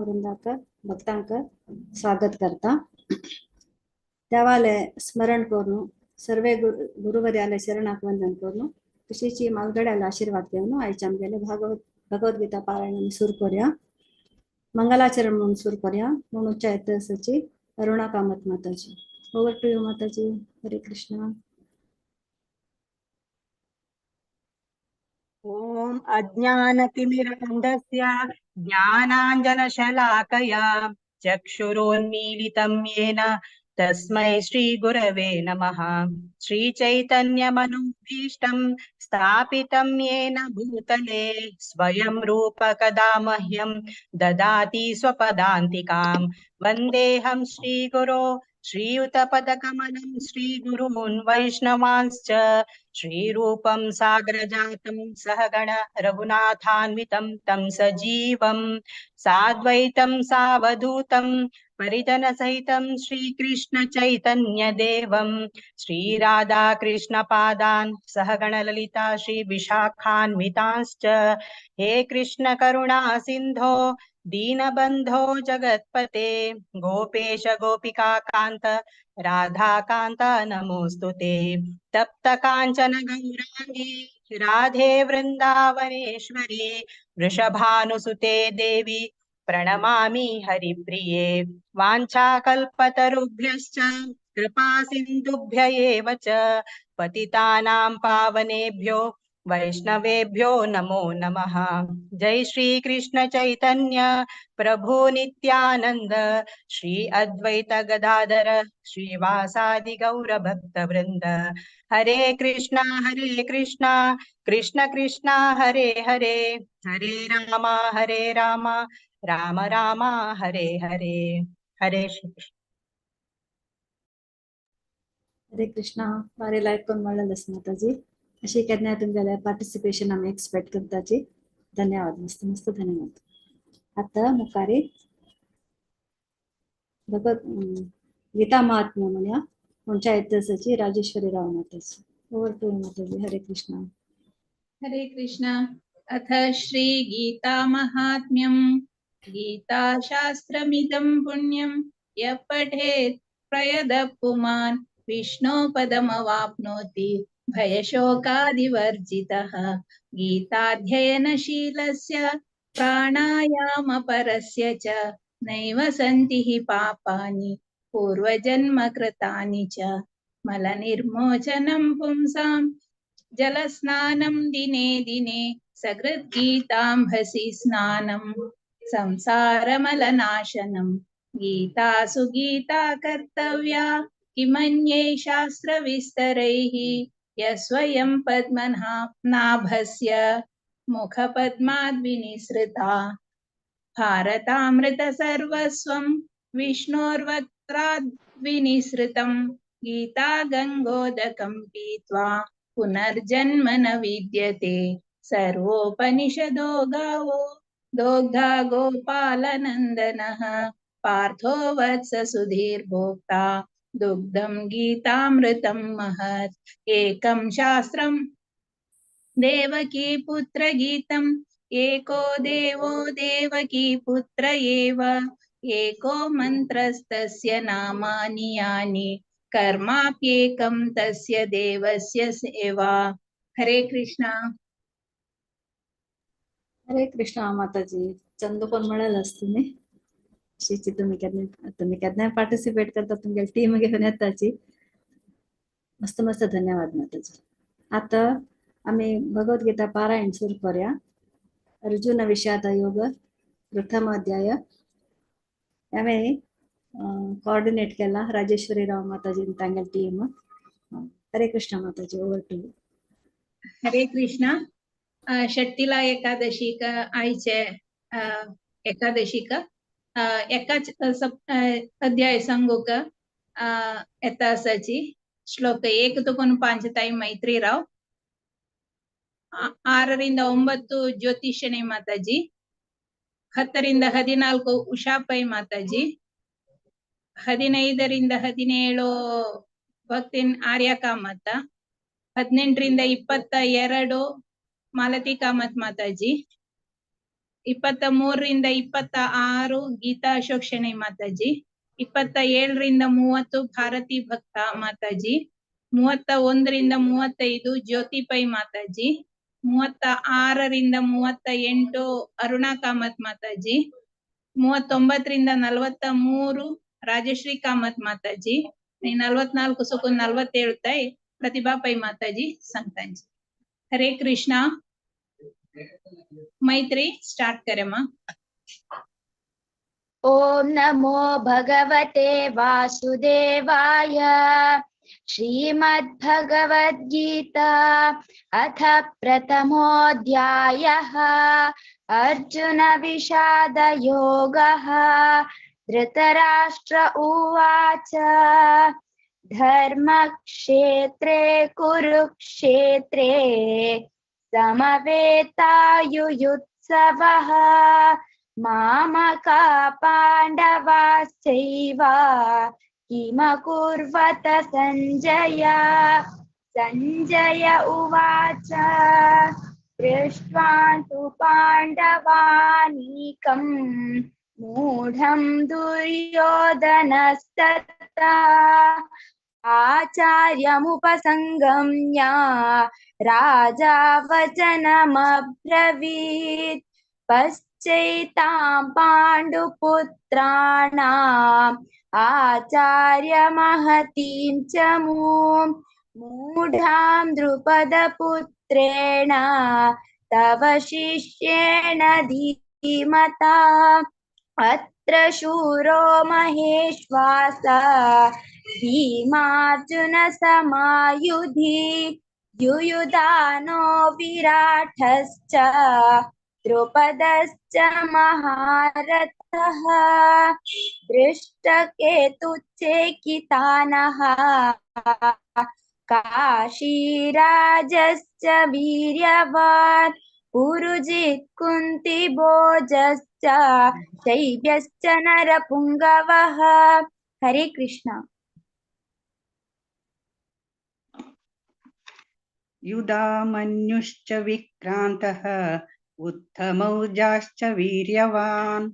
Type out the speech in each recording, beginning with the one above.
वृंदाक भक्तांक स्वागत करता. देवाले स्मरण करून सर्वे गुरुवर्याले शरणाक वंदन करून तशीच मालगड्याला आशीर्वाद घेऊन आयच्या आमगेले भगवद्गीता पारायण सुरू करूया. मंगलाचरण म्हणून सुरू करूया. म्हणून चैतन्याची Aruna Kamat Mataji. Over to you Mataji. Hare Krishna. ॐ अज्ञानतिमिरान्धस्य ज्ञानाञ्जनशलाकया चक्षुरोन्मीलितं येन तस्मै श्रीगुरवे नमः. श्रीचैतन्यमनोभीष्टं स्थापितं येन भूतले स्वयं रूप कदा मह्यं ददाति स्वपदान्तिकां. वन्देऽहं श्रीगुरो श्रीयुतपदकमलं श्रीगुरून् वैष्णवांश्च श्रीरूपं सागरजातं सहगण रघुनाथान्वितं तं सजीवं साद्वैतं सावधूतं परिजनसहितं श्रीकृष्ण चैतन्यदेवं श्रीराधाकृष्णपादान् सहगण ललिता श्रीविशाखान्वितांश्च. हे कृष्ण करुणा सिन्धो दीनबंधो जगत्पते गोपेश गोपिका कांत राधाकांत नमोस्तुते. तप्त कांचन गौरांगी राधे वृंदावनेश्वरी वृषभानुसुते देवी प्रणमामि हरिप्रिये. वाञ्छाकल्पतरुभ्यश्च कृपा सिन्धुभ्य एव च पतितानां पावनेभ्यो वैष्णवेभ्यो नमो नमः. जय श्री कृष्ण चैतन्य प्रभु नित्यानंद श्री अद्वैत गदाधर श्रीवासादि गौर भक्त वृंद. हरे कृष्णा कृष्ण कृष्णा हरे हरे, हरे रामा राम राम हरे हरे. हरे श्री कृष्ण. हरे कृष्णा. बारे लायक कोण म्हणलंस माताजी. अशी केन्ना तुमगेले पार्टिसिपेशन आमी एक्सपेक्ट करताची. धन्यवाद, मस्त मस्त धन्यवाद. आता मुखारी भगवत गीता महात्म्य म्हणया म्हणच्या इतिहासाची राजेश्वरी राव माताजी. ओव्हर टू माताजी. हरे कृष्णा. हरे कृष्णा. अथ श्री गीता महात्म्यं. गीता शास्त्रमिदं पुण्यं यः पठेत् प्रयतः पुमान् विष्णो पदमवाप्नोति भयशोकादिवर्जितः. गीताध्ययनशीलस्य प्राणायामपरस्य च नैव सन्ति हि पापानि पूर्वजन्मकृतानि च. मलनिर्मोचनं पुंसां जलस्नानं दिने दिने सकृद्गीताम्भसि स्नानं संसारमलनाशनं. गीतासु गीता कर्तव्या किमन्ये शास्त्रविस्तरैः यस्वयं पद्मनाभस्य मुखपद्माद्विनिसृता. भारतामृत सर्वस्वं विष्णोर्वक्त्राद्विनिसृतं गीता गंगोदकं पीत्वा पुनर्जन्म न विद्यते. सर्वोपनिषदो गावो दोग्धा गोपालनन्दनः पार्थो वत्स सुधीर्भोक्ता दुग्धं गीतामृतं महत्. एकं शास्त्रं देवकी पुत्र गीतम् एको देवो देवकी पुत्र एव एको मंत्रस्तस्य नामानि यानि कर्माप्येकं तस्य देवस्य सेवा. हरे कृष्णा. हरे कृष्णा माताजी. चंदू पण म्हणालास तुम्ही अशीची तुम्ही केन्ना पार्टिसिपेट करता, तुमगे टीम घेऊन येताची. मस्त मस्त धन्यवाद माताजी. आता आम्ही भगवद्गीता पारायण सुरू करूया. अर्जुन विषाद योग प्रथम अध्याय आम्ही कोऑर्डिनेट केला राजेश्वरी राव माताजी तांगेल टीम. हरे कृष्णा माताजी, ओव्हर टू. हरे कृष्णा. षट्टीला एकादशीक आयचे एकादशीक एकाच अध्याय सांगूक येता आसाची. श्लोक 1 तुकोन 5 ताई मैत्री राव, 6 9 ज्योतिषणे माताजी, 10 14 उषा पै माताजी, 15 17 ಭಕ್ತಿನ್ ಆರ್ಯ ಕಾಮತ, 18 22 ಮಾಲತಿ ಕಾಮತ್ ಮಾತಾಜಿ, 23ರಿಂದ 26 ಗೀತಾ ಅಶೋಕ್ ಶೆಣೈ ಮಾತಾಜಿ, 27ರಿಂದ 30 ಭಾರತಿ ಭಕ್ತ ಮಾತಾಜಿ, 31ರಿಂದ 35 ಜ್ಯೋತಿ ಪೈ ಮಾತಾಜಿ, 36ರಿಂದ 38 ಅರುಣಾ ಕಾಮತ್ ಮಾತಾಜಿ, 39ರಿಂದ 43 ರಾಜಶ್ರೀ ಕಾಮತ್ ಮಾತಾಜಿ, 44 ಸುಕುನ್ 47 ತೈ ಪ್ರತಿಭಾ ಪೈ ಮಾತಾಜಿ ಸಂತಾಂಜಿ. हरे कृष्णा. मैत्री स्टार्ट करे माँ. ॐ नमो भगवते वासुदेवाय. श्रीमद्भगवद्गीता अथ प्रथमोऽध्यायः. अर्जुन विषादयोगः. धृतराष्ट्र उवाच. धर्मक्षेत्रे कुरुक्षेत्रे समवेतायुयुत्सवः. मामका पाण्डवाश्चैव किमकुर्वत संजय. संजय उवाच. दृष्ट्वा तु पाण्डवानीकं मूढं दुर्योधनस्तथा आचार्यमुपसंगम्य राजा वचनमब्रवीत्. पश्चैतां पाण्डुपुत्राणाम् आचार्यमहतीं च मूं मूढां द्रुपदपुत्रेण तव शिष्येण धीमता. अत्र शूरो महेश्वास भीमार्जुन समायुधि युयुधानो विराटश्च द्रुपदश्च महारथः. दृष्टकेतुचेकितानः काशीराजश्च वीर्यवान् पुरुजित् कुन्तिभोजश्च शैब्यश्च नरपुङ्गवः. हरे कृष्ण. युधामन्युश्च विक्रान्तः उत्तमौजाश्च वीर्यवान्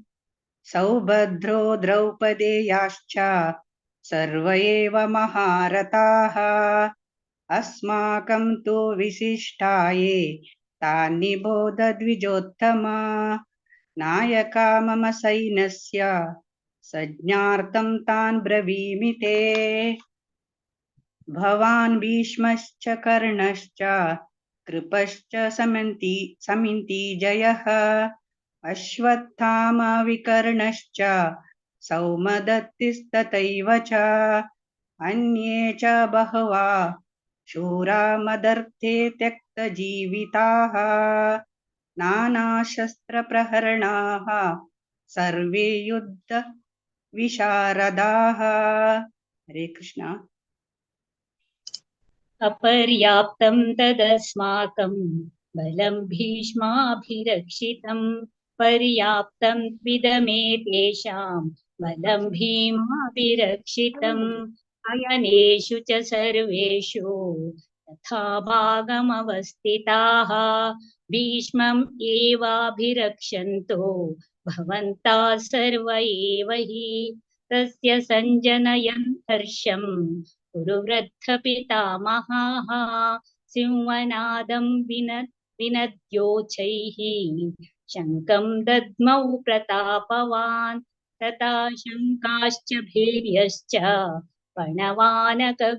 सौभद्रो द्रौपदेयाश्च सर्व एव महारथाः. अस्माकं तु विशिष्टाये तानि बोध द्विजोत्तमा. नायका मम सैन्यस्य संज्ञार्थं तान् ब्रवीमि ते. भवान् भीष्मश्च कर्णश्च कृपश्च समिन्ति जयः. अश्वत्थामा विकर्णश्च सौमदत्तिस्तथैव च. अन्ये च बहवः शूरा मदर्थे त्यक्तजीविताः. नानाशस्त्रप्रहरणाः सर्वे युद्धविशारदाः. हरे कृष्ण. अपर्याप्तं तदस्माकं बलं भीष्माभिरक्षितं. पर्याप्तं त्विदमे तेषां बलं भीमाभिरक्षितम्. अयनेषु च सर्वेषु यथा भागमवस्थिताः. भीष्मम् एवाभिरक्षन्तो भवन्तः सर्व एव हि. तस्य सञ्जनयन् हर्षं कुरुवृद्धपितामहाः. सिंहनादं विनद्योचैः शङ्खं दद्मौ प्रतापवान्. तथा शङ्काश्च भैर्यश्च पणवानकगोमुखाः.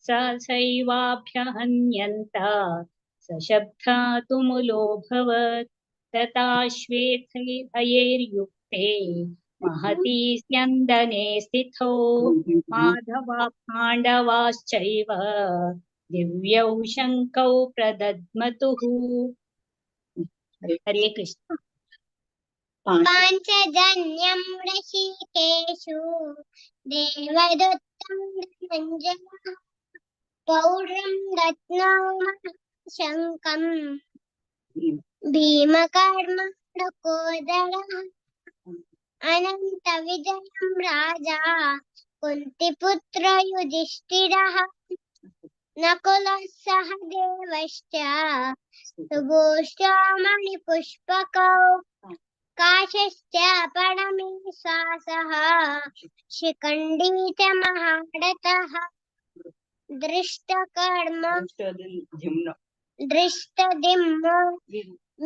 सहसैवाभ्यहन्यन्त सशब्दा तुमुलोऽभवत्. तथा श्वेतैर्युक्ते महती स्यन्दने स्थितौ. माधवा पाण्डवाश्चैव दिव्यौ शङ्खौ प्रदद्मतुः. हरे कृष्ण. पाञ्चजन्यं ऋषिकेशु देवदत्तं धनञ्जयः पौड्रं दत्नौ शङ्खं भीमकर्माणकोदरः अनन्तविजयं राजा कुन्तीपुत्र युधिष्ठिरः. नकुलः सहदेवश्च सुघोषश्च मणिपुष्पकौ काशश्च परमेश्वासः शिखण्डी च महारथः दृष्टकर्म दृष्टद्युम्नो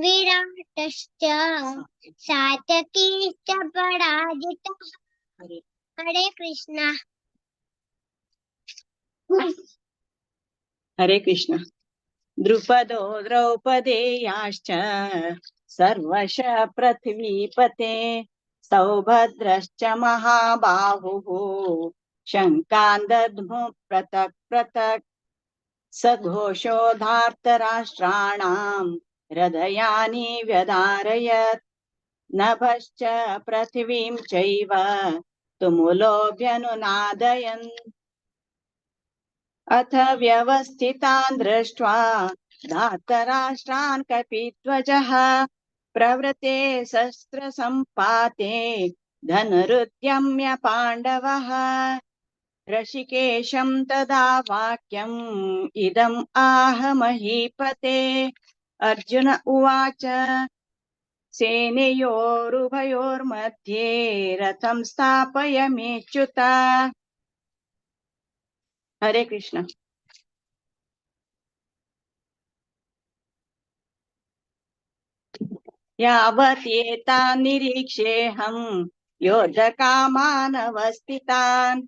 विराटश्च सात्यकीश्च पराजितः। हरे कृष्णा। हरे कृष्ण। द्रुपदो द्रौपदेयाश्च सर्वश पृथ्वीपते सौभद्रश्च महाबाहुः शङ्कान् दद्मु पृथक् पृथक् सघोषो धार्तराष्ट्राणां हृदयानि व्यदारयत् नभश्च पृथिवीं चैव तुमुलोऽभ्यनुनादयन्। अथ व्यवस्थितान् दृष्ट्वा धार्तराष्ट्रान् कपिध्वजः प्रवृते शस्त्रसम्पाते धनुरुद्यम्य पाण्डवः। ऋषिकेशं तदा वाक्यम् इदम् आह महीपते। अर्जुन उवाच सेनयोरुभयोर्मध्ये रथं स्थापय मेच्युत। हरे कृष्ण। यावत् एतान् निरीक्षेऽहं योद्धकामानवस्थितान्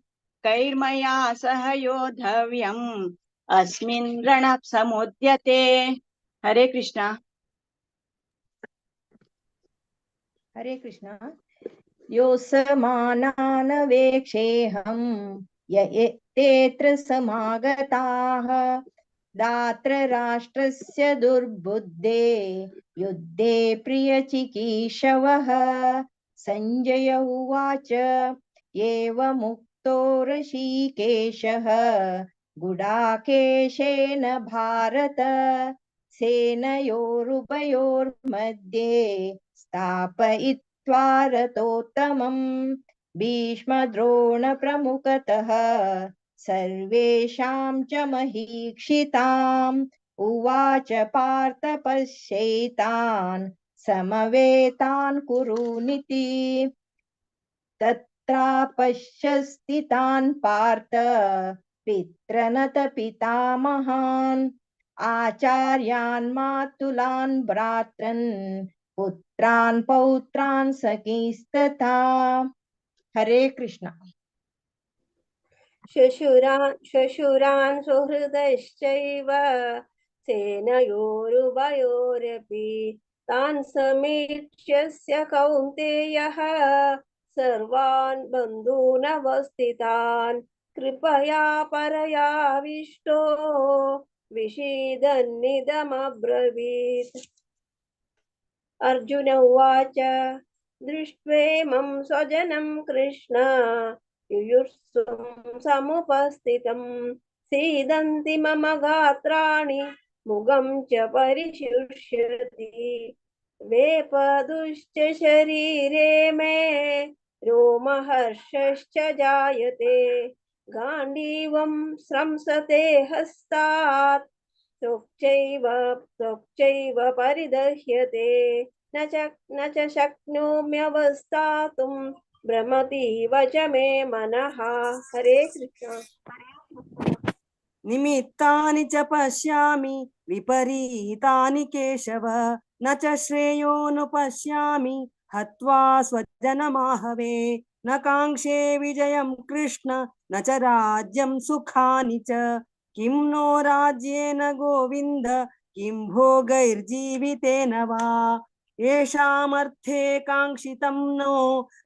कैर्मया सह योद्धव्यम् अस्मिन् रणसमुद्यते। हरे कृष्णा। हरे कृष्णा। यो समानानवेक्षेऽहं य तेऽत्र समागताः दात्र राष्ट्रस्य दुर्बुद्धे युद्धे प्रियचिकीर्षवः। संजय उवाच एवमुक्तो ऋषिकेशः गुडाकेशेन भारत सेनयोरुभयोर्मध्ये स्थापयित्वा रथोत्तमं भीष्मद्रोणप्रमुखतः सर्वेषां च महीक्षिताम् उवाच पार्थ पश्यैतान् समवेतान् कुरुनिति। तत्रापश्यस्थितान् पार्थ पितृनत पितामहान् आचार्यान् मातुलान् भ्रातृन् पुत्रान् पौत्रान् सखीस्तथा। हरे कृष्णा। श्वशुरान् श्वशुरान् सुहृदश्चैव सेनयोरुभयोरपि तान् समीक्ष्यस्य कौन्तेयः सर्वान् बन्धूनवस्थितान् कृपया परयाविष्टो विषीदन्निदमब्रवीत्। अर्जुन उवाच दृष्ट्वेमं स्वजनं कृष्ण युयुत्सुं समुपस्थितं सीदन्ति मम गात्राणि मुगं च परिशुष्यति वेपदुश्च शरीरे मे रोमहर्षश्च जायते गाण्डीवं स्रंसते हस्तात् त्वक्चैव त्वक्चैव परिदह्यते न च शक्नोम्यवस्थातुं भ्रमतीव च मे मनः। हरे कृष्ण। निमित्तानि च पश्यामि विपरीतानि केशव न च श्रेयोनुपश्यामि हत्वा स्वजनमाहवे। न काङ्क्षे विजयं कृष्ण न च राज्यं सुखानि च किं नो राज्येन गोविन्द किं भोगैर्जीवितेन वा। येषामर्थे काङ्क्षितं नो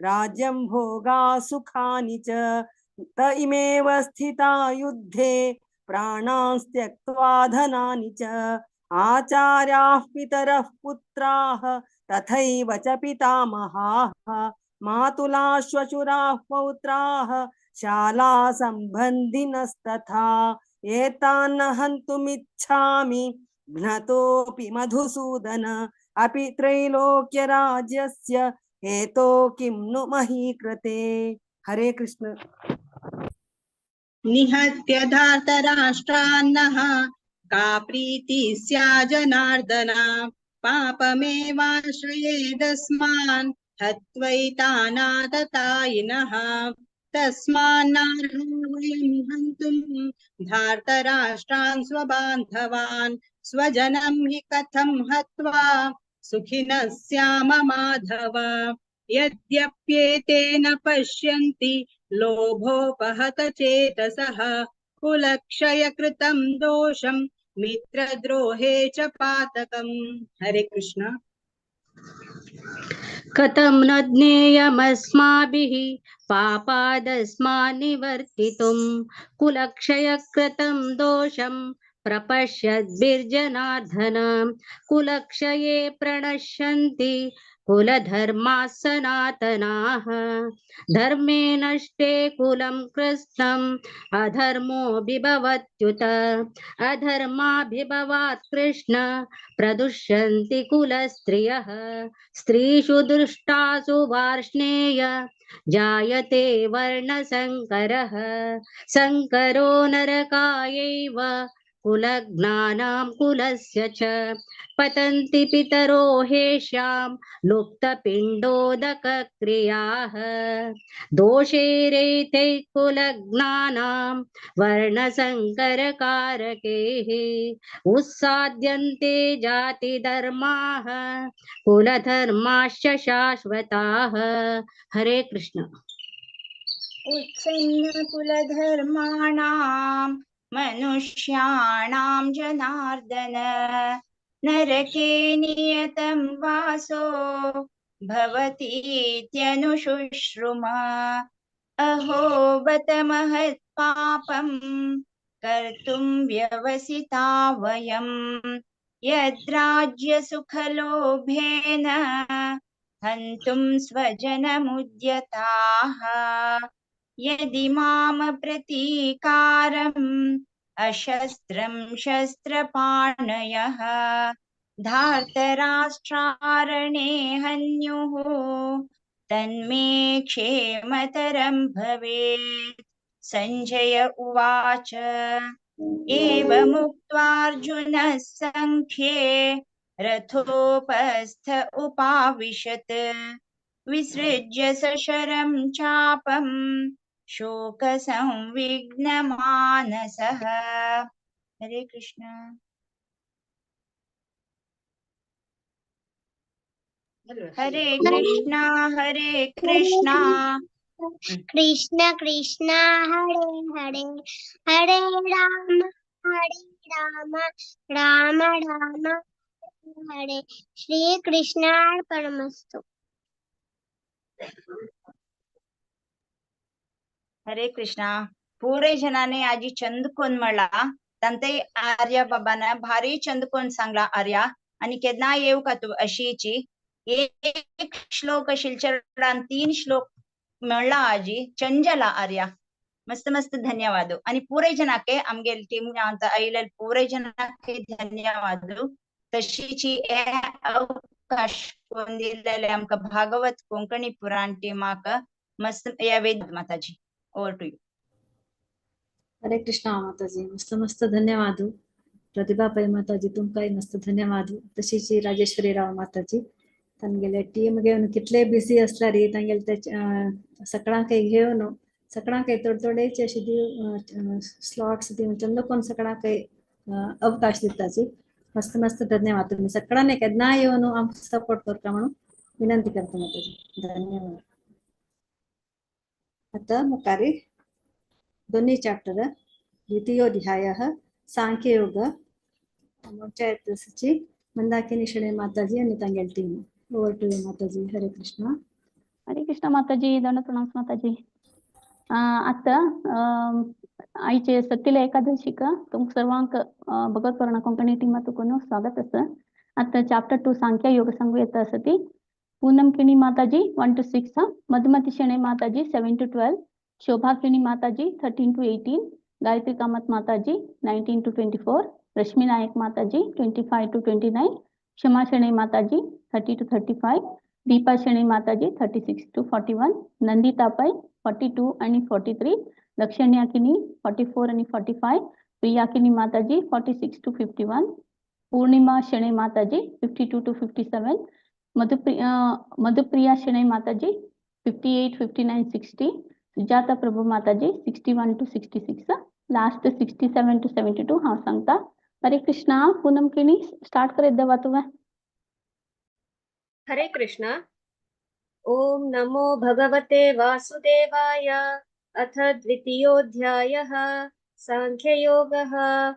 राज्यं भोगा सुखानि च त इमेव स्थिता युद्धे प्राणांस्त्यक्त्वा धनानि च। आचार्याः पितरः पुत्राः तथैव च पितामहाः मातुला श्वशुराः पौत्राः शाला सम्बन्धिनस्तथा। एतान् हन्तुमिच्छामि घ्नतोऽपि मधुसूदन अपि त्रैलोक्यराज्यस्य हेतो किं नु महीकृते। हरे कृष्ण। निहत्य धार्तराष्ट्रान्नः का प्रीतिः स्या जनार्दन। पापमेवाश्रयेदस्मान् हत्वैतानाततायिनः। तस्मान्नार्हा वयं हन्तुं धार्तराष्ट्रान् स्वबान्धवान्। स्वजनं हि कथं हत्वा सुखिनः स्याम माधव। यद्यप्येतेन पश्यन्ति लोभोपहत चेतसः। कुलक्षयकृतं दोषं मित्रद्रोहे च पातकम्। हरे कृष्ण। कथं न ज्ञेयमस्माभिः पापादस्मान्निवर्तितुं कुलक्षयकृतं दोषं प्रपश्यद्भिर्जनार्दन। कुलक्षये प्रणश्यन्ति कुलधर्माः सनातनाः। धर्मे नष्टे कुलं कृत्स्नम् अधर्मोऽभिभवत्युत। अधर्माभिभवात् कृष्ण प्रदुष्यन्ति कुलस्त्रियः। स्त्रीषु दुष्टासु वार्ष्णेय जायते वर्णसङ्करः। सङ्करो नरकायैव कुलज्ञानां कुलस्य च। पतन्ति पितरो हेषां लुप्तपिण्डोदकक्रियाः। दोषैरेतैः कुलज्ञानां वर्णसङ्करकारकैः। उत्साद्यन्ते जातिधर्माः कुलधर्माश्च शाश्वताः। हरे कृष्ण। उत्सन्नकुलधर्माणां मनुष्याणां जनार्दन। नरके नियतं वासो भवतीत्यनुशुश्रुमा। अहो बत महत् पापं कर्तुं व्यवसिता वयं। यद्राज्यसुखलोभेन हन्तुं स्वजनमुद्यताः। यदि माम प्रतीकारम् अशस्त्रं शस्त्रपाणयः। धार्तराष्ट्रारणे हन्युः तन्मे क्षेमतरं भवेत्। संजय उवाच। एवमुक्त्वार्जुनः सङ्ख्ये रथोपस्थ उपाविशत्। विसृज्य सशरं चापं शोकसंविघ्नमानसः। हरे कृष्ण। हरे कृष्णा हरे कृष्णा कृष्ण कृष्ण हरे हरे, हरे राम हरे राम राम राम हरे। श्री कृष्णार्पणमस्तु। हरे कृष्णा। पुरे जनाने आजी चंद कोण म्हणला तांते आर्या बाबांना भारी चंद कोण सांगला आर्या आणि केन्ना येऊ का तू अशीची एक श्लोक शिलचरान 3 श्लोक म्हणला आजी चंजला आर्या। मस्त मस्त धन्यवाद। आणि पुरे जनाके आमगेल टीम आयिल्ले पुरे जनाके धन्यवाद। तशीची अवकाश कोण दिल्लेले आमकां भागवत कोंकणी पुराण टीमाक मस्त या Ved Mataji. Over to you. Hare Krishna Mataji, मस्त मस्त धन्यवाद। प्रतिभा पै माताजी तुमकांय मस्त धन्यवाद। तशीच राजेश्वरी राव माताजी तांगेले टीम घेवन कितले बिजी आसल्यार तांगेले ते सगळ्यांक घेवन सगळ्यांक थोडे थोडेच अशे दिवन स्लॉट्स दिवन चंद कोण सगळ्यांक अवकाश दिताची। मस्त मस्त धन्यवाद। तुम्ही सगळ्यांनी केन्ना येवन आमकां सपोर्ट करता म्हणून विनंती करता माताजी। धन्यवाद। आता मुखार दोन्ही चॅप्टर द्वितीयोध्यायः सांख्ययोग पंचायत मंदाकिनी शणे माताजी आणि तांगेल team. Over to you Mataji. Hare Krishna. Hare Krishna Mataji. दंड प्रणाम माताजी. आता आयचे सतीला एकादशीक तुमकां सर्वांक भगवत पुराण कोंकणी टीमा तुकून स्वागत आसा. आता चॅप्टर 2 सांख्य योग सांगू येता आसा. Poonam Kini Mataji 1 to 6, Madhumati Shenoy Mataji 7 to 12, Shobha Kini Mataji 13 to 18, Gayatri Kamath Mataji 19 to 24, Rashmi Nayak Mataji 25 to 29, Kshama Shenoy Mataji 30 to 35, Deepa Shenoy Mataji 36 to 41, Nandita Pai 42 आणि 43, Lakshanya Kini 44 आणि 45, Priya Kini Mataji 46 to 51, Purnima Shenoy Mataji 52 to 57, Madhupriya Shenoy Mataji 58, 59, 60, Sujata Prabhu Mataji 61 to 66, last 67 to 72 हांव सांगता. हरे कृष्णा. पूनम किणी start करत देवा तुवें. हरे कृष्णा. ॐ नमो भगवते वासुदेवाय. अथ द्वितीयोऽध्यायः सांख्ययोगः.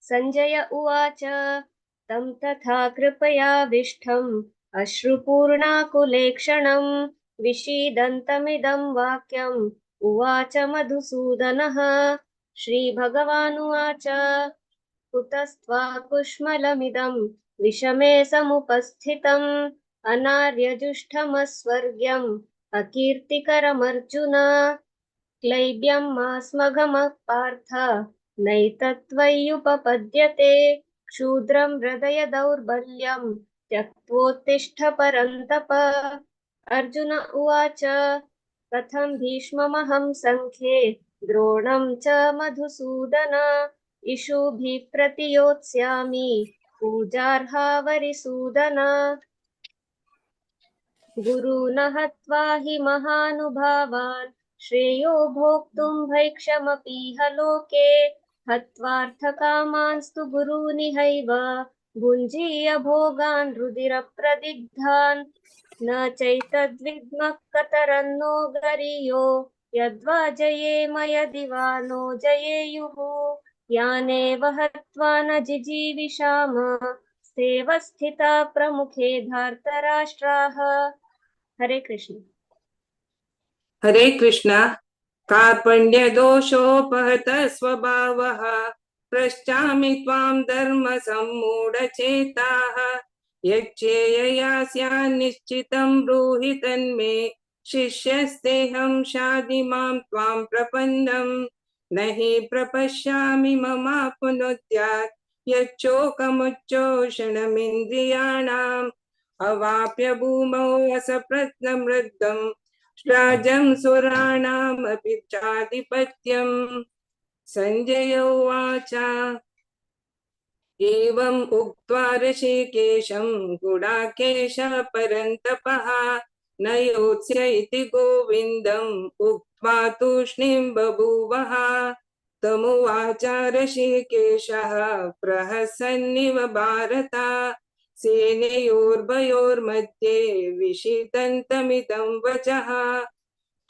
सञ्जय उवाच, तं तथा कृपयाविष्ठम् अश्रुपूर्णाकुलेक्षणं विषीदन्तमिदं वाक्यम् उवाच मधुसूदनः. श्रीभगवानुवाच, कुतस्त्वा कुश्मलमिदं विषमे समुपस्थितम् अनार्यजुष्टमस्वर्ग्यम् अकीर्तिकरमर्जुन. क्लैब्यं मा स्मगमः पार्थ नैतत्त्वय्युपपद्यते. क्षूद्रं हृदय दौर्बल्यं त्यक्त्वोत्तिष्ठ परन्तप. अर्जुन उवाच, कथं भीष्ममहं सङ्ख्ये द्रोणं च मधुसूदन. इषुभिः प्रतियोत्स्यामि पूजार्हावरिसूदन. गुरून् हत्वा हि महानुभावान् श्रेयो भोक्तुं भैक्षमपीह लोके. हत्वार्थकामांस्तु गुरूनिहैव भुञ्जीय भोगान् रुधिरप्रदिग्धान्. न चैतद्विद्मः कतरन्नो गरीयो यद्वा जयेम यदि वा नो जयेयुः. यानेव हत्वा न जिजीविषाम सेव स्थिता प्रमुखे धार्तराष्ट्राः. हरे कृष्ण. हरे कृष्ण. कार्पण्यदोषोपहत स्वभावः पृच्छामि त्वां धर्मसम्मूढचेताः. यच्चेयया स्यान्निश्चितं ब्रूहि तन्मे शिष्यस्तेऽहं शाधि मां त्वां प्रपन्नम्. न हि प्रपश्यामि ममापुनुद्यात् यच्चोकमुच्चोषणमिन्द्रियाणाम्. अवाप्य भूमौ असप्रत्नमृद्धं राजं सुराणामपि चाधिपत्यम्. सञ्जय उवाच, एवम् उक्त्वा ऋषिकेशं गुडाकेश परन्तपः न योत्स्य इति गोविन्दम् उक्त्वा तूष्णीं बभूवः. तमुवाच ऋषिकेशः प्रहसन्निव भारत सेनयोर्भयोर्मध्ये विषितन्तमिदं वचः.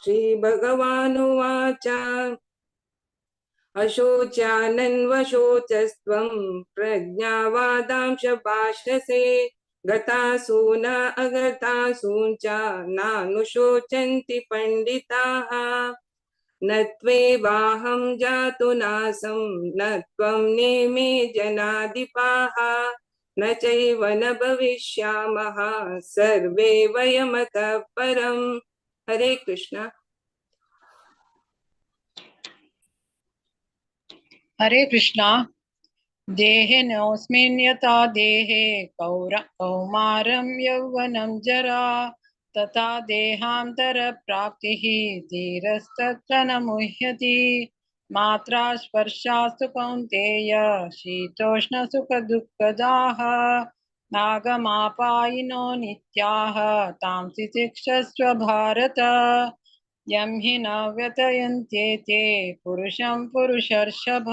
श्रीभगवानुवाच, अशोच्यानन्वशोचस्त्वं प्रज्ञावादांश भाषसे. गतासून अगतासून च नानुशोचन्ति पंडिताः. न त्वेवाहं जातु नासं न त्वं नेमे जनाधिपाः. न चैव न भविष्यामः सर्वे वयमतः परम्. हरे कृष्ण. हरे कृष्णा. देहेनोऽस्मिन् यथा देहे कौमारं यौवनं जरा तथा देहान्तरप्राप्तिः धीरस्तत्र न मुह्यति. मात्रा स्पर्शास्तु कौन्तेय शीतोष्णसुखदुःखदाः नागमापायिनो नित्याः तां तितिक्षस्व भारत. यं हि न व्यथयन्त्येते पुरुषं पुरुषर्षभ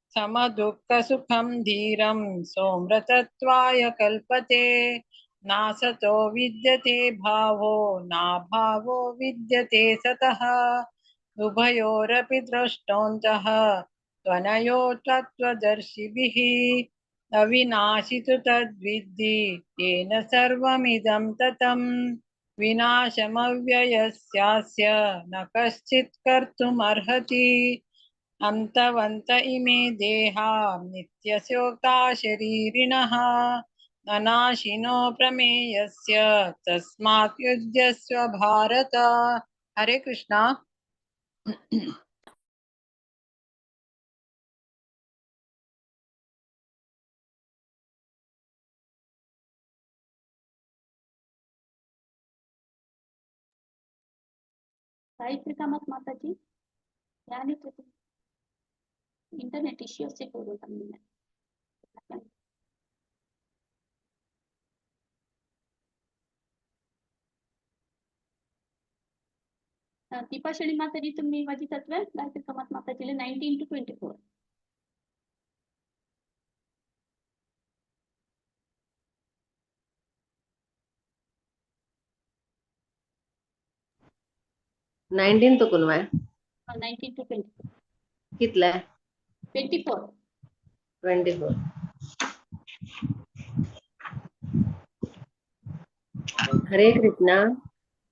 समदुःखसुखं धीरं सोमृतत्वाय कल्पते. नासतो विद्यते भावो नाभावो विद्यते सतः. उभयोरपि द्रष्टोऽन्तः त्वनयो तत्त्वदर्शिभिः. अविनाशि तु तद्विद्धि येन सर्वमिदं ततं. विनाशमव्ययस्यास्य न कश्चित् कर्तुमर्हति. अन्तवन्त इमे देहा नित्यस्योक्ता शरीरिणः. अनाशिनो प्रमेयस्य तस्मात् युध्यस्व भारत. हरे कृष्णा. साई श्रीकामत माताजी. इंटरनेट इश्यू असे करून. दीपा शेणी माताजी, तुम्ही वाजितात वे? गायत्री कामत माताजीले 19 to 24. 19 तो कोण? 19 to 24. कितले? 24. 24. हरे कृष्णा.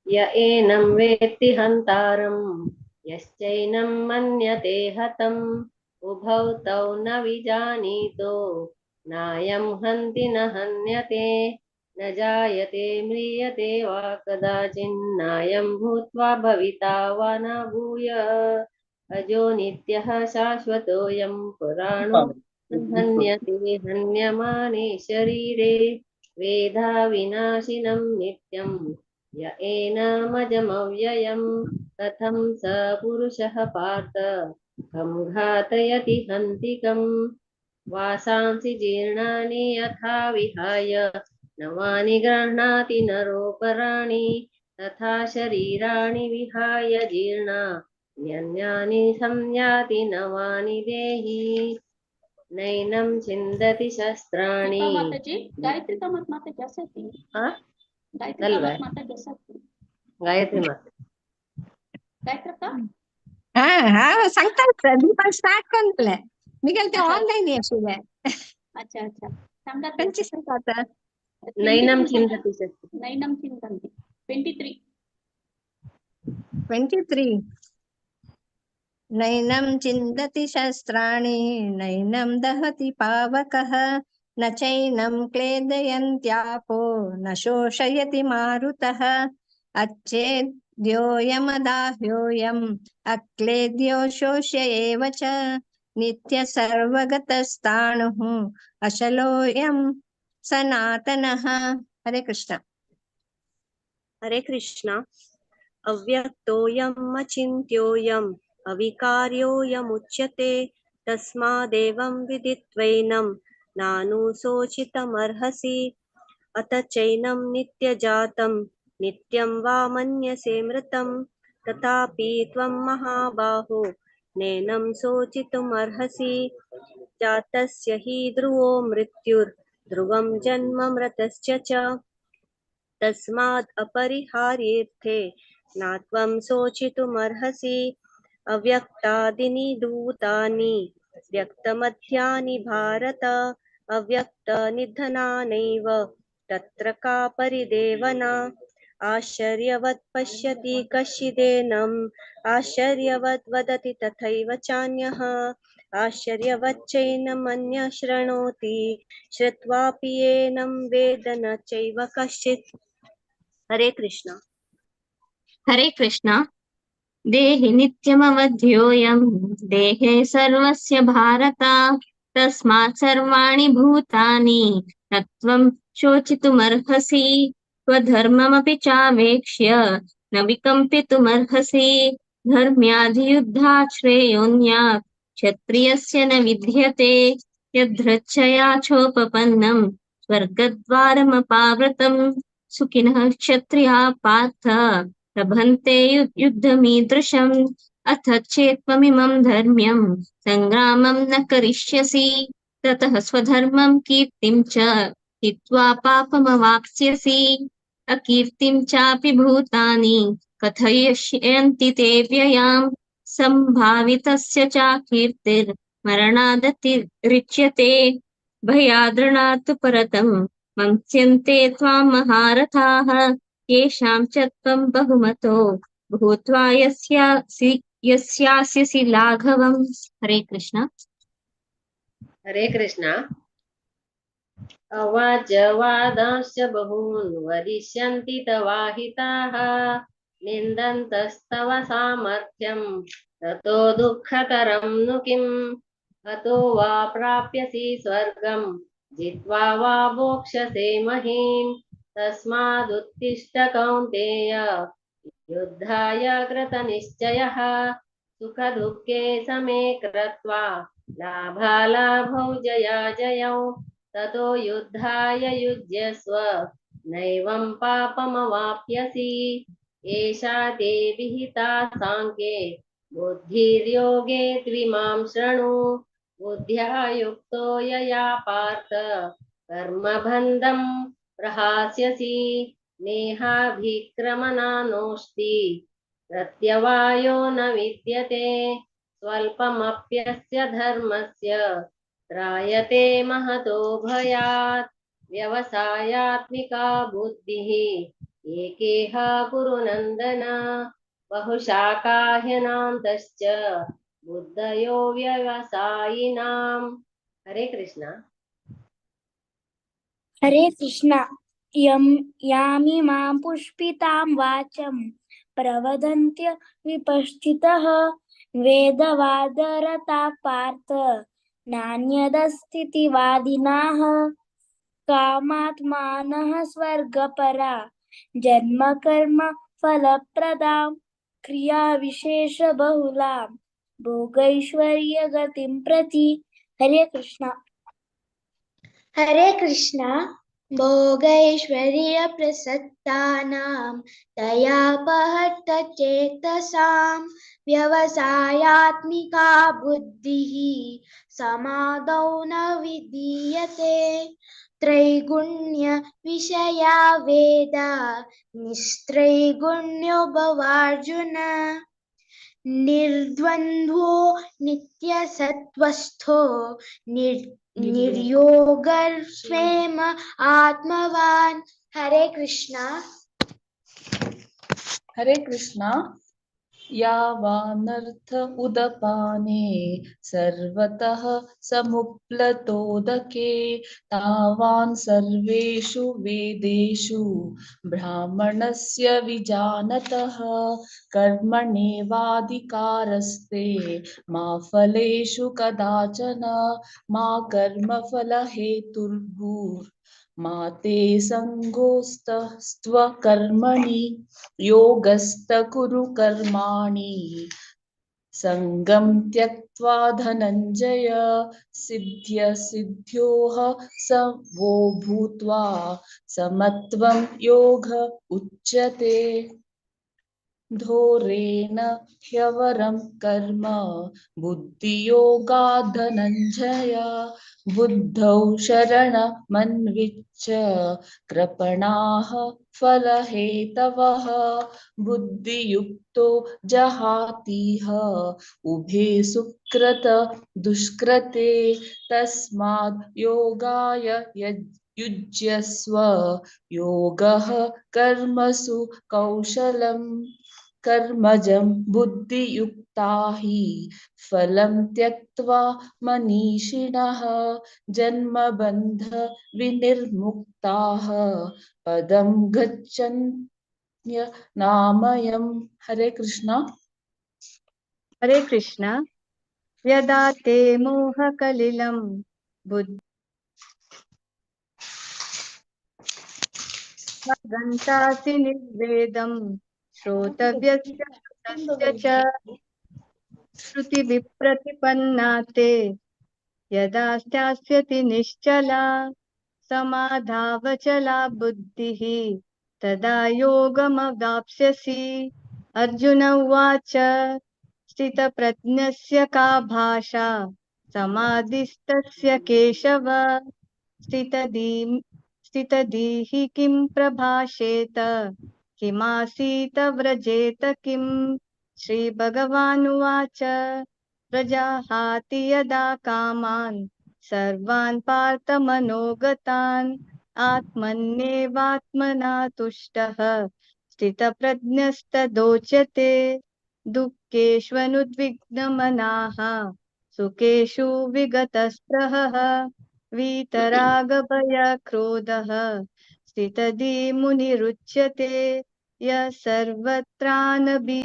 य एनं वेत्ति हन्तारं यश्चैनं मन्यते हतम्, उभौ तौ न विजानीतो नायं हन्ति न हन्यते. न जायते म्रियते वा कदाचिन्नायं भूत्वा भविता वा न भूय. अजो नित्यः शाश्वतोऽयं पुराणो न हन्यते हन्यमाने शरीरे. वेधाविनाशिनं नित्यं य एनमजमव्ययं, कथं स पुरुषः पार्थ कं घातयति हन्तिकम्. वासांसि जीर्णानि यथा विहाय नवानि गृह्णाति नरोपराणि, तथा शरीराणि विहाय जीर्णा न्यन्यानि संयाति नवानि देहि. नैनं छिन्दति शस्त्राणि. दीपा माताजी, गायत्री कामत माताजी आसा ती. हा. गायत्री चल. कामत माताजी आसा ती. गायत्री माता. गायत्री का? हा हा, सांगता. दीपा स्टार्ट करतले. मिगेल ते ऑनलाईन आशिल्ले. अच्छा अच्छा सांगा. खंयची सांगता? नैनं छिन्दति शस्त्राणि. नैनं छिन्दन्ति, 23. 23. नैनं छिन्दति शस्त्राणि, नैनं दहति पावकः, न चैनं क्लेदयन्त्यापो, न शोषयति मारुतः. अच्छेद्योऽयमदाह्योऽयम् अक्लेद्यो शोष्य एव च, नित्य सर्वगतस्थाणुः अचलोऽयं सनातनः. हरे कृष्ण. हरे कृष्णा. अव्यक्तोऽयम् अचिन्त्योऽयम् अविकार्योऽयमुच्यते, तस्मादेवं विदित्वैनं नानुशोचितमर्हसि. अथ चैनं नित्यजातं नित्यं वा मन्यसे मृतं, तथापि त्वं महाबाहो नैनं शोचितुमर्हसि. जातस्य हि ध्रुवो मृत्युर्ध्रुवं जन्म मृतस्य च, तस्माद् अपरिहार्येऽर्थे न त्वं शोचितुमर्हसि. अव्यक्तादीनि भूतानि व्यक्तमध्यानि भारत, अव्यक्तनिधनानैव तत्र का परिदेवना. आश्चर्यवत् पश्यति कश्चिदेनम्, आश्चर्यवत् वदति तथैव चान्यः, आश्चर्यवच्चैनमन्यः शृणोति, श्रुत्वापि एनं वेद न चैव कश्चित्. हरे कृष्ण. हरे कृष्ण. देहि नित्यमवध्योऽयं देहे सर्वस्य भारत, तस्मात् सर्वाणि भूतानि न त्वं शोचितुमर्हसि. स्वधर्ममपि चावेक्ष्य न विकम्पितुमर्हसि. धर्म्याधियुद्धात् श्रेयोऽन्यात् क्षत्रियस्य न विद्यते. यदृच्छया चोपपन्नं स्वर्गद्वारमपावृतं, सुखिनः क्षत्रिया पार्थ लभन्ते युद्धमीदृशम्. अथ चेत्त्वमिमं धर्म्यं सङ्ग्रामं न करिष्यसि, ततः स्वधर्मं कीर्तिं च हित्वा पापमवाप्स्यसि. अकीर्तिं चापि भूतानि कथयिष्यन्ति ते व्ययाम्, सम्भावितस्य चाकीर्तिर्मरणादतिरिच्यते. भयादृणात् परतं मंस्यन्ते त्वां महारथाः, येषां च त्वं बहुमतो भूत्वा यस्यास्यसि लाघवम्. हरे कृष्ण. हरे कृष्ण. अवाच वादांश्च बहून् वदिष्यन्ति तवाहिताः, निन्दन्तस्तव सामर्थ्यं ततो दुःखतरं नु किम्. हतो वा प्राप्यसि स्वर्गं जित्वा वा मोक्षसे महीम्. तस्मादुत्तिष्ठ कौन्तेय युद्धाय कृतनिश्चयः. सुखदुःखे समे कृत्वा लाभालाभौ जयाजयौ ततो युद्धाय युज्यस्व नैवं पापमवाप्यसि। एषा ते विहिता साङ्ख्ये बुद्धिर्योगे त्विमां शृणु। बुद्ध्या युक्तो यया पार्थ कर्मबन्धं प्रहास्यसि। नेहाभिक्रमणानोऽस्ति प्रत्यवायो न विद्यते। स्वल्पमप्यस्य धर्मस्य त्रायते महतो भयात्। व्यवसायात्मिका बुद्धिः एकेह कुरु नन्दन। बहुशाकाह्यनान्तश्च बुद्धयो व्यवसायिनाम्। हरे कृष्णा। हरे कृष्णा। यं यामि मां पुष्पितां वाचं प्रवदन्त्य विपश्चितः वेदवादरता पार्थ नान्यदस्तीति वादिनाः। कामात्मानः स्वर्गपरा जन्म कर्म फलप्रदां क्रियाविशेषबहुलां भोगैश्वर्यगतिं प्रति। हरे कृष्णा। हरे कृष्णा। भोगैश्वर्यप्रसक्तानां दयापहृतचेतसां व्यवसायात्मिका बुद्धिः समाधौ न विधीयते। त्रैगुण्य विषया वेदा निस्त्रैगुण्यो भवार्जुन। निर्द्वन्द्वो नित्यसत्त्वस्थो निर्योगस्वेम आत्मवान्। हरे कृष्णा। हरे कृष्णा। यावानर्थ उदपाने सर्वतः समुप्लतोदके तावान् सर्वेषु वेदेषु ब्राह्मणस्य विजानतः। कर्मण्येवाधिकारस्ते मा फलेषु कदाचन मा कर्मफलहेतुर्भूर् मा ते सङ्गोऽस्त्वकर्मणि योगस्थ कुरु कर्माणि। सङ्गं त्यक्त्वा धनञ्जय सिद्ध्य सिद्ध्योः समो भूत्वा समत्वं योग उच्यते। धोरेण ह्यवरं कर्म बुद्धियोगात् धनञ्जय बुद्धौ शरणमन्विच्छ कृपणाः फलहेतवः। बुद्धियुक्तो जहातीह उभे सुकृत दुष्कृते तस्माद् योगाय युज्यस्व। योगः कर्मसु कौशलम् कर्मजं बुद्धियुक्ता हि फलं त्यक्त्वा मनीषिणः जन्मबन्ध विनिर्मुक्ताः पदं गच्छन्त्य नामयम्। हरे कृष्णा। हरे कृष्णा। यदा ते मोहकलिलं बुद्धिः गन्तासि निर्वेदं श्रोतव्यस्य श्रुतस्य च श्रुतिविप्रतिपन्ना ते यदा स्थास्यति निश्चला समाधावचला बुद्धिः तदा योगमवाप्स्यसि। अर्जुन उवाच स्थितप्रज्ञस्य का भाषा समाधिस्तस्य केशव। स्थितधीः किं प्रभाषेत किमासीत व्रजेत किम्। श्रीभगवानुवाच प्रजाहाति यदा कामान् सर्वान् पार्थ मनोगतान् आत्मन्येवात्मना तुष्टः स्थितप्रज्ञस्तदोच्यते। दुःखेष्वनुद्विग्नमनाः सुखेषु विगतस्पृहः वीतरागभयक्रोधः स्थितधीमुनिरुच्यते। यः सर्वत्रानभि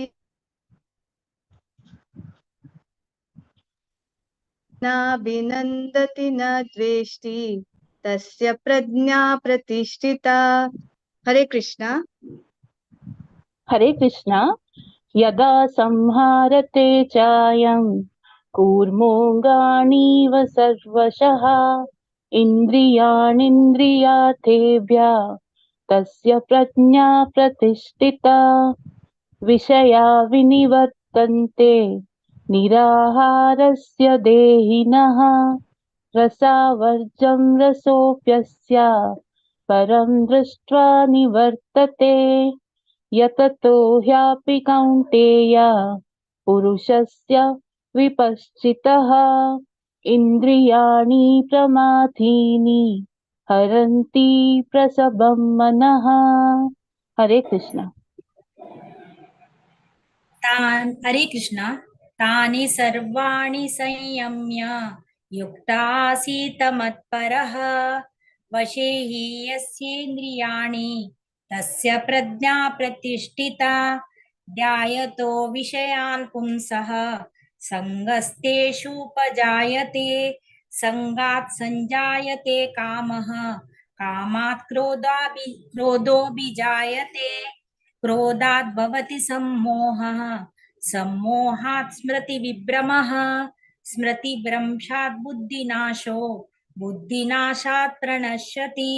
नाभिनन्दति न द्वेष्टि तस्य प्रज्ञा प्रतिष्ठिता। हरे कृष्णा। हरे कृष्णा। यदा संहारते चायं कूर्मोऽङ्गानीव सर्वशः इन्द्रियाणीन्द्रियार्थेभ्यः तस्य प्रज्ञा प्रतिष्ठिता। विषया विनिवर्तन्ते निराहारस्य देहिनः रसावर्जं रसोऽप्यस्य परं दृष्ट्वा निवर्तते। यततो ह्यापि कौन्तेय पुरुषस्य विपश्चितः इन्द्रियाणि प्रमाथीनि हरन्ति प्रसभं मनः। हरे कृष्ण। हरे कृष्ण। तानि सर्वाणि संयम्य युक्तासीत मत्परः वशे हि यस्येन्द्रियाणि तस्य प्रज्ञा प्रतिष्ठिता। ध्यायतो विषयान् पुंसः सङ्गस्तेषुपजायते सङ्गात् सञ्जायते कामः कामात् क्रोधोऽभिजायते क्रोधात् भवति सम्मोहः सम्मोहात् स्मृतिविभ्रमः स्मृतिभ्रंशात् बुद्धिनाशो बुद्धिनाशात् प्रणश्यति।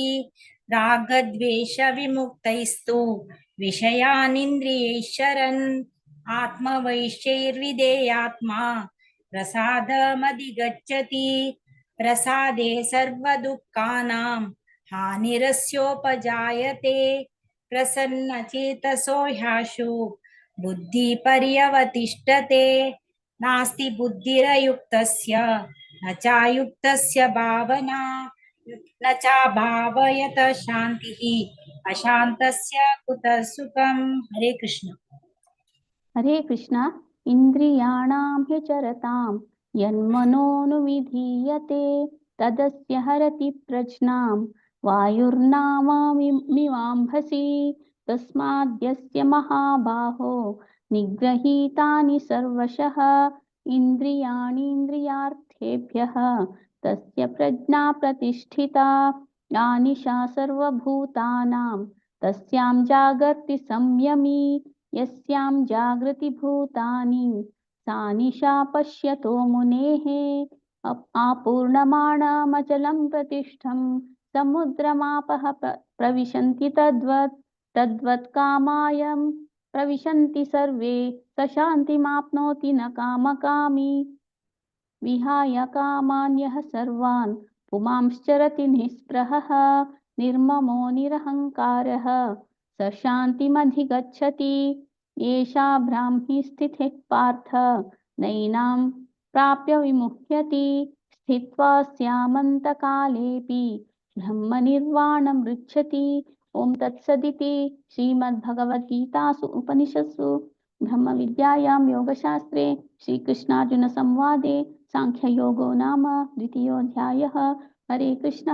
रागद्वेषविमुक्तैस्तु विषयानिन्द्रियैश्चरन् आत्मवैश्यैर्विधेयात्मा प्रसादमधिगच्छति। प्रसादे सर्वदुःखानां हानिरस्योपजायते। प्रसन्नचेतसो ह्याशु बुद्धिपर्यवतिष्ठते। नास्ति बुद्धिरयुक्तस्य न चायुक्तस्य भावना न चाभावयत शान्तिः अशान्तस्य कुतः सुखम्। हरे कृष्ण। हरे कृष्ण। इन्द्रियाणां हि चरतां यन्मनोनुविधीयते तदस्य हरति प्रज्ञां वायुर्नामामिवाम्भसि। तस्माद्यस्य महाबाहो निगृहीतानि सर्वशः इन्द्रियाणीन्द्रियार्थेभ्यः तस्य प्रज्ञा प्रतिष्ठिता। या निशा सर्वभूतानां तस्यां जागर्ति संयमी यस्यां जागृति भूतानि सा निशा पश्यतो मुनेः। आपूर्णमाणमचलं प्रतिष्ठं समुद्रमापः प्रविशन्ति तद्वत् तद्वत् कामायं प्रविशन्ति सर्वे स शान्तिमाप्नोति न कामकामी। विहाय कामान्यः सर्वान् पुमांश्चरति निःस्पृहः निर्ममो निरहङ्कारः स शान्तिमधिगच्छति। एषा ब्राह्मी स्थितिः पार्थ नैनां प्राप्य विमुह्यति। स्थित्वा स्यामन्तकालेऽपि ब्रह्मनिर्वाणमृच्छति। ॐ तत्सदिति श्रीमद्भगवद्गीतासु उपनिषत्सु ब्रह्मविद्यायां योगशास्त्रे श्रीकृष्णार्जुनसंवादे सांख्ययोगो नाम द्वितीयोऽध्यायः। हरे कृष्ण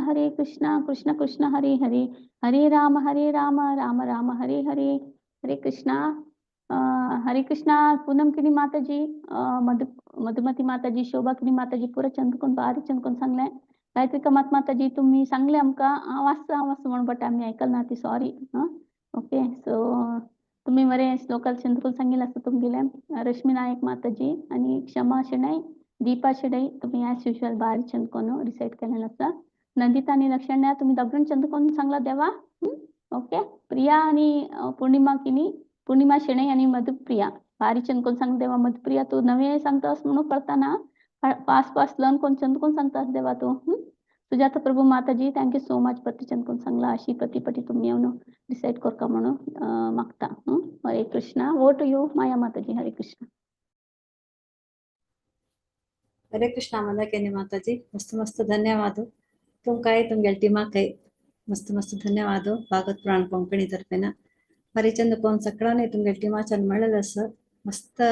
कृष्ण कृष्ण हरे हरे, हरे राम राम राम हरे हरे। हरे कृष्णा। हरे कृष्णा। पूनम किणी माताजी, मधुमती माताजी, शोभा किणी माताजी, पुरा चंद्रकोण बारीक चंद्रकोण सांगलें। गायत्री कमात माताजी तुम्ही सांगले आमकां, हांव वाचता हांव वाचता म्हण बट आमी आयकल ना ती, सॉरी. हां ओके. सो तुम्ही बरें श्लोकाल चंद्रकोण सांगिल्लें आसता तुमगेलें. रश्मी नायक माताजी आनी क्षमा शेणै, दीपा शेणै, तुम्ही एज युजल बारीक चंद्रकोण रिसायट केलेलें आसा. नंदिता आनी लक्षण्या तुम्ही दगडून चंद्रकोण सांगला देवा. ओके. प्रिया आनी पूर्णिमा किनी, पूर्णिमा शेणै आनी मधुप्रिया बारीक चंद्रकोण सांग देवा. मधुप्रिया तूं नवें सांगता म्हणून कळता ना, फास्ट फास्ट लर्न कोण चंद्रकोण सांगता देवा तूं. Sujata Prabhu Mataji thank you so much. पती चंद्रकोण सांगला अशी पती तुम्ही येवन डिसायड करका म्हणून मागता. Hare Krishna. Over to you Maya Mataji. Hare Krishna. Hare Krishna Mandakini Mataji, मस्त मस्त धन्यवाद तुमकाय तुमगेले टीमाकय मस्त मस्त धन्यवाद. भागवत पुराण कोंकणी तर्फेन हरिचंद कोण सगळ्यांनी तुमगेले टीमाच्यान मेळ्ळें आसा. मस्त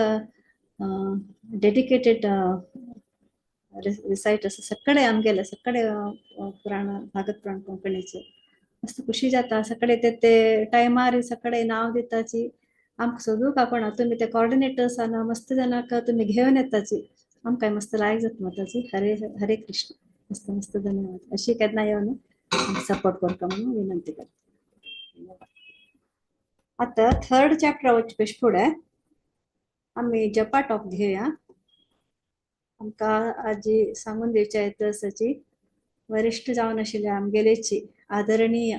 डेडिकेटेड रिसायट आसा सगळे आमगेले सगळे पुराण भागवत पुराण कोंकणीचे मस्त खुशी जाता. सगळे ते ते टायमार सगळे नाव दिताची आमकां सोदूंक आपण तुमी ते कॉर्डिनेटर्स आसा मस्त जाणांक तुमी घेवन येताची आमकां मस्त लायक जाता माताजी. हरे हरे कृष्ण. मस्त मस्त धन्यवाद. अशी केन्ना येवन सपोर्ट करता म्हणून विनंती करता. आता थर्ड चॅप्टर वचपे फुडें आमी जपा टॉप घेवया. आमकां आजी सांगून दिवचे आसाची वरिश्ठ जावन आशिल्ले आमगेलेची आदरणीय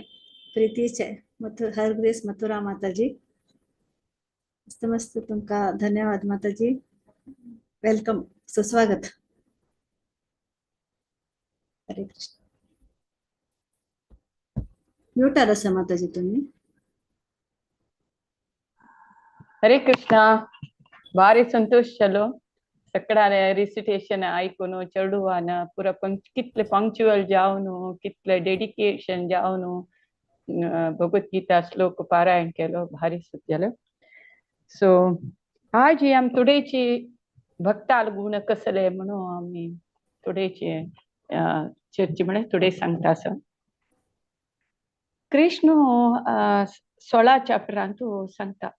प्रितीचे हरग्रेस मथुरा माताजी. मस्त मस्त तुमकां धन्यवाद माताजी. Welcome, सुस्वागत. हरे कृष्ण. म्युटार आसा माताजी तुम्ही. हरे कृष्णा. भारी संतोष जालो सगळ्या रिसिटेशन आयकून चेडवान पुरा कितले पंक्चुअल जावन कितले डेडिकेशन जावन भगवद्गीता श्लोक पारायण केलो, भारी सुख जालो. सो आज ही आम तुडेची भक्ताल गुण कसले म्हणून आमी तुडेचे चर्चे म्हळ्यार तुडे सांगता आसा. कृष्ण 16 चॅप्टरांतू सांगता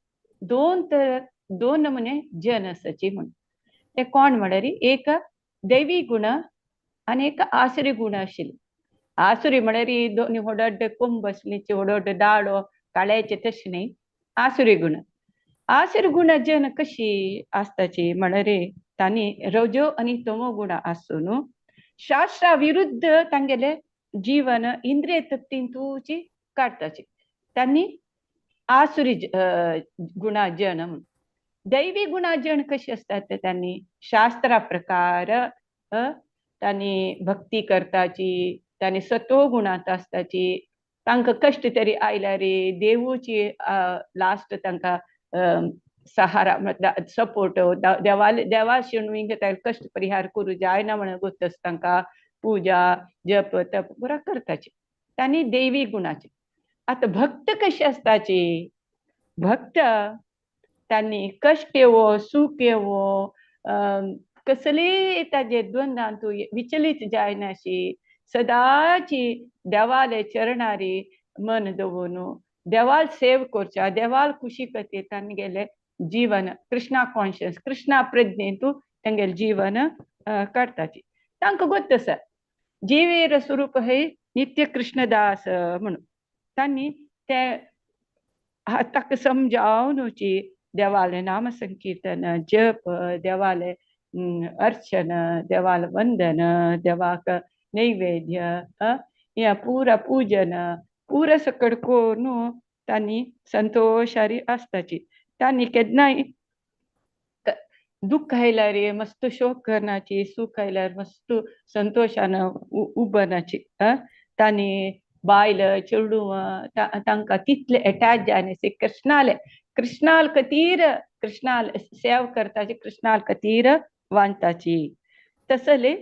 दोन नमुने जन आसाची म्हणून. ते कोण म्हळ्यार एक दैवी गुण आनी एक आसुरी गुण आशिल्ले. आसुरी म्हळ्यार दोन व्हड कोंब आसली, व्हड दाडो काळ्याचे तशें न्ही, आसुरी गुण. आसुरी गुण जन कशी आसताची म्हळ्यार तांणी रजो आनी तमो गुण आसून शास्त्रा विरुद्ध तांगेले जीवन इंद्रिय तृप्तींतूची काडटाची, तांणी आसुरी गुणा जन म्हणून. दैवी गुणा जन कशी असतात ते त्यांनी शास्त्रा प्रकार तांणी भक्ती करताची, तांणी सत्व गुणांत आसताची, तांकां कश्ट तरी आयल्यार देवूची लास्ट तांकां सहारा सपोर्ट देवा शिणून कश्ट परिहार करूं जायना म्हणून गोत तांकां पूजा जप तप पुरा करताची, तांणी दैवी गुणाची. आतां भक्त कशी आसताची, भक्त तांणी कश्ट येवो सूख येवो कसली ताजे द्वंद्वांतू विचलित जायनाशी सदांची देवाले चरणारी मन दवरून देवाल सेव करच्या देवाल खुशी करते तांगेले जीवन कृष्णा कॉन्शियस कृष्णा प्रज्ञेंतू तांगेले जीवन काडटाची. तांकां गोत आसा जिवेर स्वरूप हे नित्य कृष्णदास म्हणून तांणी ते ताका समजावनुची देवाले नाम संकीर्तन जप देवाले अर्चन देवाल वंदन देवाक नैवेद्य ह्या पुरा पूजन पुरा सकड करून तांणी संतोशारी आसताची. तांणी केन्नाय दुःख आयल्यार मस्त शोक करनाची, सुख आयल्यार मस्त संतोशान उबनाची. तांणी बायल चेडूं तांकां तितले एटॅच जायना कृष्णाले कृष्णाल खातीर कृष्णाल सेव करताची कृष्णाल खातीर वांताची तसले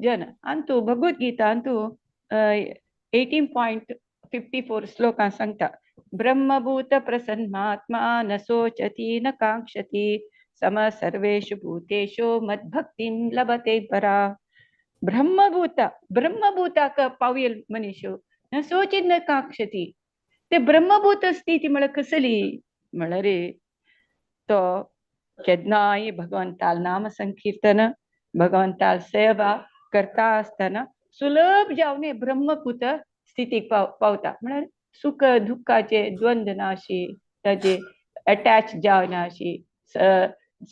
जन. अंतू भगवद्गीता अंतू 18.54 श्लोकां सांगता ब्रह्मभूत प्रसन्नात्मा न शोचति न कांक्षति सम सर्वेषु भूतेषु मद्भक्तिं लभते परा. ब्रह्मभूत ब्रह्मभूताक पावयल मनीष न शोचित न कांक्षति. ते ब्रह्मभूत स्थिती म्हळ्यार कसली म्हळ्यार तो केन्नाय भगवंताल नाम संकीर्तन भगवंताल सेवा करता आसतना सुलभ जावन ब्रह्मभूत स्थितीक पावता. म्हळ्यार सुख दुःखाचे द्वंद्व नाशी ताजे अटॅच जायनाशी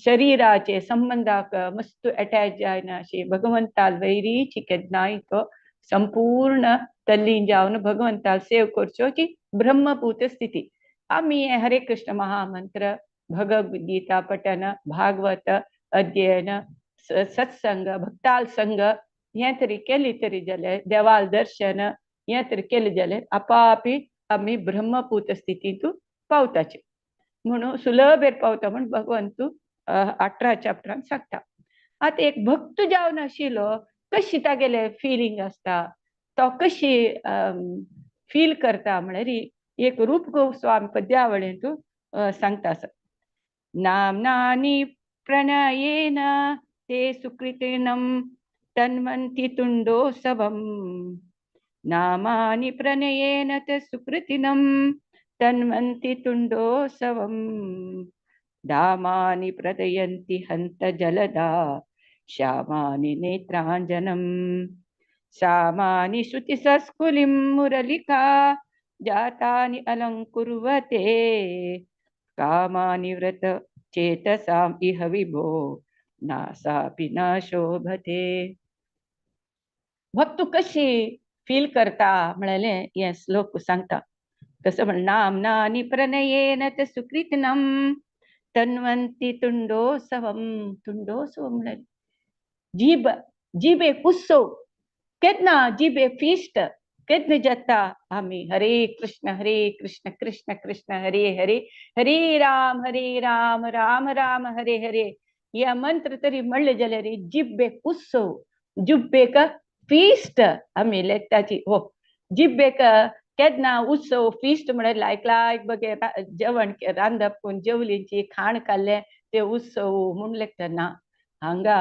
शरीराचे संबंधाक मस्त अटॅच जायनाशी भगवंताल वैरीची केन्नाय तो संपूर्ण तल्लीन जावन भगवंताल सेव करच्यो की ब्रह्मभूत स्थिती. आमी हरे कृष्ण महामंत्र भगवद्गीता पठन भागवत अध्ययन सत्संग भक्ताल संग हें तरी केली तरी जाल्यार देवाल दर्शन हें तरी केलें जाल्यार आपापी आमी ब्रह्मभूत स्थितींतू पावताचे म्हणून सुलभेर पावता म्हण भगवंतू 18 चॅप्टरान सांगता. आतां एक भक्त जावन आशिल्लो कशी तागेले फिलिंग आसता तो कशी फील करता म्हळ्यार एक रूप गोस्वामी पद्यावळींतू सांगता आसा. नाम्नानि प्रणयेन ते सुकृतिनं तन्वन्ति तुण्डोत्सवम् नामानि प्रणयेन ते सुकृतिनं तन्वन्ति तुण्डोत्सवम् धामानि प्रदयन्ति हन्त जलदा श्यामानि नेत्राञ्जनम् सामानि श्रुतिसस्कुलिं मुरलिका जातानि अलङ्कुर्वते कामानि व्रत चेतसाम् इह विभो नासापि न शोभते. भक्त कशी फील करता म्हळ्याले हे श्लोक सांगता. कसं म्हण नाम्नानि प्रणयेन त सुकृतिनं तन्वन्ति तुंडोत्सवं. तुंडोत्सव म्हळ्यार जीभ, जीभ एक उत्सव. केन्ना जीभ एक फिस्ट केन्ना जाता आमी हरे कृष्ण हरे कृष्ण कृष्ण कृष्ण हरे हरे हरे राम हरे राम राम राम हरे हरे हे मंत्र तरी म्हणले जाल्यार जिब्बेक उत्सव, जिब्बेक फिस्ट आमी लेखताची. हो जिब्बेक केन्ना उत्सव फिस्ट म्हळ्यार लायक लायक बगे जेवण रांदप कोण जेवलींची खाण खाल्लें ते उत्सव म्हूण लेखता ना. हांगा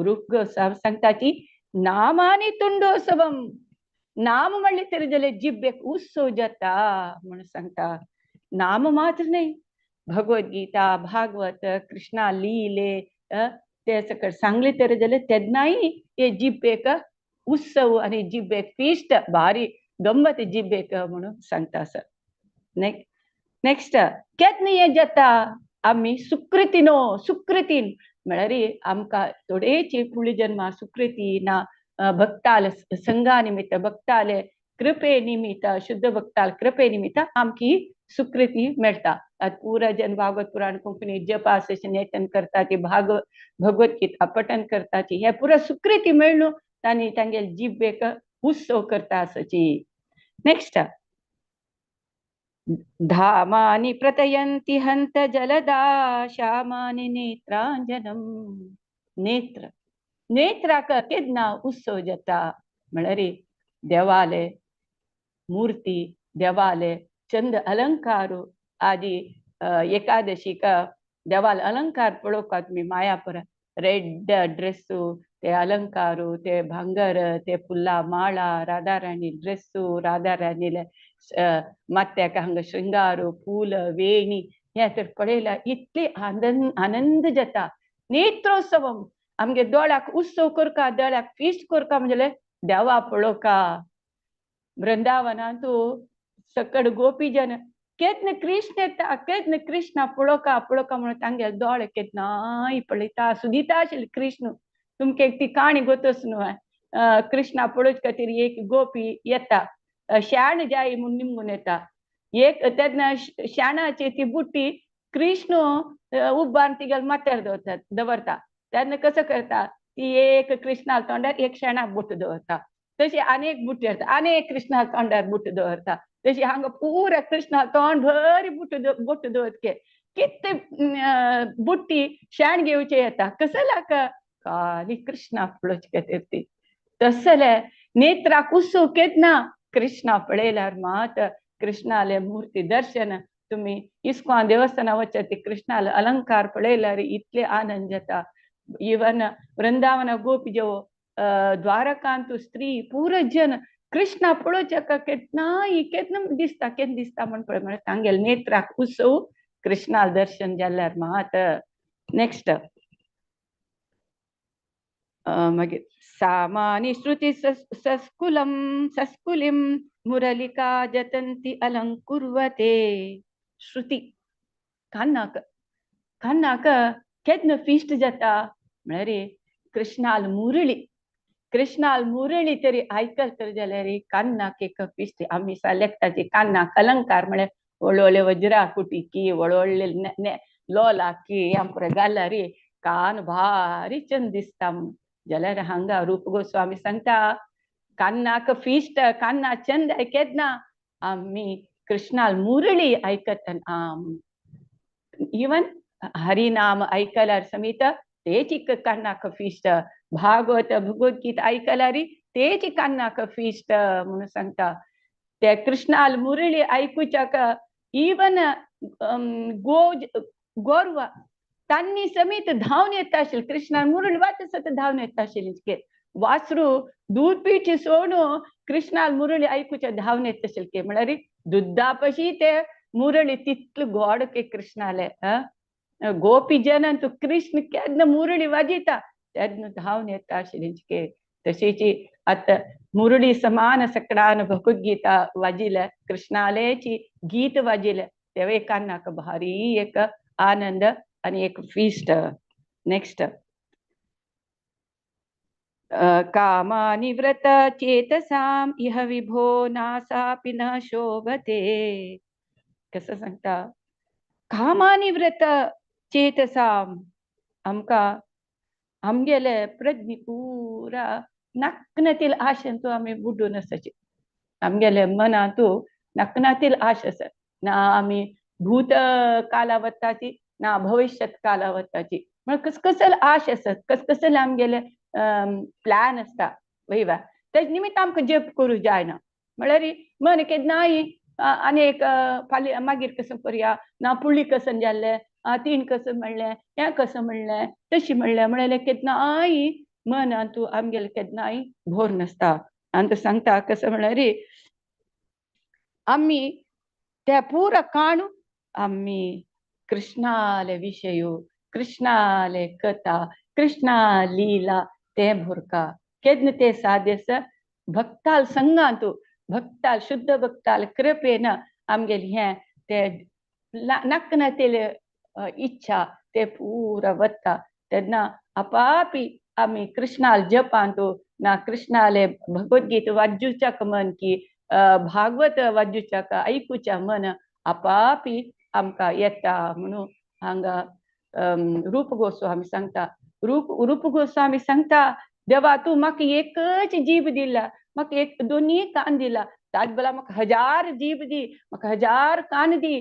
रूप गोस्वामी सांगता की नामानी तुंडोत्सवम. नाम म्हणले तरी जाल्यार जिब्बेक उत्सव जाता म्हूण सांगता. नाम मात्र न्हय, भगवद्गीता भागवत कृष्णा लिले ते सकट सांगले तरी जाल्यार तेन्नाय हे जिब्बेक उत्सव आनी जिब्बेक फिस्ट भारी गम्मत जिब्बेक म्हणून सांगता सर. नेक्स्ट केन्ना हें जाता आमी सुकृतीनो. सुकृतीन म्हळ्यार आमकां थोडेची फुडली जन्मा सुकृती ना भक्ताल संघा निमित्त भक्ताले कृपे निमित्त शुद्ध भक्ताल कृपे निमित्त आमकी सुकृती मेळटा. पुरा जन भागवत पुराण कोंकणी जपा नेतन करता ती भगवद्गीता पठन करता ती हे पुरा सुकृती मेळ्ळू तांणी तांगेले जिब्बेक उत्सव करता आसची. नेक्स्ट धामानि प्रतयन्ति हन्त जलदा श्यामानि नेत्रांजनम. नेत्र नेत्राक केन्ना उत्सव जाता म्हळ्यार देवाले मूर्ती देवाले चंद अलंकार आदी. एकादशीक देवाल अलंकार पळोवपाक तुमी मायापुर रेड ड्रेस्सू ते अलंकारू ते भांगर ते फुलां माळा राधाराणी ड्रेस्सू राधाराणीले माथ्याक हांगा शृंगारू फूल वेणी हें तर पळयल्यार इतले आनंद आनंद जाता. नेत्रोत्सवम आमगे दोळ्याक उत्सव करका दोळ्याक फिस्ट करका म्हणजे देवा पळोवका. वृंदावनांतू सकड गोपीजन केन्ना कृष्ण येता केन्ना कृष्णा पळोवका पळोवका म्हणून तांगे दोळे केन्नाय पळयता सुदिता आशिल्ले कृष्ण. तुमकां एक ती काणी गोतच न्हू कृष्णा पळोवचे खातीर एक गोपी येता शाण जाय म्हूण निमगून येता. एक तेन्ना शाणाची ती बुट्टी कृष्ण उब्बान तिगेले माथ्यार दवरता दवरता. तेन्ना कसो करता ती एक कृष्णा तोंडार एक शेणाक बुट दवरता. तशी आनी एक बुट्टी हाडटा आनी एक कृष्णा तोंडार बुट दवरता. तशी हांगा पुरा कृष्णा तोंड भरी बुट बुट दवरके कितले बुट्टी शेण घेवचे येता कसल्याक खाली कृष्णा पळोवचे खातीर ती. तसले नेत्राक उत्सव केन्ना कृष्णा पळयल्यार मात कृष्णाले मूर्ती दर्शन तुमी इस्कॉन देवस्थाना वचत ती कृष्णाले अलंकार पळयल्यार इतले आनंद जाता. इवन वृंदावन गोपी जो द्वारकांतु स्त्री पुरा जन कृष्णा पळोवच्याक केन्नाय केन्ना दिसता केन्ना दिसता म्हण पळय म्हळ्यार तांगेले नेत्राक उत्सव कृष्णा दर्शन जाल्यार मात. नेक्स्ट मागीर सामानि श्रुती सस्कुलं सस्कुलिं मुरलिका जतन्ति अलंकुर्वते. श्रुती कान्नाक कान्नाक केन्ना फिस्ट जाता म्हळ्यार कृष्णाल मुरळी कृष्णाल मुरळी तरी आयकल तर जाल्यार कान्नाक एक फिस्ट. आमी लेखताची कान्नाक अलंकार म्हळ्यार व्हडले व्हडले वज्रा कुटिकी व्हडले व्हडले लोलाकी आमकां घाल्यार कान भारी चंद दिसता म्हणून. जाल्यार हांगा रूप गोस्वामी सांगता कान्नाक फिस्ट कान्ना चंद केन्ना आमी कृष्णाल मुरळी आयकत आम इवन हरिनाम आयकल्यार समेत तेची कान्नाक फिस्ट. भागवत भगवद्गीता आयकल्यार तेची कान्नाक फिस्ट म्हणून सांगता. ते कृष्णाल मुरळी आयकुच्याक इवन गो गोरवा तांनी समेत धांवन येता आशिल्ले. कृष्णान मुरळी वाचत धांवन येता आशिल्ले. वासरू दूद पिवची सोडून कृष्णाल मुरळी आयकुच्या धांवन येता आशिल्ले. म्हळ्यार दुद्दा पशी ते मुरळी तितले गोड के कृष्णाले. गोपी जनन तू कृष्ण केन्ना मुरळी वाजयता तेन्ना धांवन येता आशिल्ले. तशीच आतां मुरळी समान सकडान भगवद्गीता वाजिल्या कृष्णालेची गीत वाजिल्या तेव्हा कान्नाक भारी एक आनंद आनी एक फीस्ट. नेक्स्ट. कामानिव्रत चेतसाम इह विभो नासापि न शोभते. कसं सांगता, कामानिव्रत चेतसाम, आमकां आमगेले प्रज्ञ पुरा नाकनातील आशेन तूं आमी बुडून आसाची. आमगेले मनांतू नाकनातील आश आसा ना, आमी भूत काला वताची ना भविष्यत काला वताची, म्हण कसकसल आश आसत, कसकसल आमगेले प्लॅन आसता वय वा, तेज निमित्त आमकां जप करूं जायना. म्हळ्यार मन केन्नाय आनी एक फाल्यां मागीर कसं करुया ना, पुळी कसं जाल्लें, तीण कसं म्हणलें, हें कसं म्हणलें, तशी म्हणलें, म्हणलें केन्नाय मनांतू आमगेलें केन्नाय भोर नासता. आनी तो सांगता कसं म्हणल्यार आमी त्या पुरा काणू आमी कृष्णाले विशय, कृष्णाले कथा, कृष्णा लीला ते भोरका. केन्ना ते साध्य आसा भक्ताल संगांतू, भक्ताल शुद्ध भक्ताल कृपेन आमगेलें हें ते नाकनातेले इच्छा ते पुरा वता. तेन्ना आपापी आमी कृष्णाल जपांतू ना कृष्णाले भगवद्गीता वाज्जुच्याक मन की भागवत वाज्जुच्याक आयकुच्या मन आपापी आमकां येता म्हणून हांगा रूप गोस्वामी सांगता. रूप गोस्वामी सांगता, देवा तूं म्हाका एकच जीभ दिला, म्हाका एक दोनी कान दिला, ताज बला म्हाका 1000 जीभ दी, म्हाका 1000 कान दी,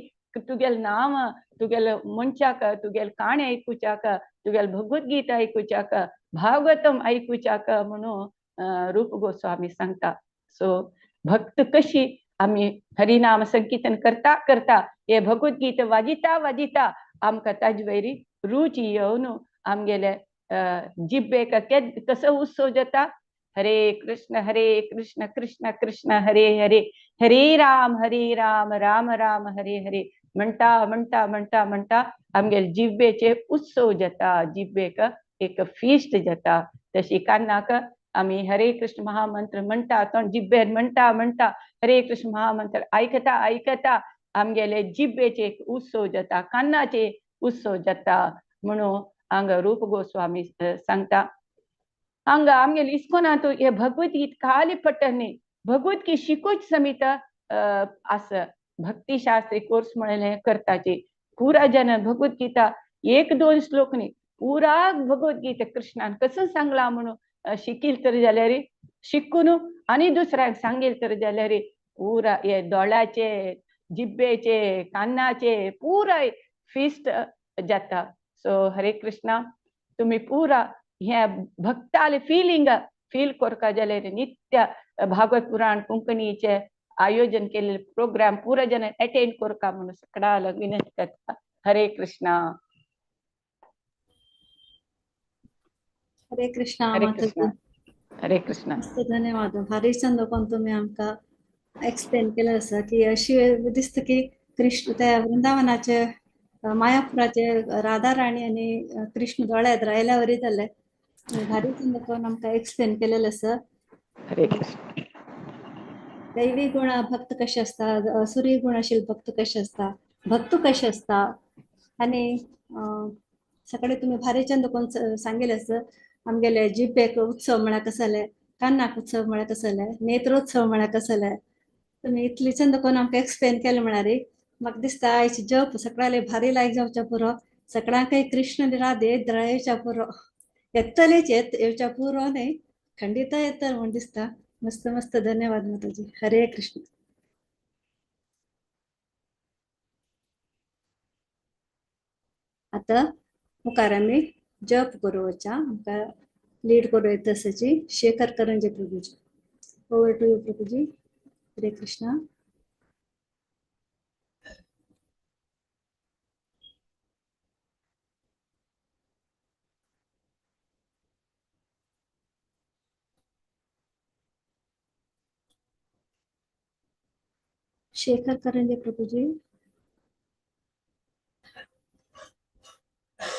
तुगेलें नांव तुगेले मनशाक तुगेले काणी आयकुच्याक, तुगेले भगवद्गीता आयकुच्याक, भागवतम आयकुच्याक म्हणून रूप गोस्वामी सांगता. सो भक्त कशी आमी हरिनाम संकीर्तन करता करता हे भगवद्गीता वाजिता वाजिता आमकां ताजे वयरी रुची येवन आमगेले जिब्बेक कसो उत्सव जाता. हरे कृष्ण हरे कृष्ण कृष्ण कृष्ण हरे हरे, हरे राम हरे राम राम राम हरे हरे म्हणटा म्हणटा म्हणटा म्हणटा आमगेले जिब्बेचे उत्सव जाता, जिब्बेक एक फीस्ट जाता. तशी कान्नाक आमी हरे कृष्ण महामंत्र म्हणटा, तोंड जिब्बेर म्हणटा म्हणटा हरे कृष्ण महामंत्र आयकता आयकता आमगेले जिब्बेचे एक उत्सव जाता, कान्नाचे उत्सव जाता म्हणून हांगा रूप गोस्वामी सांगता. हांगा आमगेले इस्कोनांत हे भगवद्गीता खाली पठण न्ही, भगवद्गीता शिकोवची समित आसा. भक्तिशास्त्री कोर्स म्हणलें करताची पुरा जन भगवद्गीता 1-2 श्लोक न्ही, पुरा भगवद्गीता कृष्णान कसं सांगला म्हणून शिकील तर जाल्यार शिकून आनी दुसऱ्यांक सांगील तर जाल्यार पुरा हे दोळ्याचे जिब्बेचे कानाचे पुरा फिस्ट जाता. सो हरे कृष्णा, तुम्ही पुरा हे भक्ताले फिलिंग फील करका जाल्यार नित्य भागवत पुराण कोंकणीचे आयोजन केलेले प्रोग्राम पुरा जन अटेंड करका म्हणून सगळ्याला विनंती करता. हरे कृष्णा. हरे कृष्णा. हरे कृष्णा. हरे कृष्णा. मस्त धन्यवाद. भारी चंद पण तुम्ही आमकां एक्सप्लेन केलें आसा की अशी दिसता की कृष्ण त्या वृंदावनाचे मायापुराचे राधा राणी आनी कृष्ण दोळ्यात रायल्या वरी जाले. भारी चंद करून आमकां एक्सप्लेन केलेलें आसा. हरे कृष्ण. दैवी गुण भक्त कशे आसता, असुरी गुण आशिल्ले भक्त कशे आसता, भक्त कशे आसता, आनी सगळे तुमी भारी चंद करून सांगिल्लें आसा. आमगेले जिब्बेक उत्सव म्हळ्यार कसो जालें, कानाक उत्सव म्हळ्यार कसो जालें, नेत्रोत्सव म्हळ्यार कसो जालें, तुमी इतली चंद करून आमकां एक्सप्लेन केलें म्हळ्यार म्हाका दिसता आयची जप सगळ्यांक भारी लायक जावच्या पुरो, सगळ्यांकय कृष्ण राधे द्रयच्या पुरो येतलेच, येवच्या पुरो न्ही, खंडित येतले म्हूण दिसता. मस्त मस्त धन्यवाद माताजी. हरे कृष्ण. आता मुखार आमी जप करूं वच्या, आमकां लीड करूं येता तसची Shekhar Karanje Prabhuji. Over to you Prabhuji. Hare Krishna. Shekhar Karanje Prabhuji.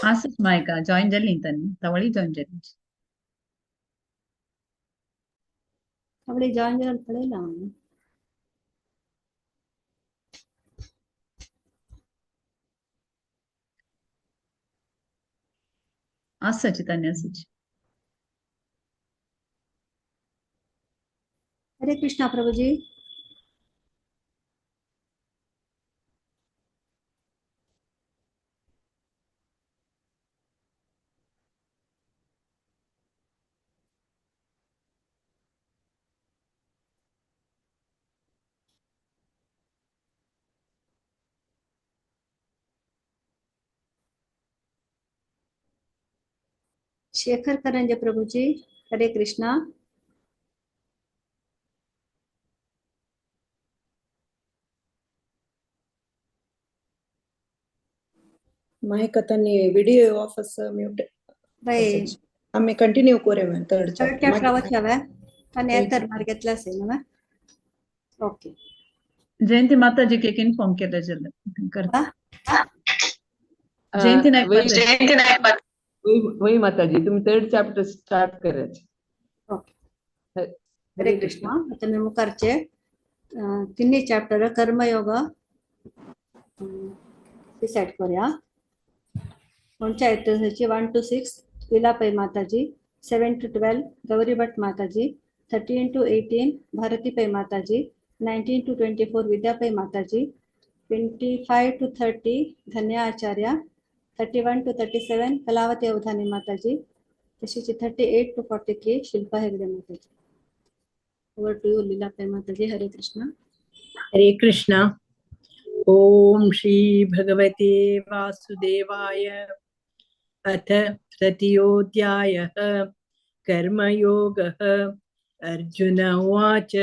आसच मायका जॉईन जाली तांणी तवळी जॉईन जाली. तवळी जॉईन जाल पळयला हांवें. आसाची तान्या आसाची. हरे कृष्णा प्रभुजी. शेखर करंजे प्रभुजी, हरे कृष्णा. मायक आतां व्हिडिओ ऑफ आसा, म्यूट. बाय. आमी कंटिन्यू करूया थर्ड. थर्ड चॅप्टर वचया आनी एतर मार्क घेतला असेल ना. ओके. जयंती माताजी एक इन्फॉर्म केलं जाल्यार करता. जयंती नायक माताजी. जयंती नायक. वही माताजी, तुम्ही थर्ड चॅप्टर स्टार्ट करायचे. ओके. हरे कृष्णा. आता मी मुखारचे तिन्ही चॅप्टर कर्मयोग डिसायड करूया. कोणच्या येतची 1 to 6 Leela Pai Mataji, 7 to 12 Gauri Bhat Mataji, 13 to 18 Bharati Pai Mataji, 19 to 24 Vidya Pai Mataji, 25 to 30 Dhanya Acharya, 31 to 37 Kalavati Avadhani Mataji, तसेच 38 to 43 Shilpa Hegde Mataji. Over to you Leela Pai Mataji. Hare Krishna. Hare Krishna. Om Shri भगवते वासुदेवाय. अथ तृतीयोऽध्यायः कर्मयोगः. अर्जुन उवाच,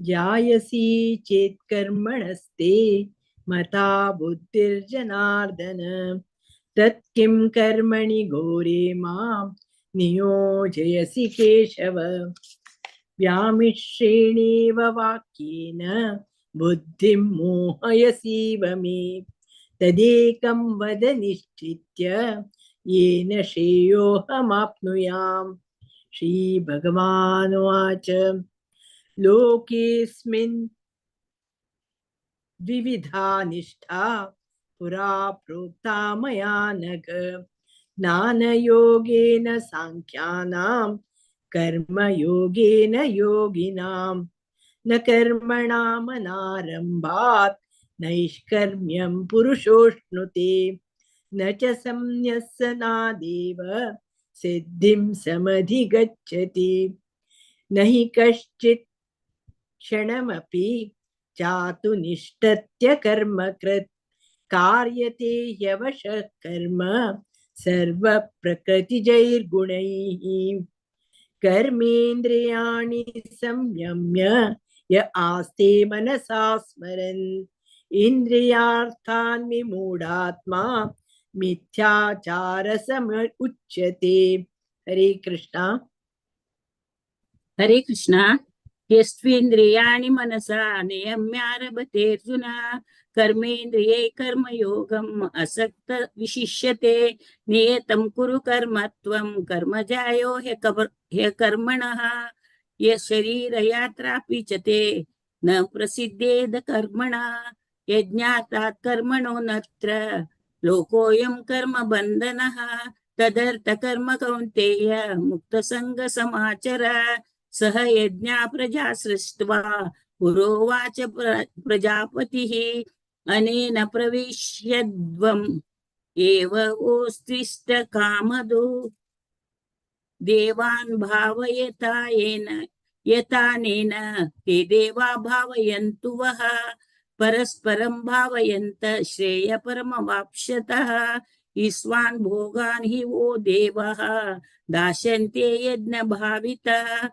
जायसी चेत् कर्मणस्ते मता बुद्धिर्जनार्दन, तत् किं कर्मणि घोरे मां नियोजयसि केशव. व्यामिश्रेणेव वाक्येन बुद्धिं मोहयसीव मे, तदेकं वद निश्चित्य येन श्रेयोऽहमाप्नुयाम्. श्रीभगवानुवाच, लोकेऽस्मिन् द्विविधा निष्ठा पुरा प्रोक्ता मया नघ, ज्ञानयोगेन सांख्यानां कर्मयोगेन योगिनां. न कर्मणामनारम्भात् नैष्कर्म्यं पुरुषोऽश्नुते, न च संन्यसनादेव सिद्धिं समधिगच्छति. न हि कश्चित् क्षणमपि चातु निष्ठत्य कर्मकृत्, कार्यते ह्यवशः कर्म सर्वप्रकृतिजैर्गुणैः. कर्मेन्द्रियाणि संयम्य य आस्ते मनसा स्मरन्, इन्द्रियार्थान् विमूढात्मा मिथ्याचारसम उच्यते. हरे कृष्णा. हरे कृष्णा. यस्त्विन्द्रियाणि मनसा नियम्यारभतेऽर्जुन, कर्मेन्द्रिये कर्मयोगम् असक्त विशिष्यते. नियतं कुरु कर्म त्वं कर्मजायो ह्यकर्मणः, यशरीरयात्रापि च ते न प्रसिद्धेद कर्मणा. यज्ञातात् कर्मणो नत्र लोकोऽयं कर्म बन्धनः, तदर्थ कर्म कौन्तेय मुक्तसङ्गसमाचर. सह यज्ञा प्रजा सृष्ट्वा पुरोवाच प्रजापतिः, अनेन प्रविश्यध्वम् एव ओस्तिष्ठ कामदो. देवान् भावयता येन यतानेन ते देवा भावयन्तु वः, परस्परं भावयन्त श्रेय परमवाप्स्यतः. ईश्वान् भोगान् हि वो देवः दास्यन्ते यज्ञभावितः,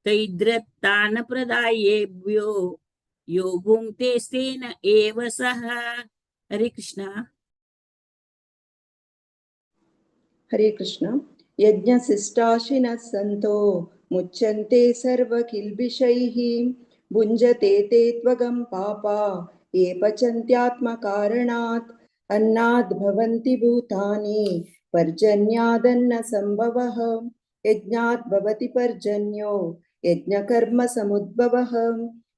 तैद्रत्तान प्रदायेभ्यो यो भुङ्क्तेस्तेन एव सः. हरे कृष्णा. हरे कृष्ण. यज्ञशिष्टाशिनः सन्तो मुच्यन्ते सर्वकिल्बिषैः, भुञ्जते ते त्वगं पापा ये पचन्त्यात्मकारणात्. अन्नाद् भवन्ति भूतानि पर्जन्यादन्न सम्भवः, यज्ञात् भवति पर्जन्यो यज्ञकर्म समुद्भवः.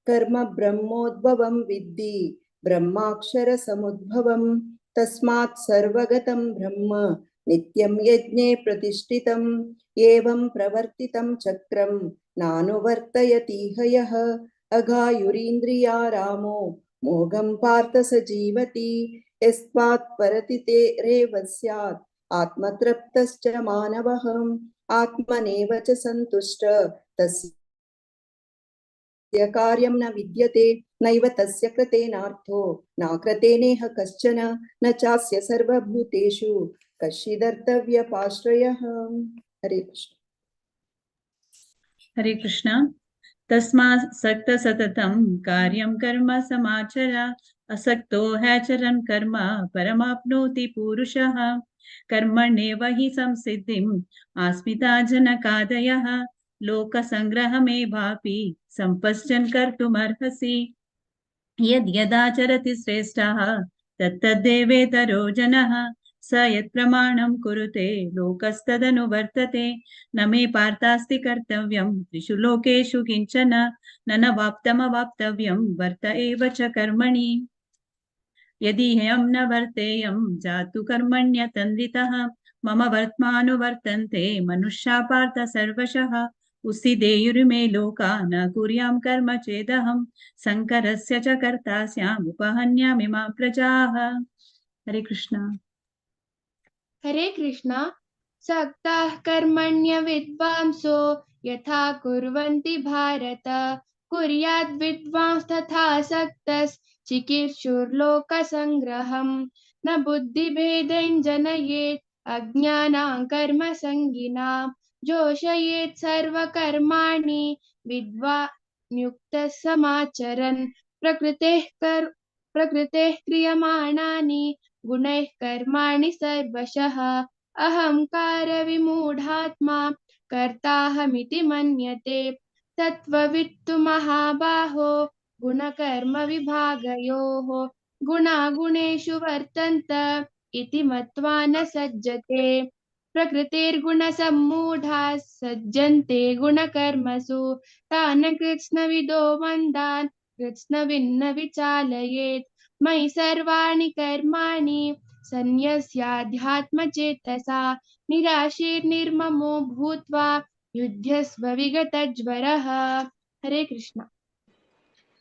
कर्म ब्रह्मोद्भवं विद्धि ब्रह्माक्षर समुद्भवं, तस्मात् सर्वगतं ब्रह्म नित्यं यज्ञे प्रतिष्ठितम् एवं प्रवर्तितं चक्रं नानुवर्तयतीह यः। अघायुरीन्द्रिया रामो मोघं पार्थ स जीवति। यस्मात् परति ते रेव स्यात् आत्मतृप्तश्च मानवः। आत्मनेव च सन्तुष्ट तस्य कार्यं न विद्यते। नैव तस्य कृतेनार्थो नाकृतेनेह कश्चन। न चास्य सर्वभूतेषु कश्चिदर्थव्यपाश्रयः। हरे कृष्ण। हरे कृष्ण। तस्मात् सक्त सततं कार्यं कर्म समाचर, असक्तो ह्याचरन् कर्म परमाप्नोति पुरुषः। कर्मण्येव हि संसिद्धिम् आस्मिता जनकादयः, लोकसङ्ग्रहमेवापि सम्पश्चन् कर्तुमर्हसि। यद् यदाचरति श्रेष्ठः तत्तद्देवेतरो जनः, स यत्प्रमाणं कुरुते लोकस्तदनुवर्तते। न मे पार्थास्ति कर्तव्यं त्रिषु लोकेषु किञ्चन, न न वाप्तमवाप्तव्यं वर्त एव च कर्मणि। यदि ह्यहं न वर्तेयं जातु कर्मण्यतन्द्रितः, मम वर्त्मानुवर्तन्ते मनुष्या पार्थ सर्वशः। उस्थिदेयुर्मे लोका न कुर्यां कर्म चेदहं, शङ्करस्य च कर्ता स्याम् उपहन्यामि मां प्रजाः। हरे कृष्ण। हरे कृष्ण। सक्ताः कर्मण्य विद्वांसो यथा कुर्वन्ति भारत, कुर्याद् विद्वांस्तथा सक्तश्चिकीर्षुर्लोकसङ्ग्रहम्। न बुद्धिभेदेन जनयेत् अज्ञानां कर्मसङ्गिनां, जोषयेत् सर्वकर्माणि विद्वान् युक्तः समाचरन्। प्रकृतेः क्रियमाणानि गुणैः कर्माणि सर्वशः। अहंकार विमूढात्मा कर्ताहमिति मन्यते। तत्त्ववित्तु महाबाहो गुणकर्म विभागयोः, गुणागुणेषु वर्तन्त इति मत्वा न सज्जते। प्रकृतिर्गुणसम्मूढाः सज्जन्ते गुणकर्मसु, तान् कृत्स्नविदो मन्दान् कृत्स्नविन्न विचालयेत्। मयि सर्वाणि कर्माणि सन्न्यस्याध्यात्मचेतसा, निराशीर्निर्ममो भूत्वा युध्यस्व विगतज्वरः। हरे कृष्ण।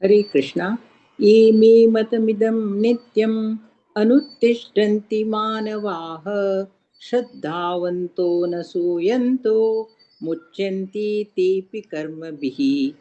हरे कृष्ण। ये मे मतमिदं नित्यम् अनुतिष्ठन्ति मानवाः, श्रद्धावन्तो न सूयन्तो मुच्यन्ति तेऽपि कर्मभिः।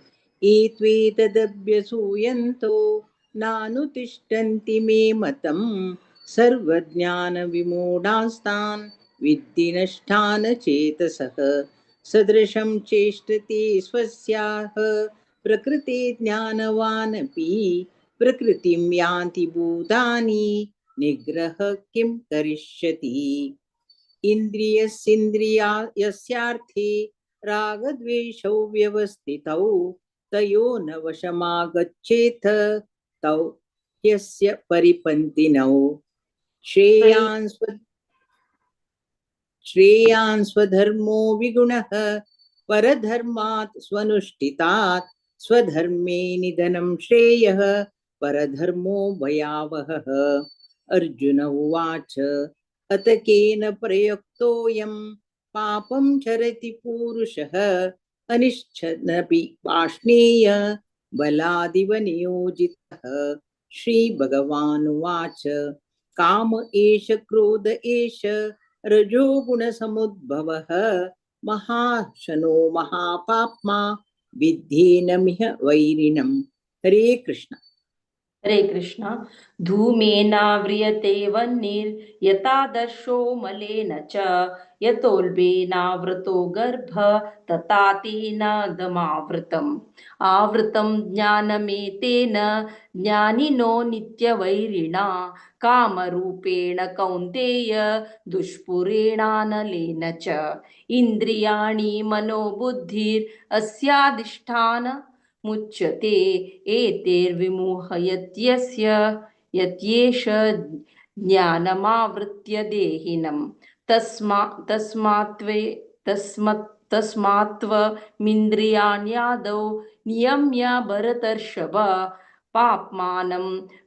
एत्वेतदभ्यसूयन्तो नानुतिष्ठन्ति मे मतं, सर्वज्ञानविमूढास्तान् विद्धि नष्टान् चेतसः। सदृशं चेष्टते स्वस्याः प्रकृते ज्ञानवानपि, प्रकृतिं यान्ति भूतानि निग्रह किं करिष्यति। इन्द्रियस्येन्द्रिया यस्यार्थे रागद्वेषौ व्यवस्थितौ, तयो न वशमागच्छेत् तौ ह्यस्य परिपन्थिनौ। श्रेयान् स्वधर्मो विगुणः परधर्मात् स्वनुष्ठितात्, स्वधर्मे निधनं श्रेयः परधर्मो भयावहः। अर्जुन उवाच, अत केन प्रयुक्तोऽयं पापं चरति पुरुषः, अनिच्छन्नपि वाष्णेय बलादिव नियोजितः। श्रीभगवानुवाच, काम एष क्रोध एष रजोगुणसमुद्भवः, महाशनो महापाप्मा विद्धेनमिह वैरिणम्। हरे कृष्ण। हरे कृष्ण। धूमेनाव्रियते वह्निर्यथादर्शो मलेन च, यतोल्बेनावृतो गर्भ तथा तेन दमावृतम्। आवृतं ज्ञानमेतेन ज्ञानिनो नित्यवैरिणा, कामरूपेण कौन्तेय दुष्पुरेणानलेन च। इन्द्रियाणि मनोबुद्धिरस्याधिष्ठान मुच्यते, एतेर्विमोहयत्यस्य यत्येष ज्ञानमावृत्य देहिनं। तस्मात्त्वमिन्द्रियाण्यादौ नियम्य भरतर्षभ, पाप्मानं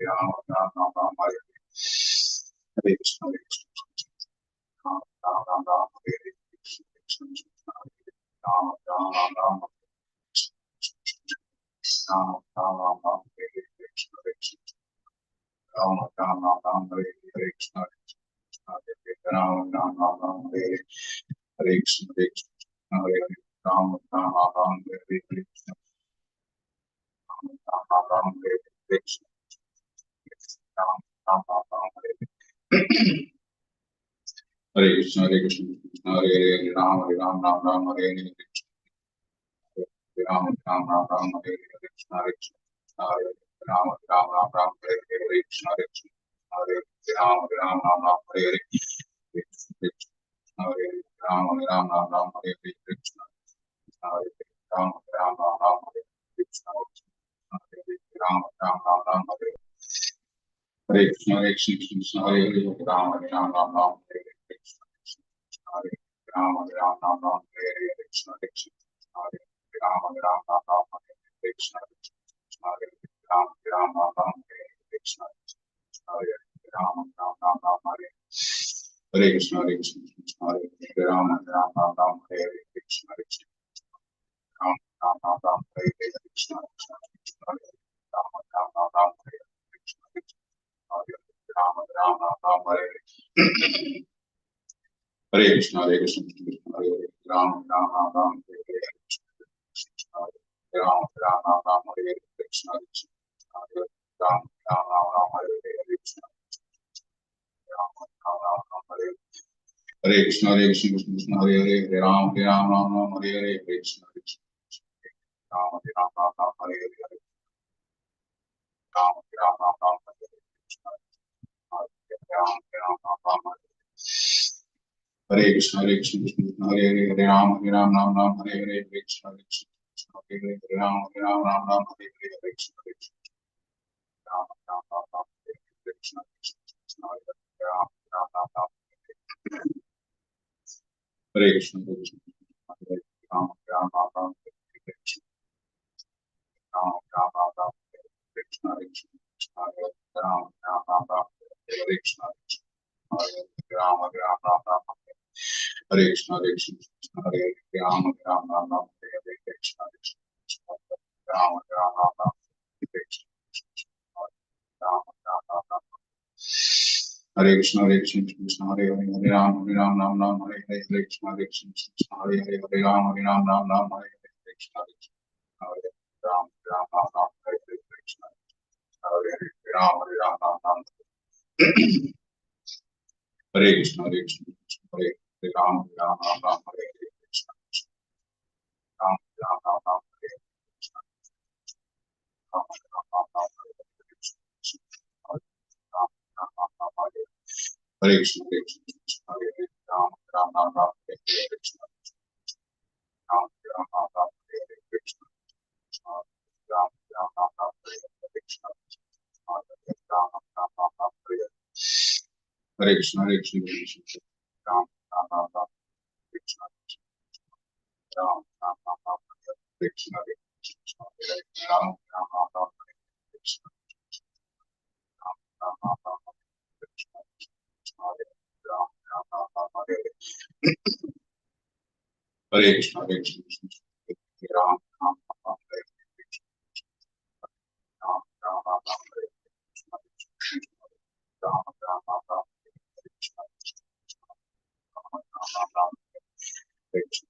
Ram Ram Ram Ram Hare Hare Krishna Hare Krishna Ram Ram Ram Ram Hare Hare Krishna Krishna Krishna Ram Ram Ram Ram Ram Ram Ram Ram Hare Hare Krishna Krishna Ram Ram Ram Ram Hare Hare Krishna Krishna Ram Ram Ram Ram Hare Hare Krishna Hare Krishna Hare Hare Ram Ram Ram Ram Hare Hare Krishna Ram Ram Ram Hare Hare Krishna Ram Ram Ram Ram Hare Hare Krishna Krishna Hare Hare Hare Ram Ram Ram Hare Hare Hare Krishna Ram Ram Ram Ram Hare Hare Krishna Hare Krishna Hare Ram Ram Ram Ram Hare Hare Hare Krishna Hare Krishna Hare Ram Ram Ram Ram Hare Hare Krishna Hare Ram Ram Ram Ram Hare Hare Krishna Hare Ram Ram Ram Ram Hare Krishna Hare Ram Ram Ram Ram Hare Hare Krishna Krishna Hare Hare Ram Ram Ram Ram Hare Krishna Hare Ram Ram Ram Ram Hare Hare Krishna Krishna Hare Ram Ram Ram Ram Hare Krishna Hare Ram Ram Ram Ram Hare Krishna Hare Ram Ram Ram Ram Hare Hare Krishna Krishna Hare Ram Ram Ram Ram Hare Hare Krishna Krishna Ram Ram Ram Ram Hare Hare Krishna Krishna Hare Ram Ram Ram Ram Hare Krishna Hare Ram Ram Ram Ram Hare Hare Krishna Krishna Hare Ram Ram Ram Ram Hare Hare Krishna Ram Ram Ram Ram Hare Krishna Krishna Ram Ram Ram Ram Hare Hare Krishna Ram Ram Ram Ram Hare Hare Krishna Krishna Hare Hare Hare Ram Ram Ram Hare Hare Hare Krishna Krishna Ram Ram Ram Ram Hare Hare Ram Ram Ram Ram Hare Krishna Ram Ram Ram Ram Hare Hare Krishna Krishna Hare Hare Hare Ram Ram Ram Hare Hare Hare Krishna Krishna Hare Hare Ram Ram Ram Hare Hare Hare Krishna Krishna Ram Ram Ram Ram Hare Krishna Krishna Ram Ram Ram Ram Hare Krishna Hare Ram Ram Ram Ram Hare Krishna Ram Ram Ram Ram Hare Krishna Krishna Ram Ram Ram Ram Hare Krishna Hare Ram Ram Ram Ram Hare Krishna Hare Ram Ram Ram Ram Hare Krishna Krishna Ram Ram Ram Ram Hare Krishna Ram Ram Ram Ram Hare Krishna Krishna Hare Hare Hare Ram Ram Ram Hare Hare Hare Krishna Krishna Hare Hare Hare Ram Ram Ram Hare Hare Krishna Hare Ram Ram Ram Ram Hare Hare Krishna Hare Hare Ram Ram Ram Hare Krishna Hare Ram Ram Ram Ram Hare Hare Krishna Ram Ram Ram Ram Hare Krishna Ram Ram Ram Ram Hare Krishna Ram Ram Ram Ram Hare Hare Krishna Hare Ram Ram Ram Ram Hare Krishna Ram Ram Ram Ram Hare Krishna Ram Ram Ram Ram Hare Krishna Ram Ram Ram Ram Hare Hare Krishna Ram Ram Ram Ram Krishna Ram Ram Ram Ram Krishna Ram Ram Ram Ram Krishna Ram Ram Ram Ram Krishna Ram Ram Ram Ram Hare Hare Krishna Ram Ram Ram Hare Krishna Ram Ram Ram Ram Hare Krishna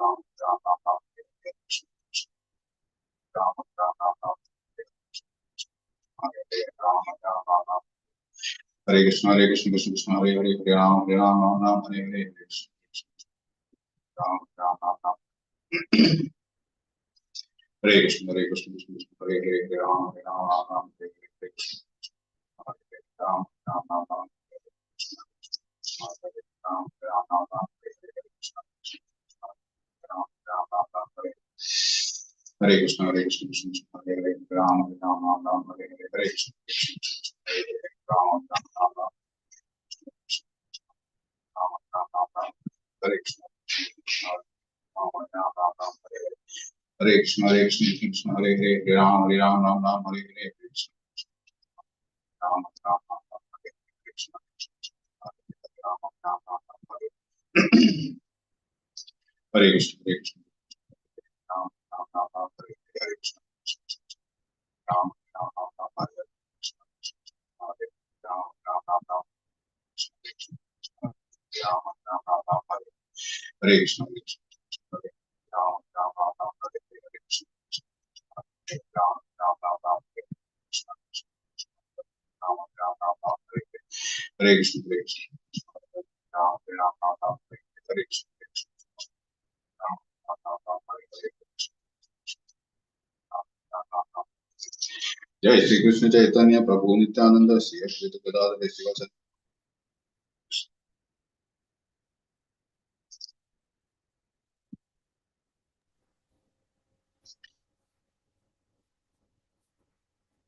Ram Ram Ram Ram Krishna Ram Ram Ram Krishna Ram Ram Ram Ram Krishna Ram Ram Ram Ram Hare Ram Ram Ram Ram Hare Krishna Krishna Krishna Hare Hare Hare Ram Ram Ram Hare Hare Krishna Ram Ram Ram Ram Hare Krishna Krishna Krishna Hare Hare Hare Ram Ram Ram Hare Hare Krishna Hare Ram Ram Ram Ram Krishna Hare Ram Ram Ram Ram Hare Krishna Ram Ram Ram Ram Hare Hare Krishna Krishna Hare Hare Ram Ram Ram Ram Hare Hare Hare Krishna Ram Ram Ram Ram Ram Ram Ram Ram Hare Krishna Ram Ram Ram Ram Hare Hare Krishna Krishna Hare Hare Hare Ram Ram Ram Hare Hare Krishna हरे कृष्ण हरे कृष्ण राम राम राम राम हरे हरे कृष्ण राम राम राम राम हरे कृष्ण हरे राम राम राम राम कृष्ण कृष्ण राम राम राम राम हरे हरे कृष्ण हरे कृष्ण हरे राम राम राम राम हरे हरे कृष्ण राम राम राम राम हरे कृष्ण राम राम राम राम हरे हरे कृष्ण हरे कृष्ण राम राम राम राम हरे हरे कृष्ण राम राम राम राम हरे हरे कृष्ण राम राम राम राम। जय श्री कृष्ण चैतन्य प्रभु नित्यानंद श्री अद्वैत गदाधर शिवासादि।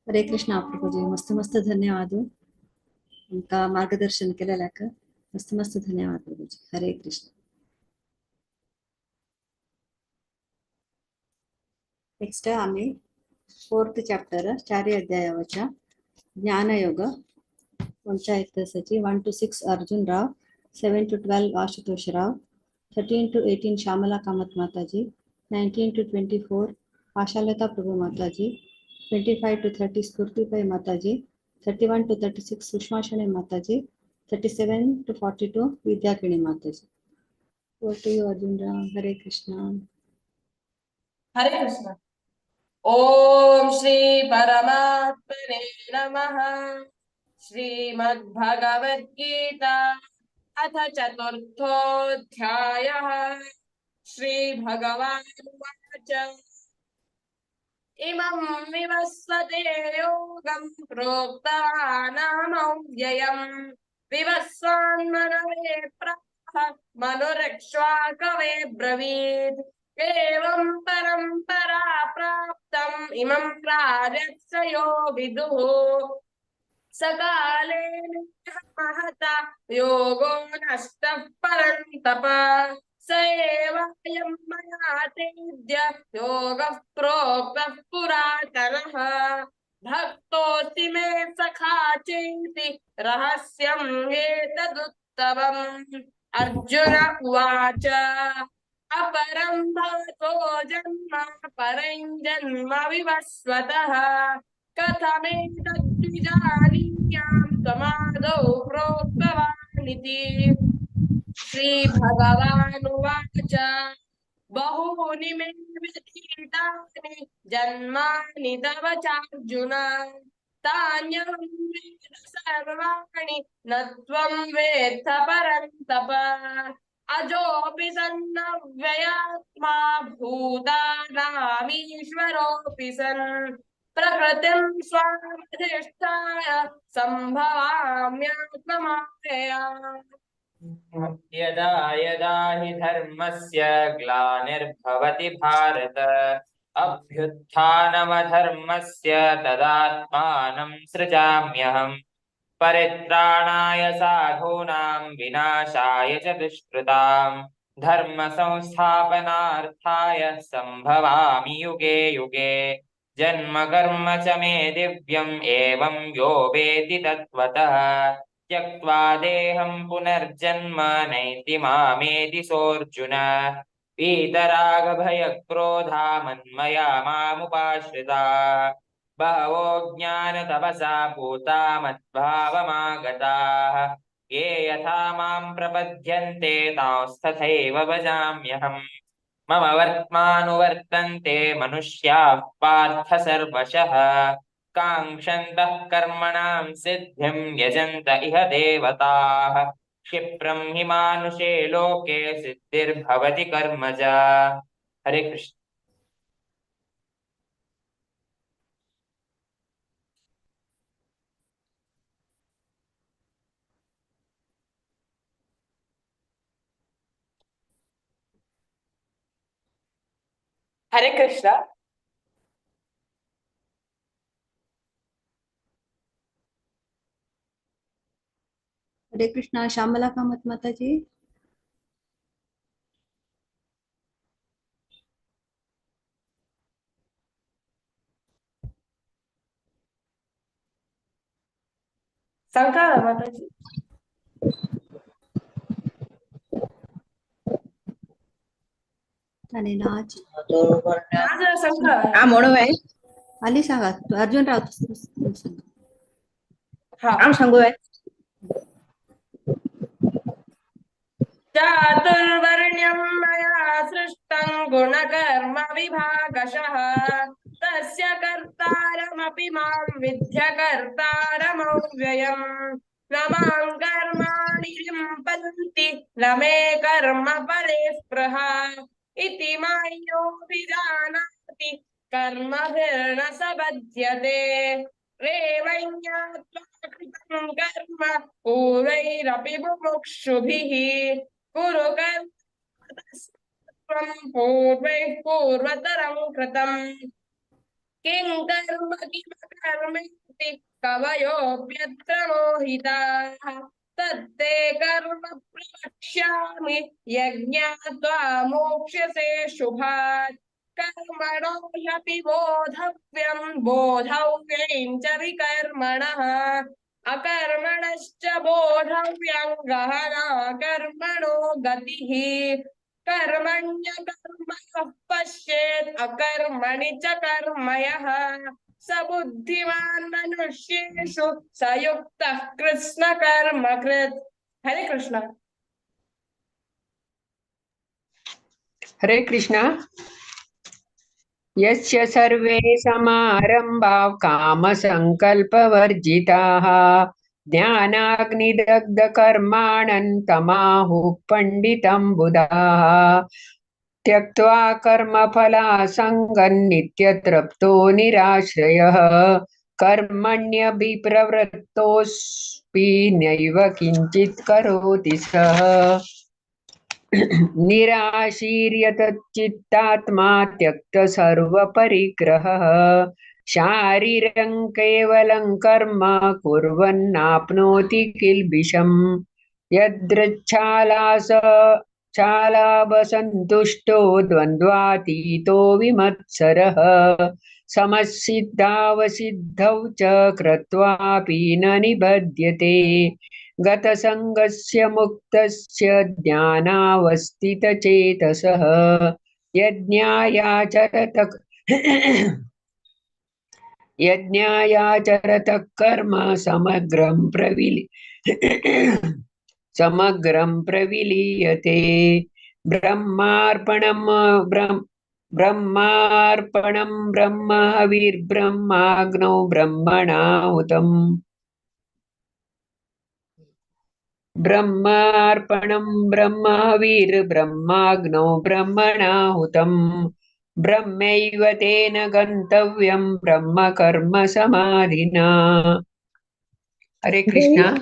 हरे कृष्णा प्रभुजी, मस्त मस्त धन्यवाद तुमका मार्गदर्शन केलेल्याक, मस्त मस्त धन्यवाद प्रभुजी। हरे Krishna. Next आम्ही fourth chapter चारी अध्यायावरच्या ज्ञानयोग पंचायत सची 1 to 6 Arjun Rao, 7 to 12 Ashutosh Rao, 13 to 18 Shyamala Kamat Mataji, 19 to 24 Ashalata Prabhu Mataji, 25 to 30 Spurti Pai Mataji, 31 to 36 Sushma Shane Mataji, 37 to 42 Vidyakini Mataji. Over to you, Arjun Rao. Hare Krishna. Hare Krishna. Om Shri परमात्मने नमः। श्रीमद्भगवद्गीता अथ चतुर्थोऽध्यायः। श्री भगवानुवाच। इमं विवस्वते योगं प्रोक्तवानहमव्ययम् विवस्वान्मनवे प्राह मनुरक्ष्वाकवे ब्रवीत्। एवं परंपरा प्राप्तम् इमं प्राजत्सयो विदुः सकालेन महता योगो नष्टः परन्तप स एवायं मया तेद्य योगः प्रोक्तः पुरातनः। भक्तोऽसि मे सखा चेति रहस्यम् एतदुत्तमम्। अर्जुन उवाच। अपरं भवतो जन्म परं जन्म विवस्वतः कथमेतद्विजानीयां त्वमादौ प्रोक्तवानिति। श्रीभगवानुवाच। बहूनि मे व्यतीतानि जन्मानि तव चार्जुन तान्यहं वेद सर्वाणि न त्वं वेत्थ परन्तप। अजोऽपि सन्नव्ययात्मा भूतानामीश्वरोऽपि सन् प्रकृतिं स्वामधिष्ठाय सम्भवाम्यात्ममायया। यदा यदा हि धर्मस्य ग्लानिर्भवति भारत अभ्युत्थानमधर्मस्य तदात्मानं सृजाम्यहम्। परित्राणाय साधूनां विनाशाय च दुष्कृतां धर्म संस्थापनार्थाय संभवामि युगे युगे। जन्म कर्म च मे दिव्यम् एवं यो वेति तत्त्वतः त्यक्त्वा देहं पुनर्जन्म नैति मामेति सोऽर्जुन। वीतरागभयक्रोधा मन्मया मामुपाश्रिता बहवो ज्ञानतपसा पूता मद्भावमागताः। ये यथा मां प्रपद्यन्ते तांस्तथैव भजाम्यहम्। मम वर्त्मानुवर्तन्ते मनुष्याः पार्थ सर्वशः। काङ्क्षन्तः कर्मणां सिद्धिं यजन्त इह देवताः। क्षिप्रं हि मानुषे लोके सिद्धिर्भवति कर्मजा। हरे कृष्ण। हरे कृष्णा। हरे कृष्णा। श्यामला कामत माताजी। सांगा माताजी। आनी नाच ना सांगा. हा म्हणू आहे. आली सांगा अर्जुन राव सांगा. हा हांव सांगू आहे. चातुर्वर्ण्यं मया सृष्टं गुणकर्म विभागशः तस्य कर्तारमपि मां विद्य कर्तारमव्ययम् न मां कर्माणि लिम्पन्ति न मे कर्मफले स्पृहा इति मां योऽभिजानाति कर्मभिर्न स बध्यते. एवं ज्ञात्वा कृतं कर्म पूर्वैरपि मुमुक्षुभिः कुरु कर्म त्वं पूर्वैः पूर्वतरं कृतम्. किं कर्म किमकर्मेति कवयोऽप्यत्र मोहिताः तत्ते कर्म प्रवक्ष्यामि यज्ञात्वा मोक्ष्यसे शुभात्. कर्मणो ह्यपि बोधव्यं बोधव्यं च विकर्मणः अकर्मणश्च बोधव्यं गहना कर्मणो गतिः. कर्मण्यकर्मयः पश्येत् अकर्मणि च कर्मयः स बुद्धिमान् मनुष्येषु स युक्तः कृत्स्नकर्मकृत्. हरे कृष्ण. हरे कृष्ण. यस्य सर्वे समारम्भाः कामसङ्कल्पवर्जिताः ज्ञानाग्निदग्धकर्माणं तमाहुः पण्डितं बुधाः. त्यक्त्वा कर्मफलासङ्गं नित्यतृप्तो निराश्रयः कर्मण्यभिप्रवृत्तोऽस्मि नैव किञ्चित् करोति सः. निराशीर्यतच्चित्तात्मा त्यक्त सर्वपरिग्रहः शारीरं केवलं कर्म कुर्वन्नाप्नोति किल्बिषम्. यदृच्छालास चालाभसन्तुष्टो द्वन्द्वातीतो विमत्सरः समसिद्धावसिद्धौ च कृत्वापि न निबध्यते. गतसङ्गस्य मुक्तस्य ज्ञानावस्थितचेतसः यज्ञायाचरत कर्म समग्रं प्रविलीयते. ब्रह्मार्पणं ब्रह्म हविर्ब्रह्माग्नौ ब्रह्मणाहुतम्. ब्रह्मार्पणं ब्रह्म हविर्ब्रह्माग्नौ ब्रह्मणाहुतम्. ब्रह्मैव तेन गन्तव्यं ब्रह्मकर्म समाधिना. हरे कृष्ण.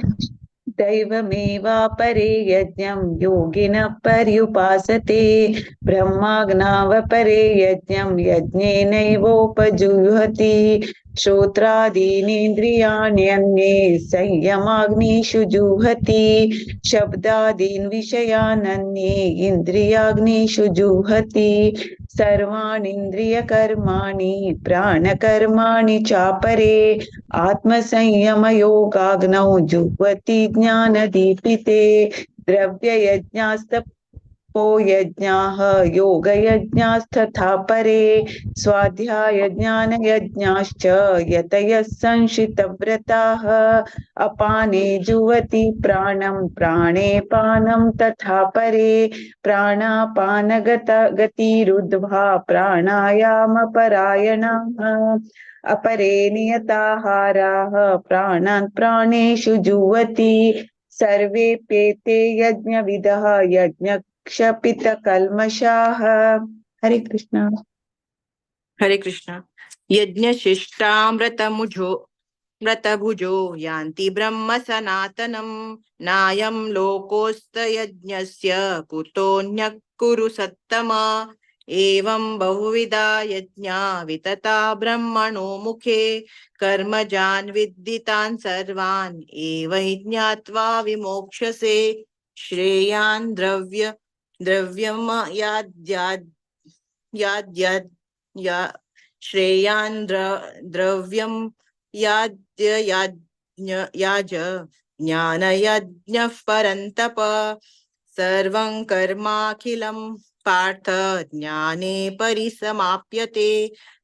दैवमेवापरे यज्ञं योगिनः पर्युपासते ब्रह्माग्नावपरे यज्ञं यज्ञेनैवोपजुह्वति. श्रोत्रादीनेन्द्रियाण्यन्ये संयमाग्निषु जुह्वति शब्दादीन् विषयानन्ये इन्द्रियाग्निषु जुह्वति. सर्वाणीन्द्रियकर्माणि प्राणकर्माणि चापरे आत्मसंयमयोगाग्नौ जुह्वति ज्ञानदीपिते. द्रव्ययज्ञास्तपो यज्ञाः योगयज्ञास्तथा परे स्वाध्याय ज्ञानयज्ञाश्च यतयः संशितव्रताः. अपाने जुवति प्राणं प्राणे पानं तथा परे प्राणापानगत गतिरुद्ध्वा प्राणायामपरायणाः. अपरे नियताहाराः प्राणान् प्राणेषु जुवति. सर्वेप्येते यज्ञविदः यज्ञक्षपितकल्मषाः. हरे कृष्ण. हरे कृष्ण. यज्ञशिष्टामृतमुझो मृतभुजो यान्ति ब्रह्म सनातनं नायं लोकोऽस्तयज्ञस्य कुतोऽन्यः कुरु सत्तमा. एवं बहुविधा यज्ञा वितता ब्रह्मणो मुखे कर्मजान् विद्दितान् सर्वान् एवं ज्ञात्वा विमोक्षसे. श्रेयान् द्रव्यम याद्याद् याद्याद् या श्रेयान् द्रव्यं याद्य याज्ञ याज ज्ञानयज्ञः परन्तप. सर्वं कर्माखिलं पार्थ ज्ञाने परिसमाप्यते।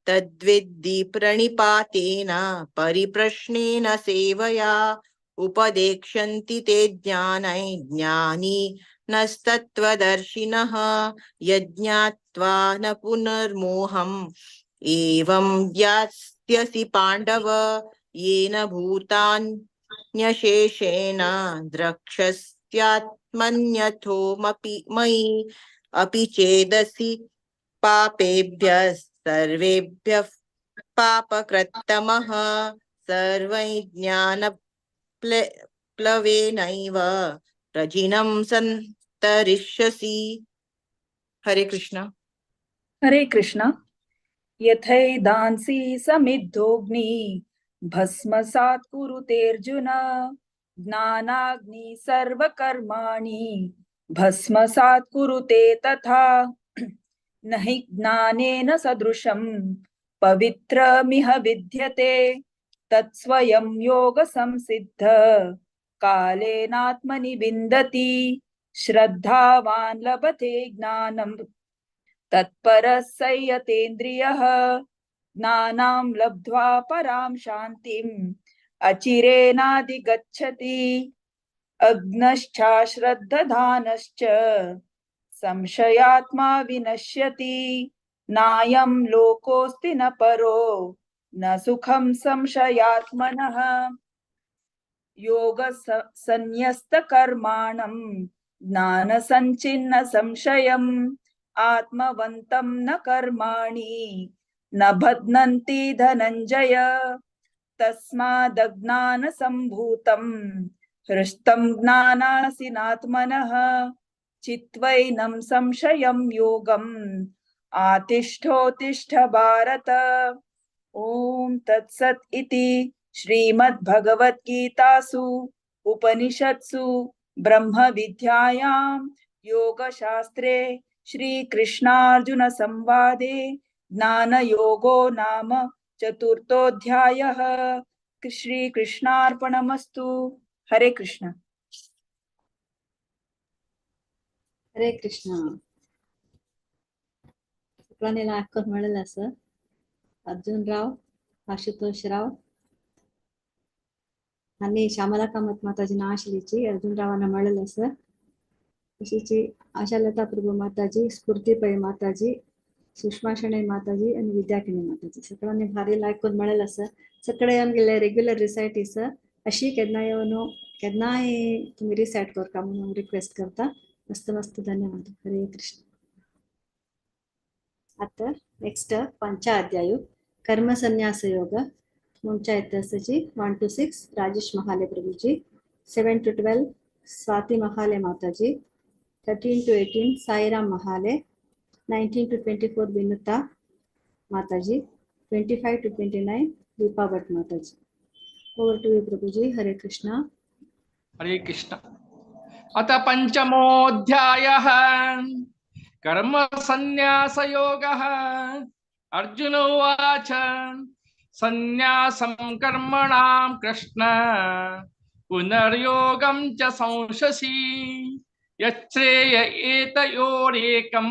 तद्विद्धि प्रणिपातेन परिप्रश्नेन सेवया उपदेक्ष्यन्ति ते ज्ञानै ज्ञानी नस्तत्त्वदर्शिनः। यज्ञात्वा न पुनर्मोहम् एवं ज्ञास्यसि पाण्डव येन भूतान्यशेषेण द्रक्ष्यस्यात्मन्यथोमपि मयि। अपि चेदसि पापेभ्यः सर्वेभ्यः पापकृत्तमः सर्वैर्ज्ञान प्लवेनैव प्रजिनं सन्तरिष्यसि। हरे कृष्णा। हरे कृष्णा। यथैदांसि समिद्धोऽग्नि भस्मसात् कुरुतेऽर्जुन ज्ञानाग्नि सर्वकर्माणि भस्मसात् कुरुते तथा। न हि ज्ञानेन सदृशं पवित्रमिह विद्यते तत्स्वयं योग संसिद्ध कालेनात्मनि विन्दति। श्रद्धावान् लभते ज्ञानं तत्परः संयतेन्द्रियः ज्ञानां लब्ध्वा परां शान्तिम् अचिरेणाधिगच्छति। अग्नश्चाश्रद्दधानश्च संशयात्मा विनश्यति। नायं लोकोऽस्ति न परो न सुखं संशयात्मनः। योग संन्यस्तकर्माणं ज्ञान संचिन्न संशयम् आत्मवन्तं न कर्माणि न बध्नन्ति धनञ्जय। तस्मादज्ञान संभूतं हृष्टं ज्ञानासिनात्मनः चित्वैनं संशयं योगम् आतिष्ठोतिष्ठ भारत। ॐ तत्सत् इति श्रीमद्भगवद्गीतासु उपनिषत्सु ब्रह्मविद्यायां योगशास्त्रे श्रीकृष्णार्जुन संवादे ज्ञानयोगो नाम चतुर्थोऽध्यायः। श्रीकृष्णार्पणमस्तु। हरे कृष्ण। हरे कृष्ण। सगळ्यांनी लाईक करून मिळेल असं अर्जुन राव, आशुतोष राव आणि श्यामला कामत माताजी नाशिलीची अर्जुन रावांना मिळेल असं तशीची आशालता प्रभू माताजी, स्फूर्ती पै माताजी, सुषमा शणै माताजी आणि विद्याकिणी माताजी सगळ्यांनी भारी लाईक करून मिळेल असं सगळे येवन गेले रेग्युलर रिसायटीस अशी केन्ना येवन केन्नाय तुम्ही रिसायट करता म्हणून रिक्वेस्ट करता। मस्त मस्त धन्यवाद। हरे कृष्ण। आता नेक्स्ट पंचाध्याय कर्म संन्यास योग तुमच्या इतिहासाची 1 to 6 Rajesh Mahale Prabhuji, 7 to 12 Swati Mahale Mataji, 13 to 18 Sairam Mahale, 19 to 24 Vinuta Mataji, 25 to 29 Deepa Bhat Mataji. Over to you Prabhuji. Hare Krishna. Hare Krishna. अथ पंचमोऽध्यायः कर्म संन्यास योगः। अर्जुन उवाच संन्यासं कर्मणां कृष्ण पुनर्योगं च संशसि यच्छ्रेय एतयोरेकं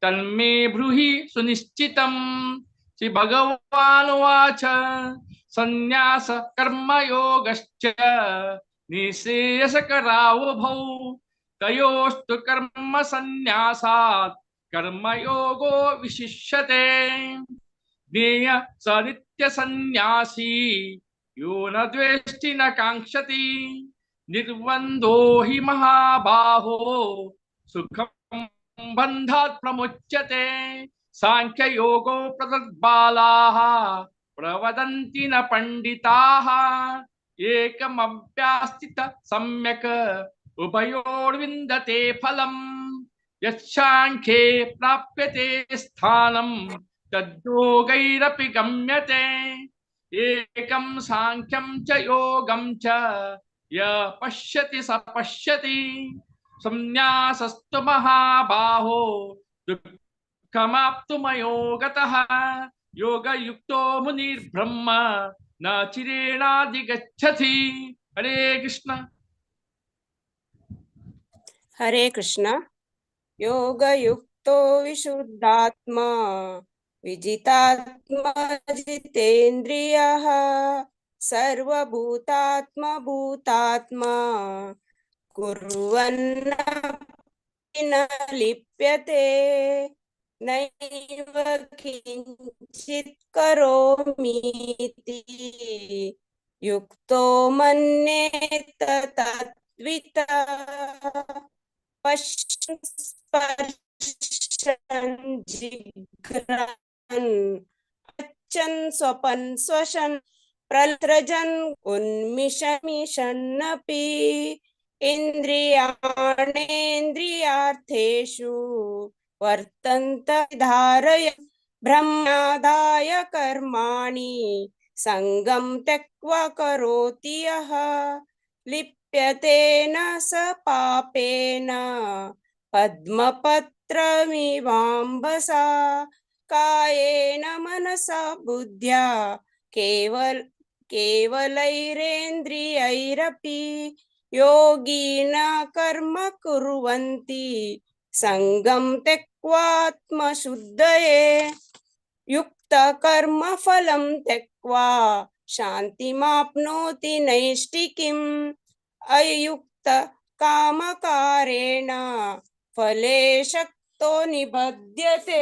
तन्मे ब्रूहि सुनिश्चितम्। श्री भगवानुवाच संन्यास कर्मयोगश्च निःश्रेयसकरावुभौ तयोस्तु कर्म संन्यासात् कर्मयोगो विशिष्यते। ज्ञेय स नित्य संन्यासी यो न द्वेष्टि न कांक्षति निर्वंदो हि महाबाहो सुखं बंधात् प्रमुच्यते। सांख्ययोगो प्रदद्बालाः प्रवदन्ति न पंडिताः एकमप्यास्थित सम्यक् उभयोर्विन्दते फलम्। यच्छाङ्ख्ये प्राप्यते स्थानं तद्योगैरपि गम्यते। एकं सांख्यं च योगं च य पश्यति स पश्यति। संन्यासस्तु महाबाहो दुःखमाप्तुमयो गतः। योगयुक्तो मुनिर्ब्रह्म न चिरेणाधिगच्छति। हरे कृष्ण। हरे कृष्ण। योगयुक्तो विशुद्धात्मा विजितात्मा जितेन्द्रियः सर्वभूतात्मा भूतात्मा कुर्वन्नपि न लिप्यते नैव किञ्चित् करोमीति युक्तो मन्येत तद्वितः पश्यन् स्पर्शन् जिघ्रन् अच्छन् स्वपन् स्वशन् प्रलत्रजन् उन्मिषमिषन्नपि इन्द्रियाणेन्द्रियार्थेषु वर्तन्त धारय ब्रह्मादाय कर्माणि संगं त्यक्त्वा करोति यः लिप्यते न स पापेन पद्मपत्रमिवाम्बसा कायेन मनसा बुद्ध्या केवलैरेन्द्रियैरपि योगी न कर्म कुर्वन्ति संगं त्यक्त्वात्मशुद्धये युक्त कर्म फलं त्यक्त्वा शान्तिमाप्नोति नैष्टिकीम् अयुक्त कामकारेण फले शक्तो निबध्यते।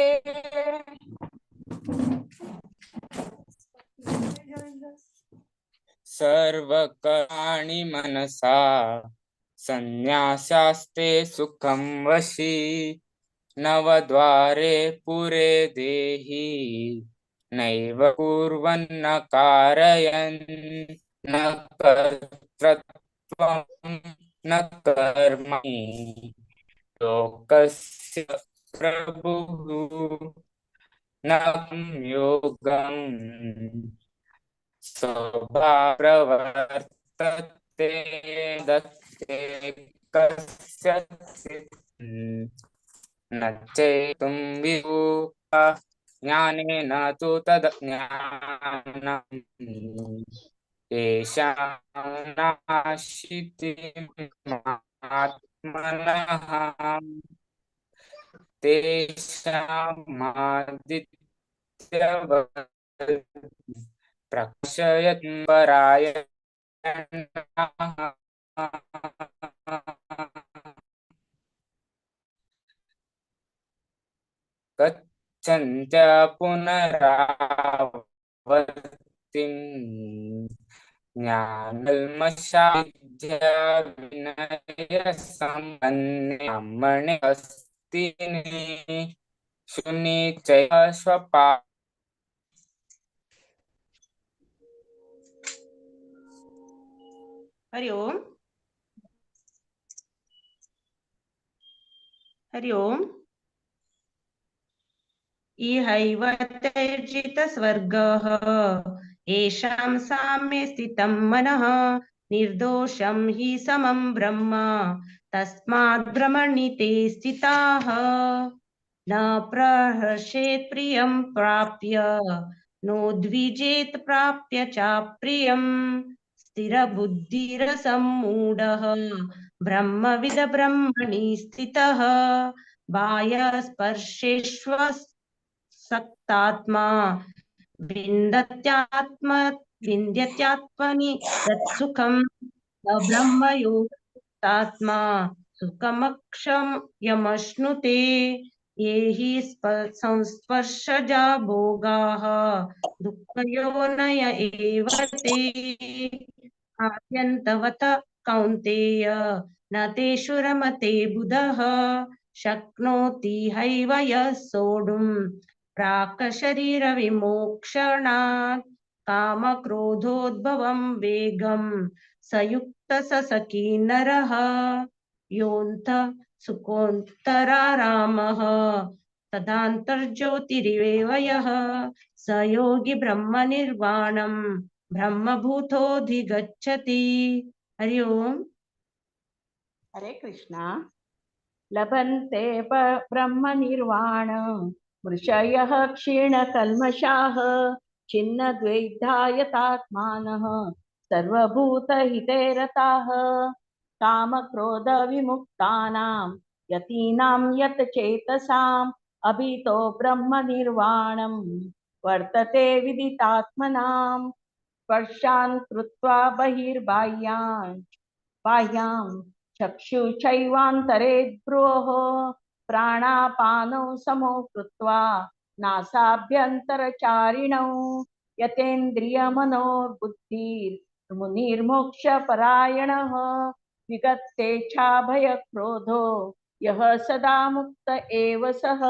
सर्वकर्माणि मनसा संन्यासास्ते सुखं वशी नवद्वारे पुरे देहि नैव कुर्वन्न कारयन् न कर्तृत्वं न कर्मणि लोकस्य प्रभुः न योगं स्वभाव प्रवर्तते दत्ते कस्यचित् न चेतुं विभुः ज्ञानेन तु तद्ज्ञानं तेषां नाशितिमात्मनः तेषामादित्यवत् प्रकाशयत् परायणः। गच्छन्त्य पुनरावर्तिं ज्ञानल्मषाविद्या विनयसम्पन्ने हस्तिनि शुनि चैव स्वपा। हरि ओम। हरि ओम। इहैव तैर्जितस्वर्गः येषां साम्ये स्थितं मनः निर्दोषं हि समं ब्रह्म तस्मात् ब्रह्मणि ते स्थिताः। न प्रहर्षेत् प्रियं प्राप्य नोद्विजेत् प्राप्य चाप्रियं स्थिरबुद्धिरसम्मूढः ब्रह्मविद ब्रह्मणि स्थितः। बाह्यस्पर्शेष्वसक्तात्मा विन्दत्यात्मनि तत्सुखं ब्रह्मयोगात्मा सुखमक्षयमश्नुते। ये हि संस्पर्शजा भोगाः दुःखयोनय एव ते आद्यन्तवत कौन्तेय न तेषु रमते बुधः। शक्नोति हैव यः सोढुं प्राक्शरीरविमोक्षणात् कामक्रोधोद्भवं वेगं स युक्तः स सखी नरः। योऽन्त सुखोऽन्तरारामः तदान्तर्ज्योतिरिव यः स योगी ब्रह्मनिर्वाणं ब्रह्मभूतोऽधिगच्छति। हरि ओम। हरे कृष्णा। लभन्ते ब्रह्मनिर्वाण ऋषयः क्षीणकल्मषाः छिन्नद्वैधायतात्मानः सर्वभूतहिते रताः। कामक्रोधविमुक्तानां यतीनां यतचेतसाम् अभितो ब्रह्मनिर्वाणं वर्तते विदितात्मनां। स्पर्शान् कृत्वा बहिर्बाह्यान् बाह्यां चक्षु चैवान्तरे भ्रुवोः प्राणापानौ समौ कृत्वा नासाभ्यन्तरचारिणौ यतेन्द्रियमनोर्बुद्धिर्मुनिर्मोक्षपरायणः विगतेच्छाभयक्रोधो यः सदा मुक्त एव सः।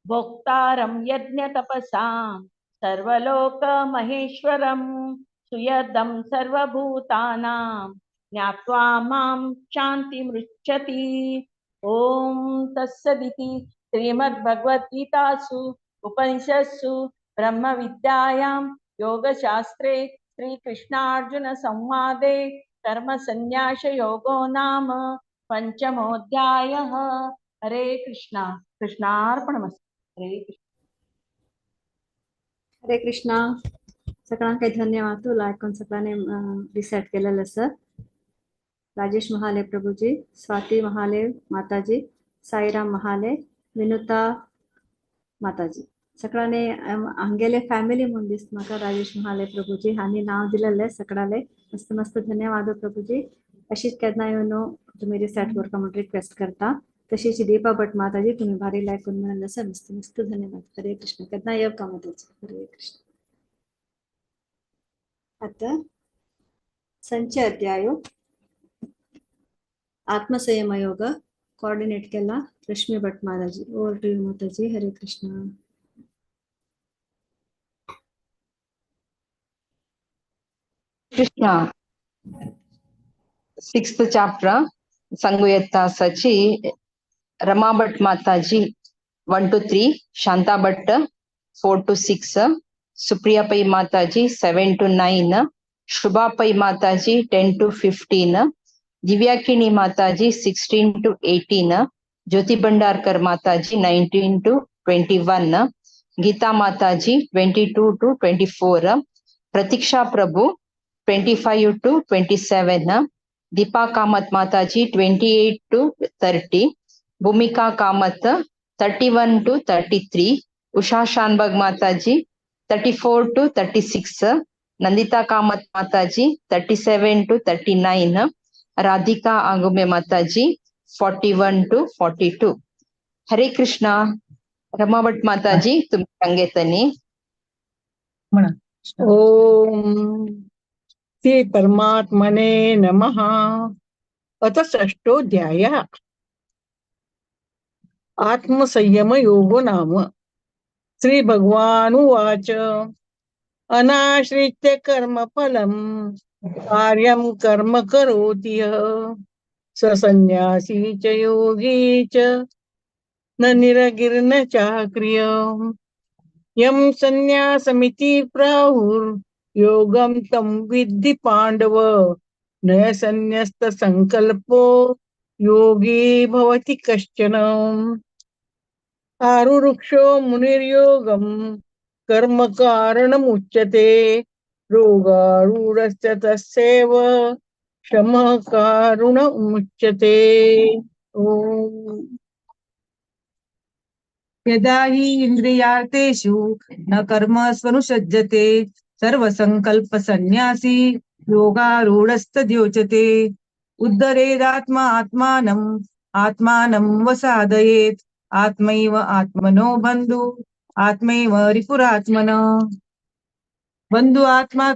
भोक्तारं यज्ञतपसां सर्वलोकमहेश्वरं सुयदं सर्वभूतानां ज्ञात्वा मां शान्तिमृच्छति। ॐ तत्सदिति श्रीमद्भगवद्गीतासु उपनिषत्सु ब्रह्मविद्यायां योगशास्त्रे श्रीकृष्णार्जुनसंवादे कर्मसन्न्यासयोगो नाम पंचमोऽध्यायः। हरे कृष्णा। कृष्णार्पणमस्तु। हरे कृष्ण। हरे कृष्णा। सगळ्यांक धन्यवाद। लायक सगळ्यांनी रिसेट केलेलं सर। राजेश महाले प्रभुजी, स्वाती महाले माताजी, साईराम महाले, विनुता माताजी, सगळ्यांनी हांगेले फॅमिली म्हूण दिसता म्हाका राजेश महाले प्रभुजी हांणी नांव दिलेलें सगळ्याले मस्त मस्त धन्यवाद प्रभुजी। अशीच केन्ना येवन तुमी रिसेट करता म्हूण रिक्वेस्ट करता। तशीच दीपा भट माताजी तुम्ही भारी लायक करून म्हणाले सर, मस्त मस्त धन्यवाद। हरे कृष्ण। केन्ना येव का माताजी। हरे कृष्ण। आता संचय अध्याय आत्मसंयम योग कोऑर्डिनेट केला Rashmi Bhat Mataji. Over to you Mataji. Hare Krishna. Krishna. Sixth chapter सांगूया Sachi Rama Bhat Mataji 1 to 3, Shanta Bhat 4 to 6, Supriya Pai Mataji 7 to 9, Shubha Pai Mataji 10 to 15, Divyakini Mataji 16 to 18, Jyoti Bhandarkar Mataji 19 to 21, Geeta Mataji 22 to 24, Pratiksha Prabhu 25 to 27, Deepa Kamath Mataji 28 to 30, Bhumika Kamath 31 to 33, Usha Shanbhag Mataji 34 to 36, Nandita Kamath Mataji 37 to 39, Radhika Agumbe Mataji 41 to 42. Hare Krishna. Rama Bhat Mataji तुम्ही सांगेतनी। ओम श्री परमात्मने नमः। अथ षष्ठोऽध्यायः। आत्मसंयम योगो नाम। श्री भगवानुवाच अनाश्रित्य कर्मफलं कार्यं कर्म करोति यः स संन्यासी च योगी च न निरगिर्न चाक्रिय। यं संन्यासमिति प्राहुर्योगं तं विद्धि पाण्डव न संन्यस्त संकल्पो योगी भवति कश्चन। आरुरुक्षो मुनिर्योगं कर्म कारणमुच्यते रोगारूढस्य तस्यैव शमः कारुणमुच्यते। ओम। यदा हि इंद्रियार्थेषु न कर्म स्वनुसज्जते सर्वसंकल्प संन्यासी योगारूढस्तद्योच्यते। उद्धरेदात्मा आत्मानम् आत्मानं वसादयेत् आत्मैव आत्मनो बन्धु आत्मैव रिपुरात्मन। बन्धु आत्मा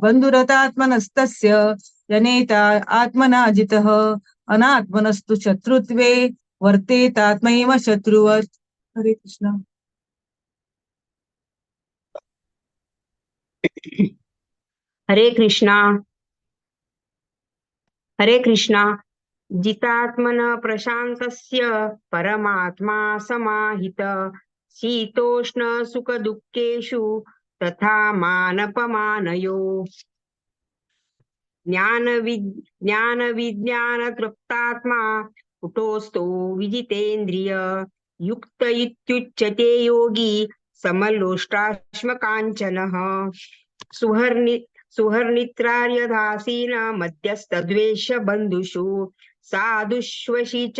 बन्धुरतात्मनस्तस्य जनेता आत्मना जितः अनात्मनस्तु शत्रुत्वे वर्तेतात्मैव शत्रुवत्। हरे कृष्ण। हरे कृष्णा। हरे कृष्णा। जितात्मन प्रशांतस्य परमात्मा समाहित शीतोष्ण सुख दुःखेषु तथा मानपमानयो। ज्ञान विज्ञान तृप्तात्मा कुटोस्थो विजितेन्द्रिय युक्त इत्युच्यते योगी समलोष्टाश्मकाञ्चनः। सुहर्नित्रार्यदासीन मध्यस्तद्वेषबन्धुषु साधुष्वशी च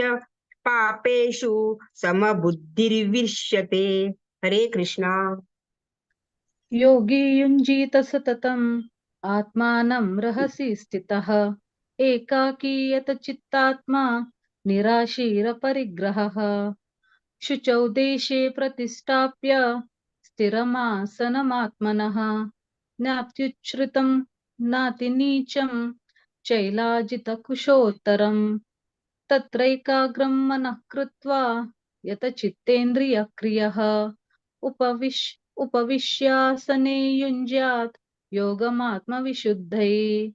पापेषु समबुद्धिर्विश्यते। हरे कृष्णा। योगी युञ्जीत सततम् आत्मानं रहसि स्थितः एकाकीयत चित्तात्मा निराशीरपरिग्रहः शुचौ देशे प्रतिष्ठाप्य स्थिरमासनमात्मनः नात्युच्छ्रितं नातिनीचं चैलाजितकुशोत्तरम् तत्रैकाग्रं मनः कृत्वा यत चित्तेन्द्रियक्रियः उपविश्यासने युञ्ज्यात् योगमात्मविशुद्धये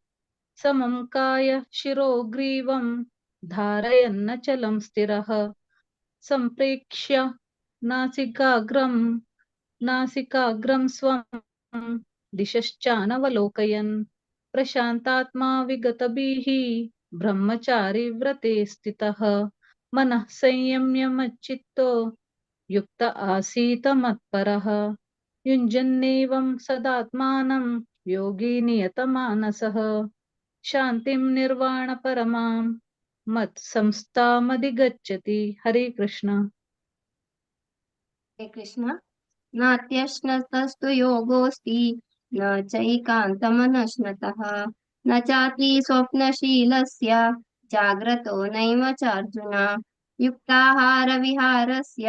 समं काय शिरोग्रीवं धारयन्नचलं स्थिरः संप्रेक्ष्य नासिकाग्रं स्वं दिशश्चानवलोकयन् प्रशान्तात्मा विगतभिः ब्रह्मचारी व्रते स्थितः मनः संयम्य मच्चित्तो युक्त आसीत मत्परः युञ्जन्नेवं सदात्मानं योगी नियतमानसः शान्तिं निर्वाणपरमां मत्संस्थामधिगच्छति। हरे कृष्ण। हरे कृष्ण। नात्यश्नतस्तु योगोऽस्ति न चैकान्तमनश्नतः न चाति स्वप्नशीलस्य जाग्रतो नैव चार्जुन युक्ताहारविहारस्य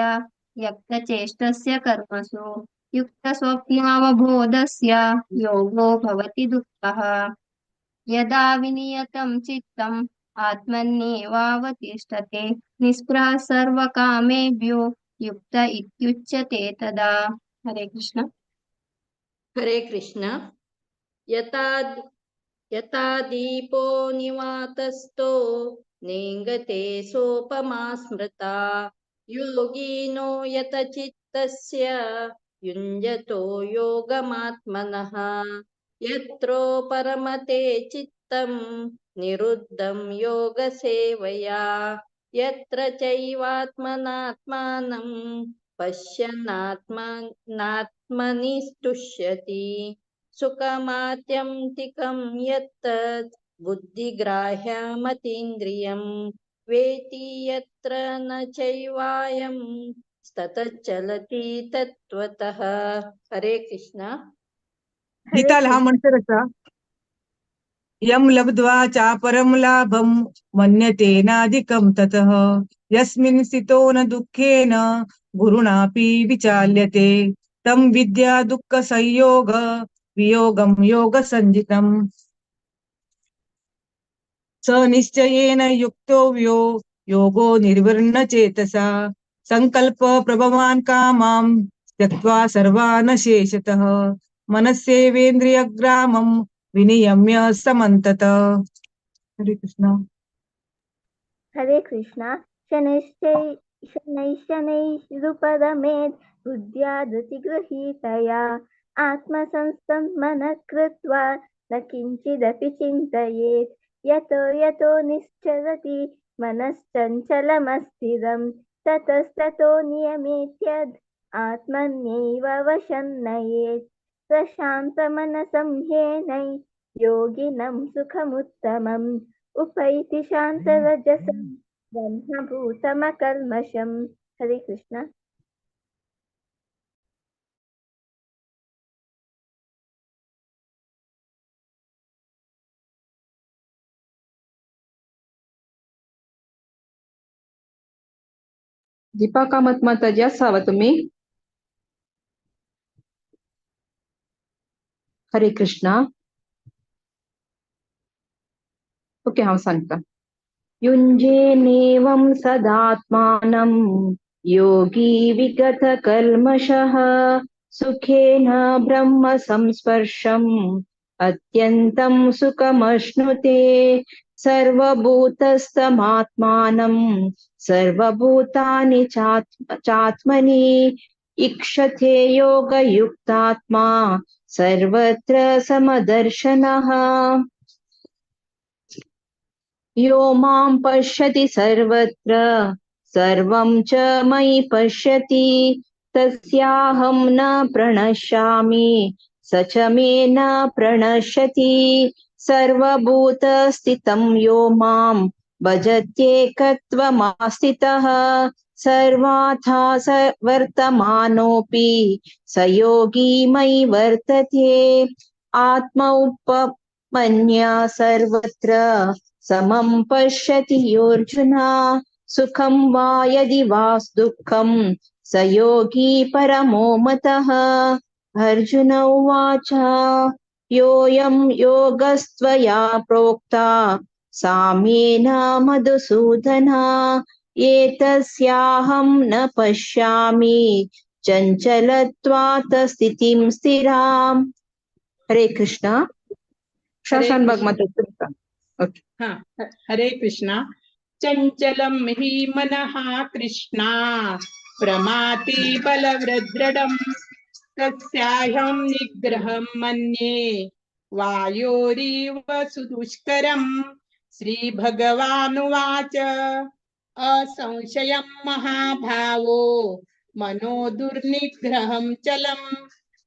यक्तचेष्टस्य कर्मसु युक्तस्वप्नावबोधस्य योगो भवति दुःखः। यदा विनियतं चित्तम् आत्मन्येवावतिष्ठते निःस्पृहः सर्वकामेभ्यो युक्त इत्युच्यते तदा। हरे कृष्ण। हरे कृष्ण। यथा दीपो निवातस्थो नेङ्गते सोपमा स्मृता योगिनो यत चित्तस्य युञ्जतो योगमात्मनः यत्रो परमते चित्तं निरुद्धं योगसेवया यत्र चैवात्मनात्मानं पश्यन्नात्मनात्मनि स्तुष्यति सुखमात्यन्तिकं यत्तत् बुद्धिग्राह्यमतीन्द्रियं वेति यत्र न चैवायं ततश्चलति तत्त्वतः। हरे कृष्ण। गीता हा म्हणतर असा यम लब्ध्वा चापरं लाभं मन्यते नाधिकं ततः यस्मिन् स्थितो न दुःखेन गुरुणापि विचाल्यते तं विद्या दुःख संयोग वियोगं योग संजितम् स निश्चयेन युक्तो व्यो योगो निर्विण्ण चेतसा संकल्प प्रभवान् कामां त्यक्त्वा सर्वान् शेषतः मनस्येवेन्द्रियग्रामं विनियम्य समन्तत। हरे कृष्ण। हरे कृष्ण। शनैः शनैरुपरमेत् बुद्ध्या धृतिगृहीतया आत्मसंस्थं मनः कृत्वा न किञ्चिदपि चिन्तयेत् यतो यतो निश्चरति मनश्चञ्चलमस्थिरं ततस्ततो नियमेत्यद् आत्मन्यैव वशं नयेत् प्रशान्तमनसं ह्येनै योगिनं सुखमुत्तमम् उपैति शान्तरजसं ब्रह्मभूतमकल्मषम्। हरे कृष्ण। दीपा कामत माताजी असावा तुम्ही। हरे कृष्णा। ओके हांव सांगता। युञ्जेनेवं सदात्मानं योगी विगत कल्मषः सुखेन ब्रह्म संस्पर्शम् अत्यन्तं सुखमश्नुते सर्वभूतस्थमात्मानं सर्वभूतानि चात्मनि इक्षते योगयुक्तात्मा सर्वत्र समदर्शनः। यो मां पश्यति सर्वत्र सर्वं च मयि पश्यति तस्याहं न प्रणश्यामि स च मे न प्रणश्यति। सर्वभूतस्थितं यो मां भजत्येकत्वमास्थितः सर्वाथा स वर्तमानोऽपि स योगी मयि वर्तते। आत्मौपमन्या सर्वत्र समं पश्यति योऽर्जुन सुखं वा यदि वा दुःखं स योगी परमो मतः। अर्जुन उवाच योऽयं योगस्त्वया प्रोक्ता साम्येन मधुसूदन एतस्याहं न पश्यामि चञ्चलत्वात् स्थितिं स्थिराम्। हरे कृष्ण। हरे शाशानबाग कृष्ण। माता तुमका। ओके। हा, हरे कृष्णा। चञ्चलं हि मनः कृष्णा प्रमाति बलवृदृढं तस्याहं निग्रहं मन्ये वायोरिव सुदुष्करम्। श्रीभगवानुवाच असंशयं महाभावो मनो दुर्निग्रहं चलम्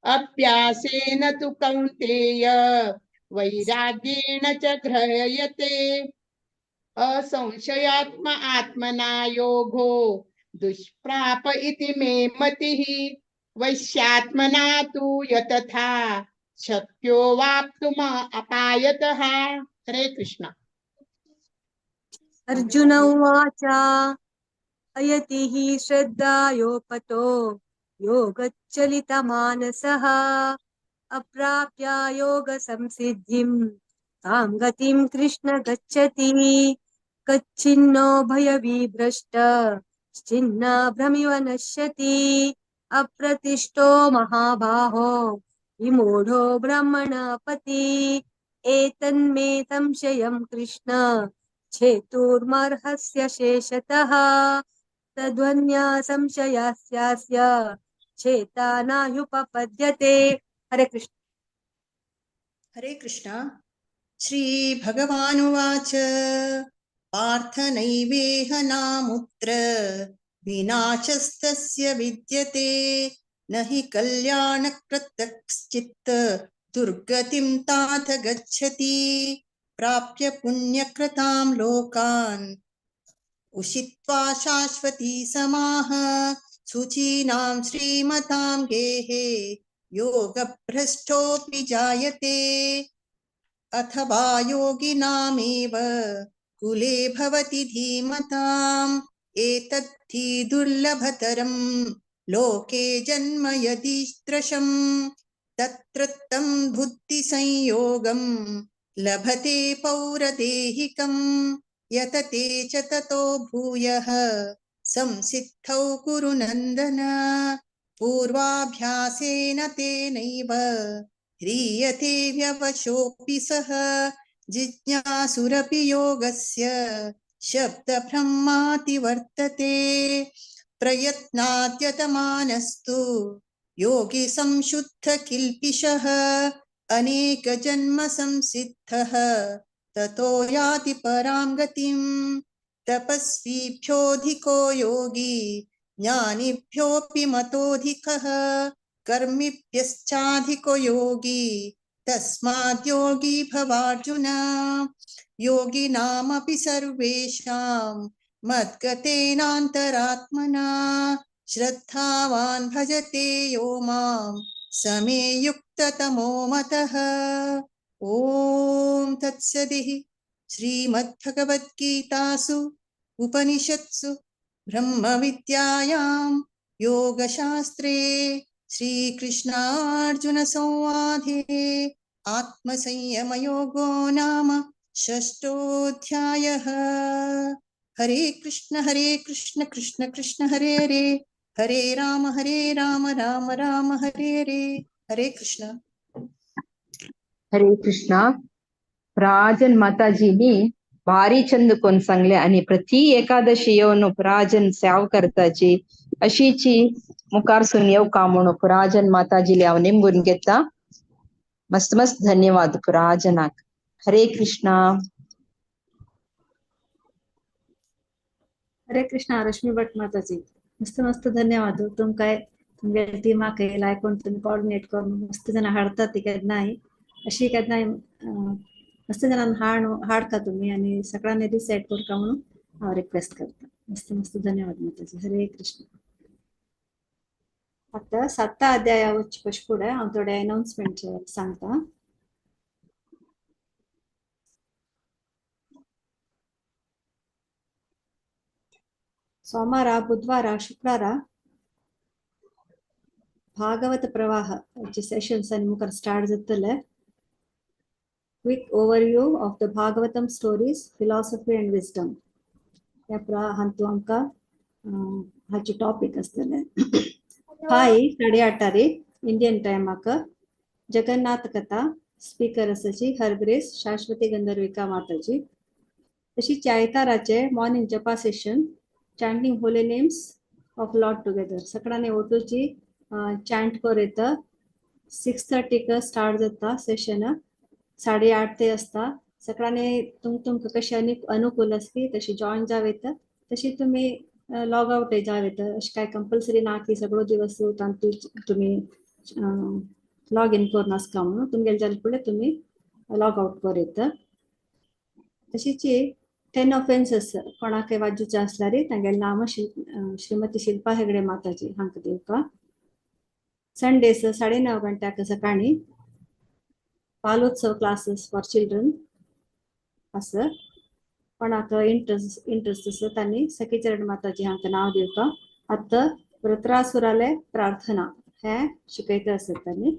अभ्यासेन तु कौन्तेय वैराग्येण च गृह्यते। असंशयात्म आत्मना योगो दुष्प्राप इति मे मतिः। वैश्यात्मना तु यतथा शक्यो वाप्तुम अपायतः। हरे कृष्ण। अर्जुन उवाच अयति हि श्रद्धायोपतो योगच्चलितमानसः अप्राप्य योगसंसिद्धिं तां गतिं कृष्ण गच्छति। कच्चिन्नो भयविभ्रष्ट छिन्न भ्रमिव नश्यति। अप्रतिष्ठो महाबाहो विमूढो ब्रह्मणपति। एतन्मे संशयं कृष्ण छेतुर्मर्हस्य शेषतः। तद्वन्या संशयास्यास्य चेता नाह्युपपद्यते। हरे कृष्ण। हरे कृष्ण। श्री भगवानुवाच पार्थ नैवेह नामुत्र विनाशस्तस्य विद्यते। न हि कल्याणकृतश्चित् दुर्गतिं तात गच्छति। प्राप्य पुण्यकृतां लोकान् उषित्वा शाश्वती समाः। शुचीनां श्रीमतां गेहे योगभ्रष्टोऽपि जायते। अथवा योगिनामेव कुले भवति धीमताम्। एतद्धि दुर्लभतरं लोके जन्म यदीदृशं। तत्र तं बुद्धिसंयोगं लभते पौरदेहिकं। यतते च ततो भूयः संसिद्धौ कुरु नन्दन। पूर्वाभ्यासेन तेनैव ह्रियते व्यवशोऽपि सः। जिज्ञासुरपि योगस्य शब्दब्रह्माति वर्तते। प्रयत्नाद्यतमानस्तु योगी संशुद्ध किल्बिषः। अनेक जन्म संसिद्धः ततो याति परां गतिम्। तपस्वीभ्योऽधिको योगी ज्ञानिभ्योऽपि मतोऽधिकः। कर्मिभ्यश्चाधिको योगी तस्माद्योगी भवार्जुन। योगिनामपि सर्वेषां मद्गतेनान्तरात्मना। श्रद्धावान् भजते यो मां स मे युक्ततमो मतः। ॐ तत्सदिः। श्रीमद्भगवद्गीतासु उपनिषत्सु ब्रह्मविद्यायां योगशास्त्रे श्रीकृष्णार्जुनसंवादे आत्मसंयमयोगो नाम षष्ठोऽध्यायः। हरे कृष्ण कृष्ण कृष्ण हरे हरे, हरे राम राम राम हरे हरे। हरे कृष्ण। हरे कृष्ण। प्राजन माताजीनी भारी चंद कोण सांगले आणि प्रति एकादशी येवन प्राजन सेव करताची अशीची मुखारसून येवका म्हणून पुराजन माताजीले हांव निमगून घेता। मस्त मस्त धन्यवाद पुराजनाक। हरे कृष्णा। हरे कृष्णा। रश्मी भट माताजी मस्त मस्त धन्यवाद। तुमकाय तुमगेले टिमाक येयला आयकून तुमी कॉर्डिनेट करून मस्त जाणां हाडटा ती केन्नाय अशी केन्नाय मस्त जाणांक हाडटा तुमी आनी सगळ्यांनी रिसायट करता म्हणून हांव रिक्वेस्ट करता. मस्त मस्त धन्यवाद माताजी. हरे कृष्ण. आतां साता अध्याया वचचे पयशे फुडें हांव थोडे अनाउन्समेंट सांगता. सोमारा, बुधवारा, शुक्रारा भागवत प्रवाह सेशन्स आनी मुखार स्टार्ट जातले. Quick overview of the Bhagavatam stories, philosophy and wisdom ह्या हातूंत आमकां हाचे टॉपीक आसतले. फाय 8:30 इंडियन टायमाक जगन्नाथ कथा, स्पीकर आसाची हरग्रेस शाश्वती गंधर्विका माताजी. तशीच आयताराचे morning japa session, chanting holy names of Lord together. सगळ्यांनी ओटूची चॅन्ट कर येता. 6:30 स्टार्ट जाता सेशन, 8:30 ते आसता. सगळ्यांनी तुमकां कशें अनुकूल आसली तशी जॉईन जावं येता, तशी तुमी लॉग आउट जावं येता. अशें कांय कंपल्सरी ना की सगळो दिवस तुमी लॉग इन करून आसता म्हणून. तुमगेले जाले फुडें तुमी लॉग आउट कर येता. तशीच 10 ऑफेन्सीस कोणाकय वाजूचे आसल्यार तांगेलें नाम श्रीमती शिल्पा हेगडे माताजी हांकां दिवका. संडेस 9:30 गंट्याक सकाळी बालोत्सव क्लासीस फॉर चिल्ड्रन आसा. कोणाक इंट्रस्ट आसा तांणी सखीचरण माताजी हांकां नांव दिवका. आतां वृत्रासुराले प्रार्थना हें शिकयता आसत तांणी.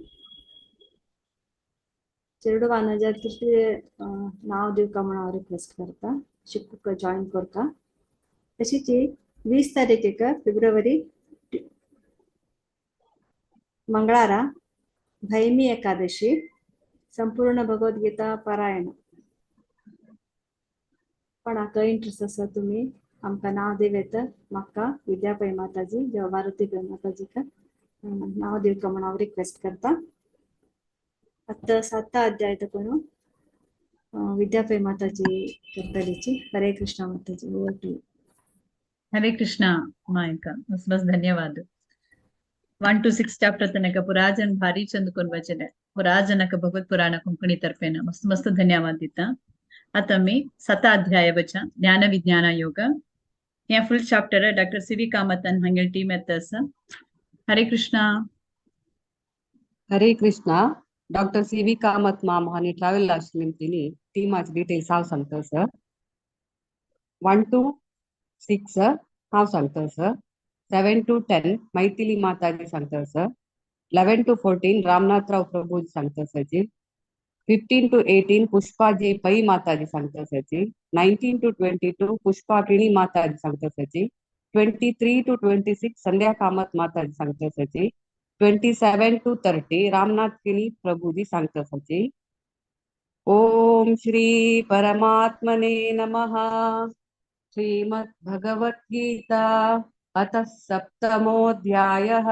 चेडवान जर कितें नांव दिवका म्हणून हांव रिक्वेस्ट करता, शिकूक जॉईन करता. तशीच 20 तारीखेक फेब्रुवारी मंगळारा भैमी एकादशी संपूर्ण भगवद्गीता पारायण. कोणाक इंट्रस्ट आसा तुमी आमकां नांव दिवं येता. म्हाका विद्या पै माताजी, भारती पै माताजीक नांव दिवका म्हणून हांव रिक्वेस्ट करता. आतां साता अध्याय कोण विद्या पै माताजी करतलीची. Hare Krishna Mataji, over to you. Hare Krishna मायका, बस बस धन्यवाद. 1 to 6 chapter तनक पुराजन भारी चंद कोन वचने पुराजनक भगवत पुराण कोंकणी तर्फेन मस्त मस्त धन्यवाद दिता. आता मी 7 अध्याय वचा ज्ञान विज्ञान योग हे full chapter doctor C V Kamathan हांगेल team येता आसा. Hare Krishna. Hare Krishna. Doctor C V Kamath ma'am हांणी ट्रॅव्हल आशिल्ली तिनी टिमाचे डिटेल्स हांव सांगता सर. 1 to 6 हांव सांगता सर. 7 to 10 Maithili Mataji सांगता सर. 11 to 14 Ramnathrao Prabhuji सांगता सरजी. 15 to 18 Pushpaji Pai Mataji सांगता सरजी. 19 to 22 Pushpa Kini Mataji सांगता सरजी. 23 to 26 Sandhya Kamath Mataji सांगता सरजी. 27 to 30 Ramnath Kini Prabhuji सांगता सरजी. ओम श्री परमात्मने नमः. श्रीमद् भगवद्गीता अथ सप्तमोऽध्यायः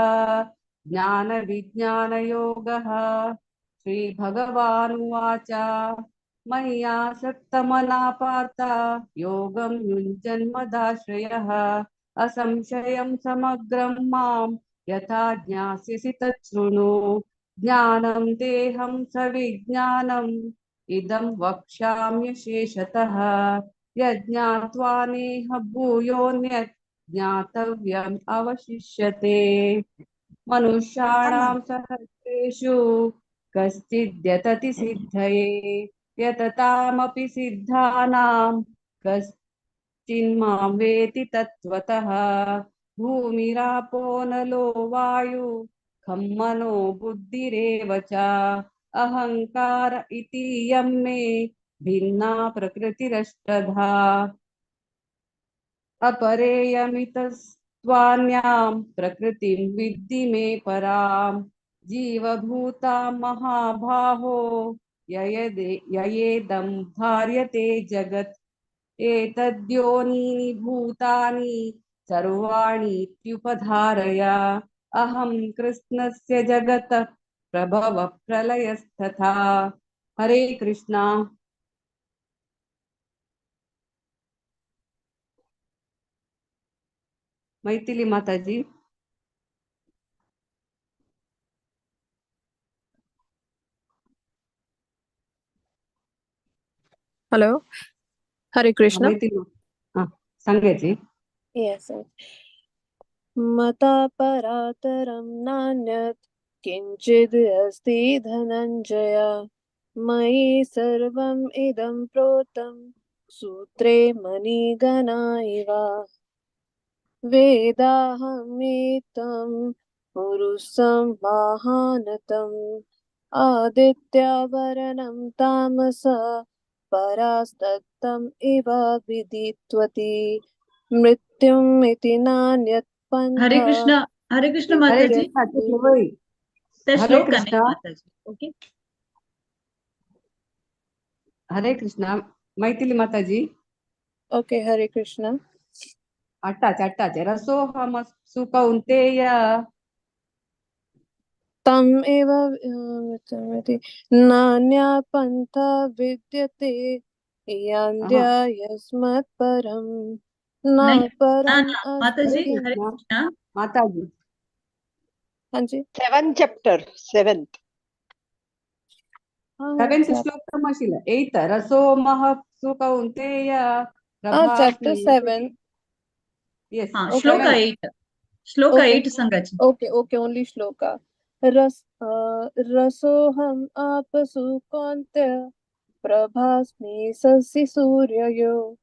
ज्ञान विज्ञान योगः. श्री भगवानुवाच मय्यासक्तमना पार्थ योगं युञ्जन्मदाश्रयः असंशयं समग्रं मां यथा ज्ञास्यसि तच्छृणु. ज्ञानं देहं सविज्ञानम् इदं वक्ष्याम्यशेषतः यज्ञात्वा नेह भूयोऽन्यत् ज्ञातव्यम् अवशिष्यते. मनुष्याणां सहस्रेषु कश्चिद्यतति सिद्धये यततामपि सिद्धानां कश्चिन्मां वेति तत्त्वतः. भूमिरापो नलो वायु खं मनो बुद्धिरेव च अहंकार इति यं मे भिन्ना प्रकृतिरष्टधा. अपरेयमितस्त्वान्यां प्रकृतिं विद्धि मे परां जीवभूतां महाबाहो ययेदं धार्यते जगत्. एतद्योनीनि भूतानि सर्वाणीत्युपधारय अहं कृष्णस्य जगतः प्रभव प्रलयस्तथा. हरे कृष्णा. मैथिली माताजी. हॅलो, हरे कृष्ण. मैथिली हा सांगायची. येस. मता परातरं नान्यत् किञ्चिद् अस्ति धनञ्जय, मयि सर्वम् इदं प्रोतं सूत्रे मणिगणा इव. वेदाहमितं पुरुषं महानतम् आदित्यावरणं तामस परास्तत्तम् इव विदित्वति मृत्युम् इति नान्यत् हरे पन्था कृष्ण, हरे कृष्ण हरे माताजी. कृष्ण. त्या हरे श्लोक कृष्ण. माताजी. ओके. हरे कृष्ण मैथिली माताजी. ओके, हरे कृष्ण. अट्टाचे अट्टाचे रसोऽहमसु कौन्तेय. तम् एव मृत्युमिति नान्या पन्था विद्यते यान्त्या यस्मत् परं न नाही, ना परम् ना माताजी. अस्ति. हरे कृष्ण माताजी. हाँ जी. Seven chapter, seventh. हाँ. सेव्हन्थ श्लोक आशिल्लो एथ रसोमहसु कौन्तेय. Chapter 7. Yes. हा. ओके. श्लोक 8, श्लोक ओके. 8 सांगायची. Okay okay, only shloka. रस रसोऽहम् आपसु कौन्तेय प्रभास्मि शशि सूर्ययो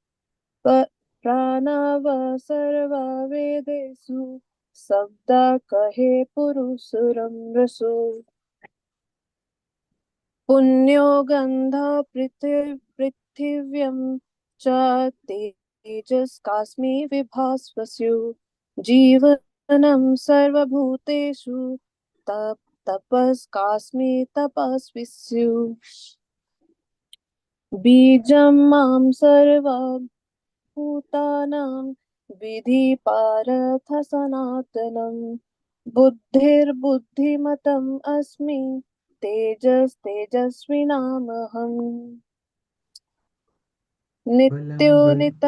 प्राणाव सर्व वेदेषु शब्दा कहे पुरुषुरं रसो. पुण्यो गन्ध पृथिव्यं च तेजस्कास्मि विभास्वस्यु जीवनं सर्वभूतेषु तपस्कास्मि तपस्विस्यु बीजं मां सर्वभूतानां विधि पार्थ सनातनं बुद्धिर्बुद्धिमतम् अस्मि तेजस्तेजस्विनामहम् नित्यो बलं बल नित.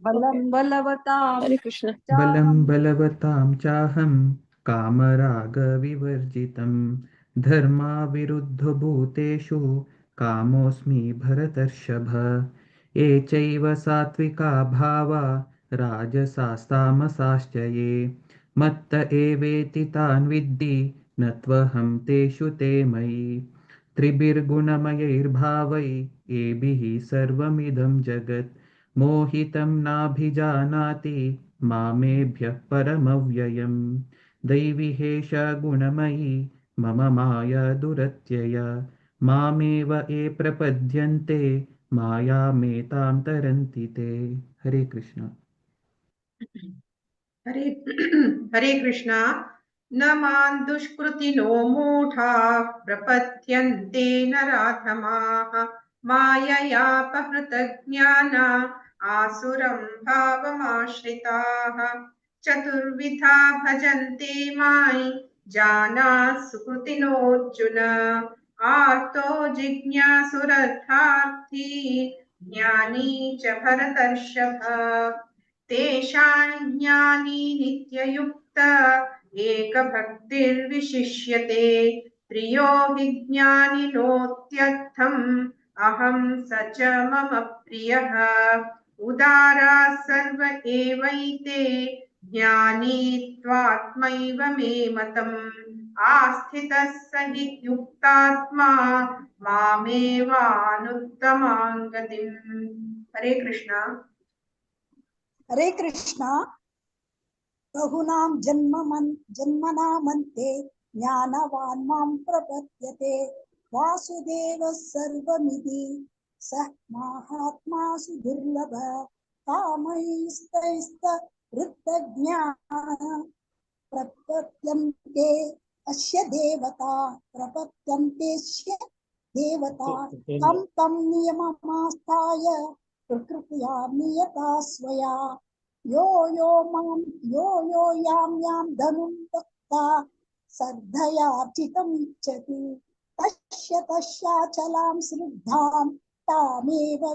बलं बलवतां हरे कृष्ण. बलं बलवतां चाहं कामरागविवर्जितं धर्माविरुद्धभूतेषु कामोऽस्मि भरतर्षभ. ये चैव सात्विका भावा राजसास्तामसाश्च ये मत्त एवेति तान् विद्धि न त्वहं तेषु ते मयि. त्रिभिर्गुणमयैर्भावै एभिः सर्वमिदं जगत् मोहितं नाभिजानाति मामेभ्यः परमव्ययम्. दैवी ह्येषा गुणमयी मम माया दुरत्यया मामेव ये प्रपद्यन्ते मायामेतां तरन्ति ते. हरे कृष्ण. हरे हरे कृष्णा. न मां दुष्कृतिनो मूढा प्रपद्यन्ते नराधमाः माययापहृतज्ञाना आसुरं भावमाश्रिताः. चतुर्विधा भजन्ते मां जाना सुकृतिनोऽर्जुन. आर्तो जिज्ञासुरर्थार्थी ज्ञानी च भरतर्षभ. तेषां ज्ञानी नित्ययुक्त एकभक्तिर्विशिष्यते. प्रियो हि ज्ञानिनोत्यर्थम् अहं स च मम प्रियः. उदारा सर्व एवैते ज्ञानी त्वात्मैव मे मतम्. आस्थितः स हि युक्तात्मा मामेवानुत्तमां गतिम्. हरे कृष्णा. हरे कृष्णा. बहूनां जन्मनामन्ते ज्ञानवान् मां प्रपद्यते. वासुदेवः सर्वमिति सः महात्मा सुदुर्लभ. कामैस्तैस्त वृत्तज्ञान प्रपद्यन्ते अस्य देवता प्रपद्यन्तेस्य देवता. तं तं नियममास्थाय प्रकृत्या नियता स्वया. यो यो मां यो यो यां यां धनुं दत्ता श्रद्धयार्जितमिच्छति तस्य तस्याचलां श्रद्धां तामेव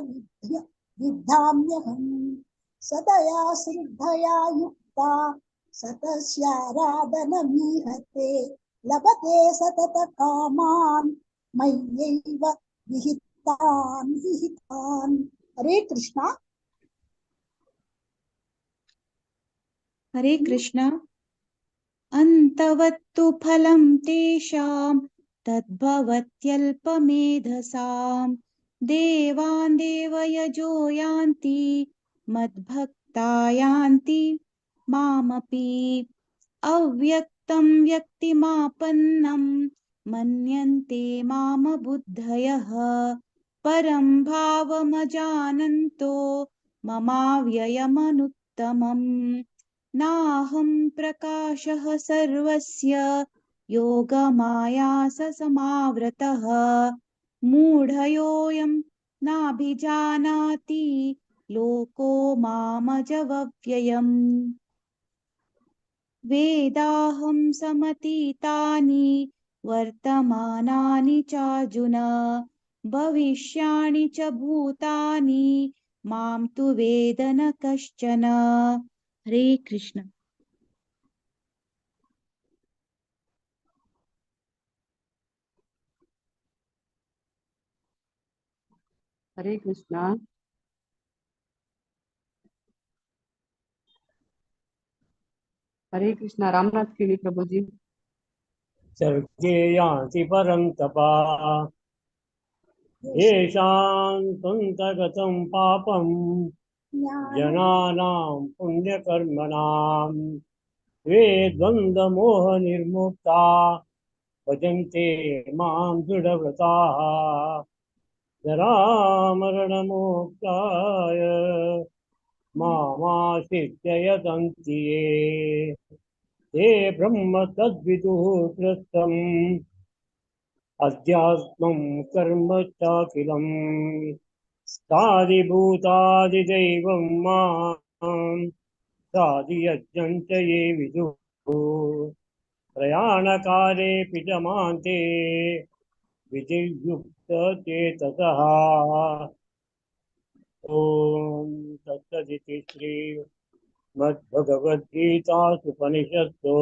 विद्धाम्यहम्. सदया श्रद्धया युक्ता सतस्याराधनमीहते लभते सतत कामान् मय्यैव विहित तान् हितान्। हरे कृष्णा। हरे कृष्णा। अन्तवत्तु फलं तेषां तद्भवत्यल्पमेधसां देवान् देवयजो यान्ति मद्भक्ता यान्ति मामपि। अव्यक्तं व्यक्तिमापन्नं मन्यन्ते माम बुद्धयः परं भावमजानन्तो ममाव्ययमनुत्तमम्। नाहं प्रकाशः सर्वस्य योगमायासमावृतः मूढयोऽयं नाभिजानाति लोको मामजवव्ययम्। वेदाहं समतीतानि वर्तमानानि चार्जुन भविष्याणि च भूतानि मां तु वेद न कश्चन। हरे कृष्ण। हरे कृष्णा। हरे कृष्णा। रामनाथ केली प्रभुजी। सर्गे यान्ति परं तपा येषां त्वन्तगतं पापं जनानां पुण्यकर्मणां ते द्वन्द्वमोहनिर्मुक्ता भजन्ते मां दृढव्रताः जरामरणमोक्षाय मामाश्रित्य यतन्ति ये। ते ब्रह्म तद्विदुः कृतम् अध्यात्मं कर्म चाखिलम् साधिभूतादिदैवं मां साधियज्ञं च ये विदुः प्रयाणकालेऽपि च मां ते विधियुक्तचेतसः। ॐ तत्सदिति श्रीमद्भगवद्गीतासुपनिषत्सु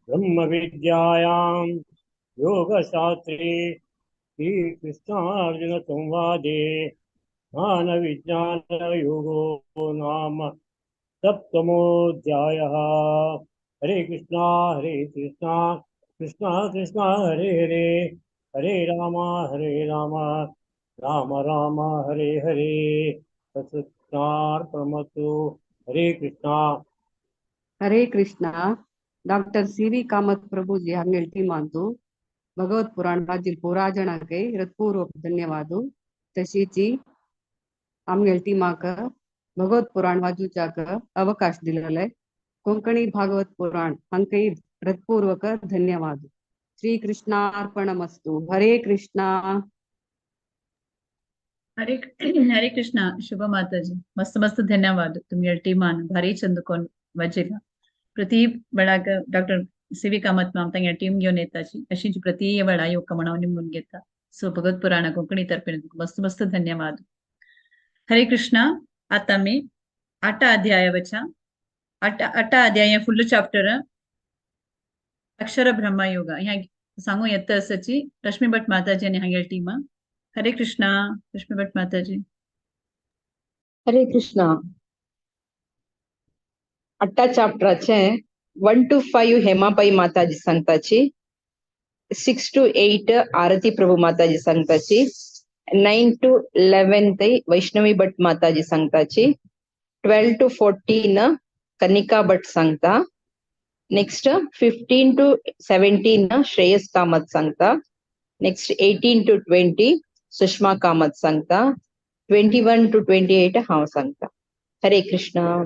ब्रह्मविद्यायां योगशास्त्रे श्रीकृष्णार्जुनसंवादे ज्ञानविज्ञानयोगो नाम सप्तमोऽध्यायः। हरे कृष्णा कृष्णा कृष्णा हरे हरे, हरे राम राम राम हरे हरे। तत्कृष्णार्पणमस्तु। Hare Krishna. Hare Krishna. Doctor C we Kamat Prabhuji हांगेल टीमांतु भगवत पुराण वाजील पुरा जणांक हृत्पूर्वक धन्यवाद। तशीची आमगेल टीमाक भगवत पुराण वाजूच्याक अवकाश दिलेले कोंकणी भागवत पुराण हांकय हृत्पूर्वक धन्यवाद। श्री कृष्णार्पणमस्तु। हरे कृष्णा। हरे हरे कृष्णा। शुभ माताजी। मस्त मस्त धन्यवाद तुमगेल टीमान भारी चंद कोन वजिला प्रति वेळाक डॉक्टर सी we Kamat माम तांगे टीम घेवन येताची अशीच प्रति वेळा येवका म्हण हांव निमगून घेता। सो भगवत पुराणा कोंकणी तर्फेन मस्त मस्त धन्यवाद। हरे कृष्णा। आतां आमी आठा अध्याय वचा आठा अध्याय फुडलो चॅप्टर अक्षर ब्रह्मयोग ह्या सांगू येता आसाची रश्मी भट माताजी आनी हांगेल टीमा। हरे कृष्णा। रश्मी भट माताजी। हरे कृष्णा। अट्टा चॅप्टराचे 1 to 5 Hema Pai Mataji सांगताची, 6 to 8 Aarti Prabhu Mataji सांगताची, 9 to 11 ते वैष्णवी भट माताजी सांगताची, 12 to 14 Kanika Bhat सांगता, नेक्स्ट 15 to 17 Shreyas Kamat सांगता, नेक्स्ट 18 to 20 Sushma Kamat सांगता, 21 to 28 हांव सांगता। हरे कृष्णा।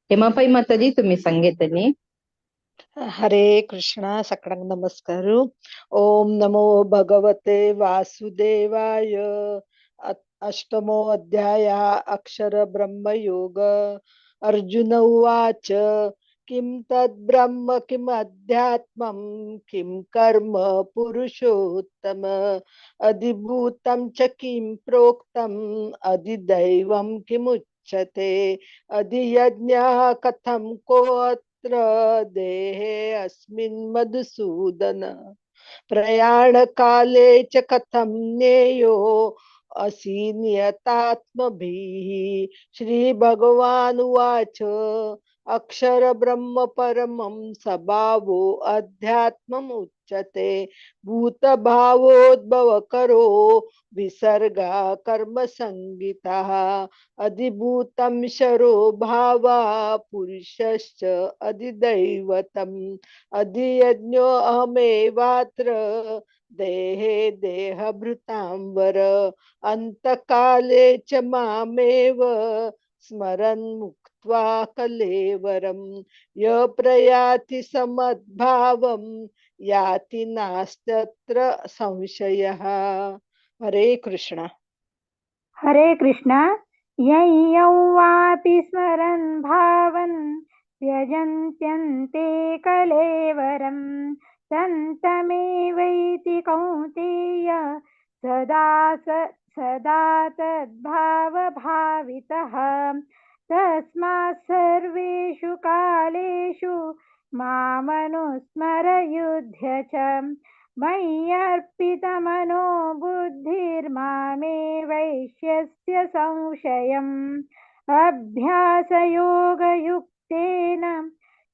हेमा पै माताजी तुम्ही सांगेतनी। हरे कृष्णा। सगळ्यांक नमस्कार। ओम नमो भगवते वासुदेवाय। अष्टमो अध्याय अक्षर ब्रह्मयोग। अर्जुन उवाच किं तद् ब्रह्म किम् अध्यात्मं किं कर्म पुरुषोत्तम अधिभूतं च किं प्रोक्तम् अधिदैवं किमुच्यते अधियज्ञः कथं कोऽत्र देहे अस्मिन् मधुसूदन प्रयाणकाले च कथं ज्ञेयो असि नियतात्मभिः। श्री भगवानुवाच अक्षर ब्रह्म परमं सभावो अध्यात्मम् उच्यते। भूत भावोद्भव करो विसर्गा कर्म संगीतः। अधिभूतं शरो भावा पुरुषश्च अधिदैवतम्। अधियज्ञो अहमेवात्र देहे देहभृतां वर। अंतकाले च मामेव स्मरन् मुक्त्वा कलेवरं। य प्रयाति समद्भावं याति नास्तत्र संशयः। हरे कृष्णा। हरे कृष्णा। यं यं वापि स्मरन् भावन् त्यजन्त्यन्ते कलेवरं सन्तमेवैति कौन्तेय सदा सदा तद्भावभावितः। तस्मात् सर्वेषु कालेषु मामनुस्मर युध्य च। मय्यर्पितमनो बुद्धिर्मामे वैश्यस्य संशयम्। अभ्यासयोगयुक्तेन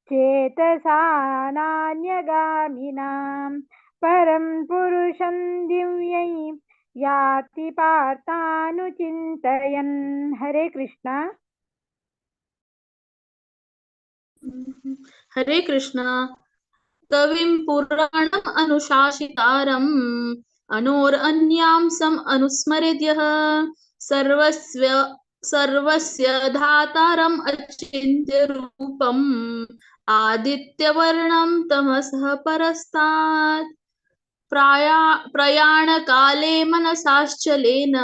चेतसा नान्यगामिनां परं पुरुषं दिव्यै याति पार्थानुचिन्तयन्। हरे कृष्णा। हरे कृष्णा। कविं पुराणम् अनुशासितारम् अनोरन्यां सम् अनुस्मरेद्यः। सर्वस्य धातारम् अचिन्त्य रूपम् आदित्यवर्णं तमसः परस्तात्। प्रयाणकाले मनसाश्चलेन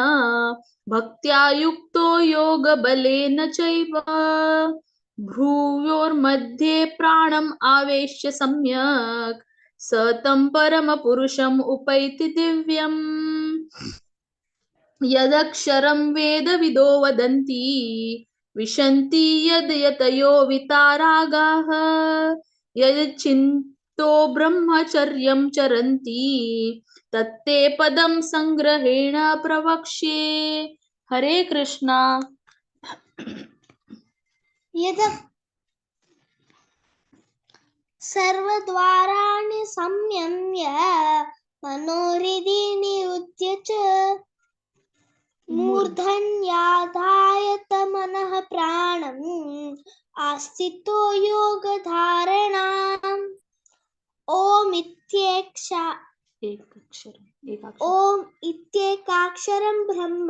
भक्त्या युक्तो योगबलेन चैव। भ्रूयोर्मध्ये प्राणम् आवेश्य सम्यक् स तं परमपुरुषम् उपैति दिव्यम्। यदक्षरं वेदविदो वदन्ति विशन्ति यद् यतयो वितारागाः। यच्चिन्तो ब्रह्मचर्यं चरन्ति तत्ते पदं संग्रहेण प्रवक्ष्ये। हरे कृष्णा। यद सर्वद्वाराणि संयम्य मनोहृदि निरुध्य च। मूर्धन्याधाय मनः प्राणम् आस्थितो योगधारणाम्। ओम इत्येकाक्षरं ब्रह्म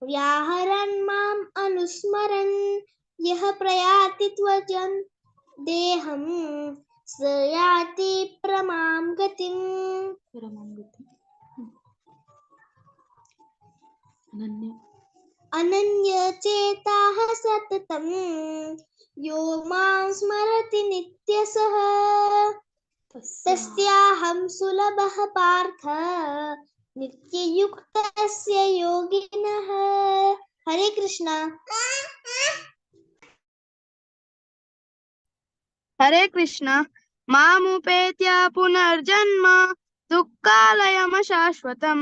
व्याहरन् माम् अनुस्मरन्। यः प्रयाति त्वजन् देहं स याति परमां गतिम्। अनन्यचेताः सततं यो मां स्मरति नित्यसः। तस्याहं सुलभः पार्थ नित्ययुक्तस्य योगिनः। हरे कृष्णा। हरे कृष्णा। मामुपेत्य पुनर्जन्म दुःखालयमशाश्वतं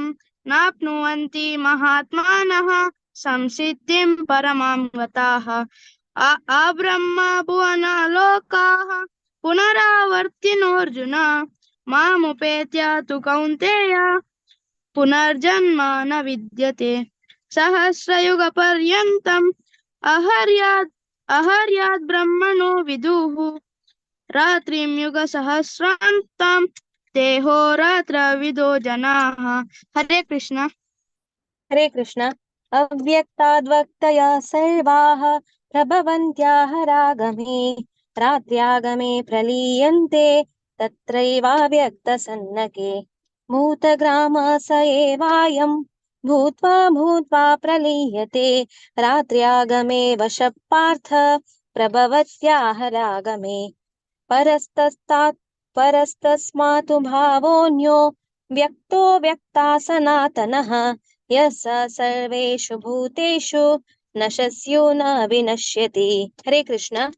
नाप्नुवन्ति महात्मानः संसिद्धिं परमां गताः। अब्रह्म भुवनलोकाः पुनरावर्तिनोऽर्जुन मामुपेत्य तु कौन्तेय पुनर्जन्म न विद्यते। सहस्रयुगपर्यन्तम् अहर्याद् ब्रह्मणो विदुः। रात्रिं युगसहस्रान्तं देहोरात्रविदो जनाः। हरे कृष्णा। हरे कृष्णा। अव्यक्ताद्वक्तया सर्वाः प्रभवन्त्याह रागमे रात्र्यागमे प्रलीयन्ते तत्रैवाव्यक्तसन्नके। भूतग्रामः स एवायं भूत्वा भूत्वा प्रलीयते रात्र्यागमे वशः पार्थ प्रभवत्याह रागमे। परस्तस्मातु भावोऽन्यो व्यक्तो व्यक्ता सनातनः। यः स सर्वेषु भूतेषु न शस्यो न विनश्यति। हरे कृष्ण।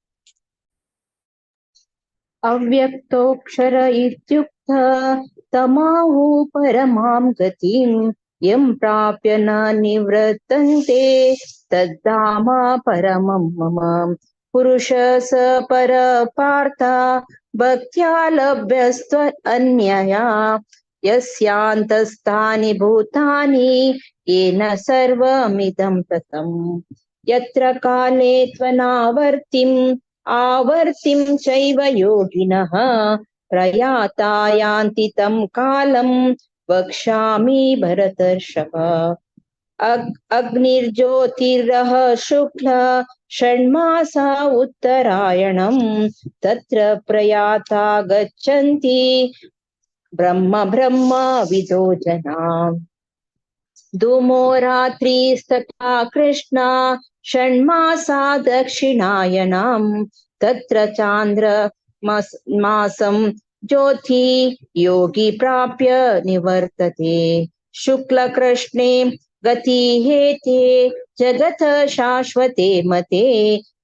अव्यक्तोऽक्षर इत्युक्तः तमाहु परमां गतिं यं प्राप्य न निवृत्तन्ते तद्धाम परमं मम। पुरुष स पर पार्थ भक्त्या लभ्यस्त्व अन्यया यस्यान्तस्थानि भूतानि येन सर्वमिदं ततम्। यत्र काले त्वनावर्तिम् आवर्तिं चैव योगिनः प्रयाता यान्ति तं कालं वक्ष्यामि भरतर्षभ। अग्निर्ज्योतिरः शुक्ल षण्मासा उत्तरायणं तत्र प्रयाता गच्छन्ति ब्रह्म ब्रह्म विदो जनाः। धूमो रात्रिस्तथा कृष्णा षण्मासा दक्षिणायनं तत्र चान्द्र मासं ज्योति योगी प्राप्य निवर्तते। शुक्लकृष्णे गति हेते जगत शाश्वते मते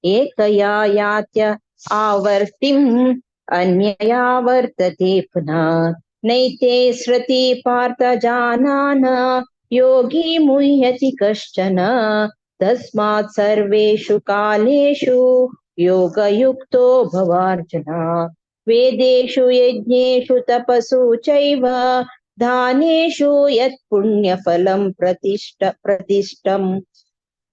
एकया यात्य आवर्तिम् अन्यया वर्तते पुनः। नैते श्रुति पार्थ जानान योगी मुह्यति कश्चन तस्मात् सर्वेषु कालेषु योगयुक्तो भवार्जुन। वेदेषु यज्ञेषु तपसु चैव दानेषु यत् पुण्यफलं प्रतिष्ठम्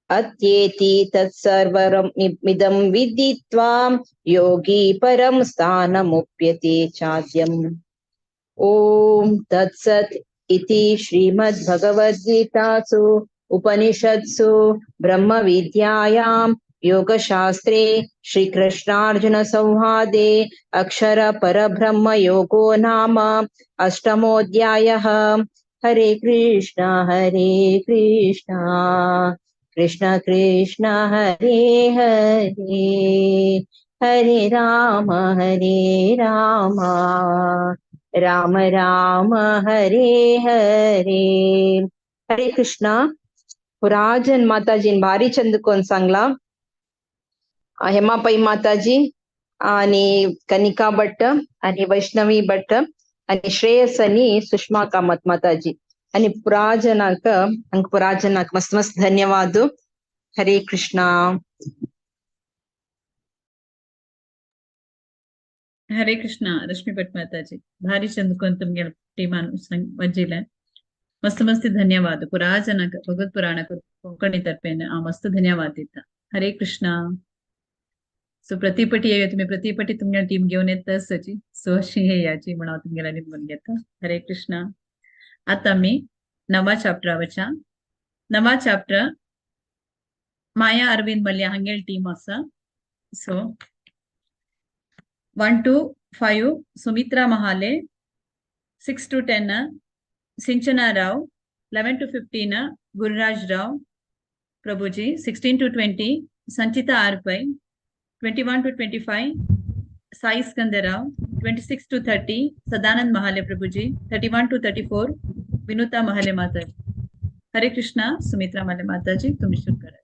अत्येति तत्सर्वमिदं विदित्वा योगी परं स्थानमुप्यते चाद्यम्। ॐ तत्सत् इति श्रीमद्भगवद्गीतासु उपनिषत्सु ब्रह्मविद्यायां योगशास्त्रे श्रीकृष्णार्जुनसंवादे अक्षर परब्रह्मयोगो नाम अष्टमोऽध्यायः। हरे कृष्णा हरे कृष्णा कृष्ण कृष्ण हरे हरे हरे राम राम राम हरे हरे। हरे कृष्णा। राजन माताजी भारी चंद कोण सांगला, हेमा पै माताजी आणि कनिका भट्ट आणि वैष्णवी भट्ट आणि श्रेयस आणि सुषमा कामत माताजी आणि पुराजनाक अंक पुराजनाक मस्त मस्त धन्यवाद। हरे कृष्णा। हरे कृष्णा। रश्मि भट माताजी भारी चंद कोण तुमगे टीमान वज्जिले मस्त मस्त धन्यवाद। पुराजनाक भगवत पुराण कोंकणी तर्फेन आ मस्त धन्यवाद दिता। हरे कृष्णा। सो प्रतिपटी येया तुम्ही प्रतिपटी तुमगे टीम घेवन येता सची सो अशी येयाची म्हणून हांव तुमगेल्या निमगून घेता। हरे कृष्णा। आतां आमी नवा चॅप्टरा वचा। नवा चॅप्टर माया अरविंद मल्ल्या हांगेल टीम आसा। So 1 to 5 Sumitra Mahale, 6 to 10 Sinchana Rao, 11 to 15 Gururaj Rao Prabhuji, 16 to 20 Sanchita R Pai, 21 to 25 Sai Skanda Rao, 26 to 30 Sadanand Mahale Prabhuji, 31 to 34 Vinuta Mahale Mataji. Hare Krishna. Sumitra Mahale Mataji तुम्ही सुरू करा।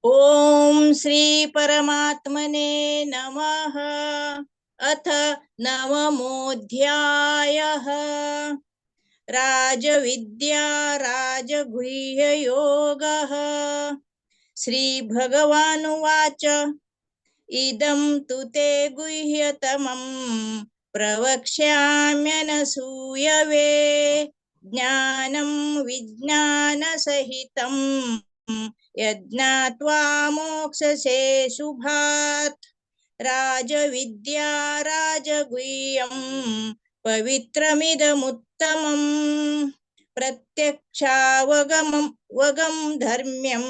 ओम श्री परमात्मने नमः। अथ नवमोऽध्यायः। राजविद्या राजगुह्ययोगः। श्री भगवानुवाच इदं तु ते गुह्यतमं प्रवक्ष्याम्यनसूयवे ज्ञानं विज्ञानसहितं यज्ञात्वा मोक्षसे शुभात्। राजविद्या राजगुह्यं पवित्रमिदमुत्तमं प्रत्यक्षावगमं वगं धर्म्यं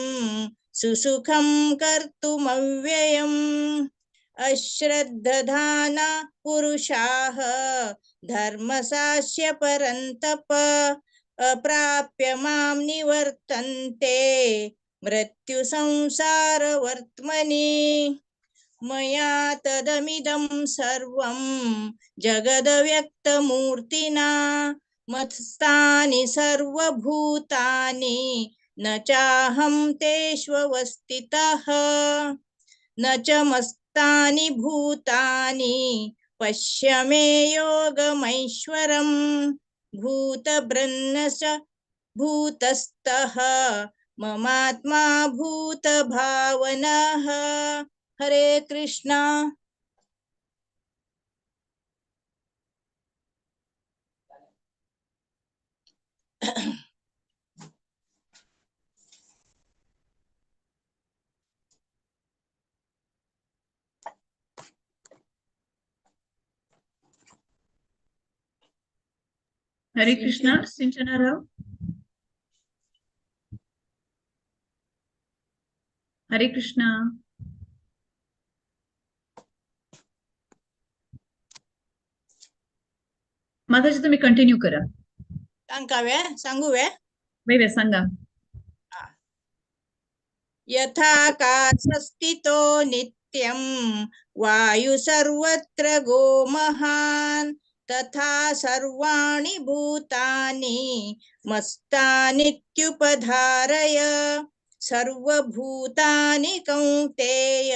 सुसुखं कर्तुमव्ययम्। अश्रद्दधाना पुरुषाः धर्मसास्य परन्तप अप्राप्य मां निवर्तन्ते मृत्युसंसारवर्त्मनि। मया तदमिदं सर्वं जगदव्यक्तमूर्तिना मत्स्थानि सर्वभूतानि न चाहं तेष्वस्थितः न च मस्तानि भूतानि पश्य मे योगमैश्वरम्। भूतभृन्न च भूतस्थः ममात्मा भूतभावनः। हरे कृष्णा। हरे कृष्णा। सिंचना राव। हरे कृष्णा। माताजी तुम्ही कंटिन्यू करा। सांगावे सांगूवे वे सांगा। यथाकाशस्थितो नित्यं वायु सर्वत्र गो महान् तथा सर्वाणि भूतानि मस्तानित्युपधारय सर्वभूतानि कौन्तेय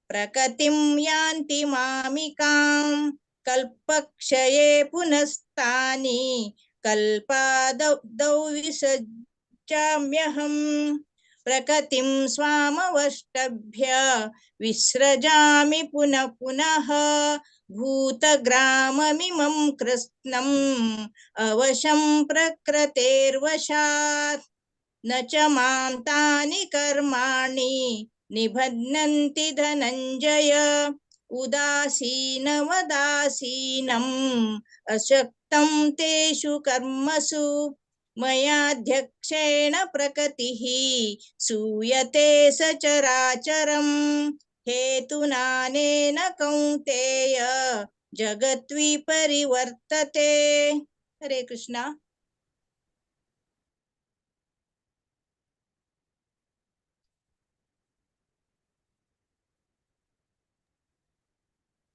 प्रकृतिं यान्ति मामिकां कल्पक्षये पुनस्तानि कल्पादौ विसृजाम्यहम् प्रकृतिं स्वामवष्टभ्य विसृजामि पुनः पुनः भूतग्राममिमं कृत्स्नम् अवशं प्रकृतेर्वशात् न च मां तानि कर्माणि निबध्नन्ति धनञ्जय उदासीनवदासीनम् अशक्तं तेषु कर्मसु मयाध्यक्षेण प्रकृतिः सूयते सचराचरम् हेतुनानेन कौन्तेय जगद्विपरिवर्तते। हरे कृष्णा।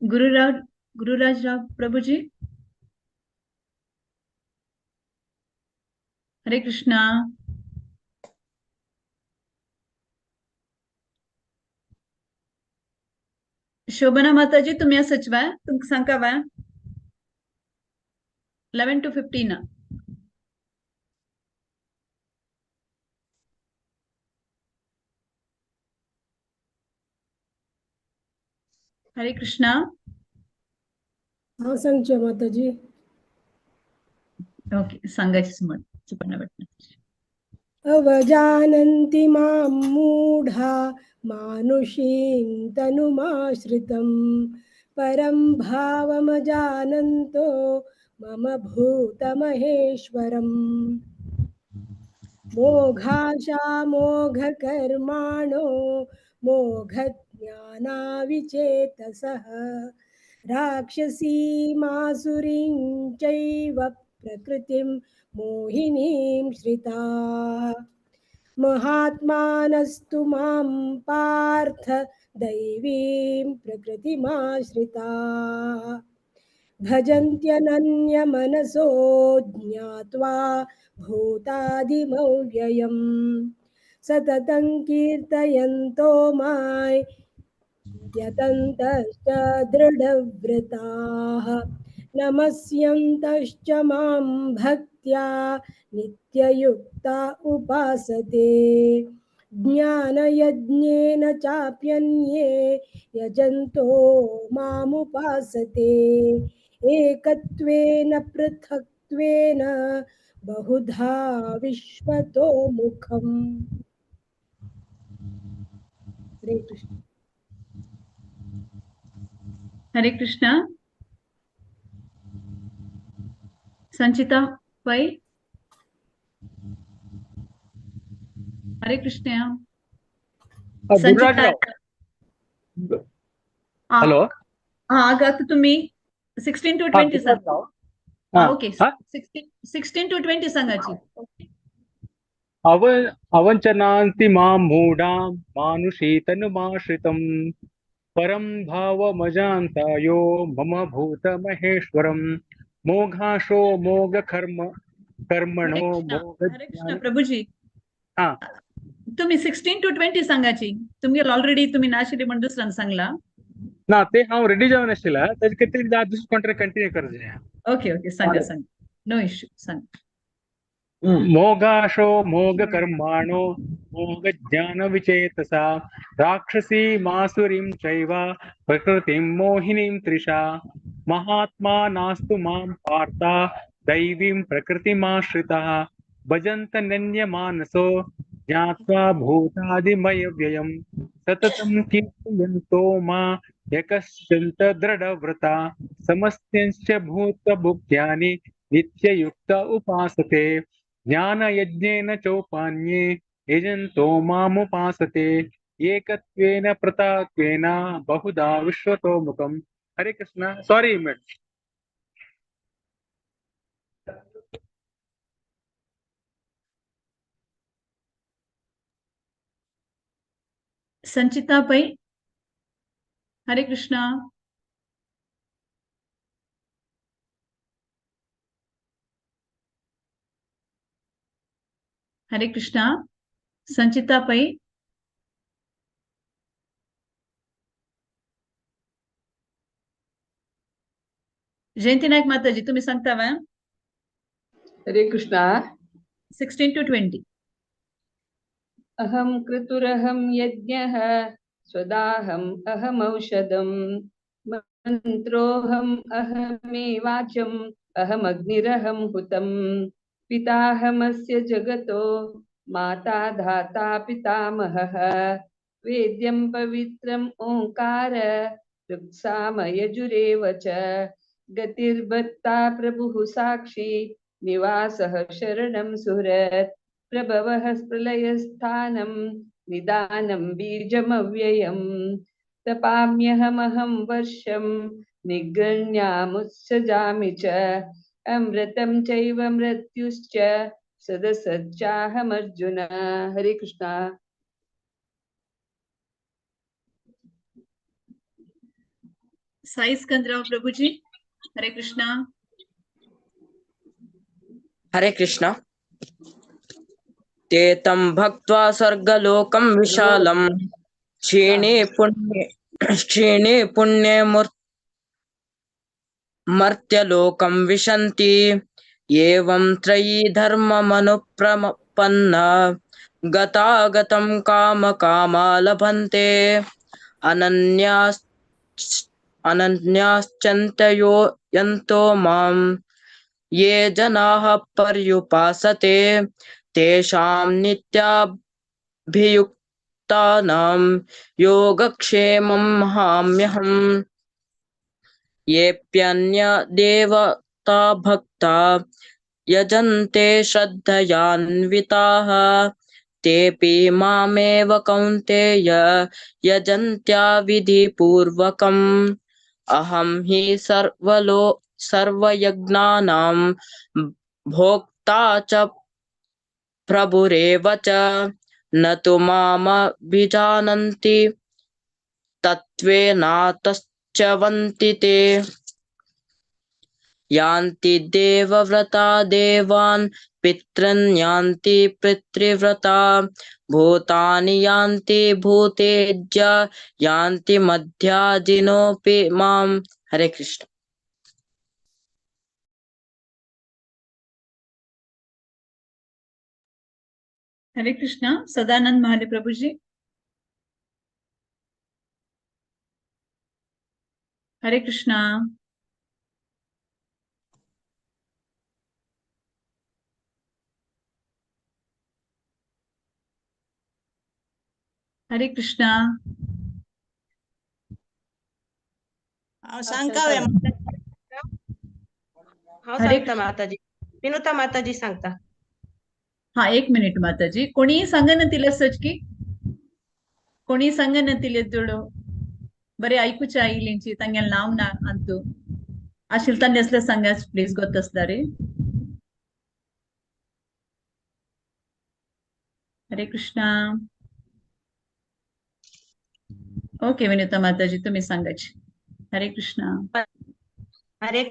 गुरुराज गुरुराज राव प्रभु जी। हरे कृष्णा। शोभना माताजी तुम्ही सचिवा तुमका सांगावा 11 to 15। हरे कृष्णा। हांव सांगचें माताजी। ओके सांगायची सुमन सुपर्णा भट। अवजानन्ति मां मूढा मानुषीं तनुमाश्रितं परं भावमजानन्तो मम भूतमहेश्वरम्। मोघाशा मोघकर्माणो मोघज्ञानाविचेतसः राक्षसीमासुरीं चैव प्रकृतिं मोहिनीं श्रिताः। महात्मानस्तु मां पार्थ दैवीं प्रकृतिमाश्रिताः। भजन्त्यनन्यमनसो ज्ञात्वा भूतादिमव्ययम् सततं कीर्तयन्तो मां यतन्तश्च दृढव्रताः। नमस्यन्तश्च मां भक्त्या नित्ययुक्ता उपासते। ज्ञानयज्ञेन चाप्यन्ये यजन्तो मामुपासते। एकत्वेन पृथक्त्वेन बहुधा विश्वतो मुखम्। हरे कृष्ण। हरे कृष्णा। संचिता पै। हरे कृष्ण। संचिता हॅलो। हा आता तुम्ही 16 to 20 सांगा। ओके 16 to 20 सांगायची। अवंचनान्ति मां मूढां मानुषी तनुमाश्रितं परं भावमजान्तायो मम भूतमहेश्वरं मोघाशो मोघकर्म कर्मणो हरे कृष्ण प्रभुजी। हा तुम्ही 16 to 20 सांगायची। तुम्ही ऑलरेडी तुम्ही नाशिले म्हण दुसऱ्यान सांगला ना ते हांव रेडी जावन आशिल्ला ताजे खातीर दुसरो कॉन्ट्रॅक्ट कंटिन्यू करचें। ओके ओके सांगा सांगा। नो इश्यू, सांग. मोघाशो मोघकर्माणो मोघज्ञानविचेतसा राक्षसी मासुरीं चैव प्रकृतिं मोहिनीं त्रिषा महात्मा नास्तु मां पार्थ दैवीं प्रकृतिमाश्रितः भजन्तनन्यमानसो ज्ञात्वा भूतादिमयव्ययं सततं कीर्तयन्तो मा यकश्चन्त दृढव्रता समस्त्यंश्च भूतभुक्त्यानि नित्ययुक्त उपासते ज्ञानयज्ञेन चौपान्ये यजन्तो मामुपासते एकत्वेन पृथक्त्वेन बहुधा विश्वतोमुखम्. Hare Krishna. Sorry madam. Sanchita Pai, Hare Krishna. Hare Krishna. Sanchita Pai, Jayanti Naik Mataji, तुम्ही सांगता मॅम. हरे कृष्णा. 16 to 20. अहं क्रतुरहं यज्ञः स्वदाहम् अहमौषधं मन्त्रोऽहम् अहमेवाच्यम् अहमग्निरहं हुतम् पिताहमस्य जगतो माता धाता पितामहः वेद्यं पवित्रम् ओंकार ऋक्सामयजुरेव च गतिर्भत्ता प्रभुः साक्षी निवासः शरणं सुहृत् प्रभवः प्रलयस्थानं निदानं बीजमव्ययम् तपाम्यहमहं वर्षं निगृह्ण्यामुत्सजामि च अमृतं चैव मृत्युश्च सदसच्चाहमर्जुन. हरे कृष्णा. साई स्कंदराव प्रभुजी, हरे कृष्णा. हरे कृष्णा. ते तं भक्त्वा स्वर्गलोकं विशालं क्षीणे पुण्ये मर्त्यलोकं विशन्ति एवं त्रयी धर्ममनुप्रपन्ना गतागतं काम कामा लभन्ते अनन्याश्चन्तयो यन्तो मां ये जनाः पर्युपासते तेषां नित्याभियुक्तानां योगक्षेमं महाम्यहम्. येऽप्यन्य देवता भक्ता यजन्ते श्रद्धयान्विताः तेऽपि मामेव कौन्तेय यजन्त्या विधिपूर्वकम्. अहं हि सर्वयज्ञानां भोक्ता च प्रभुरेव च न तु मामभिजानन्ति तत्त्वेनातश्च्यवन्ति ते. यान्ति देवव्रता देवान् पितॄन् यान्ति पितृव्रता भूतानि यान्ति भूतेज्य यान्ति मध्याजिनोऽपि माम्. हरे कृष्ण. हरे कृष्णा. सदानंद महाले प्रभुजी, हरे कृष्णा. हरे कृष्णा. हांव सांगता हांव सांगता माताजी, विनुता माताजी सांगता. हा, एक मिनिट माताजी. कोणी सांगा ना तिला सच की कोणी सांगा ना तिले जोडो बरे ऐकूच्या आईलेंची तांगेल नाव ना अंतू आशिल तांणी असल्या सांगाच प्लीज गोत असला रे. हरे कृष्णा. ओके विनुता माताजी, तुम्ही सांगायची. हरे कृष्णा. हरे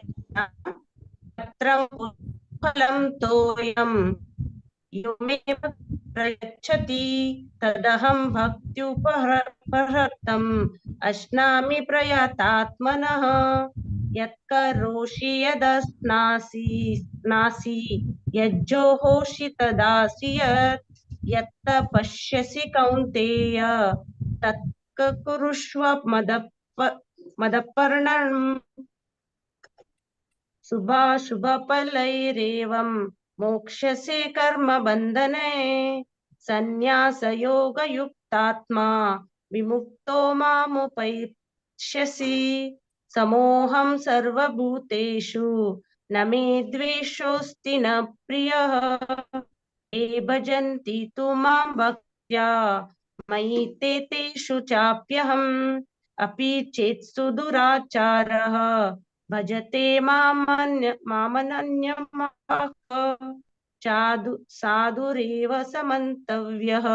फलं तोयं यो मे प्रयच्छति तदहं भक्त्युपहृतम् अश्नामि प्रयतात्मनः. यत्करोषि यदस्नासि नासि यज्जोहोषि तदासि यत् यत्तपश्यसि कौन्तेय तत्कुरुष्व मदपर्णम् शुभाशुभफलैरेवं मोक्ष्यसे कर्मबन्धने सन्न्यासयोगयुक्तात्मा विमुक्तो मामुपैष्यसि समोऽहं सर्वभूतेषु न मे द्वेषोऽस्ति न प्रियः। ये भजन्ति तु मां भक्त्या मयि ते तेषु चाप्यहम् अपि चेत्सु दुराचारः भजते मामनन्यमाः साधुरेव समन्तव्यः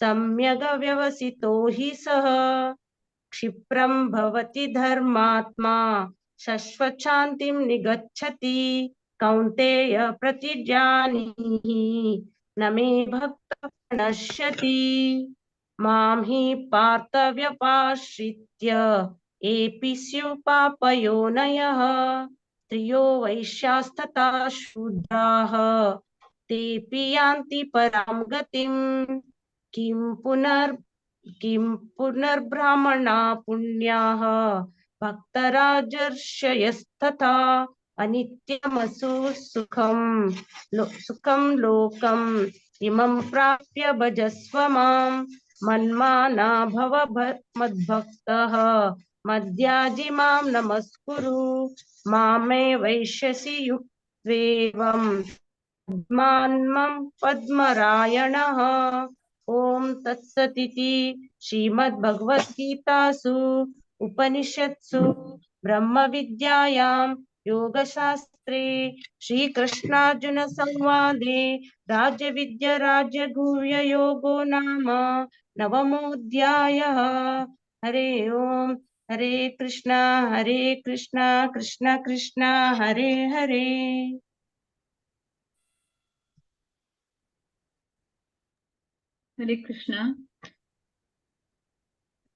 सम्यग् व्यवसितो हि सः। क्षिप्रं भवति धर्मात्मा शश्वशान्तिं निगच्छति कौन्तेय प्रतिजानीहि न मे भक्तः प्रणश्यति। मां हि पार्थव्यपाश्रित्य एपि स्युः पापयोनयः स्त्रियो वैश्यास्तथा शूद्राः तेऽपि यान्ति परां गतिम्। किं पुनर्ब्राह्मणा पुण्याः भक्तराजर्षयस्तथा अनित्यमसु सुखं सुखं लोकम् इमं प्राप्य भजस्व मां मन्माना भव मद्भक्तः मद्याजि मां नमस्कुरु मामे वैश्यसि युक्त्वेवं पद्मान्मं पद्मरायणः। ॐ तत्सदिति श्रीमद्भगवद्गीतासु उपनिषत्सु ब्रह्मविद्यायां योगशास्त्रे श्रीकृष्णार्जुन संवादे राजविद्या राजगुह्ययोगो नाम नवमोऽध्यायः। हरे ओम। हरे कृष्णा कृष्ण कृष्ण हरे हरे। हरे कृष्णा।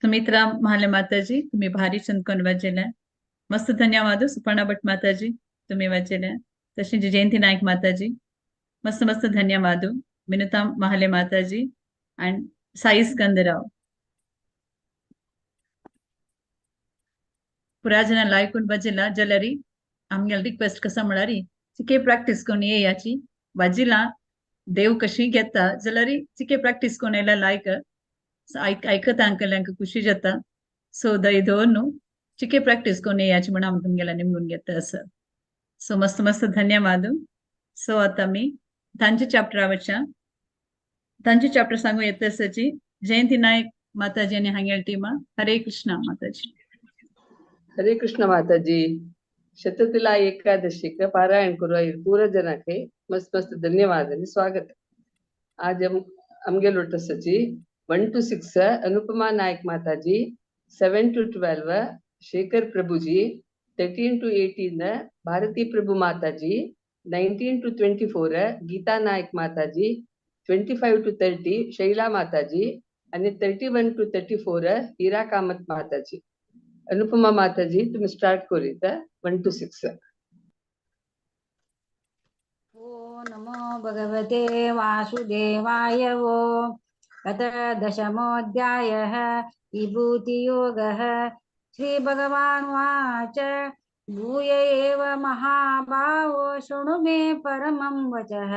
सुमित्रा महाले माताजी तुम्ही भारी चंदकोन वाचेला, मस्त धन्यवाद। सुपर्णा भट माताजी तुम्ही वाचेला, तशीच जयंती नायक माताजी मस्त मस्त धन्यवाद। विनुता महाले माताजी अँड साई स्कंदराव पुरा जण लायकून वाजेला जलरी आमगेल रिक्वेस्ट कसा म्हळ्यार चिके प्रॅक्टीस करून येयाची वाजिला देव कशी घेता जाल्यार चिके प्रॅक्टीस करून येयल्यार लायक आयकता अंकल्यांक खुशी जाता। सो दय दवर न्हू चिके प्रॅक्टीस करून येयाची म्हणून आमी तुमगेल्या निमगून घेता आसा। सो मस्त मस्त धन्यवाद। सो आतां आमी तांचे चॅप्टरा वच्या, तांचे चॅप्टर सांगू येता आसाची जयंती नायक माताजी आनी हांगेल टिमा। हरे कृष्णा माताजी। हरे कृष्ण माताजी। शततिला एकादशी का पारायण करो पूरा जना के मस्त मस्त धन्यवाद आणि स्वागत। आज आमगे लोटसाची 1 to 6 Anupama Naik Mataji, 7 to 12 Shekhar Prabhuji, 13 to 18 Bharati Prabhu Mataji, 19 to 24 Geeta Naik Mataji, 25 to 30 Shaila Mataji आणि 31 to 34 Hira Kamat Mataji. Anupama Mataji तुम्ही स्टार्ट करीत 1 to 6। ओम नमो भगवते वासुदेवाय। वो अथ दशमोऽध्यायः विभूतियोगः। श्री भगवानुवाच भूय एव महाभावो शृणु मे परमं वचः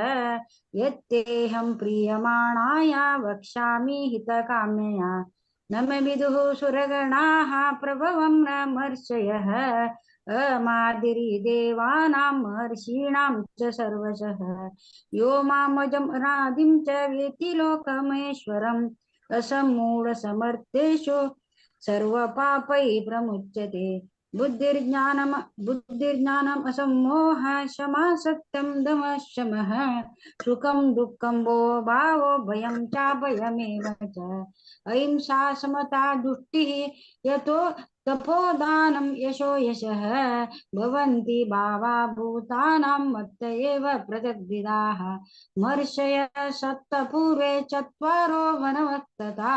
यत्तेऽहं प्रीयमाणाय वक्ष्यामि हितकाम्यया। न मे विदुः सुरगणाः प्रभवं न महर्षयः अमादिरि देवानां महर्षीणां च सर्वशः। यो मामजं अनादिं च वेत्ति लोकमेश्वरम् असम्मूढसमर्थेषु सर्वपापैः प्रमुच्यते। बुद्धिर्ज्ञानम् असम्मोह क्षमा सत्यं दमः शमः सुखं दुःखं वो भावो भयं चाभयमेव च। अहिंसा समता दुष्टिः यतो तपोदानं यशो यशः भवन्ति भावा भूतानां मत्त एव पृथग्विदाः। महर्षय सप्तपूर्वे चत्वारो वनवस्तथा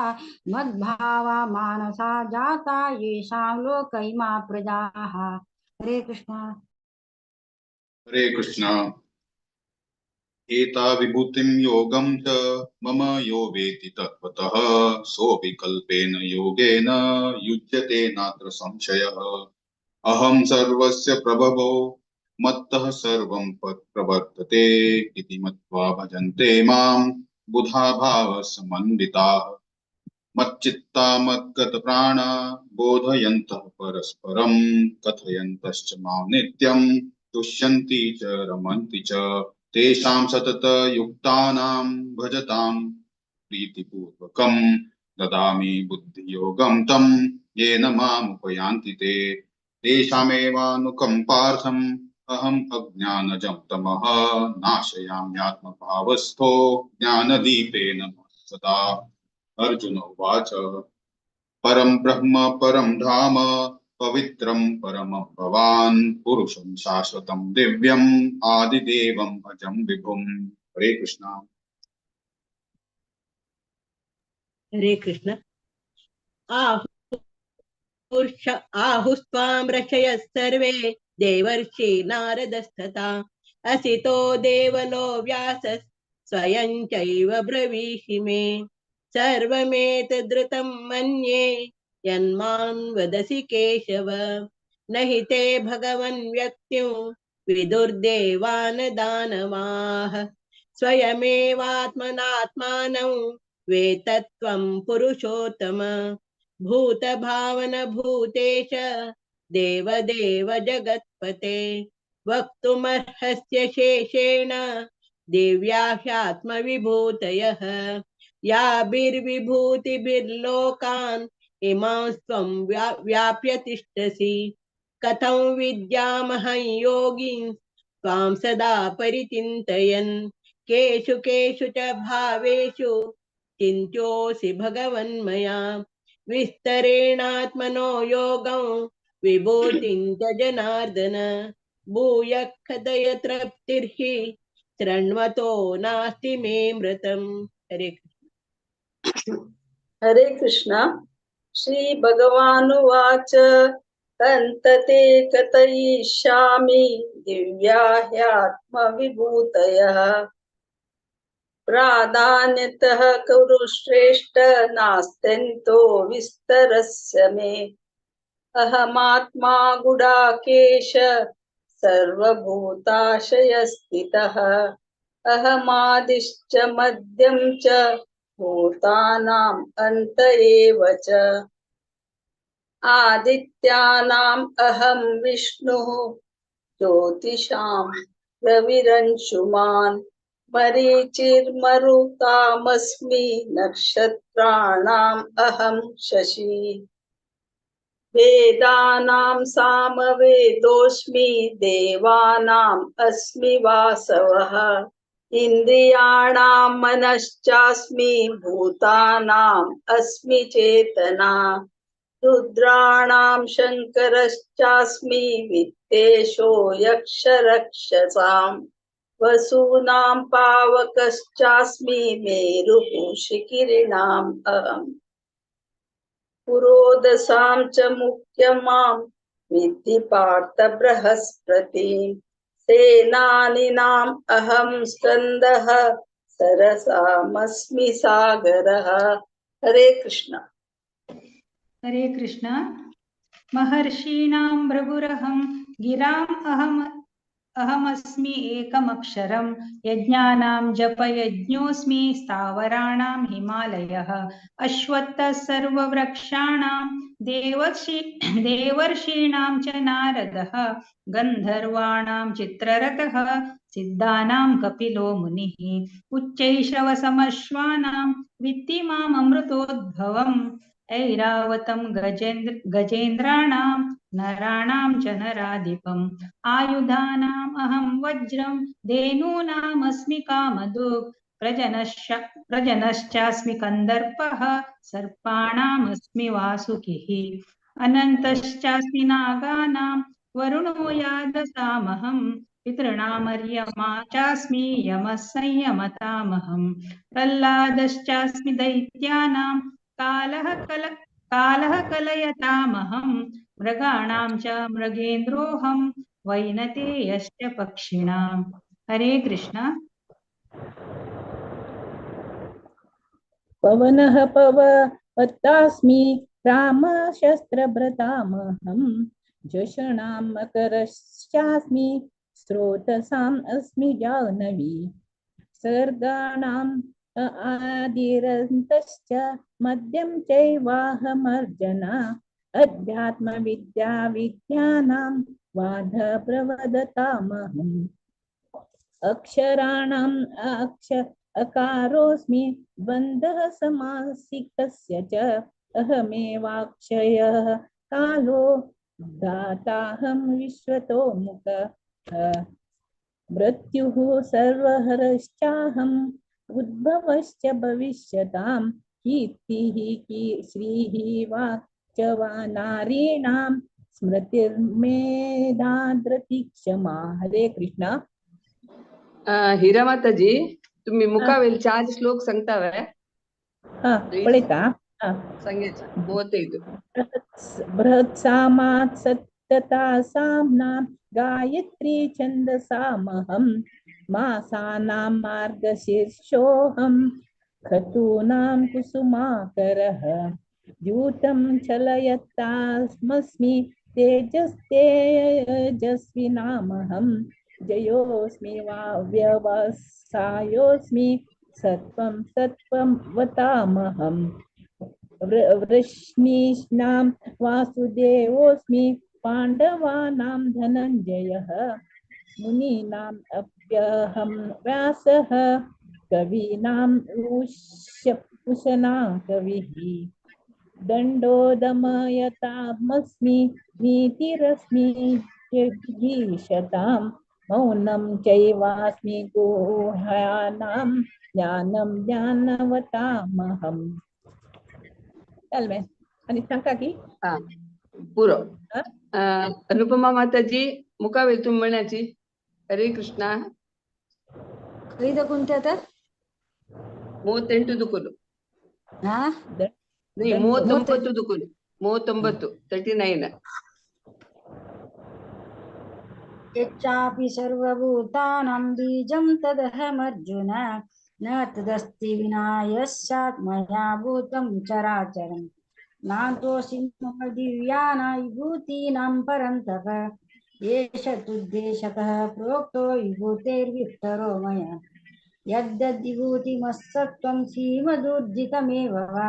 मद्भावा मानसा जाता येषां लोक इमा प्रजाः। हरे कृष्णा। हरे कृष्णा। एता विभूतिं योगं च मम यो वेति तत्त्वतः सोऽविकल्पेन योगेन युज्यते नात्र संशयः। अहं सर्वस्य प्रभवो मत्तः सर्वं प्रवर्तते इति मत्वा भजन्ते मां बुधा भावसमन्विताः। मच्चित्ता मद्गतप्राणा बोधयन्तः परस्परं कथयन्तश्च मां नित्यं तुष्यन्ति च रमन्ति च। तेषां सततयुक्तानां भजतां प्रीतिपूर्वकं ददामि बुद्धियोगं तं येन मामुपयान्ति ते। तेषामेवानुकम्पार्थम् अहम् अज्ञानजं तमः नाशयाम्यात्मभावस्थो ज्ञानदीपेन सदा। अर्जुन उवाच परं ब्रह्म परं धाम पवित्रं परमं भवान् पुरुषं शाश्वतं दिव्यम् आदिदेवम् अजं विभुम्। हरे कृष्णा। हरे कृष्ण। आहुस्त्वां ऋषयः सर्वे देवर्षि नारदस्तथा असितो देवलो व्यासः स्वयं चैव ब्रवीषि मे। सर्वमेतद्रुतं मन्ये यन्मां वदसि केशव न हि ते भगवन् व्यक्तिं विदुर्देवान दानवाः। स्वयमेवात्मनात्मानं वेतत्वं पुरुषोत्तम भूतभावन भूतेश देवदेव जगत्पते। वक्तुमर्हस्य शेषेण दिव्या ह्यात्मविभूतयः याभिर्विभूतिभिर्लोकान् इमांस्त्वं व्याप्य तिष्ठसि। कथं विद्यामहं योगिं त्वां सदा परिचिन्तयन् केषु केषु च भावेषु चिन्त्योऽसि भगवन्मया। विस्तरेणात्मनो योगं विभूतिं च जनार्दन भूयः कथय तृप्तिर्हि शृण्वतो नास्ति मे मृतम्। हरे कृष्ण। हरे कृष्ण। श्री भगवानुवाच तन्तते कथयिष्यामि दिव्या ह्यात्मविभूतयः। प्राधान्यतः कुरु श्रेष्ठ नास्त्यन्तो विस्तरस्य मे। अहमात्मा गुडाकेश सर्वभूताशयस्थितः। अहमादिश्च मध्यं च भूतानाम् अन्त एव च। आदित्यानाम् अहं विष्णुः ज्योतिषां रविरंशुमान् मरीचिर्मरुतामस्मि नक्षत्राणाम् अहं शशि। वेदानां सामवेदोऽस्मि देवानाम् अस्मि वासवः। इन्द्रियाणां मनश्चास्मि भूतानाम् अस्मि चेतना। रुद्राणां शङ्करश्चास्मि वित्तेशो यक्षरक्षसां। वसूनां पावकश्चास्मि मेरुः शिखिरिणाम् अहम्। पुरोदसां च मुख्यमां विद्धि पार्थ बृहस्पतिं। सेनानीनाम् अहं स्कन्दः सरसामस्मि सागरः। हरे कृष्ण। हरे कृष्ण। महर्षीणां भृगुरहं गिराम् अहमस्मि एकमक्षरं यज्ञानां जपयज्ञोऽस्मि स्थावराणां हिमालयः। अश्वत्थः सर्ववृक्षाणां देवर्षीणां च नारदः। गन्धर्वाणां चित्ररथः सिद्धानां कपिलो मुनिः। उच्चैश्रवसमश्वानां विद्धि माममृतोद्भवम्। ऐरावतं गजेन्द्राणां नराणां च नराधिपम्। आयुधानाम् अहं वज्रं धेनूनामस्मि कामधुक्। प्रजनश्चास्मि कन्दर्पः सर्पाणामस्मि वासुकिः। अनन्तश्चास्मि नागानां वरुणो यादसामहं। पितॄणामर्यमा चास्मि यमः संयमतामहं। प्रह्लादश्चास्मि दैत्यानां कालः कलयतामहं। मृगाणां च मृगेन्द्रोऽहं वैनतेयश्च पक्षिणाम्। हरे कृष्ण। पवनः पवतास्मि रामशस्त्रभृतामहं झषणां मकरश्चास्मि स्रोतसाम् अस्मि जाह्नवी सर्गाणाम् आदिरन्तश्च मद्यं चैवाहमर्जन अध्यात्मविद्या विद्यानां वाद प्रवदतामहम् अक्षराणाम् अकारोऽस्मि द्वन्द्वः समासिकस्य च अहमेवाक्षयः कालो दाताहं विश्वतो मुखः मृत्युः सर्वहरश्चाहम् उद्भवश्च भविष्यतां कीर्तिः श्रीः वाक् च वा नारीणां स्मृतिर्मेधाधृतिः क्षमा। हरे कृष्ण। हिरा माताजी, तुम्ही मुखावेल चार श्लोक सांगतावे? हा, पळयता. सांगायचं 35. बृहत्सामात् सत्तता साम्नां गायत्री छन्दसामहं मासानां मार्गशीर्षोऽहं क्रतूनां कुसुमाकरः द्यूतं चलयत्तास्मस्मि तेजस्तेजस्विनामहं जयोऽस्मि वा व्यवसायोऽस्मि सत्त्वं सत्त्वं वतामहम् वृष्णीष्णां वासुदेवोऽस्मि पाण्डवानां धनञ्जयः मुनीनाम् अप्यहं व्यासः कवीनां उशना कविः दण्डोदमयतामस्मि नीतिरस्मि जिगीषतां मौनं चैवास्मि गुहानां ज्ञानं ज्ञानवतामहम्. आणि सांगा की पुरो. अनुपमा माताजी, मुखावेल तुम्ही म्हणायची. हरे कृष्णा. खंय कोणते आता? 38 दुकुಲು. नाही, 39 दुकुಲು. 39 39. यच्चापि सर्वभूतानां बीजं तदहमर्जुन न तदस्ति विना यस्यात् मया भूतं चराचरं नान्तोऽसि मम दिव्यानां विभूतीनां परन्तप एष तुद्देशतः प्रोक्तो विभूतेर्विस्तरो मया यद्यद्विभूतिमस्सत्त्वं सीमदूर्जितमेव वा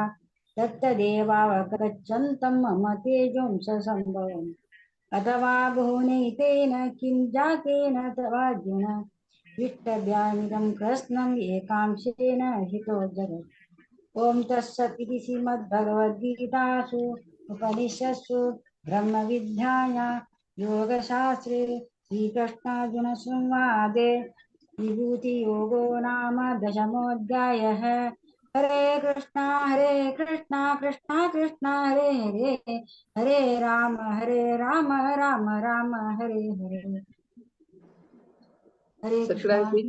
तत्तदेवावगच्छन्तं मम तेजोंससम्भवम् अथवा बहुनैतेन किं जातेन तवार्जुन विष्टभ्यामिदं कृत्स्नम् एकांशेन हितो जगत्. ॐ तत्सत् इति श्रीमद्भगवद्गीतासु उपनिषत्सु ब्रह्मविद्यायां योगशास्त्रे श्रीकृष्णार्जुनसंवादे विभूतियोगो नाम दशमोऽध्यायः. हरे कृष्णा कृष्णा कृष्णा हरे हरे हरे राम राम राम हरे हरे. हरे सगळ्यांनी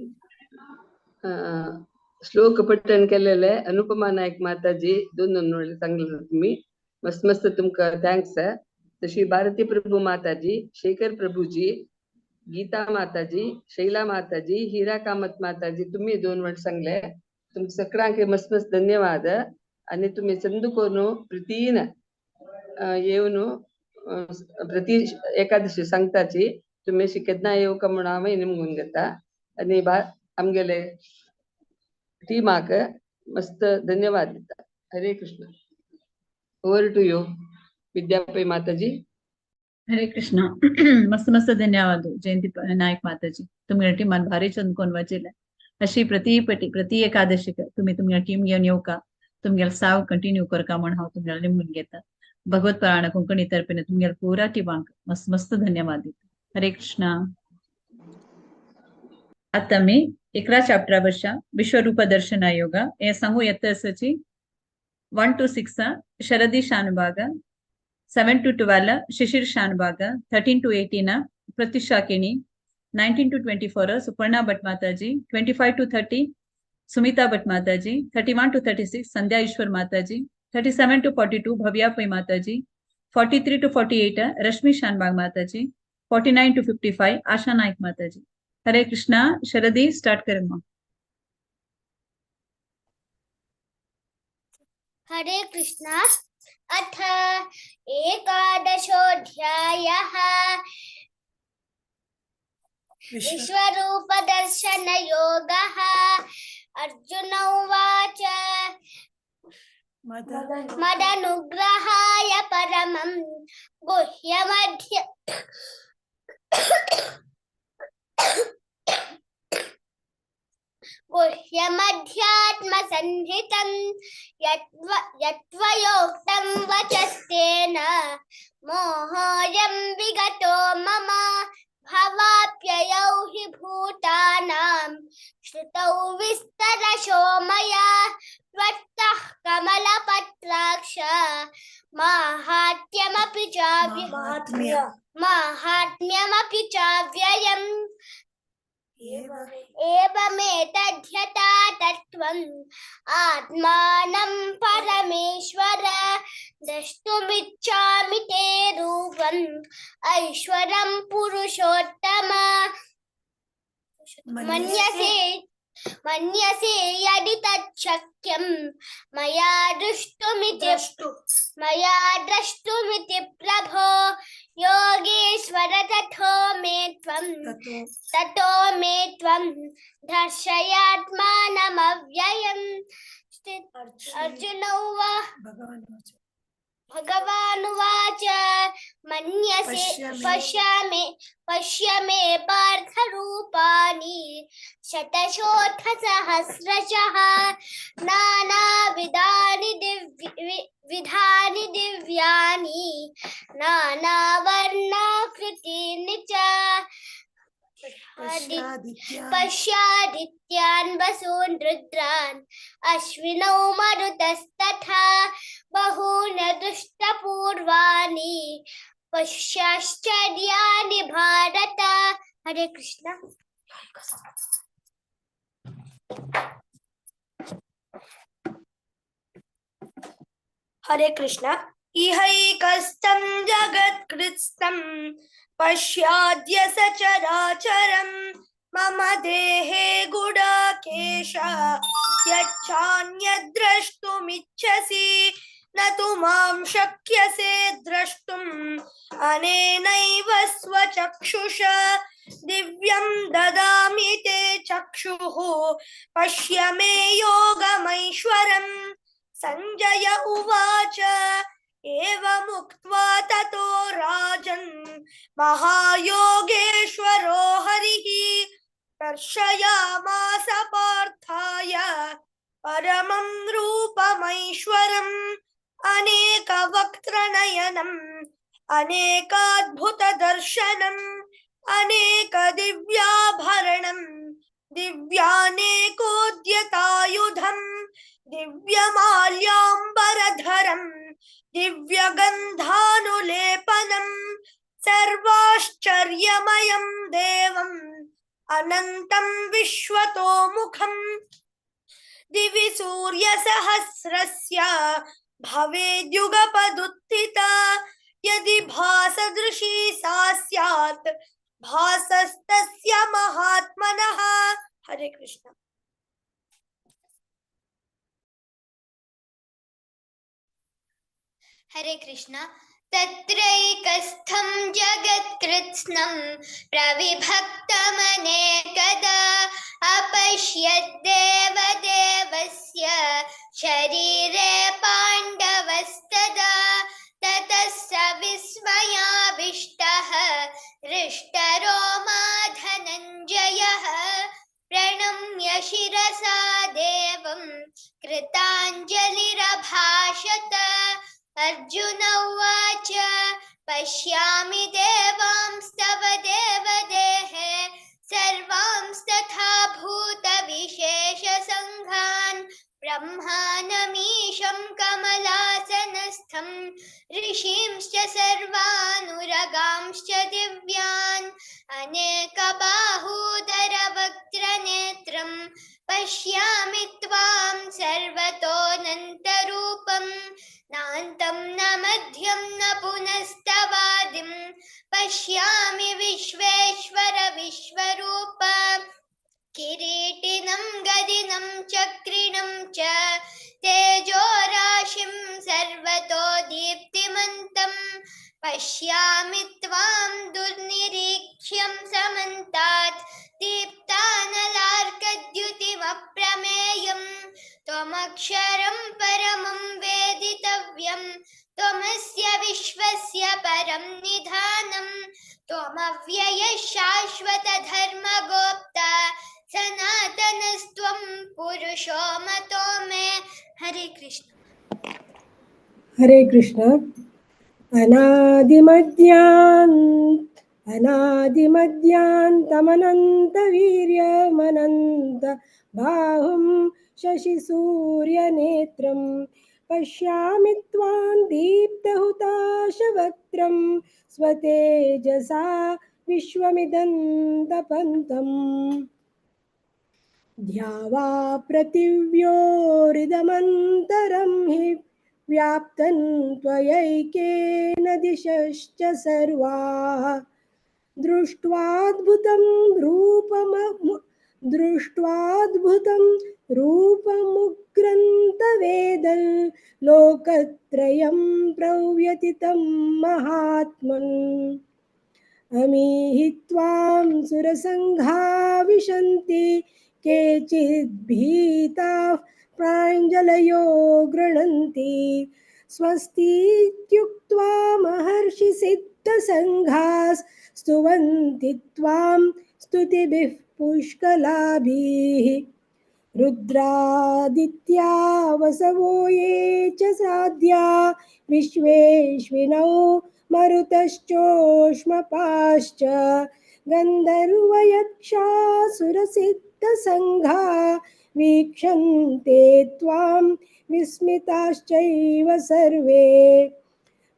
श्लोक पठण केलेले. अनुपमा नायक माताजी, दोन दोन वेळा सांगले तुम्ही, मस्त मस्त तुमका thanks. तशी भारती प्रभू माताजी, शेखर प्रभूजी, गीता माताजी, शैला माताजी, हिरा कामत माताजी, तुम्ही दोन वेळ सांगले. तुमका सगळ्यांक मस्त मस्त धन्यवाद. आणि तुम्ही चंद करून प्रीतीन येवन प्रति एकादशी सांगताची तुम्ही अशी केन्ना येवका म्हणून हांव निमगून घेता. आनी आमगेले टीमाक मस्त धन्यवाद दिता. Hare Krishna. Over to you Vidya Pai Mataji. Hare Krishna. मस्त मस्त धन्यवाद जयंती नायक माताजी. तुमगे टीमान भारी चंद कोण वाचिले. अशी प्रति पटी प्रति एकादशीक तुम्ही तुमगे टीम घेवन येवका, तुमगेले साव कंटिन्यू करका म्हण हांव तुमगेले निमगून घेता. भगवत पुराण कोंकणी तर्फेन तुमगेले पुरा टिमांक मस्त मस्त धन्यवाद दिता. हरे कृष्णा. आतां आमी 11 चॅप्टरा वर्षा विश्वरूप दर्शन योगा हे सांगू येता आसाची. 1 to 6 Sharadi Shanbhag, 7 to 12 Shishir Shanbhag, 13 to 18 Pratyusha Keni, 19 to 24 Suparna Bhat Mataji, 25 to 30 Sumita Bhat Mataji, 31 to 36 Sandhya Ishwar Mataji, 37 to 42 Bhavya Pai Mataji, 43 to 48 Rashmi Shanbhag Mataji, 49 to 55 Asha Naik Mataji. Hare Krishna. Sharadi start करें. हरे कृष्णा. अथ एकादशोऽध्यायः. विश्वरूपदर्शनयोगः. अर्जुन उवाच मदनुग्रहाय परमं गुह्यमध्य गुह्यमध्यात्मसंहितं यत्त्वयोक्तं वचस्तेन मोहोऽयं विगतो मम भवाप्ययौ हि भूतानां श्रुतौ विस्तरशो मया त्वत्तः कमलपत्राक्ष माहात्म्यमपि चाव्ययम् एवमेतद्यथा तत्त्वम् आत्मानं परमेश्वर द्रष्टुमिच्छामि ते रूपम् ऐश्वरं पुरुषोत्तम. मन्यसे यदि तच्छक्यं मया द्रष्टुमिति प्रभो योगेश्वर ततो मे त्वं दर्शयात्मानमव्ययम्. अर्जुन भगवानुवाच मन्यसे पश्य मे पार्थरूपाणि शतशोऽथ सहस्रशः नानाविधानि विधानि दिव्यानि नानावर्णाकृतीनि च. पश्यादित्यान् वसून् रुद्रान् अश्विनौ मरुतस्तथा बहून् दृष्टपूर्वाणि पश्याश्चर्याणि भारत. हरे कृष्ण. हरे कृष्ण. इहैकस्थं जगत्कृत्स्नं पश्याद्य सचराचरं मम देहे गुडाकेश यच्चान्यद्द्रष्टुमिच्छसि न तु मां शक्यसे द्रष्टुम् अनेनैव स्वचक्षुषा दिव्यं ददामि ते चक्षुः पश्य मे योगमैश्वरम्. संजय उवाच एवमुक्त्वा ततो राजन् महायोगेश्वरो हरिः दर्शयामास पार्थाय परमं रूपमैश्वरम् अनेकवक्त्रनयनम् अनेकाद्भुतदर्शनम् अनेकदिव्याभरणम् दिव्यानेकोद्यतायुधम् दिव्यमाल्याम्बरधरम् दिव्यगन्धानुलेपनम् सर्वाश्चर्यमयं देवम् अनन्तं विश्वतोमुखम् दिवि सूर्यसहस्रस्य भवेद्युगपदुत्थिता यदि भासदृशी सा स्यात् भासस्तस्य महात्मनः. हरे कृष्ण. हरे कृष्ण. तत्रैकस्थं जगत्कृत्स्नं प्रविभक्तमनेकदा अपश्यद्देवदेवस्य शरीरे पाण्डवस्तदा ततः स विस्मयाविष्टः हृष्टरोमा धनञ्जयः प्रणम्य शिरसा देवं कृताञ्जलिरभाषत. अर्जुन उवाच पश्यामि देवांस्तव देवदेहे सर्वांस्तथा भूतविशेषसङ्घान् ब्रह्माणमीशं कमलासनस्थं ऋषींश्च सर्वानुरगांश्च दिव्यान् अनेकबाहूदरवक्त्रनेत्रं पश्यामि त्वां सर्वतोऽनन्तरूपं नान्तं न मध्यं न पुनस्तवादिं पश्यामि विश्वेश्वर विश्वरूप। किरीटिनं गदिनं चक्रिणं च तेजोराशिं सर्वतो दीप्तिमन्तं पश्यामि त्वां दुर्निरीक्ष्यं समन्तात् दीप्तानलार्कद्युतिमप्रमेयं त्वमक्षरं परमं वेदितव्यं त्वमस्य विश्वस्य परं निधानं त्वमव्ययः शाश्वतधर्मगोप्ता सनातनस्त्वं पुरुषो मतो मे। हरे कृष्ण। हरे कृष्ण। अनादिमध्यान्तमनन्तवीर्यमनन्त बाहुं शशिसूर्यनेत्रं पश्यामि त्वां दीप्तहुताशवक्त्रं स्वतेजसा विश्वमिदन्तपन्तम्। ध्यावा पृथिव्योरिदमन्तरं हि व्याप्तं त्वयैकेन दिशश्च सर्वाः। दृष्ट्वाद्भुतं रूपमुग्रन्थवेदं लोकत्रयं प्रव्यथितं महात्मन्। अमीहि त्वां सुरसङ्घा विशन्ति केचिद्भीताः प्राञ्जलयो गृह्णन्ति। स्वस्तीत्युक्त्वा महर्षिसिद्धसङ्घाः स्तुवन्ति त्वां स्तुतिभिः पुष्कलाभिः। रुद्रादित्या वसवो ये च साध्या विश्वेश्विनौ मरुतश्चोष्मपाश्च गन्धर्वयक्षासुरसिद्धसङ्घा वीक्षन्ते त्वां विस्मिताश्चैव सर्वे।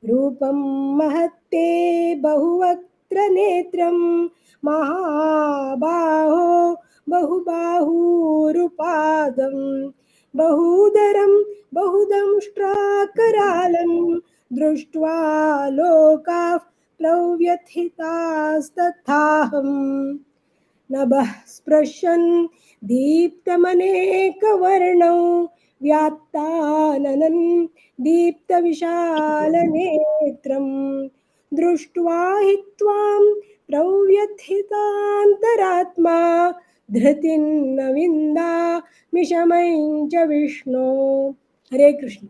रूपं महत्ते बहुवक्त्र नेत्रं महाबाहो बहुबाहूरुपादं बहूदरं बहुदंष्ट्राकरालं दृष्ट्वा लोकाः प्रव्यथितास्तथाहम्। नभः स्पृशन् दीप्तमनेकवर्णौ व्यात्ताननं दीप्तविशालनेत्रं दृष्ट्वा हि त्वां प्रव्यथितान्तरात्मा धृतिर्न विन्दामि शमं च विष्णो। हरे कृष्ण।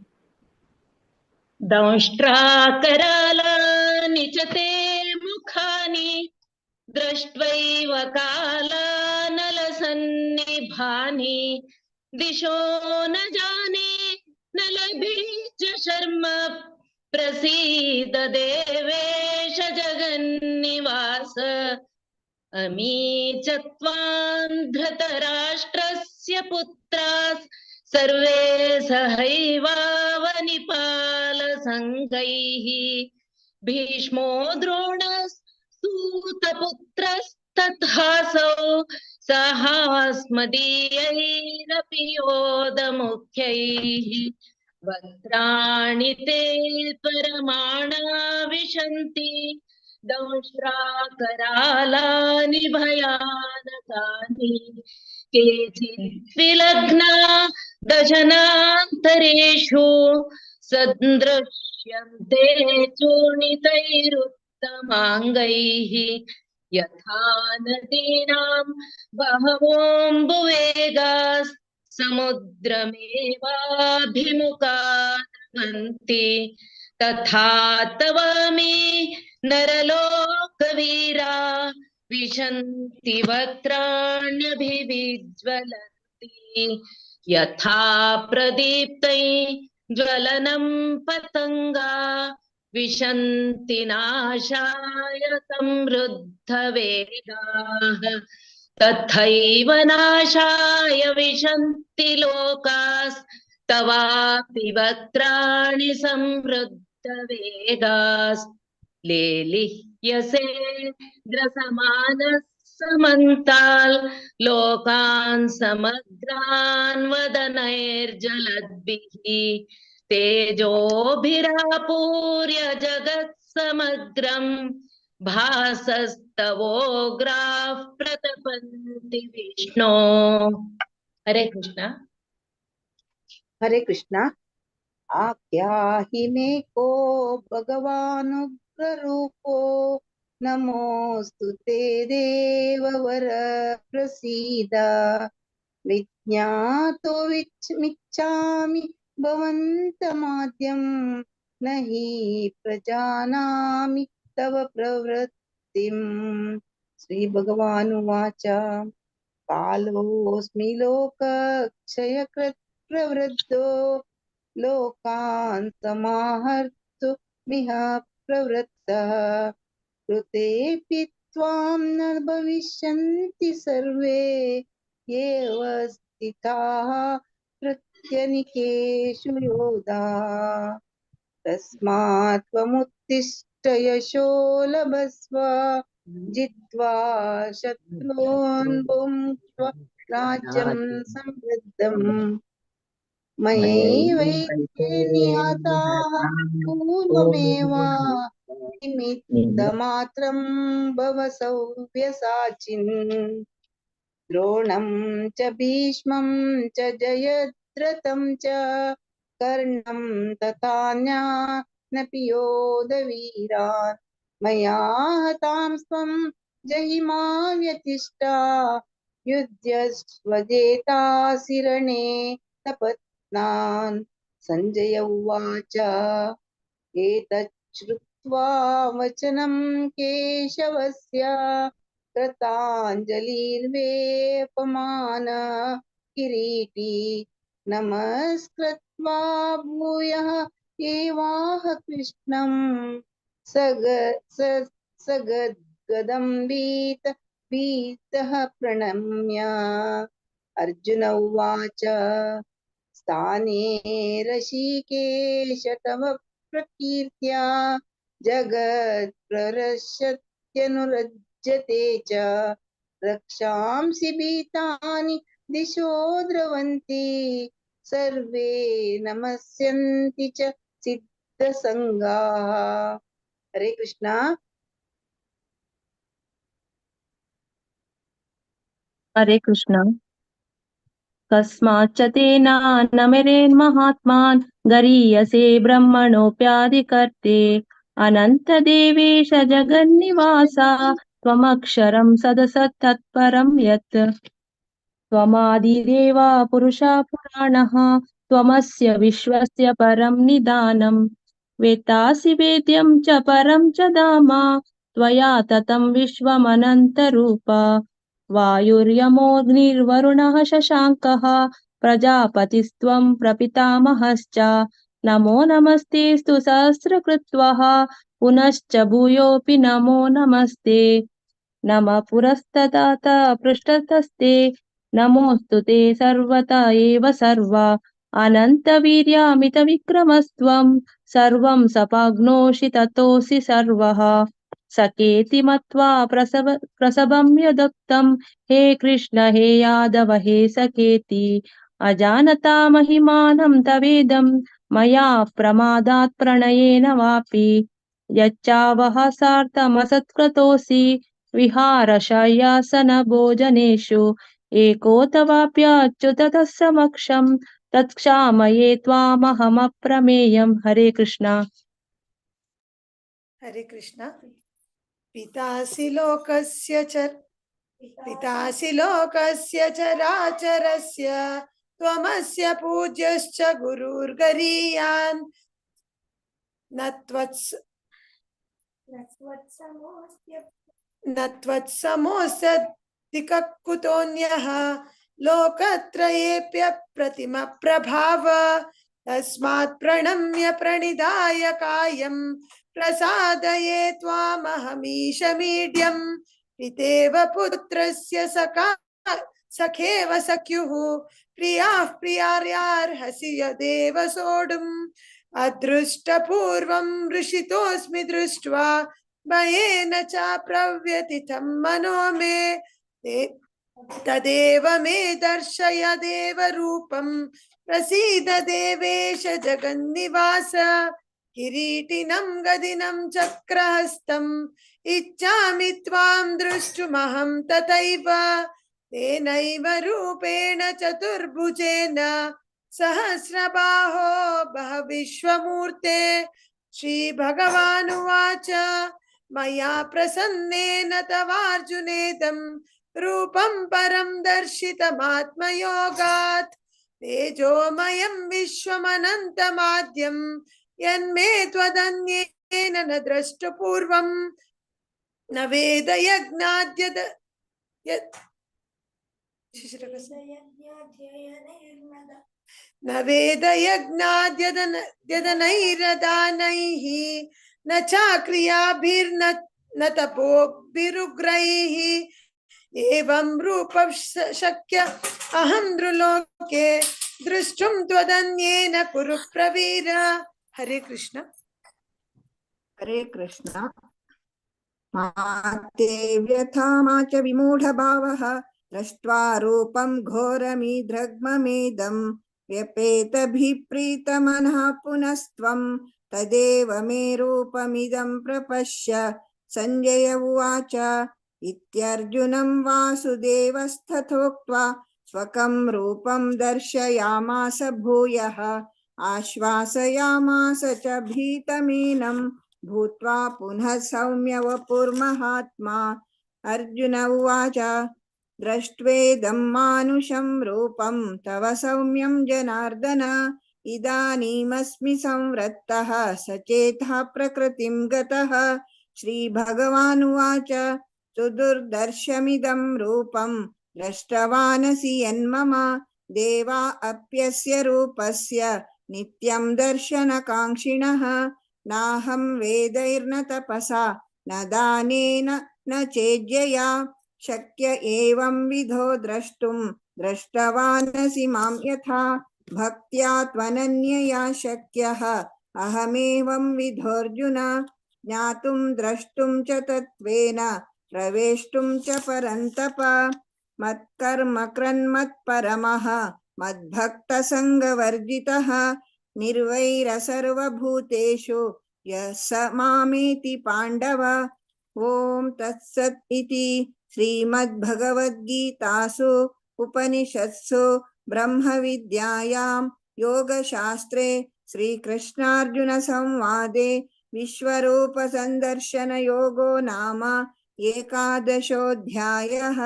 दंष्ट्राकरालानि च ते मुखानि दृष्ट्वैव कालानलसन्निभानि दिशो न जाने न लभे च शर्म प्रसीद देवेश जगन्निवास। अमी च त्वां धृतराष्ट्रस्य पुत्राः सर्वे सहैवावनिपालसङ्घैः। भीष्मो द्रोणः सूतपुत्रस्तथासौ सहास्मदीयैरपि योधमुख्यैः। वक्त्राणि ते परमाणा विशन्ति दंष्ट्राकरालानि भयानकानि। केचित् विलग्ना दशनान्तरेषु सदृश्यन्ते चूर्णितैरुत्तमाङ्गैः। यथा नदीनां बहवोऽम्बुवेगाः समुद्रमेवाभिमुखा द्रवन्ति तथा तवामि नरलोकवीरा विशन्ति वक्त्राण्यभिविज्वलन्ति। यथा प्रदीप्तै ज्वलनं पतङ्गा विशन्ति नाशाय समृद्धवेगाः तथैव नाशाय विशन्ति लोकास्तवापि वक्त्राणि समृद्धवेगास्। लेलिह्यसे ग्रसमानः समन्ताल् लोकान् समग्रान् वदनैर्जलद्भिः। तेजोभिरापूर्य जगत्समग्रं भासस्तवोग्राः प्रतपन्ति विष्णो। हरे कृष्णा। हरे कृष्णा। आख्याहि मे को भगवानुग्ररूपो नमोऽस्तु ते देववर प्रसीद। विज्ञातो मिच्छामि भवन्तमाद्यं न हि प्रजानामि तव प्रवृत्तिम्। श्रीभगवानुवाच कालोऽस्मि लोकक्षयकृत् प्रवृद्धो लोकान् समाहर्तुमिह प्रवृत्तः। कृतेऽपि त्वां न भविष्यन्ति सर्वे येव स्थिताः प्रत्यनिकेषु योधाः। तस्मात् त्वमुत्तिष्ठ यशो लभस्व जित्वा शत्रून् भुङ्क्ष्व राज्यं समृद्धम्। मयैवैते निहताः पूर्वमेव निमित्तमात्रं भव सव्यसाचिन्। द्रोणं च भीष्मं च जयद्रथं च कर्णं तथान्यानपि योधवीरान्। मया हतांस्त्वं जहि मा व्यतिष्ठा युध्यस्वजेतासि रणे सपत्नान्। सञ्जय उवाच एतच्छ्रुत्वा वचनं केशवस्य कृताञ्जलिर्वेपमान किरीटी। नमस्कृत्वा भूयः एवाह कृष्णं सगद्गदं वीत भीतः प्रणम्य। अर्जुन उवाच स्थाने ऋषिकेश तव प्रकीर्त्या जगत्प्रहर्षत्यनुरज्यते च। रक्षांसि भीतानि दिशो द्रवन्ति सर्वे नमस्यन्ति च सिद्धसङ्गाः। हरे कृष्णा। हरे कृष्णा। कस्माच्च तेन न मेरेन्महात्मान् गरीयसे ब्रह्मणोऽप्यादिकर्ते। अनन्तदेवेश जगन्निवास त्वमक्षरं सदसत्तत्परं यत्। त्वमादिदेव पुरुषः पुराणः त्वमस्य विश्वस्य परं निदानं। वेत्तासि वेद्यं च परं च धाम त्वया ततं विश्वमनन्तरूप। वायुर्यमोऽग्निर्वरुणः शशाङ्कः प्रजापतिस्त्वं प्रपितामहश्च। नमो नमस्तेऽस्तु सहस्रकृत्वः पुनश्च भूयोऽपि नमो नमस्ते। नमः पुरस्तदात पृष्ठतस्ते नमोऽस्तु ते सर्वत एव सर्व। अनन्तवीर्यामितविक्रमस्त्वं सर्वं सपाग्नोषि ततोऽसि सर्वः। सकेति मत्वा प्रसभं यदुक्तं हे कृष्ण हे यादव हे सखेति। अजानता महिमानं तवेदं मया प्रमादात् प्रणयेन वापि। यच्चावह सार्थमसत्क्रतोऽसि विहारशय्यासन भोजनेषु। एको तवाप्यच्युत तत्समक्षं तत्क्षामये त्वामहमप्रमेयम्। हरे कृष्णा। हरे कृष्णा। पितासि लोकस्य चराचरस्य त्वमस्य पूज्यश्च गुरुर्गरीयान्। न त्वत्समोऽस्त्यधिककुतोऽन्यः लोकत्रयेऽप्यप्रतिमप्रभाव। तस्मात् प्रणम्य प्रणिधाय कायं प्रसादये त्वामहमीशमीड्यं। पितेव पुत्रस्य सखेव सख्युः प्रियाः प्रियार्यार्हसि यदेव सोढुम्। अदृष्टपूर्वं ऋषितोऽस्मि दृष्ट्वा भयेन च प्रव्यथितं मनो मे। तदेव मे दर्शय देवरूपं प्रसीद देवेश जगन्निवास। किरीटिनं गदिनं चक्रहस्तम् इच्छामि त्वां द्रष्टुमहं तथैव। तेनैव रूपेण चतुर्भुजेन सहस्रबाहो भव विश्वमूर्ते। श्रीभगवानुवाच मया प्रसन्नेन तवार्जुनेदं रूपं परं दर्शितमात्मयोगात्। तेजोमयं विश्वमनन्तमाद्यं यन्मे त्वदन्येन न द्रष्टुपूर्वं। न वेदयज्ञाद्यद न वेदयज्ञाद्यदनैरदानैः न चाक्रियाभिर्न न तपोभिरुग्रैः। एवं रूप शक्य अहं नृलोके द्रष्टुं त्वदन्येन कुरु प्रवीर। हरे कृष्ण। हरे कृष्ण। माते व्यथा मा च विमूढभावः दृष्ट्वा रूपं घोरमीद्रग्ममेदं व्यपेतभिप्रीतमनः पुनस्त्वं तदेव मे रूपमिदं प्रपश्य। सञ्जय उवाच इत्यर्जुनं वासुदेवस्तथोक्त्वा स्वकं रूपं दर्शयामास भूयः। आश्वासयामास च भीतमीनं भूत्वा पुनः सौम्य वपुर्महात्मा। अर्जुन उवाच दृष्ट्वेदं मानुषं रूपं तव सौम्यं जनार्दन। इदानीमस्मि संवृत्तः सचेतः प्रकृतिं गतः। श्रीभगवानुवाच सुदुर्दर्शमिदं रूपं दृष्टवानसि यन्मम। देवा अप्यस्य रूपस्य नित्यं दर्शनकाङ्क्षिणः। नाहं वेदैर्न तपसा न दानेन न चेज्यया। शक्य एवं विधो द्रष्टुं दृष्टवानसि मां यथा। भक्त्या त्वनन्यया शक्यः अहमेवं विधोऽर्जुन। ज्ञातुं द्रष्टुं च तत्त्वेन प्रवेष्टुं च परन्तप। मत्कर्म कृन्मत्परमः मद्भक्तसङ्गवर्जितः। निर्वैर सर्वभूतेषु यः स मामेति पाण्डव। ॐ तत्सत् इति श्रीमद्भगवद्गीतासु उपनिषत्सु ब्रह्मविद्यायां योगशास्त्रे श्रीकृष्णार्जुनसंवादे विश्वरूपसन्दर्शनयोगो नाम एकादशोऽध्यायः।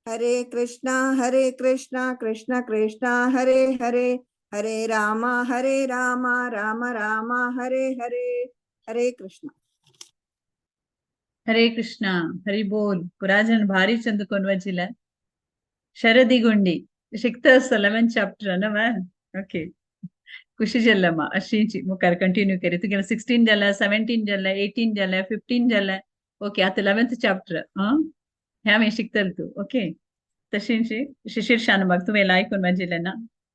हरे कृष्णा कृष्ण कृष्ण हरे हरे, हरे राम राम राम हरे हरे। हरे कृष्ण। हरे कृष्ण। हरि बोल। पुराजन भारी चंद कोनवजिला शरदी गुंडी शिकतस 11 चॅप्टर ना ओके खुशी जल्लमा अशीची मुखार कंटिन्यू करे तुगेले 16 जाला 17 जाला 18 जाला 15 जाला ओके आता 11th chapter ह्या मी शिकतल तू ओके तशींची शिशिर शानबाग तुवें आयकून वाजिलें ना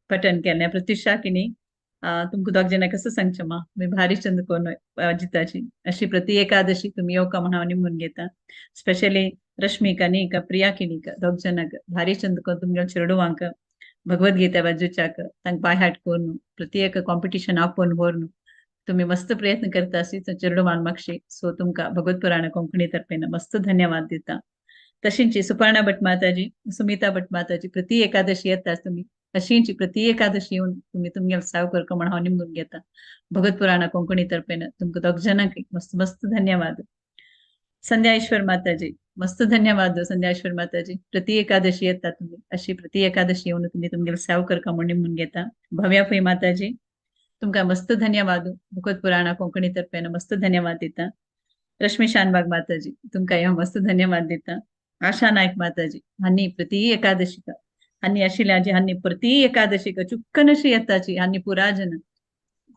पठन केलें प्रत्युषा किनी तुमकां दोग जाणां कसं सांगचें मा तुमी भारी चंद कोन वाजिताची अशी प्रति एकादशी तुमी येवका म्हण हांव निमून घेता स्पेशली रश्मिका न्ही प्रिया किनीक दोग जाणांक भारी चंद कोन तुमगेल्या चेडवांक भगवद्गीता वाजोवच्याक तांकां बाय हार्ट करून प्रति एक कॉम्पिटिशन आपोवन व्हरून तुमी मस्त प्रयत्न करता अशी चेडवान मागशी सो तुमकां भगवत पुराण कोंकणी तर्फेन मस्त धन्यवाद दिता। तशींची सुपर्णा भट माताजी सुमिता भट माताजी प्रति एकादशी येता तुमी अशींची प्रति एकादशी येवन तुमी तुमगेले साव करका म्हण हांव निमून घेता भगवत पुराण कोंकणी तर्फेन तुमकां दोग जाणांक मस्त मस्त धन्यवाद। संध्या ईश्वर माताजी मस्त धन्यवाद संध्या ईश्वर माताजी प्रति एकादशी येता तुमी अशी प्रति एकादशी येवन तुमी तुमगेले साव करका म्हण निमून घेता। भव्या पै माताजी तुमकां मस्त धन्यवाद भगवत पुराण कोंकणी तर्फेन मस्त धन्यवाद दिता। रश्मी शानबाग माताजी तुमकां हांव मस्त धन्यवाद दिता। आशा नायक माताजी हांणी प्रति एकादशीक हांणी आशिल्ल्याची हांणी प्रति एकादशीक चुक्कनशी येताची हांणी पुराजन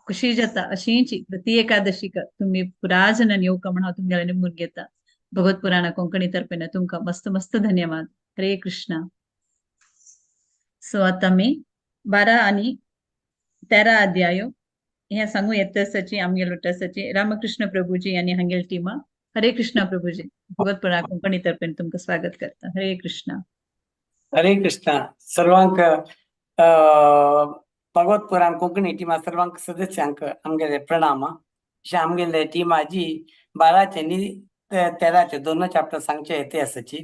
खुशी जाता अशींची प्रति एकादशीक तुमी पुराजनान येवका म्हण हांव तुमगेले निमून घेता भगवत पुराण कोंकणी तर्फेन तुमकां मस्त मस्त धन्यवाद। हरे कृष्णा। सो आतां आमी 12 आनी 13 अध्यायो हे सांगू येतसाची आमगेलो लोटसाची रामकृष्ण प्रभुजी आनी हांगेल टिमा। हरे कृष्णा प्रभुजी भगवत पुराण कोंकणी तर्फेन तुमकां स्वागत करता। हरे कृष्णा। हरे कृष्णा। सर्वांक भगवत पुराण कोंकणी टिमा सर्वांक सदस्यांक आमगेले प्रणाम. अशें आमगेले टिमाजी 12चे आनी 13चे दोन चॅप्टर सांगचे येते आसाची.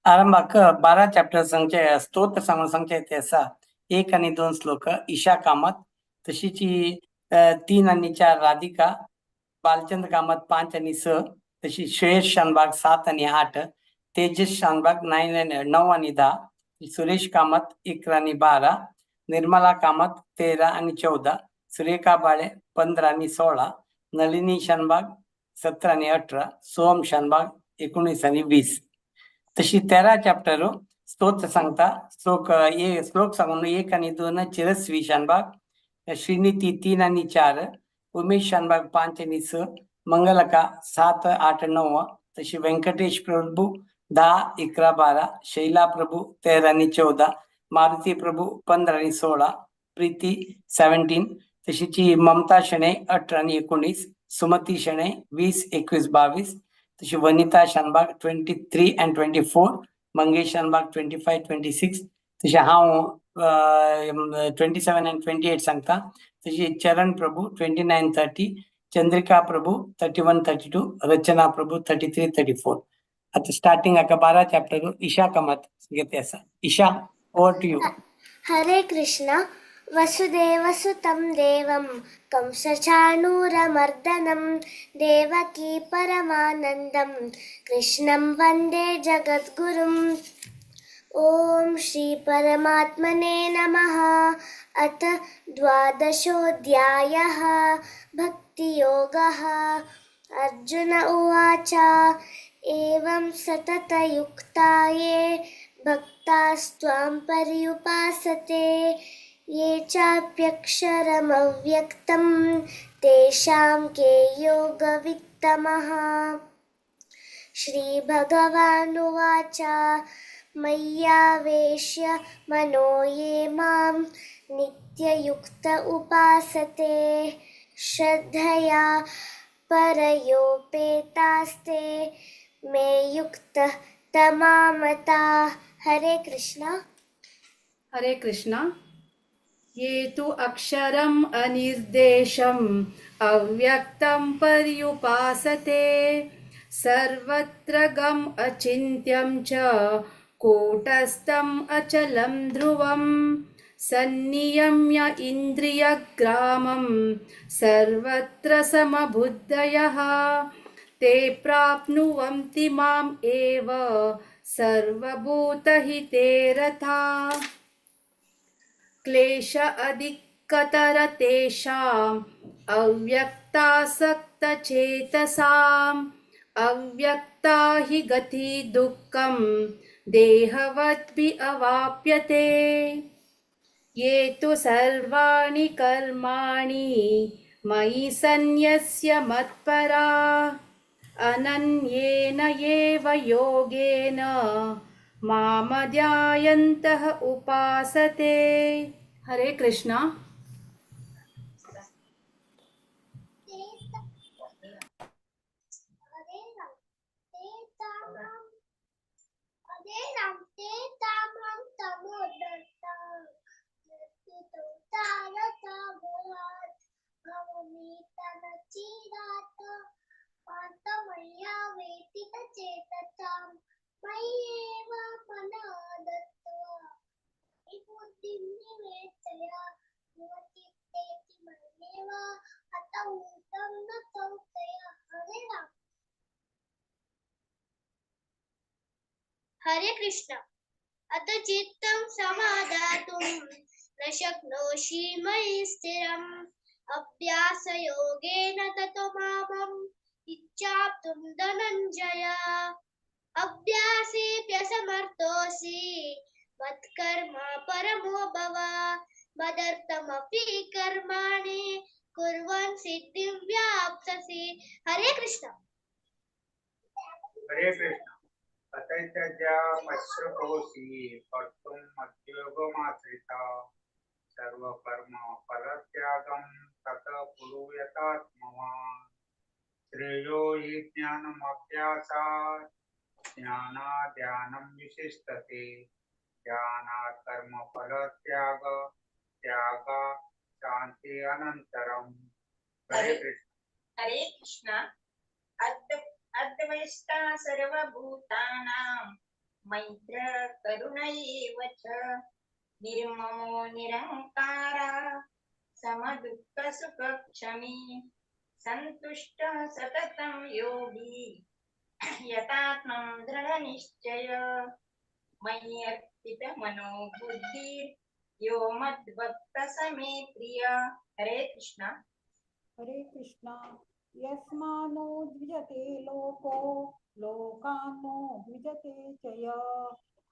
आरंभाक 12 चॅप्टर सांगचे स्तोत्र सांगून सांगचे येते आसा. 1 आनी 2 श्लोक ईशा कामत, तशीच 3 आनी 4 राधिका, बालचंद्र कामत 5 आनी 6, तशी श्रेयस शानबाग 7 आनी 8, तेजस शानबाग 9 आनी 10, सुरेश कामत 11 आनी 12, निर्मला कामत 13 आनी 14, सुरेखा बाळे 15 आनी 16, नलिनी शानबाग 17 आनी 18, सोहम शानबाग 19 आनी 20. तशी 13 चॅप्टर स्तोत्र सांगता. श्लोक श्लोक सांगून 1 आनी 2 चिरस्वी शानबाग, श्रीनिती 3 आनी 4, उमेश शानबाग 5 आनी 6, मंगलका 7 8 9, तशी व्यंकटेश प्रभू 10 11 12, शैला प्रभू 13 आनी 14, मारुती प्रभू 15 आनी 16, प्रीती 17, तशीच ममता शणै 18 आनी 19, सुमती शणै 20 21 22, तशी Vanita Shanbhag 23 and 24, Mangesh Shanbhag 25 26, तशें हांव 27 and 28 सांगता. तशी चरण प्रभू 29 30, चंद्रिका प्रभू 31 32, रचना प्रभू 33 34. आता स्टार्टिंग आका 12 चॅप्टर ईशा कामत घेते आसा. Isha, over to you. Hare Krishna. वसुदेवसुतं देवं कंसचाणूरमर्दनं देवकी परमानन्दं कृष्णं वन्दे जगद्गुरुम्. ॐ श्री परमात्मने नमः. अथ द्वादशोऽध्यायः भक्तियोगः. अर्जुन उवाच, एवं सततयुक्ता ये भक्तास्त्वां पर्युपासते ये चाप्यक्षरमव्यक्तं तेषां के योगवित्तमः. श्रीभगवानुवाच, मय्यावेश्य मनो ये मां नित्ययुक्त उपासते श्रद्धया परयोपेतास्ते मे युक्त तमामता. हरे कृष्णा. हरे कृष्णा. ये तु अक्षरम् अनिर्देशम् अव्यक्तं पर्युपासते सर्वत्र गम् अचिन्त्यं च कूटस्थम् अचलं ध्रुवं सन्नियम्य इन्द्रियग्रामं सर्वत्र समबुद्धयः ते प्राप्नुवन्ति माम् एव सर्वभूतहिते रथा. क्लेश अधिकतर तेषाम् अव्यक्तासक्तचेतसाम् अव्यक्ता हि गति दुःखं देहवद्भि अवाप्यते. ये तु सर्वाणि कर्माणि मयि सन्न्यस्य मत्परा अनन्येन एव योगेन मामध्यायन्तः उपासते. हरे कृष्णा. हरे कृष्ण. अत चित्तं समादातुं न शक्नोषि मयि स्थिरम् अभ्यासयोगेन ततो मामम् इच्छाप्तुं धनञ्जय. अभ्यासेऽप्यसमर्थोऽसि मत्कर्म परमो भव मदर्थमपि कर्माणि कुर्वन् सिद्धिं व्याप्स्यसि. हरे कृष्ण. हरे कृष्ण. अतैत्यज्यामश्रुकोऽसि कर्तुं मद्योगमाश्रिता सर्वकर्म फलत्यागं ततः कुरु यतात्मवान्. श्रेयो हि ज्ञानमभ्यासात् ज्ञानाध्यानं विशिष्टते ध्यानात् कर्मफलत्याग त्यागा शांति अनंतरम। हरे कृष्ण। हरे कृष्ण। अद्वैष्टा सर्वभूतानां मैत्र करुण एव च निर्ममो निरंकारा समदुःखसुखक्षमी संतुष्टः सततं योगी यतात्मं दृढनिश्चय मयि अर्पितमनोबुद्धिर्यो मद्भक्तः स मे प्रिय। हरे कृष्ण। हरे कृष्ण। यस्मानो द्विजते लोको लोकानो द्विजते च यः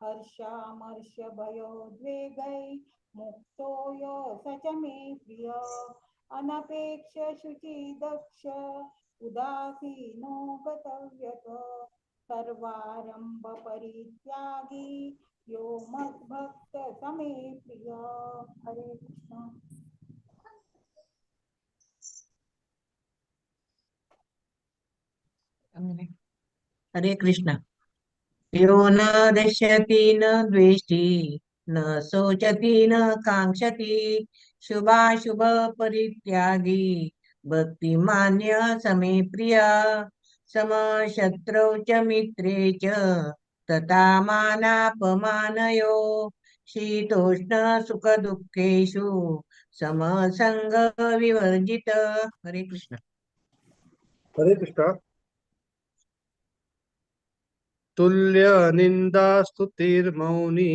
हर्षामर्षभयोद्वेगै मुक्तो यो स च मे प्रिय। अनपेक्ष शुचि दक्ष उदासीनो गतव्यत सर्वारंभ परित्यागी यो मद्भक्त स मे प्रिय। हरे कृष्ण। हरे कृष्ण। यो न दश्यति न द्वेष्टि न शोचति न कांक्षति शुभाशुभ परित्यागी भक्तिमान्य समे प्रिय। समशत्रौ च मित्रे च तथा मानापमानयो शीतोष्ण सुख दुःखेषु समसंग विवर्जित। हरे कृष्ण। हरे कृष्ण। तुल्य निंदा स्तुतिर्मौनी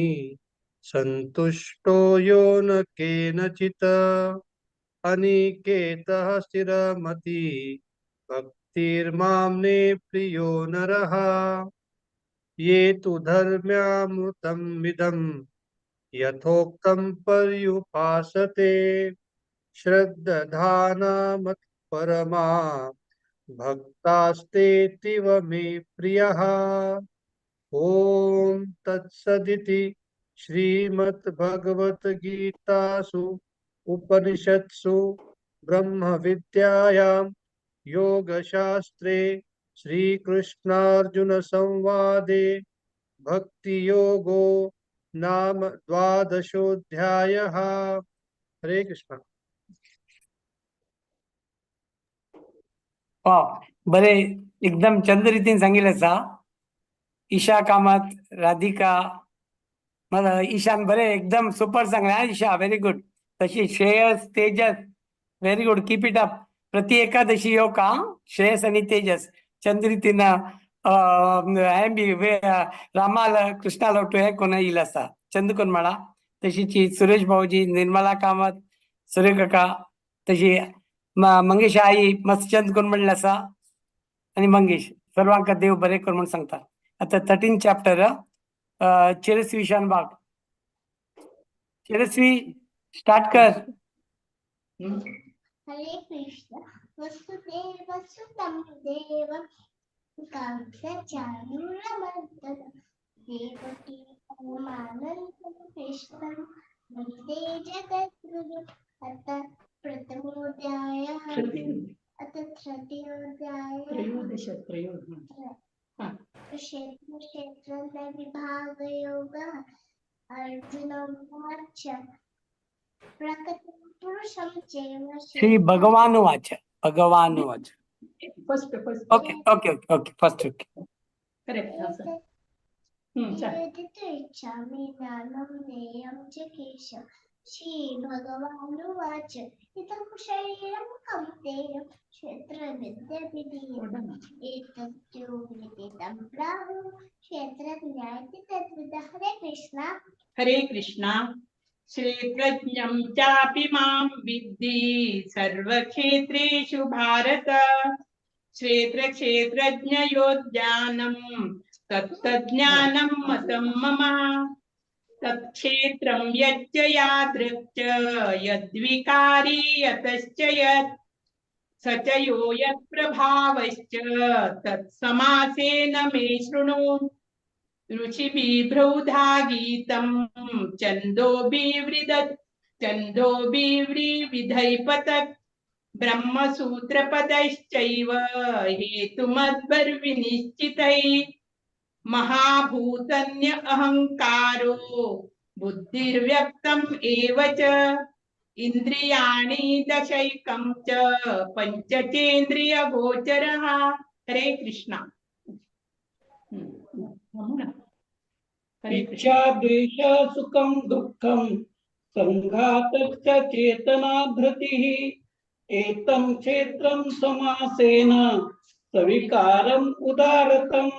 संतुष्टो यो न केनचित् अनिकेतः स्थिरमति भक्तिर्माम्ने प्रियो नरः। ये तु धर्म्यामृतम् इदं यथोक्तं पर्युपासते श्रद्दधानामत्परमा भक्तास्तेतीव मे प्रियः। ॐ तत्सदिति श्रीमद्भगवद्गीतासु उपनिषत्सु ब्रह्मविद्यायां योगशास्त्रे श्रीकृष्णार्जुन संवादे भक्तियोगो नाम द्वादशोऽध्यायः। हरे कृष्ण। वा, बरे एकदम चंद रीतीन सांगितलं सा। ईशा कामत, राधिका, मला ईशान बरे एकदम सुपर सांगले हा ईशा, व्हेरी गुड. तशी Shreyas, Tejas, very good, keep it up. प्रति एकादशी योग का श्रेयस आणि तेजस चंद्रितीन हें बी रामाला कृष्णाला टू हे कोण येईल असा चंद कोण म्हणा. तशीची सुरेश भाऊजी, निर्मला कामत, सुरेश काका, तशी मंगेश आई मस्त चंद कोण म्हणलं असा आणि मंगेश सर्वांका देव बरे कर म्हणून सांगता. आता 13 चॅप्टर चिरस्वी शानबाग. चिरस्वी स्टार्ट कर. हरे कृष्ण। वसुदेव सुतं देवं कंसचाणूरमर्दनं देवकी परमानन्दं कृष्णं वन्दे जगद्गुरुं। अथ प्रथमोऽध्यायः। अथ तृतीयोऽध्यायः। क्षेत्र क्षेत्रज्ञ विभागयोगः। अर्जुन उवाच प्रकृतिं पुरुषं चैव Shri भगवानुवाच. भगवानुवाच. First first. Okay okay okay okay first okay. Correct. हा सर. वेदितुमिच्छामि ज्ञानं ज्ञेयं च केशव। श्री भगवानुवाच इदं शरीरं कौन्तेय क्षेत्रविद्यभिधीयते एतद्यो वेदितं प्राहुः क्षेत्रज्ञाति तद्विदः। हरे कृष्ण। हरे कृष्ण। क्षेत्रज्ञं चापि मां विद्धि सर्वक्षेत्रेषु भारत। क्षेत्रक्षेत्रज्ञयो ज्ञानं तत्तज्ज्ञानं मतं मम। तत्क्षेत्रं यच्च यादृक् च यद्विकारी यतश्च यत् स च यो यत्प्रभावश्च तत्समासेन मे शृणु। ऋषिभिर्बहुधा गीतं छन्दोभिर्विधैपतत् ब्रह्मसूत्रपदैश्चैव हेतुमद्भिर्विनिश्चितैः। महाभूतन्य अहंकारो बुद्धिर्व्यक्तम् एव च इंद्रियाणि दशैकं च पंचचेन्द्रिय गोचरः। हरे कृष्णा। हरे कृष्ण। इच्छा द्वेष सुखं दुःखं संघातश्च चेतना धृतिः एतं क्षेत्रं समासेन सविकारम् उदारतम्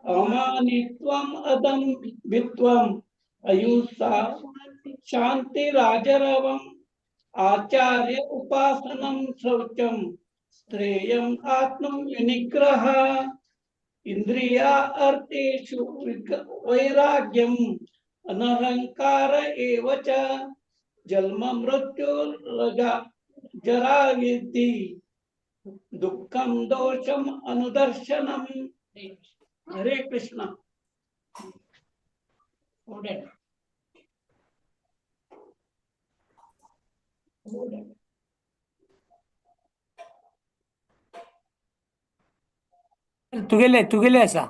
अमानित्वम् अदम्भित्वम् अयुषा शान्तिराजरवम् आचार्य उपासनं शौचं श्रेयम् आत्मविनिग्रह इंद्रिया अर्थेषु वैराग्यम् अनहंकार एव च जन्म मृत्युरजा जरा विद्धि दुःखं दोषम् अनुदर्शनम्। हरे कृष्ण। तुगेले तुगेले आसा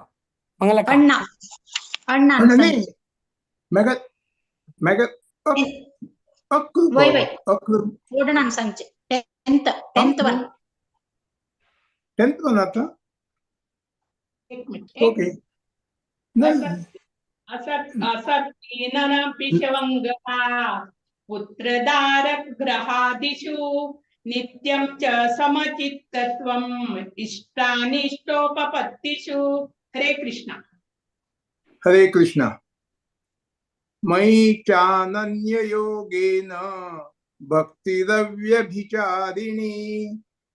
मंगला अण्णा अण्णा नाही मॅगा मॅगा अक्रू वय वय अक्रू ओडणान सांगचे tenth tenth one tenth one आता एक मिनिट ओके नाही असत्पिशवङ्गमा पुत्रदारग्रहादिषु नित्यं च समचित्तत्वम् इष्टानिष्टोपपत्तिषु। हरे कृष्णा। हरे कृष्णा। मयि चानन्ययोगेन भक्तिरव्यभिचारिणी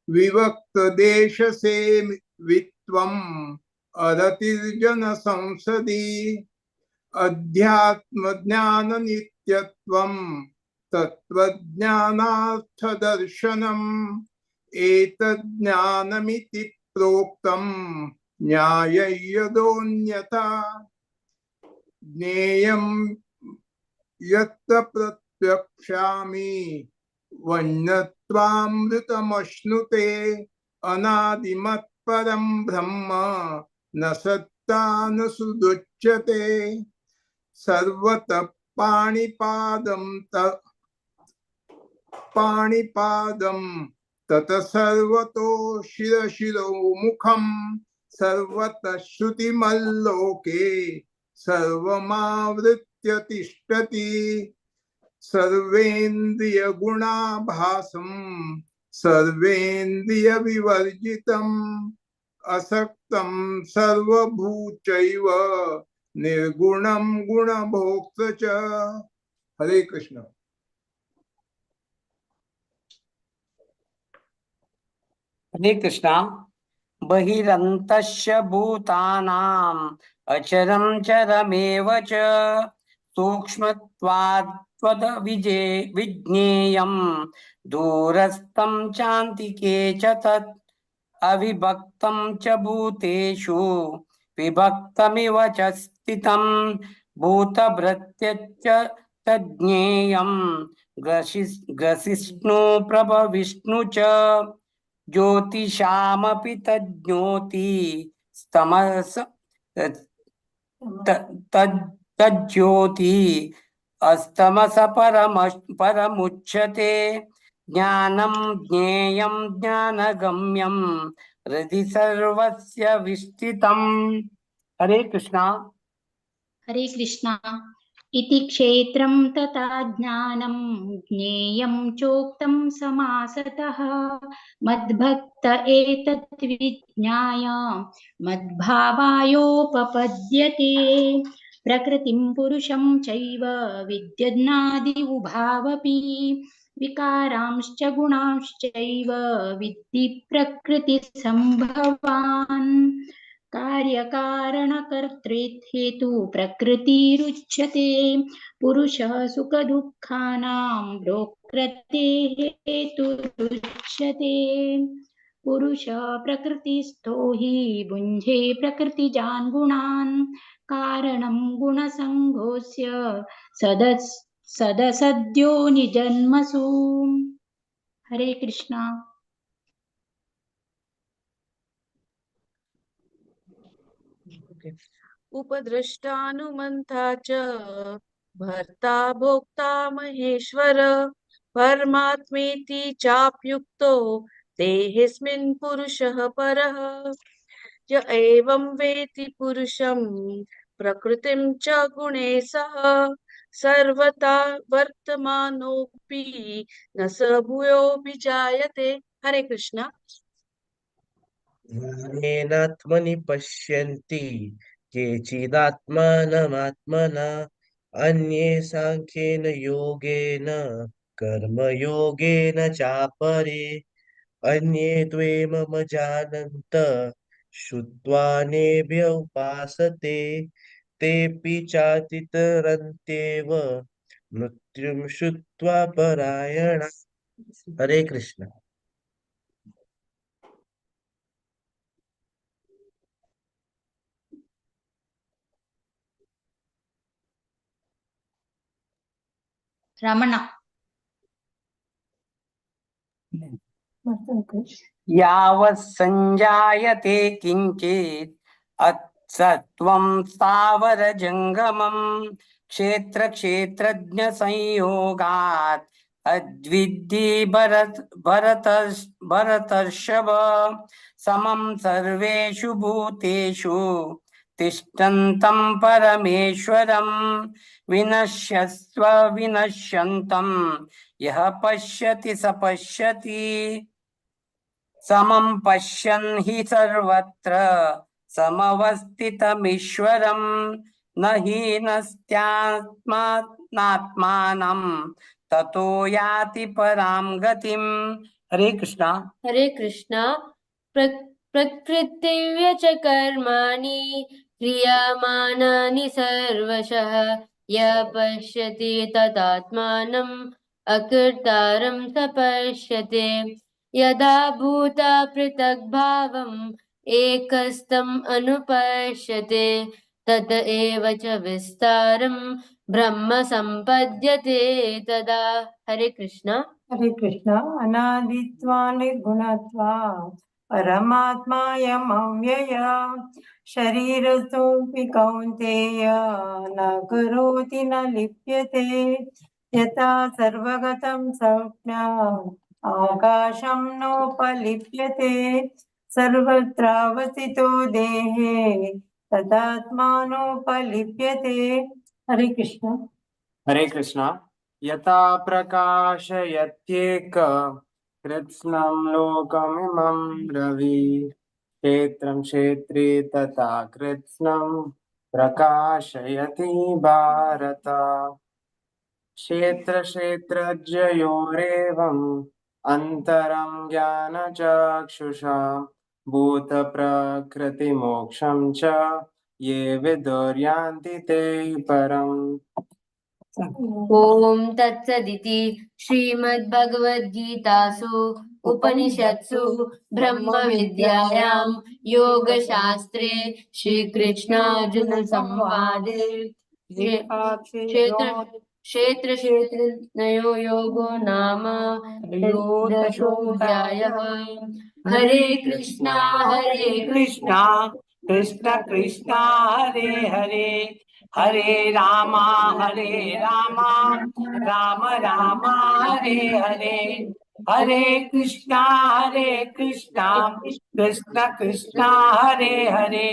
विवक्तदेशसेवित्वम् अरतिर्जनसंसदि अध्यात्मज्ञाननित्यत्वं तत्त्वज्ञानार्थदर्शनम् एतज्ज्ञानमिति प्रोक्तं न्याय्यदोऽन्यथा ज्ञेयं यत्र प्रत्यक्षामि वन्यत्वामृतमश्नुते अनादिमत्परं ब्रह्म न सत्ता न सुदुच्यते सर्वतः पाणिपादं पाणिपादं तत सर्वतो शिरशिरोमुखं सर्वतः श्रुतिमल्लोके सर्वमावृत्य तिष्ठति सर्वेन्द्रियगुणाभासं सर्वेन्द्रियविवर्जितम् असक्तं सर्वभूतैव निर्गुणं गुणभोक्तृ च। हरे कृष्ण। हरे कृष्ण। बहिरन्तस्य भूतानाम् अचरं चरमेव च सूक्ष्मत्वात् त्वद्विजे विज्ञेयं दूरस्थं चान्तिके च तत् अविभक्तं च भूतेषु विभक्तमिव च स्थितं भूतभृत्यच्च तज्ज्ञेयं ग्रसिष्णु प्रभविष्णु च ज्योतिषामपि तज्ज्योति स्तमस तज्ज्योति अस्तमस परमुच्यते ज्ञानं ज्ञेयं ज्ञानगम्यं हृदि सर्वस्य विस्थितम्। हरे कृष्णा। हरे कृष्णा। इति क्षेत्रं तथा ज्ञानं ज्ञेयं चोक्तं समासतः मद्भक्त एतत् विज्ञाय मद्भावायोपपद्यते प्रकृतिं पुरुषं चैव विद्यनादि उभावपि विकारांश्च गुणांश्चैव विद्धि प्रकृतिसम्भवान् कार्यकारणकर्तृहेतु प्रकृतिरुच्यते पुरुषः सुखदुःखानां भोक्तृते हेतुरुच्यते पुरुषः प्रकृतिस्थो हि भुञ्जे प्रकृतिजान् गुणान् कारणं गुणसङ्गोऽस्य सदसद्यो निजन्मसु। हरे कृष्णा। ओके। उपद्रष्टानुमन्ता च भर्ता भोक्ता महेश्वर परमात्मेति चाप्युक्तो देहेऽस्मिन् पुरुषः परः। य एवं वेति पुरुषं प्रकृतिं च गुणे सह सर्वथा वर्तमानोऽपि न स भूयोऽपि जायते। हरे कृष्णा। ज्ञानेनात्मनि पश्यन्ति केचिदात्मानमात्मना अन्ये साङ्ख्येन योगेन कर्मयोगेन चापरे अन्ये त्वेममजानन्त श्रुत्वा नेभ्य उपासते तेऽपि चातितरन्त्येव मृत्युं श्रुत्वा परायणा। हरे कृष्ण। Ramana. यावत् संजायते किञ्चित् अत्सत्त्वं स्थावरजङ्गमं क्षेत्र क्षेत्रज्ञ संयोगात् अद्विद्धि भरत भरत भरतर्षभ समं सर्वेषु भूतेषु तिष्ठन्तं परमेश्वरं विनश्यस्व विनश्यन्तं यः पश्यति स पश्यति। समं पश्यन् हि सर्वत्र समवस्थितमीश्वरं न हीनस्त्यात्मात्मानं ततो याति परां गतिम्। हरे कृष्णा। हरे कृष्णा। प्रकृतिव्य च कर्माणि क्रियमाणानि सर्वशः य पश्यति तदात्मानम् अकर्तारं स पश्यते। यदा भूता पृथग्भावम् एकस्तम् अनुपश्यते तत एव च विस्तारं ब्रह्म संपद्यते तदा। हरे कृष्णा। हरे कृष्णा। अनादित्वा निर्गुणत्वा परमात्मायमव्यय शरीरस्थोऽपि कौन्तेय न करोति न लिप्यते। यथा सर्वगतं सौम्यात् आकाशं नोपलिप्यते सर्वत्रावस्थितो देहे तदात्मानोपलिप्यते। हरे कृष्ण। हरे कृष्ण। यथा प्रकाशयत्येक कृत्स्नं लोकमिमं रवि क्षेत्रं क्षेत्रे तथा कृत्स्नं प्रकाशयति भारत। क्षेत्र क्षेत्रज्ञयोरेवम् अन्तरं ज्ञानचक्षुषा भूतप्रकृतिमोक्षं च ये विदुर्यान्ति ते परम्। ॐ तत्सदिति श्रीमद्भगवद्गीतासु उपनिषत्सु ब्रह्मविद्यायां योगशास्त्रे श्रीकृष्णार्जुन संवादे क्षेत्र क्षेत्रज्ञयो योगो नाम त्रयोदशोऽध्यायः। हरे कृष्णा हरे कृष्णा कृष्ण कृष्णा हरे हरे हरे रामा राम राम हरे हरे हरे कृष्णा कृष्ण कृष्णा हरे हरे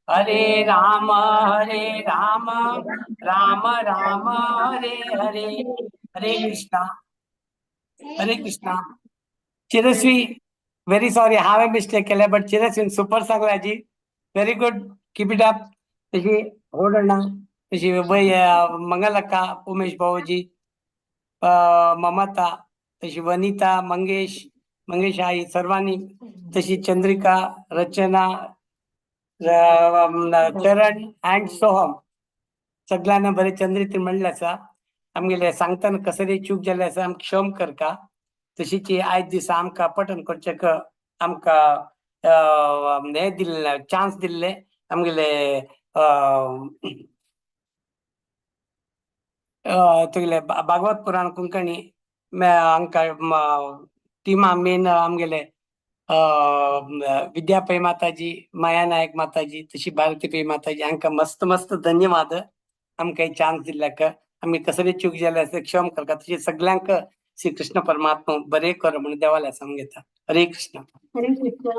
हरे राम राम राम हरे हरे। हरे कृष्णा। हरे कृष्णा। चिरस्वी व्हेरी सॉरी हांवें मिस्टेक केल्या बट चिरस्वीन सुपर सांगला जी, very good, keep it up. तशी होडण्णा तशी मंगलक्का उमेश भाऊजी ममता तशी वनिता मंगेश मंगेश आई सर्वांनी तशी चंद्रिका रचना चरण अँड सोहम सगळ्यांना बरें चंद्रितीन म्हणलें आसा। आमगेले सांगतना कसं तरी चूक जाल्लें आसा आमकां क्षम करका। तशीच आयज दिसा आमकां पठण करचें आमकां हें दिल्लें चान्स दिल्लें आमगेले तुगेले भागवत पुराण कोंकणी हांकां टिमा मेन आमगेले विद्या पै माताजी, माया नायक माताजी, तशी भारती पै माताजी हांकां मस्त मस्त धन्यवाद. आमकां चान्स दिल्ल्याक. आमी कसले चूक जाले आसल्यार क्षम करता. तशी सगल्यांक श्री कृष्ण परमात्मा बरें कर म्हणून देवाल्या सांग घेता. हरे कृष्ण. हरे कृष्ण.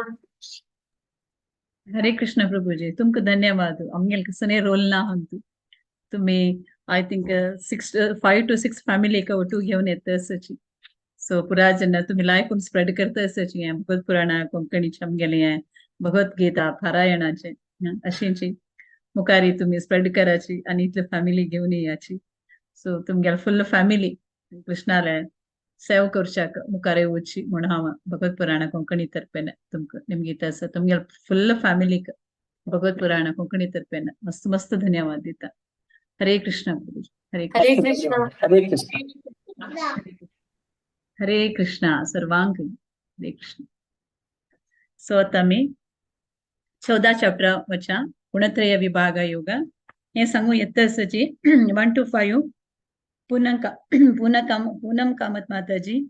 हरे कृष्ण प्रभुजी, तुमकां धन्यवाद. आमगेले कसले रोल ना अंतू तुम्ही I think six 5 to 6 family ಒಟ್ಟು घेवन येता आसाची. सो पुरा जेन्ना तुमी लायक करून स्प्रेड करता आसाची हें भगवत पुराणा कोंकणीचे आमगेलें हें भगवत गीता पारायणाचें अशेंची मुखारी तुमी स्प्रेड कराची आनी इतले फॅमिली घेवन येयाची. सो तुमगेले फुल फॅमिली कृष्णाले सेव करच्याक मुखार येवची म्हूण हांव भगवत पुराणा कोंकणी तर्फेन तुमकां निमगीत आसा. तुमगेले फुल फॅमिलीक भगवत पुराणा कोंकणी तर्फेन मस्त मस्त धन्यवाद दिता. हरे कृष्ण. हरे हरे कृष्ण. हरे कृष्ण. हरे कृष्णा सर्वांक हरे कृष्ण. सो आतां आमी 14 चॅप्टर वच्या, गुणत्रय विभाग योग. हें सांगू येता आसाची 1 टू 5 पूनम पूनम काम पूनम कामत माताजी,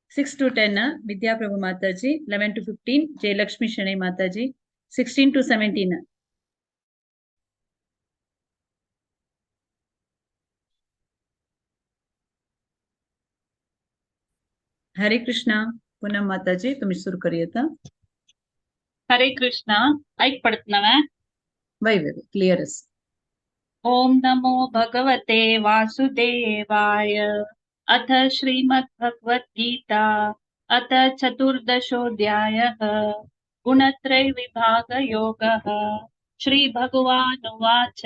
6 टू 10 विद्या प्रभु माताजी, 11 टू 15 जयलक्ष्मी शणै माताजी, 16 टू 17 हरे कृष्णा पूनम माताजी, तुम्ही सुरू करूया. हरे कृष्णा. ऐक पडत ना? वय वय, क्लियर. ॐ नमो भगवते वासुदेवाय. अथ श्रीमद्भगवद्गीता, अथ चतुर्दशोऽध्यायः, गुणत्रयविभागयोगः. श्रीभगवानुवाच,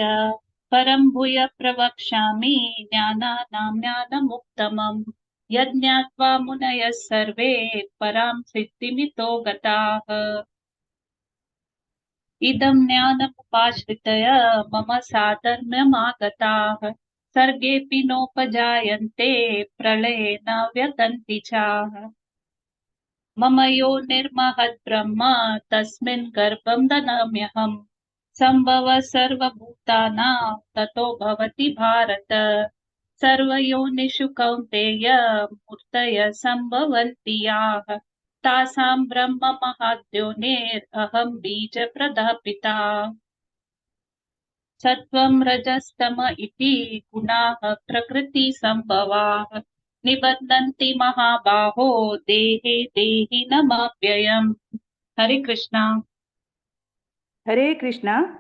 परं भूय प्रवक्ष्यामि ज्ञानानां ज्ञानमुत्तमम्, यज्ञात्वा मुनयः सर्वे परां सिद्धिमितो गताः. इदं ज्ञानमुपाश्रित्य मम साधर्म्यमागताः, सर्गेऽपि नोपजायन्ते, प्रलये न व्यथन्ति च. मम योनिर्महद्ब्रह्म तस्मिन् गर्भं दधाम्यहम्, सम्भव सर्वभूतानां ततो भवति भारत. सर्वयोनिषु कौन्तेय मूर्तयः सम्भवन्ति याः, तासां ब्रह्म महद्योनिरहं बीजप्रदः पिता. सत्त्वं रजस्तम इति गुणाः प्रकृतिसम्भवाः, निबध्नन्ति महाबाहो देहे देहिनमव्ययम्. हरे कृष्णा. हरे कृष्णा.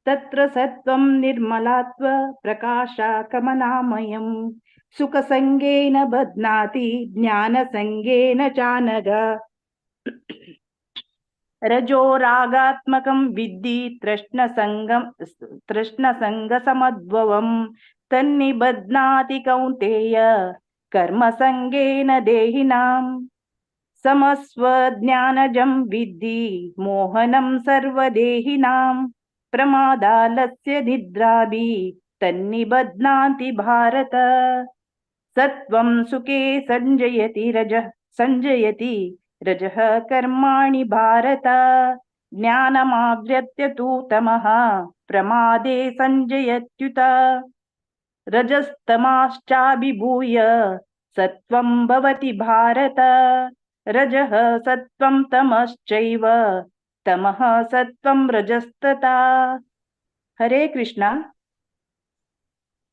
तत्र सत्त्वं निर्मलात्व प्रकाशाकमनामयम्, सुखसङ्गेन बध्नाति ज्ञानसङ्गेन चानघ. रजो रागात्मकं विद्धि तृष्णसङ्गं तृष्णसङ्गसमुद्भवं, तन्निबध्नाति कौन्तेय कर्मसङ्गेन देहिनाम्. समस्वज्ञानजं विद्धि मोहनं सर्वदेहिनां, प्रमादालस्य निद्राभि तन्निबध्नाति भारत. सत्त्वं सुखे सञ्जयति रजः सञ्जयति रजः कर्माणि भारत, ज्ञानमावृत्य तु तमः प्रमादे सञ्जयत्युत. रजस्तमाश्चाभिभूय सत्त्वं भवति भारत, रजः सत्त्वं तमश्चैव तमः सत्त्वं रजस्तथा. हरे कृष्णा.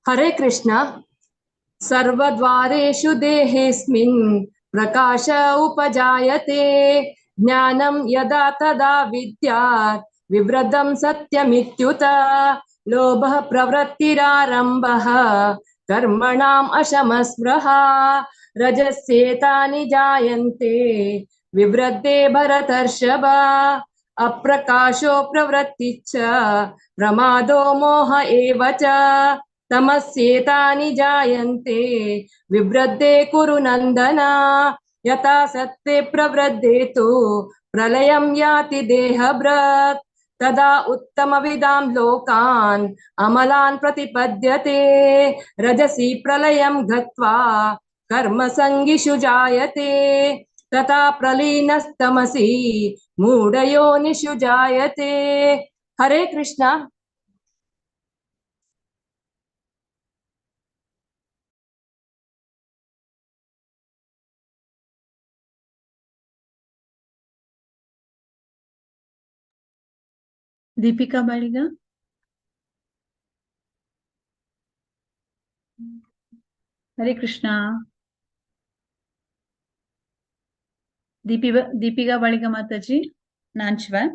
हरे कृष्णा. सर्वद्वारेषु देहेऽस्मिन् प्रकाश उपजायते, ज्ञानं यदा तदा विद्यात् विवृद्धं सत्यमित्युत. लोभः प्रवृत्तिरारम्भः कर्मणाम् अशमस्पृहा, रजस्येतानि जायन्ते विवृद्धे भरतर्षभ. अप्रकाशो प्रवृत्तिश्च प्रमादो मोह एव च, तमस्येतानि जायन्ते विवृद्धे कुरु नन्दन. यथा सत्त्वे प्रवृद्धे तु प्रलयं याति देहभृत्, तदा उत्तमविदां लोकान् अमलान् प्रतिपद्यते. रजसि प्रलयं गत्वा कर्मसङ्गिषु जायते, तथा प्रलीनस्तमसि मूढयोनिषु जायते. हरे Krishna. Deepika Baliga. Hare Krishna. Deepika Baliga Mataji, Nanchiva.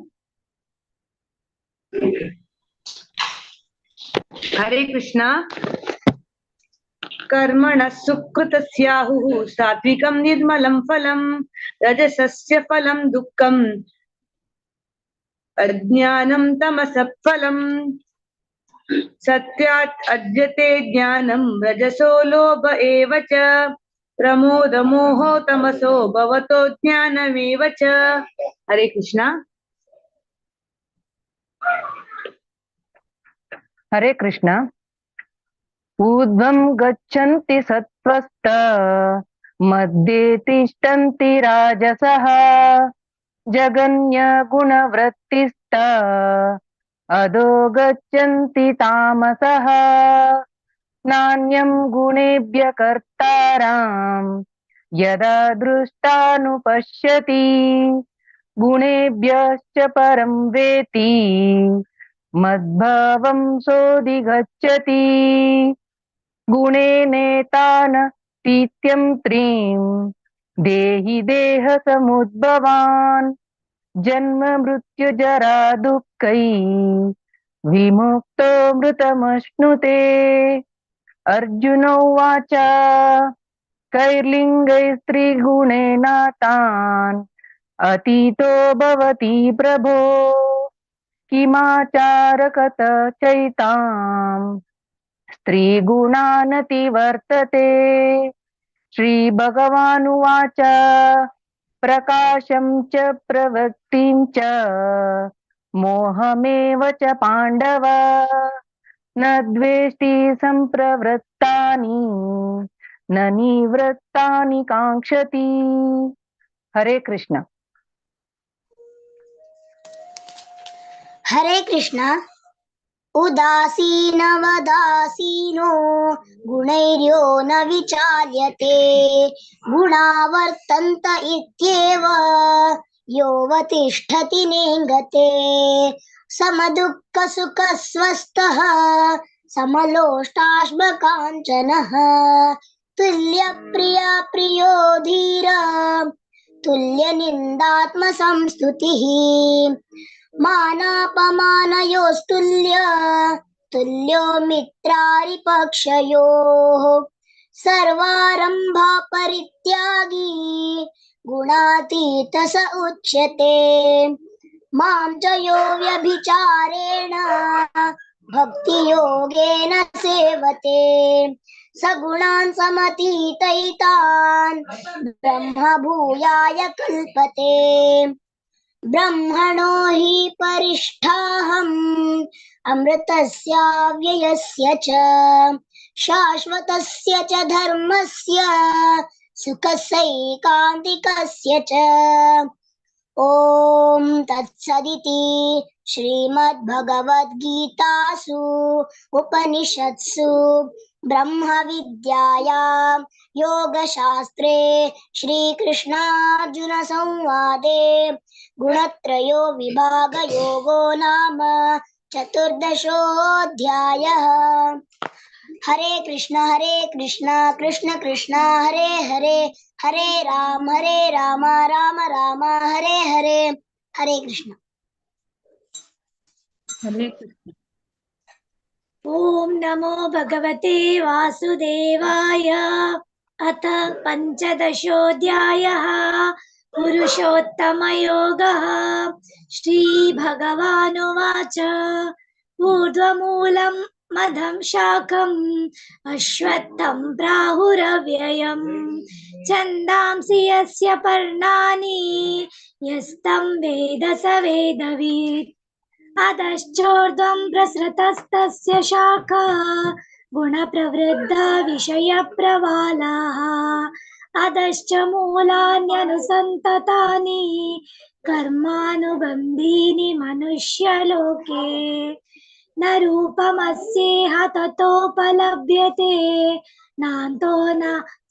Hare Krishna. कर्मणः सुकृतस्याहुः सात्विकं निर्मलं फलं रजसस्य फलं दुःखम् अज्ञानं तमसः फलम् सत्यात् अद्यते ज्ञानं रजसो लोभ एव च प्रमोदमोहो तमसो भवतो ज्ञानमेव च। हरे कृष्णा। हरे कृष्णा। ऊर्ध्वं गच्छन्ति सत्त्वस्त मध्ये तिष्ठन्ति राजसः जघन्य गुणवृत्तिस्त अधो गच्छन्ति तामसः नान्यं गुणेभ्य कर्तारां यदा दृष्टानुपश्यति गुणेभ्यश्च परं वेति मद्भावं सोऽधिगच्छति गुणेनेतान तीत्यं त्रीं देहि देह समुद्भवान् जन्म मृत्यु जरा दुःखै विमुक्तो मृतमश्नुते। अर्जुन उवाच कैर्लिङ्गैस्त्रिगुणेनातान् अतीतो भवति प्रभो किमाचारकत चैतां स्त्रीगुणानतिवर्तते। श्री भगवानुवाच प्रकाशं च प्रवृत्तिं च मोहमेव च पाण्डव न द्वेष्टि संप्रवृत्तानि न निवृत्तानि काङ्क्षति। हरे कृष्ण। हरे कृष्ण। उदासीनवदासीनो गुणैर्यो न विचाल्यते गुणा वर्तन्त इत्येव योऽवतिष्ठति नेङ्गते। समदुःखसुखस्वस्थः समलोष्टाश्मकाञ्चनः तुल्यप्रिया प्रियो धीर तुल्यनिन्दात्मसंस्तुतिः मानापमानयोस्तुल्य तुल्यो मित्रारिपक्षयोः सर्वारम्भा परित्यागी गुणातीत स उच्यते। मां च यो व्यभिचारेण भक्तियोगेन सेवते सगुणान् समतीतैतान् ब्रह्मभूयाय कल्पते। ब्रह्मणो हि परिष्ठाहम् अमृतस्याव्ययस्य च शाश्वतस्य च धर्मस्य सुखस्यैकान्तिकस्य च। ॐ तत्सदिति श्रीमद्भगवद्गीतासु उपनिषत्सु ब्रह्मविद्यायां योगशास्त्रे श्रीकृष्णार्जुनसंवादे गुणत्रयो विभागयोगो नाम चतुर्दशोऽध्यायः। हरे कृष्ण कृष्ण कृष्ण हरे हरे हरे राम राम राम हरे हरे। हरे कृष्ण। हरे कृष्ण। ॐ नमो भगवते वासुदेवाय। अथ पञ्चदशोऽध्यायः पुरुषोत्तमयोगः। श्रीभगवानुवाच ऊर्ध्वमूलं मदं शाकम् अश्वत्थं प्राहुरव्ययम् छन्दांसि यस्य पर्णानि यस्तं वेद स वेदवित्। अधश्चोर्ध्वं प्रसृतस्तस्य शाखा गुणप्रवृद्धा विषयप्रवालाः अधश्च मूलान्यनुसन्ततानि कर्मानुबन्धीनि मनुष्यलोके। न रूपमस्येह ततोपलभ्यते नान्तो न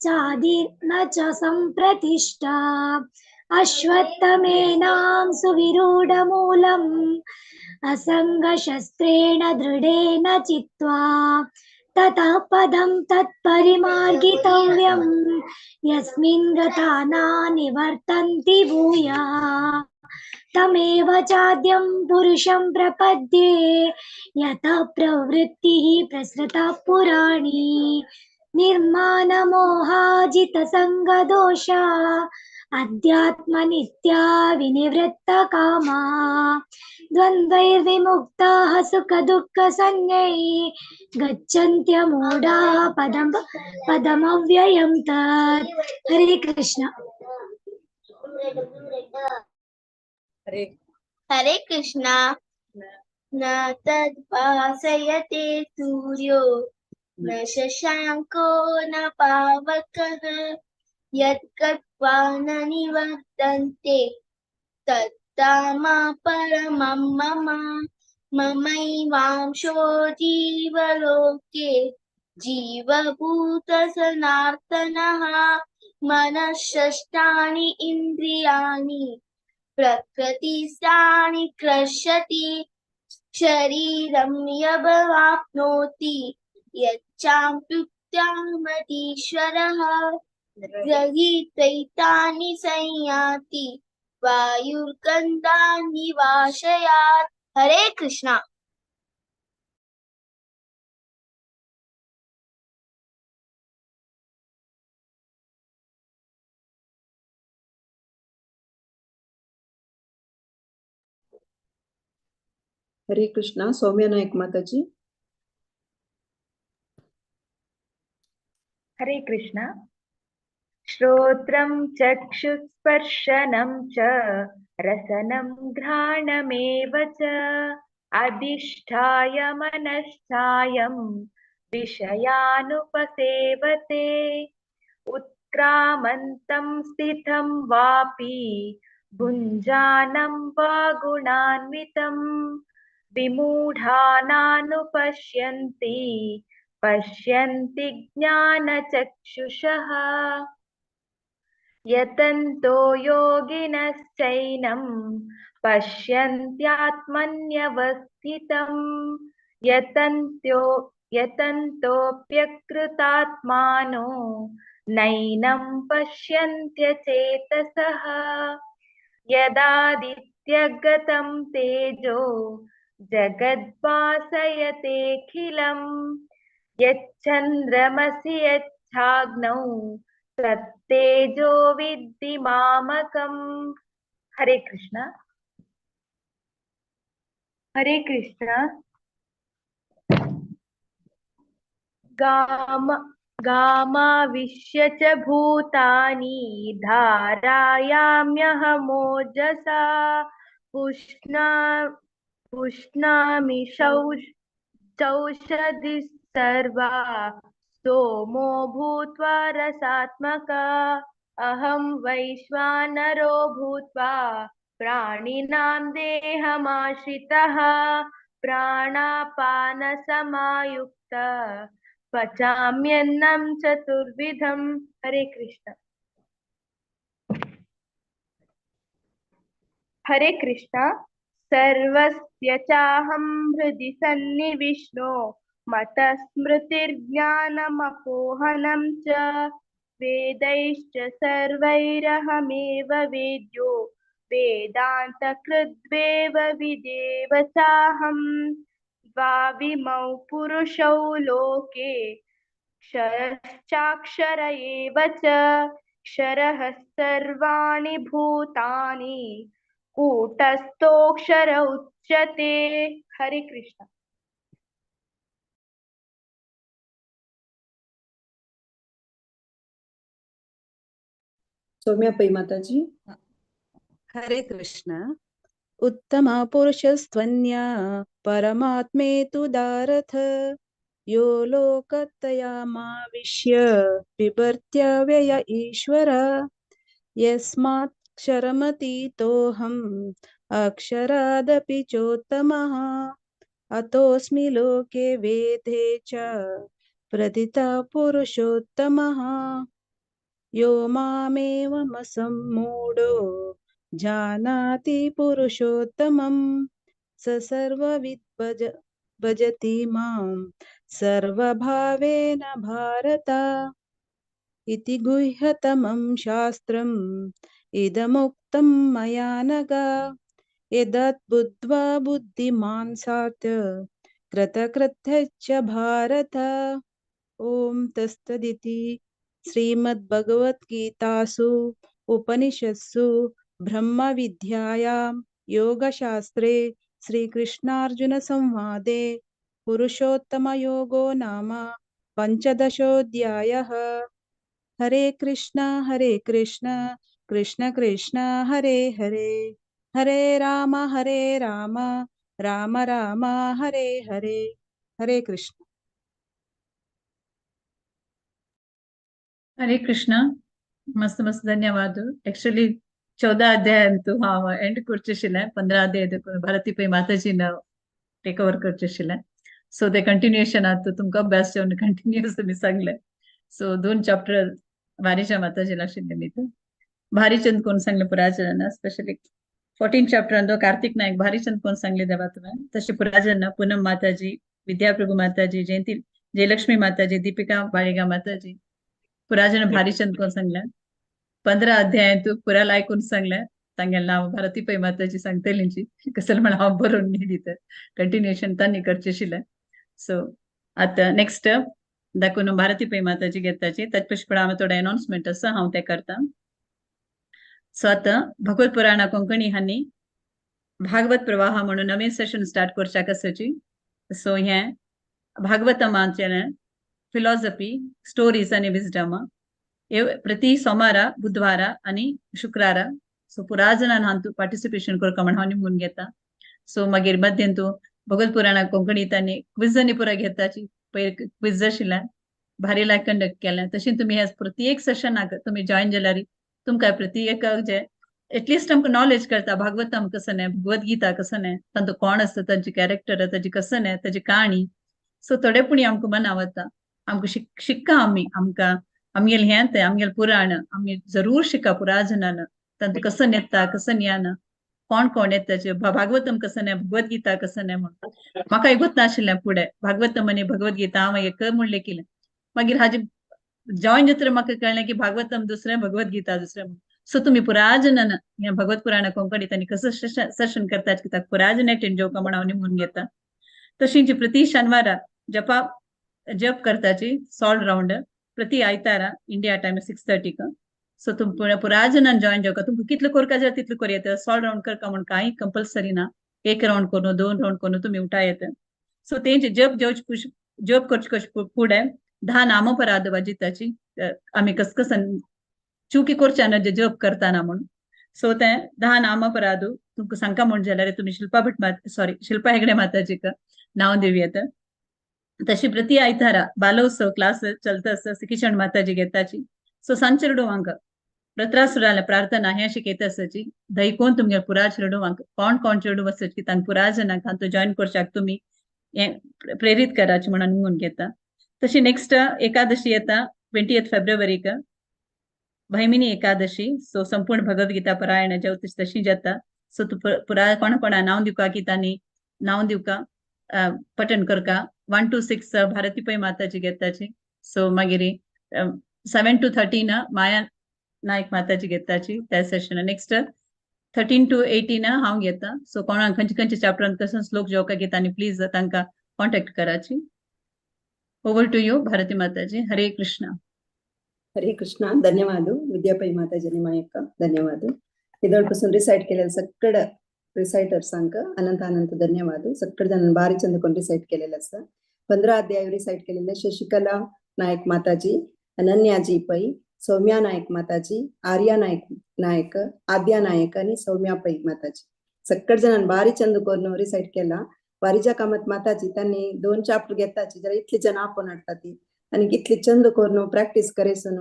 चादि न च संप्रतिष्ठा। अश्वत्थमेनां सुविरूढमूलम् असङ्गशस्त्रेण दृढेन चित्वा ततः पदं तत्परिमार्गितव्यं यस्मिन् गता न निवर्तन्ति भूयः। तमेव चाद्यं पुरुषं प्रपद्ये यतः प्रवृत्तिः प्रसृता पुराणी। निर्माणमोहाजितसङ्गदोषा अध्यात्मनित्या विनिवृत्तकामा। द्वन्द्वैर्विमुक्ताः सुखदुःखसंज्ञैः गच्छन्त्यमूढाः पदं पदमव्ययं तत्। हरे कृष्ण। हरे कृष्णा। न तद्भासयते सूर्यो न शशाङ्को न पावकः यद्गत्वा न निवर्तन्ते तत्ताम परमं मम। ममैवांशो जीवलोके जीवभूतसनातनः। मनःषष्ठानि इन्द्रियाणि प्रकृतिस्थानि कर्षति। शरीरं यमवाप्नोति यच्चाप्युत्यामतीश्वरः। गृहीत्वैतानि संयाति वायुर्गन्धानि वाशयात्। हरे कृष्णा। हरे कृष्णा। सौम्या नायक माताजी। हरे कृष्णा। श्रोत्रं चक्षुस्पर्शनं च रसनं घ्राणमेव च अधिष्ठाय मनश्चायं विषयानुपसेवते। उत्क्रामन्तं स्थितं वापि भुञ्जानं वा गुणान्वितं विमूढानानुपश्यन्ति पश्यन्ति ज्ञानचक्षुषः। यतन्तो योगिनश्चैनं पश्यन्त्यात्मन्यवस्थितं यतन्तोऽप्यकृतात्मानो नैनं पश्यन्त्यचेतसः। यदादित्यगतं तेजो जगद्भासयतेऽखिलं यच्चन्द्रमसि यच्छाग्नौ तत्तेजो विद्धि मामकम्। हरे कृष्णा। हरे कृष्णा। गामाविश्य च भूतानि धारायाम्यहमोजसा पुष्णामि चौषधिः सर्वा सोमो भूत्वा रसात्मका। अहं वैश्वानरो भूत्वा प्राणिनां देहमाश्रितः प्राणापानसमायुक्त पचाम्यन्नं चतुर्विधम्। हरे कृष्ण। हरे कृष्ण। सर्वस्य चाहं हृदि सन्निविष्णो मतस्मृतिर्ज्ञानमपोहनं च वेदैश्च सर्वैरहमेव वेद्यो वेदान्तकृद्वेव विदेव चाहम्। द्वाविमौ पुरुषौ लोके क्षरश्चाक्षर एव च क्षरः सर्वाणि भूतानि कूटस्थोऽक्षर उच्यते। हरे कृष्ण। सौम्या पै माताजी। हरे कृष्ण। उत्तम पुरुषस्त्वन्या परमात्मेतु दारथ यो लोकत्रयमाविश्य बिभर्त्यव्यय ईश्वर। यस्मात् क्षरमतीतोऽहम् अक्षरादपि चोत्तमः अतोऽस्मि लोके वेदे च प्रथितः पुरुषोत्तमः। यो मामेवमसम्मूढो जानाति पुरुषोत्तमं स सर्वविद् भजति मां सर्वभावेन भारत। इति गुह्यतमं शास्त्रम् इदमुक्तं मया नघ। यदत् बुद्ध्वा बुद्धिमान् सात् कृतकृत्यश्च भारत। ॐ तत्सदिति श्रीमद्भगवद्गीतासु उपनिषत्सु ब्रह्मविद्यायां योगशास्त्रे श्रीकृष्णार्जुनसंवादे पुरुषोत्तमयोगो नाम पञ्चदशोऽध्यायः। हरे कृष्ण कृष्ण कृष्ण हरे हरे, हरे राम राम राम हरे हरे। हरे कृष्ण। हरे कृष्ण। मस्त मस्त धन्यवाद। एक्चुअली 14 अध्याय अंतू हांव एंड करचें आशिल्लें, 15 अध्याय देखून भारती पै माताजीन टेक ओवर करचें आशिल्लें. सो ते कंटिन्युएशन आतां तुमकां अभ्यास जेवन कंटिन्युअस तुमी सांगलें. सो 2 चॅप्टर वारीच्या माताजीला आशिल्ले न्ही. भारी चंद कोण सांगलें पुराजना, स्पेशली 14 चॅप्टर तो कार्तिक नायक भारी चंद कोण सांगले देवा तुवें. तशें पुराजना पूनम माताजी, विद्याप्रभू माताजी, जयंती जयलक्ष्मी माताजी, दीपिका बाळिगा माताजी, पुराजन भारी चंद कोण सांगलें. 15 अध्याय तूं पुरा आयकून सांगलें. तांगेलें नांव भारती पै माताजी सांगतलींची कसलें म्हण हांव बरोवन न्ही दिता, कंटिन्युएशन तांणी करचें आशिल्लें. सो आतां नेक्स्ट दाखोवन भारती पै माताजी घेताची. ताचे पयलीं पण हांव थोडे अनाउन्समेंट आसा, हांव तें करता. सो आतां भगवत पुराणा कोंकणी हांणी भागवत प्रवाह म्हणून नवीन सेशन स्टार्ट करच्याक आसाची. सो हें भागवतमाचें फिलॉसॉफी, स्टोरीज आनी विजडम प्रति सोमारा, बुधवारा आनी शुक्रारा. सो पुरा जाणान हांतू पार्टिसिपेशन करता म्हण हांव निमून घेता. सो मागीर मध्यंतू भगवत पुराणा कोंकणी तांणी क्विज आनी पुरा घेताची. पयर क्विज आशिल्लें, भारी लायक कंडक्ट केलें. तशें तुमी ह्या प्रति एक सेशनाक तुमी जॉयन जाल्यार तुमकां प्रति एक जे एटलिस्ट आमकां नॉलेज कळटा भागवतम कसं न्ही, भगवद्गीता कसं न्ही, तांचो कोण आसता, तांची कॅरेक्टर, ताची कसं न्ही, ताची काणी. सो थोडे पुणी आमकां मना वता, आमकां शिक्का आमी, आमकां आमगेलें हें तें आमगेलें पुराण आमी जरूर शिका पुराजनान. तांतूं कसं येता कसं येना, कोण कोण येता, भागवतम कसं न्ही, भगवद्गीता कसं न्ही म्हणून म्हाका गोत नाशिल्लें फुडें भागवतम आनी भगवद्गीता हांव एक म्हणलें केलें. मागीर हाजे जॉयन जातकीर म्हाका कळ्ळें की भागवतम दुसरें, भगवद्गीता दुसरें. सो तुमी पुराजनान हें भगवत पुराणा कोंकणी तांणी कसं सेशन करतात कित्याक पुराजन एटेंड जेवका म्हण हांव निमून घेता. तशींच प्रति शनिवारा जपा जप करताची सॉल्ड रावंड प्रति आयतारा इंडिया टायम 6:30. सो तुम पुराजनान जॉयन जावका. तुमकां कितलो करका जाय तितलो करूं येता. सॉल्ड रावंड करका म्हण कांय कंपल्सरी ना, 1 रावंड करून 2 रावंड करून तुमी उठा येता. सो तेंचे जप जेवचे जप करचे कशें फुडें 10 नामपराध वाजिताची आमी कस कसन चुकी करच्या ना जे जप करताना म्हणून. सो तें 10 नामपराध तुमकां सांगका म्हण जाल्यार तुमी शिल्पा भट सॉरी शिल्पा हेगडे माताजीक नांव दिवं येता. तशी प्रति आयतारा बालोत्सव क्लास चलता आसा, किशन माताजी घेताची. सो सांजचे चेडवांक रत्रासुराले प्रार्थना हें शिकयता आसाची. दही कोण तुमगे पुरा चेडवांक कोण कोण चेडूं आसाची तांकां पुरा जणांक हातूंत जॉयन करच्याक तुमी हें प्रेरीत कराचें म्हणून निमून घेता. तशी नेक्स्ट एकादशी येता 20 फेब्रुवारीक भैमिनी एकादशी. सो संपूर्ण भगवद्गीता पारायण जेवता तशी जाता. सो तूं पुरा कोणा कोणा नांव दिवका की तांणी नांव दिवका पठण करका. 1 to 6 Bharati Pai माताजी घेताची. सो मागीर 7 to 13 Maya Naik माताजी घेताची त्या सेशन. नेक्स्ट 13 to 18 हांव घेता. सो कोणाक खंयचे खंयचे चॅप्टरान कसो श्लोक जेवका घेता आनी प्लीज तांकां कॉन्टेक्ट कराची. Over to you Bharati Mataji. Hare Krishna. Hare Krishna. धन्यवाद विद्यापै माताजी मायక్క धन्यवाद. ಇದೊಳಪसून रिसाइट केलेलं सगळं रिसाइटर्सांक अनंत अनंत धन्यवाद. सगळे जण भारी चंद कोण रिसाइट केलेलं आसा. 15 अध्याय रिसाइट केलेले शशिकला नायक माताजी, अनन्याजी पै, सौम्या नायक माताजी, आर्या नायक नायक, आद्या नायक आणि सौम्या पै माताजी. सगळे जणांनी भारी चंद करून रिसाइट केला. वारिजा कामत माताजी त्यांनी 2 चॅप्टर घेताची जरा इतली जण आपण हाडटा ती आणि इतली चंद करून प्रॅक्टीस करेसून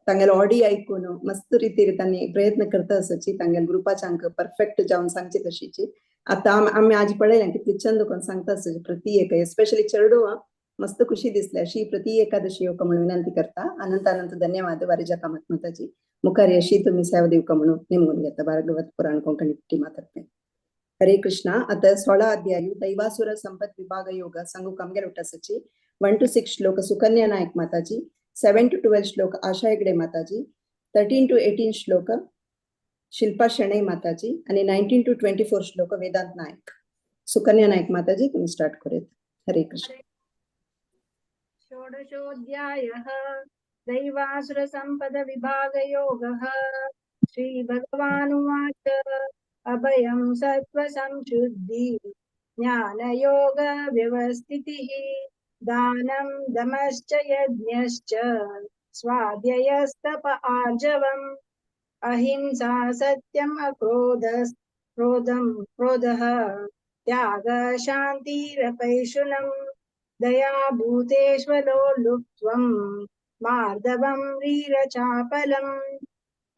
तांगेले ऑडी ऐकून मस्त रितीर त्यांनी प्रयत्न करता आसाची. तांगेले ग्रुपाच्यांक परफेक्ट जावन सांगची तशीची. आता आमी आज पळयलें कितली चंद करून सांगता आसाची प्रति एक, एस्पेशली चेडवां मस्त खुशी दिसली. अशी प्रति एकादशी येवका म्हणून विनंती करता. अनंत अनंत धन्यवाद वारिजा कामत माताजी. मुखार अशी तुम्ही सेवा दिवका म्हणून नेमून घेता. भागवत पुराण कोंकणी टीमा तर्फे. हरे कृष्णा. आता 16 अध्याय दैवासुर संपद विभाग योग सांगू कामगेर उठासाची. 1 to 6 श्लोक सुकन्या नायक माताजी, 7 to 12 श्लोक आशा हेगडे माताजी, 13 to 18 श्लोक शिल्पा शणै माताजी आणि 19 to 24 श्लोक वेदांत नायक. सुकन्या नायक माताजी तुम्ही स्टार्ट करूयात. हरे कृष्ण. षोडशोऽध्यायः दैवासुरसम्पदविभागयोगः. श्रीभगवानुवाच. अभयं सत्त्वसंशुद्धि ज्ञानयोगव्यवस्थितिः दानं दमश्च यज्ञश्च स्वाध्यायस्तप आर्जवम् अहिंसा सत्यम् अक्रोधः क्रोधः त्यागः शान्तिरपैशुनम् दया भूतेष्वलोलुप्त्वं मार्दवं वीरचापलम्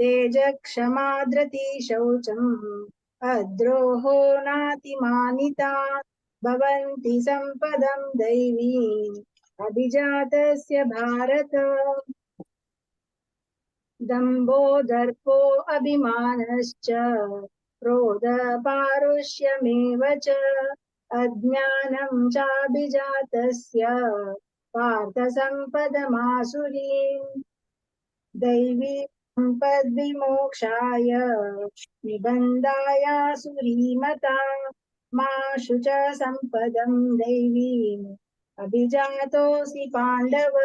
तेज क्षमा धृति शौचम् अद्रोहो नातिमानिता भवन्ति सम्पदं दैवीम् अभिजातस्य भारत. दम्भो दर्पो अभिमानश्च क्रोध पारुष्यमेव च अज्ञानं चाभिजातस्य पार्थ सम्पदमासुरीम्. दैवी सम्पद्विमोक्षाय निबन्धायासुरीमता मा शुच सम्पदं दैवीम् अभिजातोऽसि पाण्डव.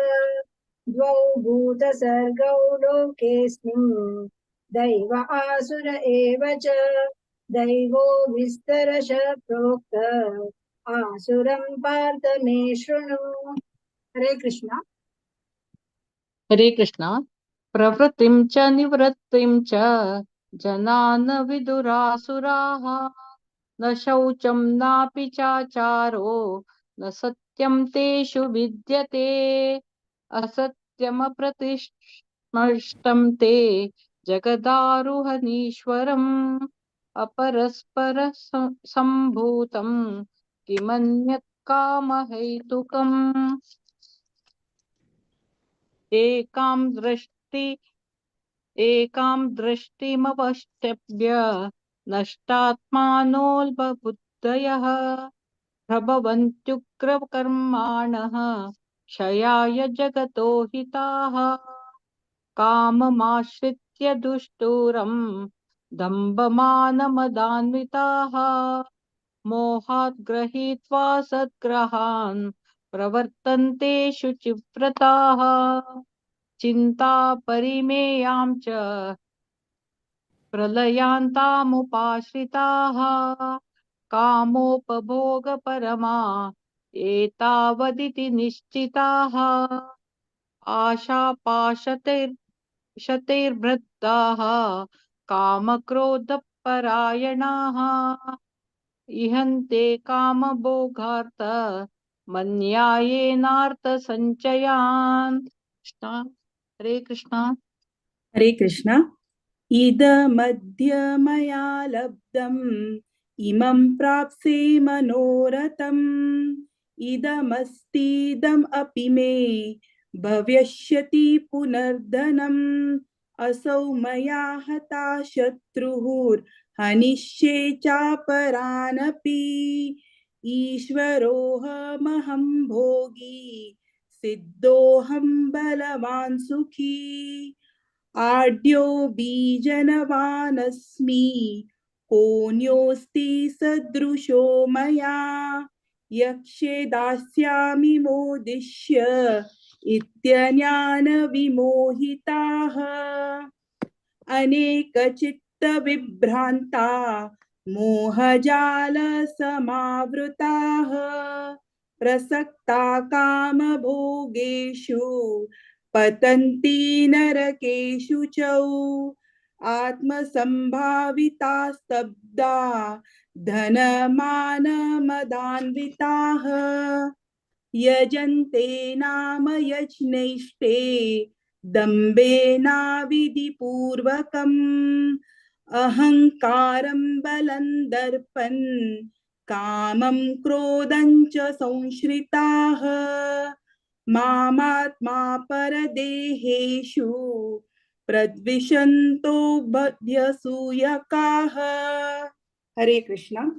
द्वौ भूतसर्गौ लोकेऽस्मिन् दैव आसुर एव च दैवो विस्तरश प्रोक्त आसुरं पार्थ मे शृणु. हरे कृष्ण. हरे कृष्ण. प्रवृत्तिं च निवृत्तिं च जना न विदुरासुराः न शौचं नापि चाचारो न सत्यं तेषु विद्यते. असत्यमप्रतिष्ठं ते जगदारुहनीश्वरम् अपरस्पर संभूतं किमन्यत् कामहेतुकम्. एकां दृष्टिमवष्टभ्य नष्टात्मानोऽल्पबुद्धयः प्रभवन्त्युग्रकर्माणः क्षयाय जगतो हिताः. काममाश्रित्य दुष्टूरं दम्भमानमदान्विताः मोहात् गृहीत्वा सद्ग्रहान् प्रवर्तन्ते शुचिव्रताः. चिन्तापरिमेयां च प्रलयान्तामुपाश्रिताः कामोपभोगपरमा एतावदिति निश्चिताः. आशापाशतैर्बद्धाः कामक्रोधपरायणाः इहन्ते कामभोगार्थ मन्यायेनार्थसञ्चयान्. कृष्ण. हरे कृष्ण. हरे कृष्ण. इदमद्य मया लब्धम् इमं प्राप्स्ये मनोरथम् इदमस्तीदम् अपि मे भविष्यति पुनर्धनम् असौ मया हता शत्रुर्हनिष्ये चापरानपि ईश्वरोऽहमहं भोगी सिद्धोऽहं बलवान् सुखी आढ्यो बीजनवानस्मि कोऽन्योऽस्ति सदृशो मया यक्षे दास्यामि मोदिष्य इत्यज्ञानविमोहिताः. अनेकचित्तविभ्रान्ता मोहजालसमावृताः प्रसक्ता कामभोगेषु पतन्ति नरकेषु च. आत्मसंभाविता स्तब्धा धनमानमदान्विताः यजन्ते नाम यज्ञैष्टे दम्भेनाविधिपूर्वकम् अहंकारं बलं दर्पन् कामं क्रोधं च संश्रिताः मामात्मा परदेहेषु प्रद्विषन्तो बध्यसूयकाः. हरे कृष्ण.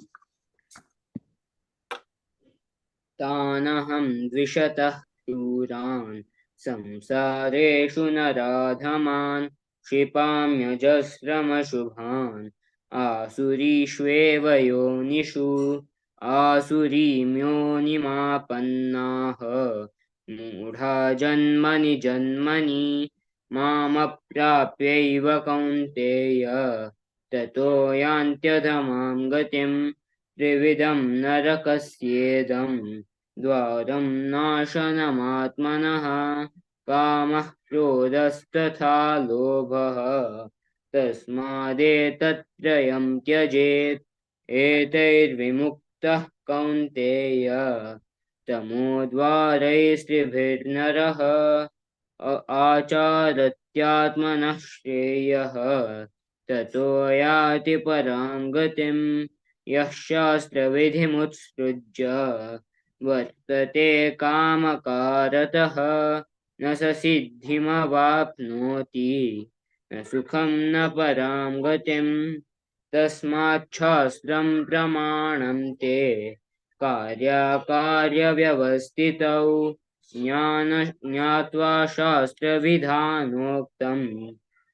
तानहं द्विषतः क्रूरान् संसारेषु नराधमान् क्षिपाम्यजस्रमशुभान् आसुरीष्वेव योनिषु आसुरीं योनिमापन्नाः मूढा जन्मनि जन्मनि मामप्राप्यैव कौन्तेय ततो यान्त्यधमां गतिं त्रिविधं नरकस्येदं द्वारं नाशनमात्मनः कामः क्रोधस्तथा लोभः तस्मादेतत्त्रयं त्यजेत् एतैर्विमुक्तः कौन्तेय तमोद्वारैस्त्रिभिर्नरः आचारत्यात्मनः श्रेयः ततो याति परां गतिं यः शास्त्रविधिमुत्सृज्य वर्तते कामकारतः न स सिद्धिमवाप्नोति न सुखं न परां गतिं तस्माच्छास्त्रं प्रमाणं ते कार्याकार्यव्यवस्थितौ ज्ञात्वा शास्त्रविधानोक्तं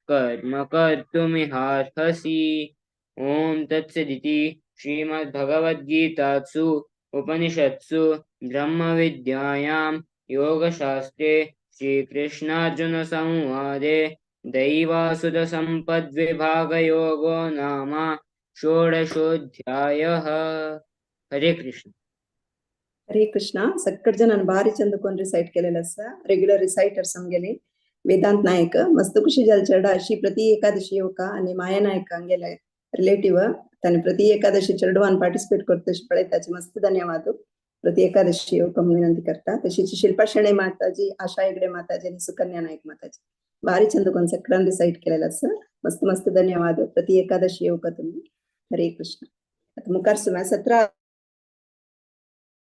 कर्म कर्तुमिहार्हसि. ॐ तत्सदिति श्रीमद्भगवद्गीतासु उपनिषत्सु ब्रह्मविद्यायां योगशास्त्रे श्रीकृष्णार्जुनसंवादे दैवासुरसम्पद्विभागयोगो नाम षोडशोऽध्यायः. हरे कृष्ण. हरे कृष्ण. सक्कट जणांना भारी चंद कोण रिसाइट केलेलं असा रेग्युलर रिसाइटर्स आमगेले वेदांत नायक मस्त खुशी जाल चेडा अशी प्रति एकादशी येवका आणि माया नायक आमगेले रिलेटिव्ह तांणी प्रति एकादशी चेडवान पार्टिसिपेट करता तशी पळयताची मस्त धन्यवाद. प्रति एकादशी येवका म्हणून विनंती करता. तशीच शिल्पा शेणे माताजी, आशा हेगडे माताजी आणि सुकन्या नायक माताजी भारी चंद कोण सगळ्यांनी रिसाइट केलेलं असं मस्त मस्त धन्यवाद. प्रति एकादशी येवका तुम्ही. हरे कृष्ण. आता मुखार सुम्या 17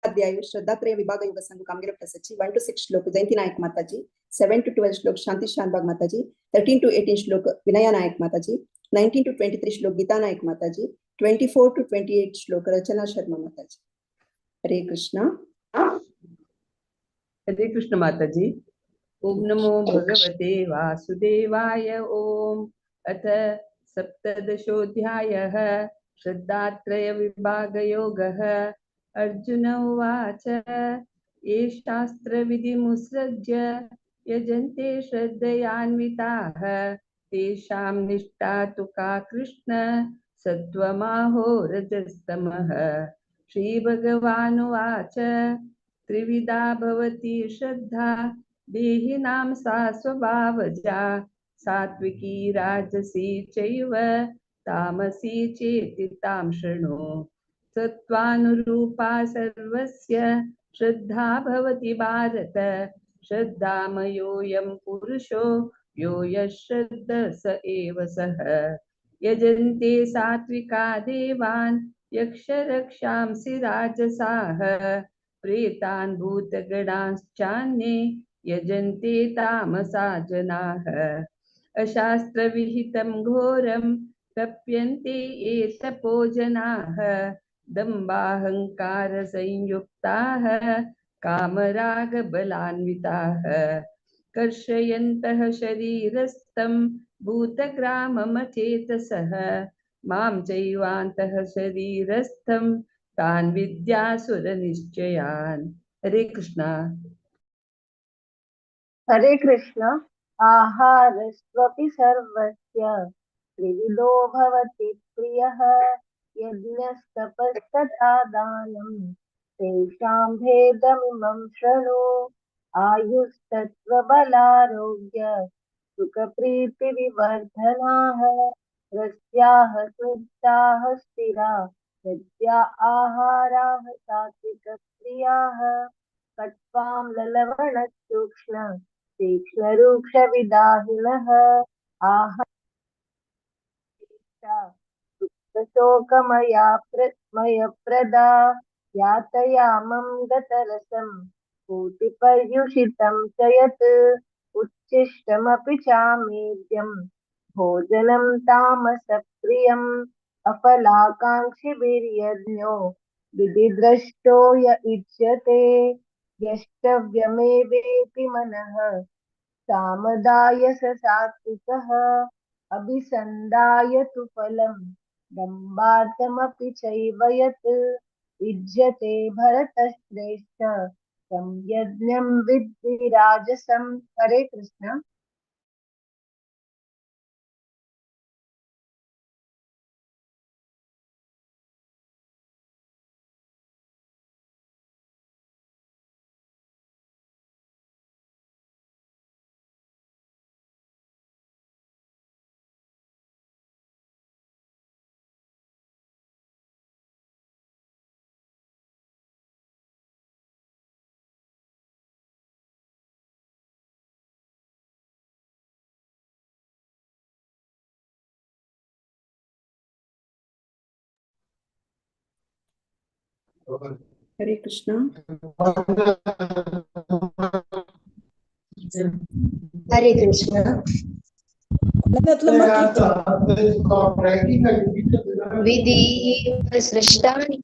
अध्याय श्रद्धात्रय विभाग योग संघ कामगिरी प्रसादची 1 to 6 श्लोक जयंती नायक माताजी, 7 to 12 श्लोक शांती शानबाग माताजी, 13 to 18 श्लोक विनया नायक माताजी, 19 to 23 श्लोक गीता नायक माताजी, 24 to 28 श्लोक रचना शर्मा माताजी. हरे कृष्ण. हरे कृष्ण माताजी. ओम नमो भगवते वासुदेवाय. ओम. अथ सप्तदशोऽध्यायः श्रद्धात्रय विभागयोगः. अर्जुन उवाच ये शास्त्रविधिमुत्सृज्य यजन्ते श्रद्धयान्विताः तेषां निष्ठा तु का कृष्ण सत्त्वमाहो रजस्तमः. श्रीभगवानुवाच त्रिविधा भवति श्रद्धा देहिनां सा स्वभावजा सात्विकी राजसी चैव तामसी चेति तां शृणु. सत्त्वानुरूपा सर्वस्य श्रद्धा भवति भारत श्रद्धामयोऽयं पुरुषो यो यश्रद्ध स एव सः. यजन्ते सात्विका देवान् यक्षरक्षांसि राजसाः प्रेतान् भूतगणांश्चान्ये यजन्ते तामसा जनाः. अशास्त्रविहितं घोरं तप्यन्ते ये तपो जनाः दम्भाहङ्कारसंयुक्ताः कामरागबलान्विताः कर्षयन्तः शरीरस्थं भूतग्राममचेतसः मां चैवान्तः शरीरस्थं तान् विद्यासुरनिश्चयान्. हरे कृष्णा. हरे कृष्ण. आहारस्त्वपि सर्वस्य त्रिविधो भवति प्रियः यज्ञस्तपस्तथा दानं तेषां भेदमिमं शृणु. आयुस्तत्त्वबलारोग्य सुखप्रीतिविवर्धनाः रस्याः स्निग्धाः स्थिरा हृद्या आहाराः सात्विकप्रियाः कट्वां ललवणसूक्ष्म तीक्ष्णरूक्षविदाहिनः आहार शोकमया मयप्रदा यातयामं गतरसं पूतिपर्युषितं च यत् उच्छिष्टमपि चामेद्यं भोजनं तामसप्रियं. अफलाकाङ्क्षिभिर्यज्ञो विधिद्रष्टो य इच्छते यष्टव्यमेवेति मनः सामदाय स सात्विकः अभिसन्धाय तु फलं दम्भार्थमपि चैव यत् विद्यते भरतश्रेष्ठ तं यज्ञं विद्धि राजसं। हरे कृष्ण। हरे कृष्णा। हरे कृष्ण। विधिः सृष्टानि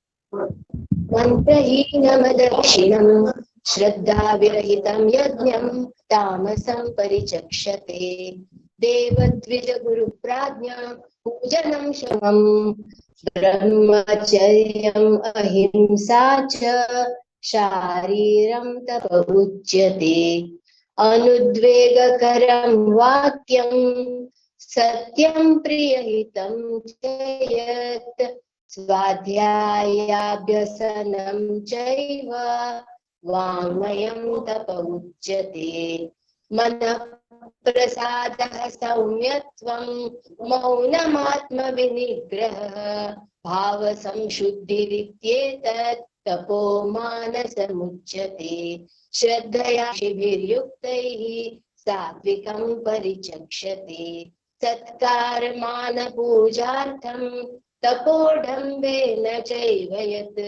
मन्त्रहीनमदक्षिणं श्रद्धाविरहितं यज्ञं तामसं परिचक्षते। देवद्विजगुरुप्राज्ञा पूजनं शमं ब्रह्मचर्यम् अहिंसा च शारीरं तप उच्यते। अनुद्वेगकरं वाक्यं सत्यं प्रियहितं च यत् स्वाध्यायाभ्यसनं चैव वाङ्मयं तप उच्यते। मनः प्रसादः सौम्यत्वं मौनमात्मविनिग्रहः भावसंशुद्धिरित्येतत् तपो मानसमुच्यते। श्रद्धया शिभिर्युक्तैः सात्विकं परिचक्षते। सत्कारमानपूजार्थं तपोडम्बेन चैव यत्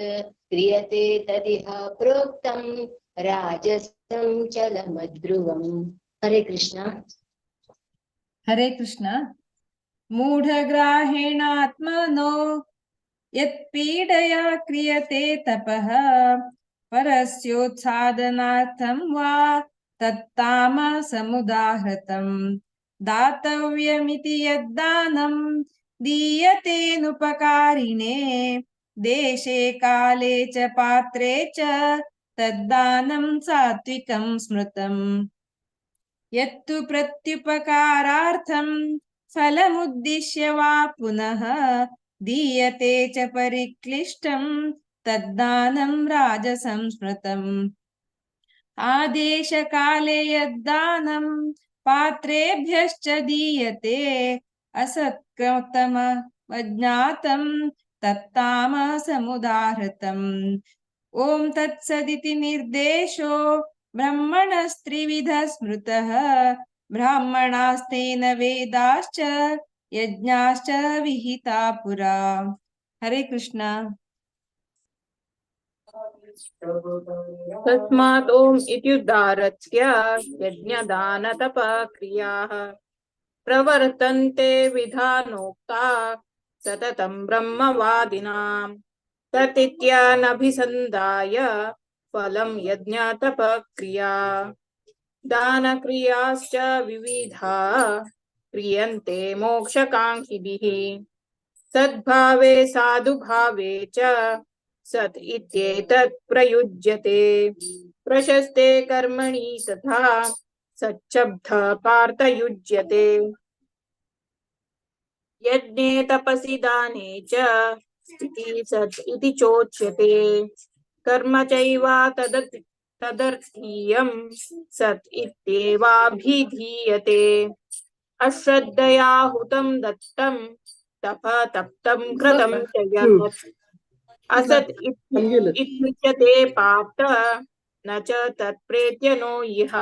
क्रियते तदिह प्रोक्तं राजसं चलमध्रुवम्। हरे कृष्णा। हरे कृष्णा। मूढग्राहेणात्मनो यत्पीडया क्रियते तपः परस्योत्सादनार्थं वा तत्तामसमुदाहृतम्। दातव्यमिति यद्दानं दीयतेऽनुपकारिणे देशे काले च पात्रे च तद्दानं सात्विकं स्मृतम्। यत्तु प्रत्युपकारार्थं फलमुद्दिश्य वा पुनः दीयते च परिक्लिष्टं तद्दानं राजसं स्मृतम्। आदेशकाले यद्दानं पात्रेभ्यश्च दीयते असत्कृतमज्ञातं तत्तामसमुदाहृतम्। ॐ तत्सदिति निर्देशो ब्रह्मणस्त्रिविधः स्मृतः। ब्राह्मणास्तेन वेदाश्च यज्ञाश्च विहिता पुरा। हरे कृष्णा। तस्मात् ॐ इत्युदारत्य यज्ञदानतपक्रियाः प्रवर्तन्ते विधानोक्ता सततं ब्रह्मवादिनां। तदित्यानभिसन्धाय फलं यज्ञतपक्रिया। दानक्रियाश्च विविधा क्रियन्ते मोक्षकाङ्क्षिभिः। सद्भावे साधुभावे च सत् इत्येतत् प्रयुज्यते। प्रशस्ते कर्मणि तथा सच्छब्दः पार्थयुज्यते। यज्ञे तपसि दाने च स्थितिः सत् इति चोच्यते। कर्म चैव तदर्थीयं सत् इत्येवाभिधीयते। अश्रद्धया हुतं दत्तं तप तप्तं कृतं च यत् असत् इत्युच्यते पार्थ न च तत्प्रेत्य नो इह।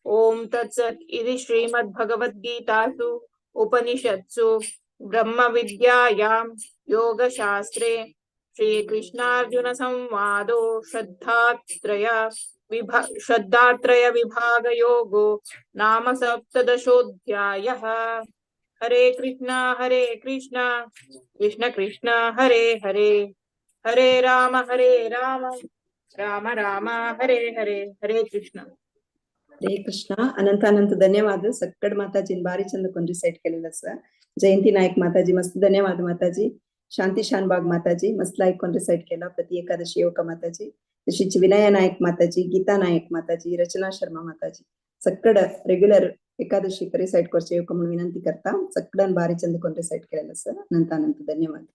ॐ तत्सत् इति श्रीमद्भगवद्गीतासु उपनिषत्सु ब्रह्मविद्यायां योगशास्त्रे श्रीकृष्णार्जुन संवादो श्रद्धात्रय विभागयोगो नाम सप्तदशोऽध्यायः। हरे कृष्णा कृष्ण कृष्ण हरे हरे, हरे राम राम राम हरे हरे। हरे कृष्ण। हरे कृष्ण। अनंत अनंत धन्यवाद सक्कड माताजी भारी चंद कोण रिसाइट केलेलं सर। जयंती नायक माताजी मस्त धन्यवाद माताजी। शांती शानबाग माताजी मस्त लाईक कोण रिसाइट केला प्रति एकादशी योगा माताजी। तशीच विनया नायक माताजी, गीता नायक माताजी, रचना शर्मा माताजी सक्कड रेग्युलर एकादशी रिसाइट करचे योगा म्हणून विनंती करता। सक्कडन भारी चंद कोण रिसाइट केलेलं सर। अनंत अनंत धन्यवाद।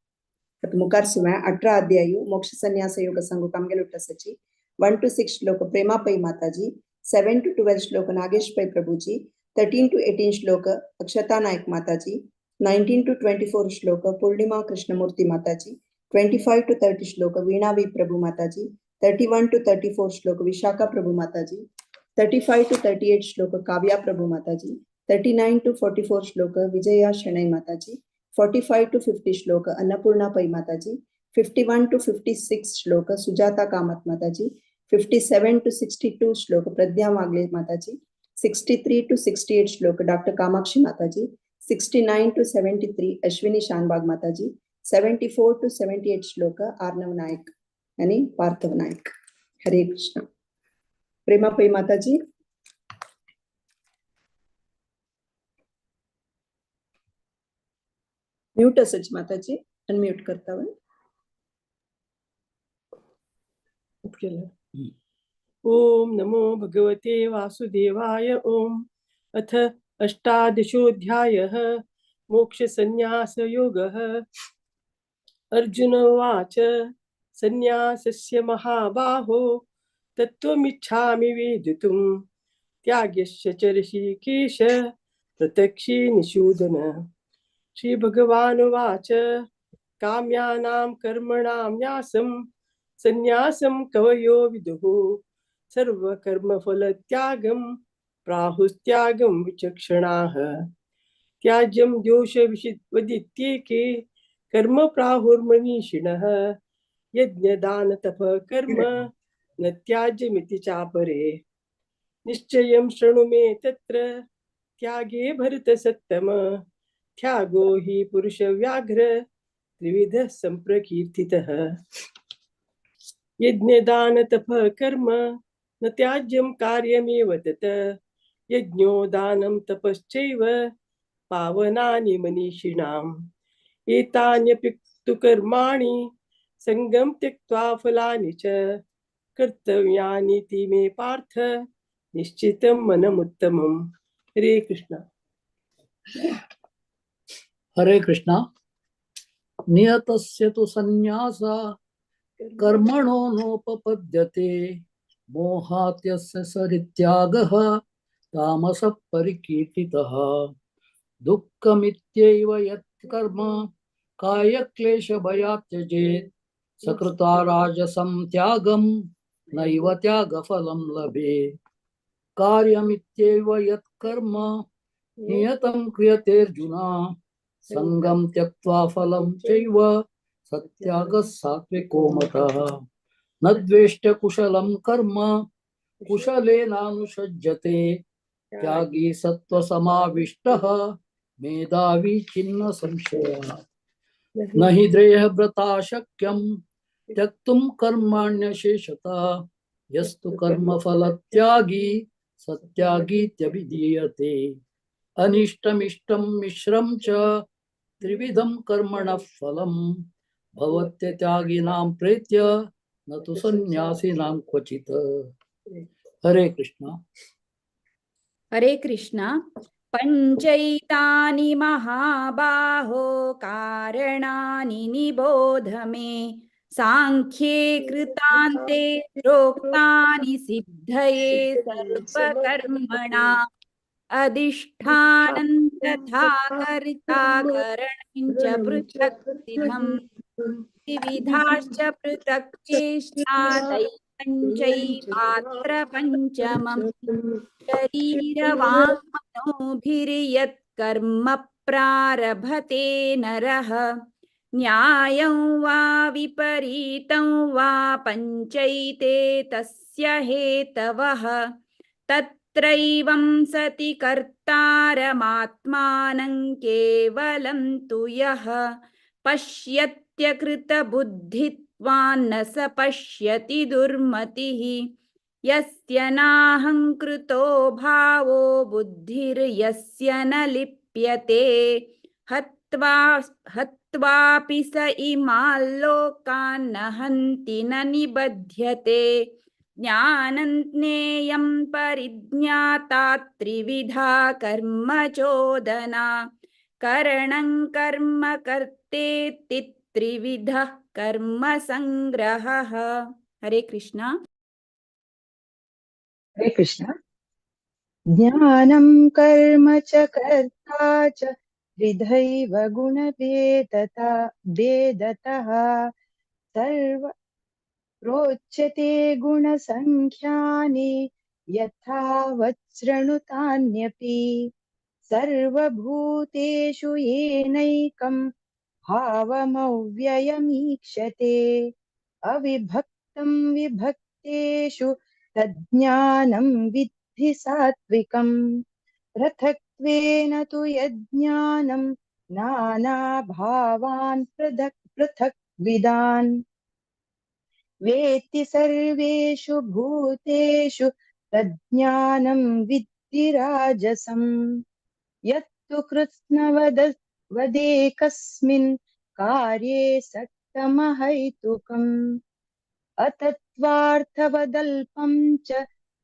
आता मुखार शिवाय 18 अध्यायू मोक्ष संन्यास योग सांगू कामगेल उठ्ठासाची 1 to 6 श्लोक प्रेमा पै माताजी, 7 to 12 श्लोक नागेश पै प्रभुजी, 13 to 18 श्लोक अक्षता नायक माताजी, 19 to 24 श्लोक पूर्णिमा कृष्णमूर्ती माताजी, 25 to 30 श्लोक veena we Prabhu Mataji, 31 to 34 श्लोक विशाखा प्रभु माताजी, 35 to 38 श्लोक काव्या प्रभु माताजी, 39 to 44 श्लोक विजया शणै माताजी, 45 to 50 श्लोक अन्नपूर्णा पै माताजी, 51 to 56 श्लोक सुजाता कामत माताजी, 57 to 62 श्लोक प्रज्ञा वागले माताजी, 63 to 68 श्लोक डॉक्टर कामाक्षी माताजी, 69 to 73 Ashwini Shanbhag Mataji, 74 to 78 श्लोक आर्नव नायक आणि पार्थव नायक। हरे कृष्ण। प्रेमा पै माताजी। म्यूट असायची माताजी, अनम्यूट करता वे। ओम नमो भगवते वासुदेवाय। ओम अथ अष्टादशोऽध्यायः मोक्षसंन्यासयोगः। अर्जुन उवाच संन्यासस्य महाबाहो तत्त्वमिच्छामि वेदितुं त्यागस्य च ऋषिकेश प्रत्यक्षी निषूदन। श्री भगवानुवाच काम्यानां कर्मणां न्यासं संन्यासं कवयो विदुः सर्वकर्मफलत्यागं प्राहुस्त्यागं विचक्षणाः। त्याज्यं दोषविषिद्वदित्येके कर्म प्राहुर्मनीषिणः यज्ञदानतपः कर्म न त्याज्यमिति चापरे। निश्चयं शृणु मे तत्र त्यागे भरतसत्तम त्यागो हि पुरुषव्याघ्र त्रिविधः संप्रकीर्तितः। यज्ञदानतपः कर्म न त्याज्यं कार्यमेव तत् यज्ञो दानं तपश्चैव पावनानि मनीषिणाम्। एतान्यपि तु कर्माणि संगं त्यक्त्वा फलानि च कर्तव्यानीति मे पार्थ निश्चितं मनमुत्तमम्। हरे कृष्ण। हरे कृष्ण। नियतस्य तु संन्यासः कर्मणो नोपपद्यते मोहात्यस्य सरित्यागः तामसः परिकीर्तितः। दुःखमित्यैव यत् कर्म कायक्लेशभयात् त्यजेत् सकृता राजसं त्यागं नैव त्यागफलं लभेत्। कार्यमित्यैव यत् कर्म नियतं क्रियतेऽर्जुन संगं त्यक्त्वा फलं चैव सत्यागः सात्विको मतः। न द्वेष्ट्य कुशलं कर्म कुशलेनानुषज्यते त्यागी सत्त्वसमाविष्टः मेधावी छिन्न संशयः। न हि देहभृता शक्यं त्यक्तुं कर्माण्यशेषतः यस्तु कर्मफलत्यागी सत्यागीत्यभिधीयते। अनिष्टमिष्टं मिश्रं च त्रिविधं कर्मणः फलं भवत्य त्यागिनां प्रेत्य न तु संन्यासिनां क्वचित्। हरे कृष्ण। हरे कृष्ण। पंचैतानि महाबाहो कारणानि निबोध मे सांख्ये कृतान्ते प्रोक्तानि सिद्धये सर्वकर्मणा अधिष्ठानं तथा कर्ता करणं च पृथक् सिद्धं विविधाश्च पृथक् चेष्टा दैवञ्चैवात्र पंचमम् शरीरवाङ्मनोभिर्यत् कर्म प्रारभते नरः न्यायं वा विपरीतं वा पंचैते तस्य हेतवः। तत् तत्रैवं सति कर्तारमात्मानं केवलं तु यः पश्यत्यकृतबुद्धित्वान्न स पश्यति दुर्मतिः। यस्य नाहङ्कृतो भावो बुद्धिर्यस्य न लिप्यते। हत्वापि स इमाल्लोकान् न हन्ति न निबध्यते। ज्ञानं ज्ञेयं परिज्ञाता त्रिविधा कर्म चोदना। करणं कर्म कर्तेति त्रिविधः कर्म संग्रहः। हरे कृष्णा। हरे कृष्ण। ज्ञानं कर्म च कर्ता च त्रिधैव गुणभेदतः भेदतः सर्व प्रोच्यते गुणसङ्ख्यानि यथावत् शृणुतान्यपि। सर्वभूतेषु येनैकं भावमव्ययमीक्षते। अविभक्तं विभक्तेषु तज्ज्ञानं विद्धि सात्विकम्। पृथक्त्वेन तु यज्ञानं नानाभावान् पृथक्विदान्। वेत्ति सर्वेषु भूतेषु तज्ज्ञानं विद्धि राजसम्। यत्तु कृत्स्नवदेकस्मिन् कार्ये सक्तमहैतुकम्। अतत्त्वार्थवदल्पं च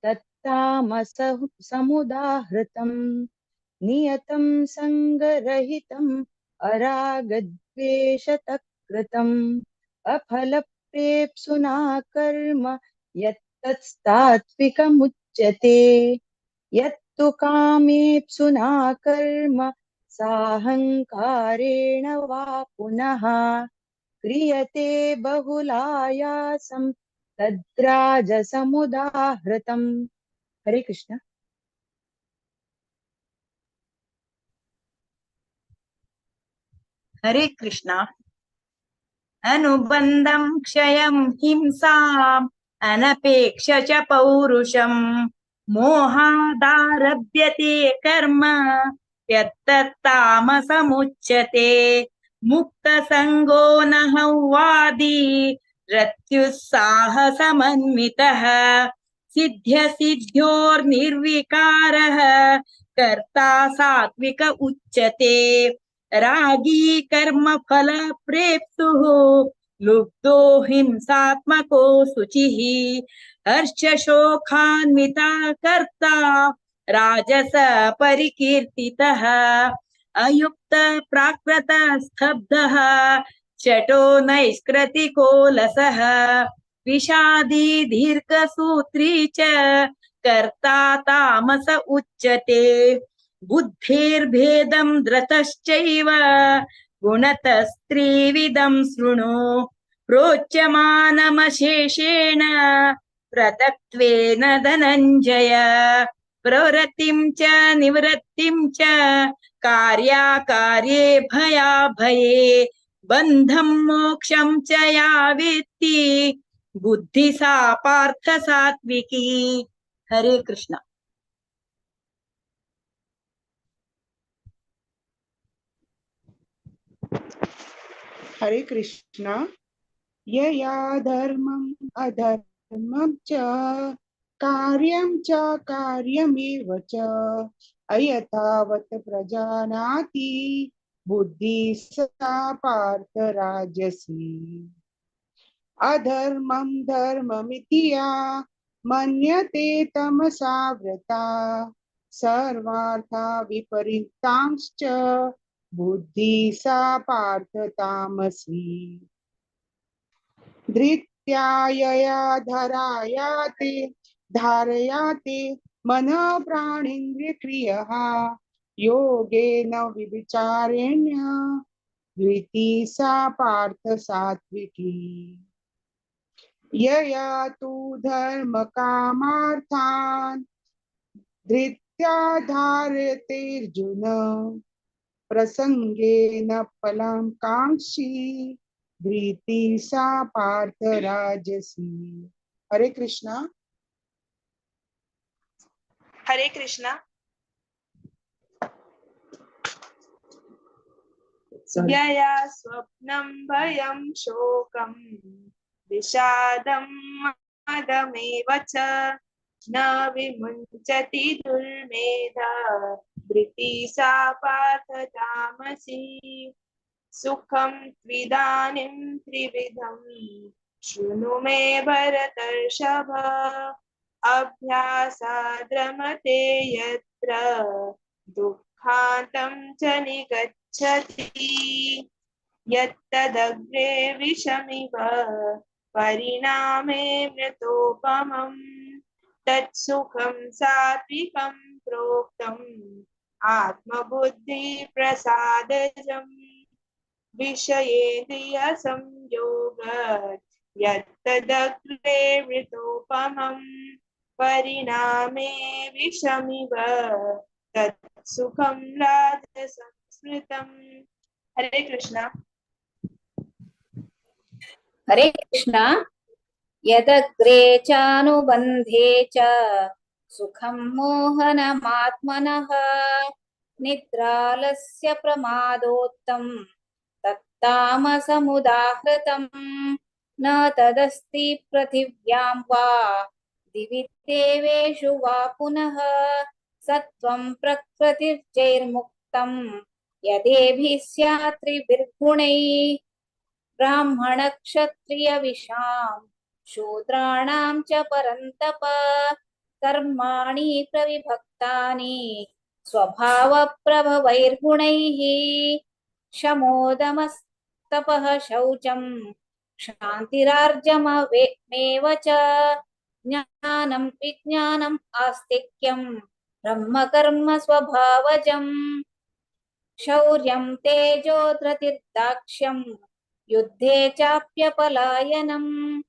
तत्तामसमुदाहृतम्। नियतं सङ्गरहितम् अरागद्वेषतकृतम्। अफलप्रेप्सुना कर्म यत्तत्सात्विकमुच्यते। यत्तु कामेप्सुना कर्म साहङ्कारेण वा पुनः क्रियते बहुलायासं तद्राजसमुदाहृतम्। हरे कृष्ण। हरे कृष्ण। अनुबन्धं क्षयं हिंसाम् अनपेक्ष च पौरुषं मोहादारभ्यते कर्म यत्तत्तामसमुच्यते। मुक्तसङ्गो न हंवादी रत्युत्साहसमन्वितः। सिद्ध्यसिद्ध्योर्निर्विकारः कर्ता सात्विक उच्यते। रागी कर्मफल प्रेप्सुः लुब्धो हिंसात्मको शुचिः। हर्षशोकान्विता कर्ता राजस परिकीर्तितः। अयुक्त प्राकृत स्तब्धः चटो नैष्कृतिको लसः। विषादी दीर्घसूत्री च कर्ता तामस उच्यते। बुद्धिर्भेदं धृतश्चैव गुणतस्त्रिविधं शृणु। प्रोच्यमानमशेषेण पृथक्त्वेन धनञ्जय। प्रवृत्तिं च निवृत्तिं च कार्याकार्ये भयाभये। बन्धं मोक्षं च या वेत्ति बुद्धि सा पार्थ सात्विकी। हरे कृष्ण। हरे कृष्ण। यया धर्मम् अधर्मं च कार्यं च कार्यमेव च अयथावत् प्रजानाति बुद्धि सा पार्थ राजसी। अधर्मं धर्ममिति या मन्यते तमसा व्रता। सर्वार्था विपरीतांश्च बुद्धि सा पार्थ तामसी। धृत्या यया धरायाते धारयाते मनः प्राणेन्द्रियक्रियः। योगेन विचारेण्य धृति सा पार्थ सात्विकी। यया तु धर्म कामार्थान् धृत्या धारयतेऽर्जुन। प्रसंगेन फलं कांक्षी धृति सा पार्थ राजसी। हरे कृष्णा। Hare Krishna. Sorry. यया स्वप्नं भयं शोकं विषादं मदमेव च न विमुञ्चति दुर्मेधा धृति सा पार्थ तामसी। सुखं त्विदानीं त्रिविधं शृणु मे भरतर्षभ। अभ्यासाद्रमते यत्र दुःखान्तं च निगच्छति। यत्तदग्रे विषमिव परिणामे मृतोपमं तत्सुखं सात्विकं प्रोक्तम् आत्मबुद्धिप्रसादजम्। विषयेन्द्रियसंयोगात् यत्तदग्रे मृतोपमं परिणामे विषमिव तत्सुखं राजसंस्मृतम्। हरे कृष्णा। हरे कृष्णा। यदग्रे चानुबन्धे च सुखं मोहनमात्मनः निद्रालस्य प्रमादोत्तं तत्तामसमुदाहृतं। न तदस्ति पृथिव्यां वा दिवि देवेषु वा पुनः सत्त्वं प्रकृतिर्जैर्मुक्तं यदेभिः स्यात् त्रिभिर्गुणैः। ब्राह्मणक्षत्रियविषां शूद्राणां च परन्तप कर्माणि प्रविभक्तानि स्वभावप्रभवैर्गुणैः। शमोदमस्तपः शौचं क्षान्तिरार्जमवेव च ज्ञानं विज्ञानम् आस्तिक्यं ब्रह्मकर्म स्वभावजम्। शौर्यं तेजो धृतिर्दाक्ष्यं युद्धे चाप्यपलायनं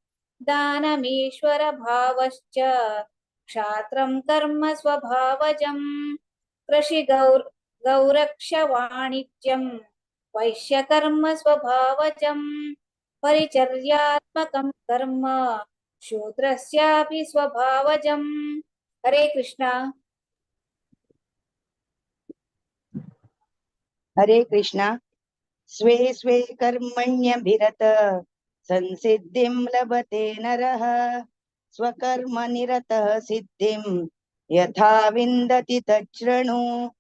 दानमीश्वरभावश्च क्षात्रं कर्म स्वभावजम्। कृषि गौरक्ष वाणिज्यं वैश्यकर्म स्वभावजम्। परिचर्यात्मकं कर्म शूद्रस्यापि स्वभावजम्। हरे कृष्णा। हरे कृष्णा। स्वे स्वे कर्मण्यभिरत संसिद्धिं लभते नरः। स्वकर्म निरतः सिद्धिं यथा विन्दति तच्छृणु।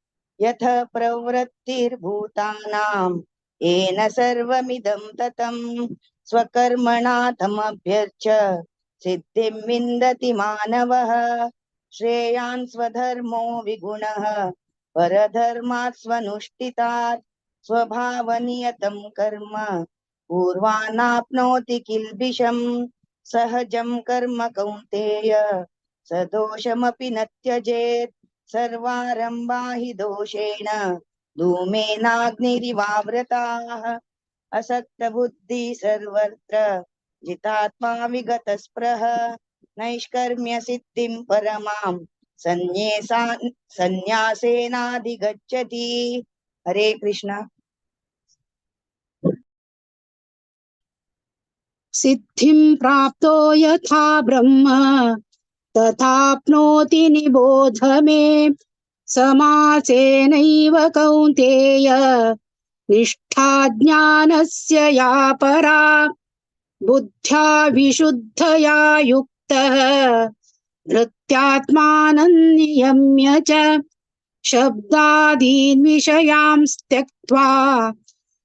यथ प्रवृत्तिर्भूतानां येन सर्वमिदं ततं। स्वकर्मणा तमभ्यर्च्य सिद्धिं विन्दति मानवः। श्रेयान् स्वधर्मो विगुणः परधर्मात् स्वनुष्ठितात्। स्वभावनियतं कर्म पूर्वानाप्नोति किल्बिषम्। सहजं कर्म कौन्तेय सदोषमपि न त्यजेत्। सर्वारम्भा हि दोषेण धूमेनाग्निरिवावृताः। असक्तबुद्धिः सर्वत्र जितात्मा विगतस्पृह। नैष्कर्म्य सिद्धिं परमां सन्न्यासेनाधिगच्छति। हरे कृष्णा। सिद्धिं प्राप्तो यथा ब्रह्म तथाप्नोति निबोध मे। समासेनैव कौन्तेय निष्ठा ज्ञानस्य या परा। बुद्ध्या विशुद्धया युक्तः धृत्यात्मानं नियम्य च शब्दादीन् विषयांस् त्यक्त्वा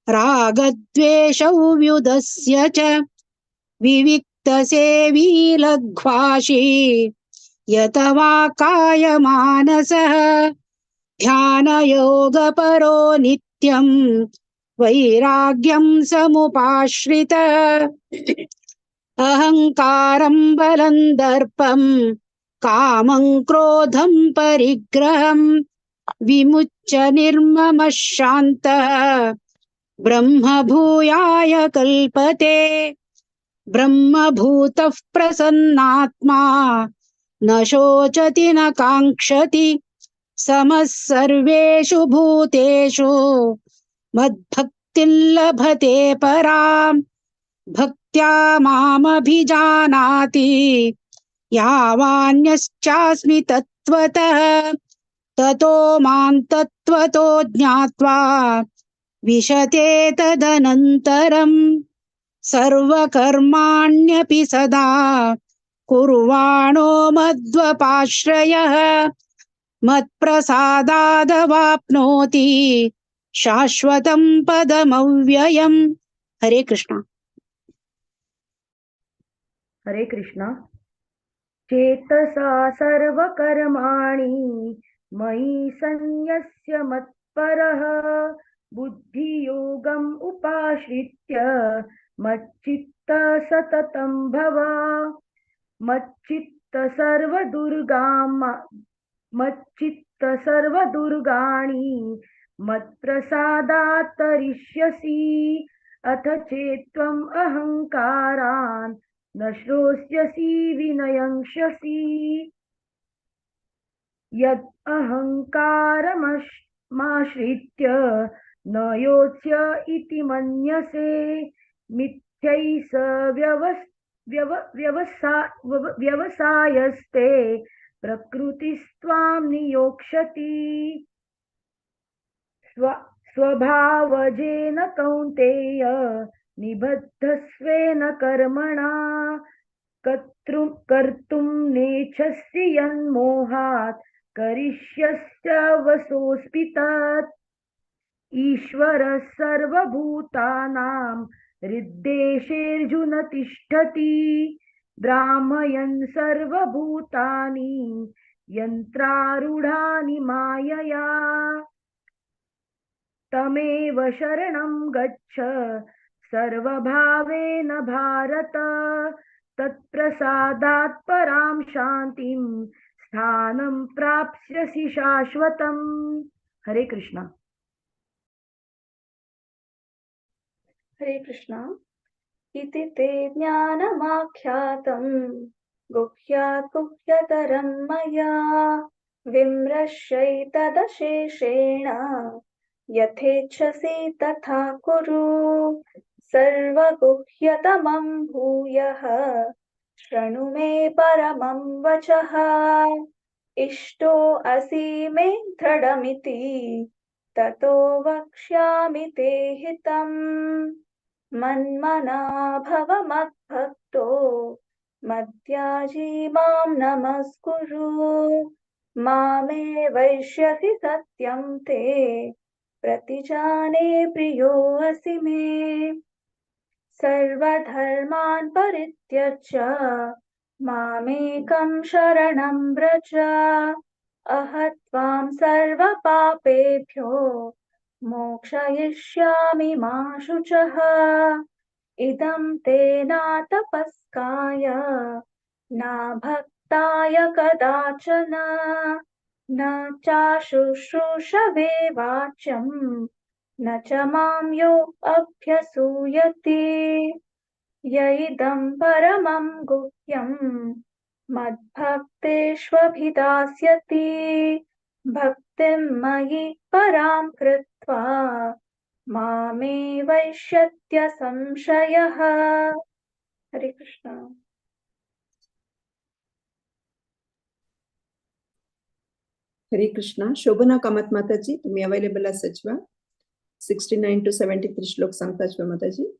रागद्वेषौ व्युदस्य च विविक्तसेवी लघ्वाशी यत वा कायमानसः। ध्यानयोगपरो नित्यं वैराग्यं समुपाश्रितः। अहंकारं बलं दर्पं कामं क्रोधं परिग्रहं विमुच्य निर्ममः शान्तः ब्रह्मभूयाय कल्पते। ब्रह्मभूतः प्रसन्नात्मा न शोचति न काङ्क्षति। समः सर्वेषु भूतेषु मद्भक्तिं लभते पराम्। भक्त्या मामभिजानाति यावान्यश्चास्मि तत्त्ववित्। तत्त्वतः ततो मां तत्त्वतो ज्ञात्वा विशते तदनन्तरं सर्वकर्माण्यपि सदा कुर्वाणो मद्वपाश्रयः मत्प्रसादादवाप्नोति शाश्वतं पदमव्ययम्। हरे कृष्णा। हरे कृष्णा। चेतसा सर्वकर्माणि मयि संन्यस्य मत्परः बुद्धियोगम् उपाश्रित्य मच्चित्त सततं भव। मच्चित्त सर्वदुर्गाणि मत्प्रसादात् तरिष्यसि। अथ चेत्त्वम् अहङ्कारान् न श्रोष्यसि विनयंष्यसि। यद् अहङ्कारमाश्रित्य न योत्स्य इति मन्यसे मिथ्यैष व्यवसायस्ते प्रकृतिस्त्वां नियोक्ष्यति। स्वभावजेन कौन्तेय निबद्धस्वेन कर्मणा कर्तुं नेच्छसि यन्मोहात् करिष्यस्यवसोऽस्मि तत्। ईश्वरः सर्वभूतानां हृद्देशेऽर्जुन तिष्ठति भ्रामयन् सर्वभूतानि यन्त्रारूढानि मायया। तमेव शरणं गच्छ सर्वभावेन भारत तत्प्रसादात् परां शान्तिं स्थानं प्राप्स्यसि शाश्वतम्। हरे कृष्णा। हरे कृष्णा। इति ते ज्ञानमाख्यातं गुह्यात् गुह्यतरं मया विमृश्यैतदशेषेण यथेच्छसि तथा कुरु। सर्वगुह्यतमं भूयः शृणु मे परमं वचः। इष्टो असि मे दृढमिति ततो वक्ष्यामि ते हितम्। मन्मना भव मद्भक्तो मद्याजी मां नमस्कुरु। मामे वैष्यसि सत्यं ते प्रतिजाने प्रियोऽसि मे। सर्वधर्मान् परित्यज्य मामेकं शरणं व्रज। अहत्वां सर्वपापेभ्यो मोक्षयिष्यामि मा शुचः। इदं ते नातपस्काय नाभक्ताय कदाचन न चाशुश्रूषवे वाच्यं न च मां यो अभ्यसूयति। य इदं परमं गुह्यं मद्भक्तेष्वभिधास्यति। भक्तिं मयि परां कृत्वा मामे वैष्यत्य संशयः। हरे कृष्ण। हरे कृष्णा। शोभना कामत माताजी, तुम्ही अवेलेबल असाच वा? 69 to 73 श्लोक सांगताच वा माताजी?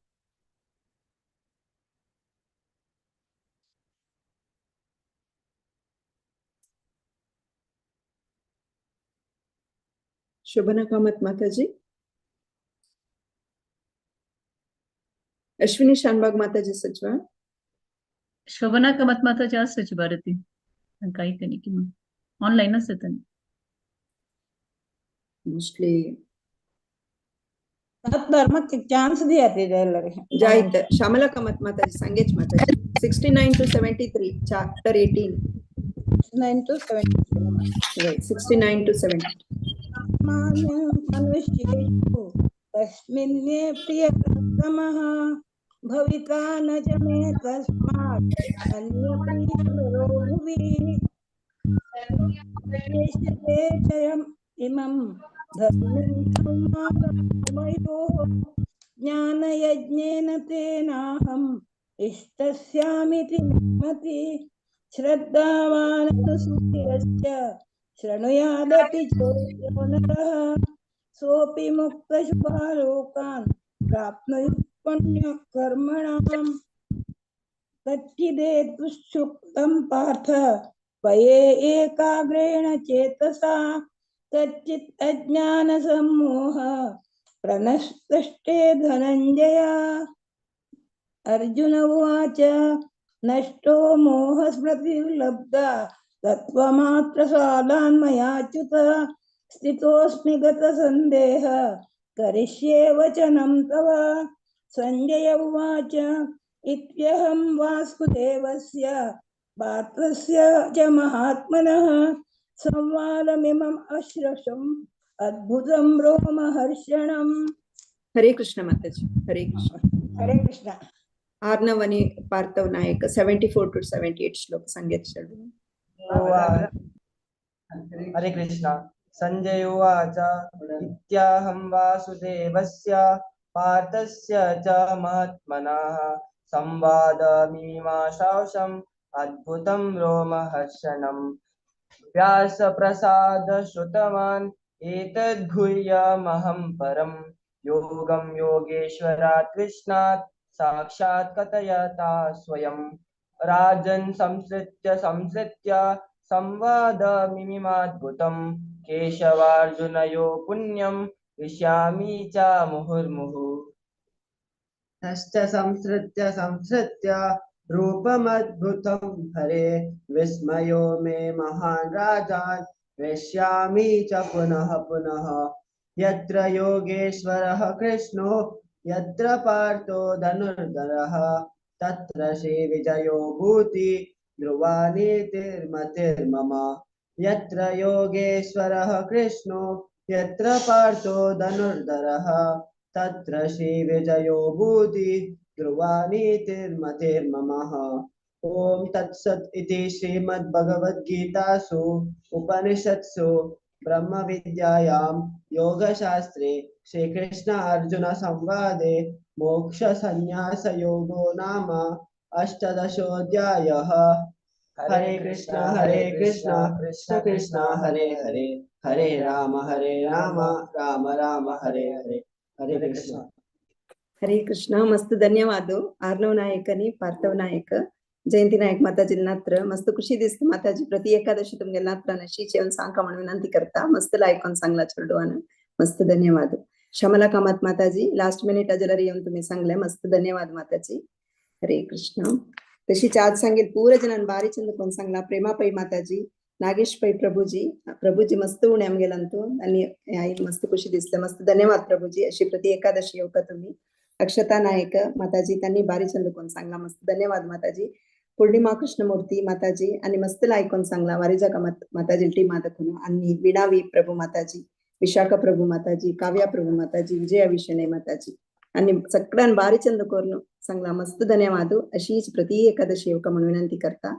शोभना कामत माताजी, अश्विनी शानबाग माताजी सचवा? शोभना कामत माताजी आसाची भारती काही तरी की ऑनलाईन असते. मोस्टली ಚಾನ್ಸ್ ಎಲ್ಲರಿಗೆ जायत. श्यामला कामत माताजी सांगेच माताजी 69 to 73 chapter 18. 69 to 73. Right, 69 to 70. मनुष्येषु तस्मिन्ने प्रियतमः भविता न च मे तस्मात् अन्यप्रियतरो भुवि। एषते जयम् इमं धर्मं संवादमयोः ज्ञानयज्ञेन तेनाहम् इष्टस्यामिति मति। श्रद्धावानसूयश्च शृणुयादपि चोद्यो नरः सोऽपि मुक्तशुभालोकान् प्राप्नुयात् पुण्यकर्मणाम्। कच्चिदेतुषुक्तं पार्थ भये एकाग्रेण चेतसा कच्चित् अज्ञानसम्मोह प्रनष्टे धनञ्जय। अर्जुन उवाच नष्टो मोहस्मृतिर्लब्धा तत्त्वमात्रसादान्मयाच्युत स्थितोऽस्मि गतसन्देह करिष्ये वचनं तव। सञ्जय उवाच इत्यहं वासुदेवस्य पार्थस्य च महात्मनः संवादमिमम् अश्रवम् अद्भुतं रोमहर्षणम्। हरे कृष्ण माताजी। हरे कृष्ण। हरे कृष्ण। आर्णवनी पार्थव नायक 74 to 78 श्लोक संगीत चलू। हरे कृष्ण। संजय उवाच इत्याहं वासुदेवस्य पार्थस्य च महात्मनः संवादमीमाशांसम् अद्भुतं रोमहर्षणम्। व्यासप्रसाद श्रुतवान् एतद्गुह्यमहं परं योगं योगेश्वरात् कृष्णात् साक्षात् कथयता स्वयं। राजन् संसृत्य संसृत्य संवादमिमाद्भुतं केशवार्जुनयो पुण्यं विश्यामि च मुहुर्मुहुः। तश्च संसृत्य संसृत्य रूपमद्भुतं हरे विस्मयो मे महान् राजान् वेश्यामि च पुनः पुनः। यत्र योगेश्वरः कृष्णो यत्र पार्थो धनुर्धरः तत्र श्रीविजयो भूति ध्रुवानीतिर्मतिर्मम। यत्र योगेश्वरः कृष्णो यत्र पार्थो धनुर्धरः तत्र श्रीविजयो भूति ध्रुवानीतिर्मतिर्ममः। ॐ तत्सत् इति श्रीमद्भगवद्गीतासु उपनिषत्सु ब्रह्मविद्यायां योगशास्त्रे श्रीकृष्ण अर्जुन संवादे मोक्षसंन्यासयोगो नाम अष्टादशोऽध्यायः। हरे कृष्ण कृष्ण कृष्ण हरे हरे हरे राम राम राम हरे हरे। हरे कृष्ण। हरे कृष्ण। मस्त धन्यवाद आर्णव नायक आणि पार्थव नायक जयंती नायक माताजी नात्र मस्त खुशी दिसते माताजी। प्रति एकादशी तुमगे नात्र नशीच येऊन सांगा म्हणून विनंती करता। मस्त लायकून सांगला चेडवान। मस्त धन्यवाद। श्यामला कामत माताजी लास्ट मिनिट अजलर येऊन तुम्ही सांगले। मस्त धन्यवाद माताजी। हरे कृष्ण। तशीच आज सांगेल पूरा जणांना बारी चंद कोण सांगला प्रेमा पै माताजी नागेश पै प्रभुजी प्रभुजी मस्त उणे आमगेलांतू आणि आई मस्त खुशी दिसले। मस्त धन्यवाद प्रभुजी। अशी प्रति एकादशी येऊ का तुम्ही। अक्षता नायक माताजी त्यांनी बारी चंद कोण सांगला। मस्त धन्यवाद माताजी। पूर्णिमा कृष्णमूर्ती माताजी आणि मस्त लायकून सांगला वारिजा कामत माताजी टी मातकुनु आणि विणावी प्रभू माताजी विशाखा प्रभू माताजी काव्या प्रभू माताजी विजया विषणे माताजी आणि सगळ्यां बारी चंद करून सांगला। मस्त धन्यवाद। अशीच प्रति एकादशी येऊ का म्हणून विनंती करता।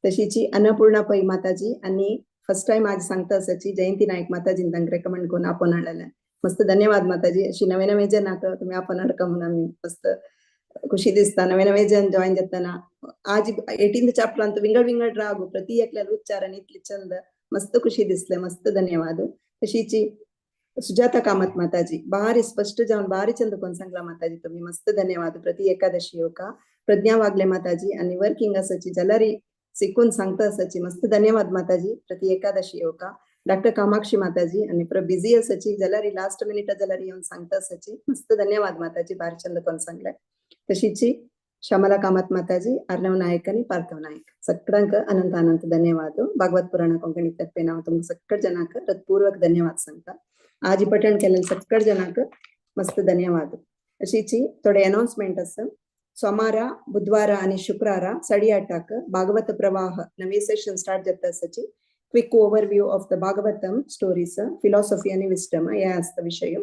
तशीची अन्नपूर्णा पै माताजी आणि फर्स्ट टाइम आज सांगता असाची जयंती नायक माताजी तांकां रेकमेंड करून आपण हाडलेले। मस्त धन्यवाद माताजी। अशी नवे नवे जन आता तुम्ही आपण हाडका म्हणून आम्ही मस्त खुशी दिसता। नवे नवे जन जॉईन जाताना आज 18th चॅप्टर विंगड विंगड राग प्रति एकल्याला उच्चारण इतले चंद मस्त खुशी दिसले। मस्त धन्यवाद। तशीची सुजाता कामत माताजी भारी स्पष्ट जाऊन भारी चंद कोण सांगला माताजी तुम्ही। मस्त धन्यवाद। प्रति एकादशी येऊ का। प्रज्ञा वागले माताजी आणि वर्किंग असाची जलरी शिकून सांगता असाची। मस्त धन्यवाद माताजी। प्रति एकादशी येऊ का। डॉक्टर कामाक्षी माताजी आणि बिझी असाची जलरी लास्ट मिनिट जलरी येऊन सांगता असाची। मस्त धन्यवाद माताजी। भारी चंद कोण सांगलाय। तशीची श्यामला कामत माताजी अर्णव नायक आणि पार्थव नायक सगळ्यांक अनंत अनंत धन्यवाद। भागवत पुराण कोंकणी तर्फे नाव तुमका सगळ जणांक हृदपूर्वक धन्यवाद सांगता। आज पठण केलेले सगळ जणांक मस्त धन्यवाद। अशीची थोडे अनाउन्समेंट आसा। सोमारा बुधवार आणि शुक्रारा 8:30 भागवत प्रवाह नवे सेशन स्टार्ट जाता आसाची। Quick overview of the Bhagavatam stories philosophy आणि विस्डम हे आसता विषय।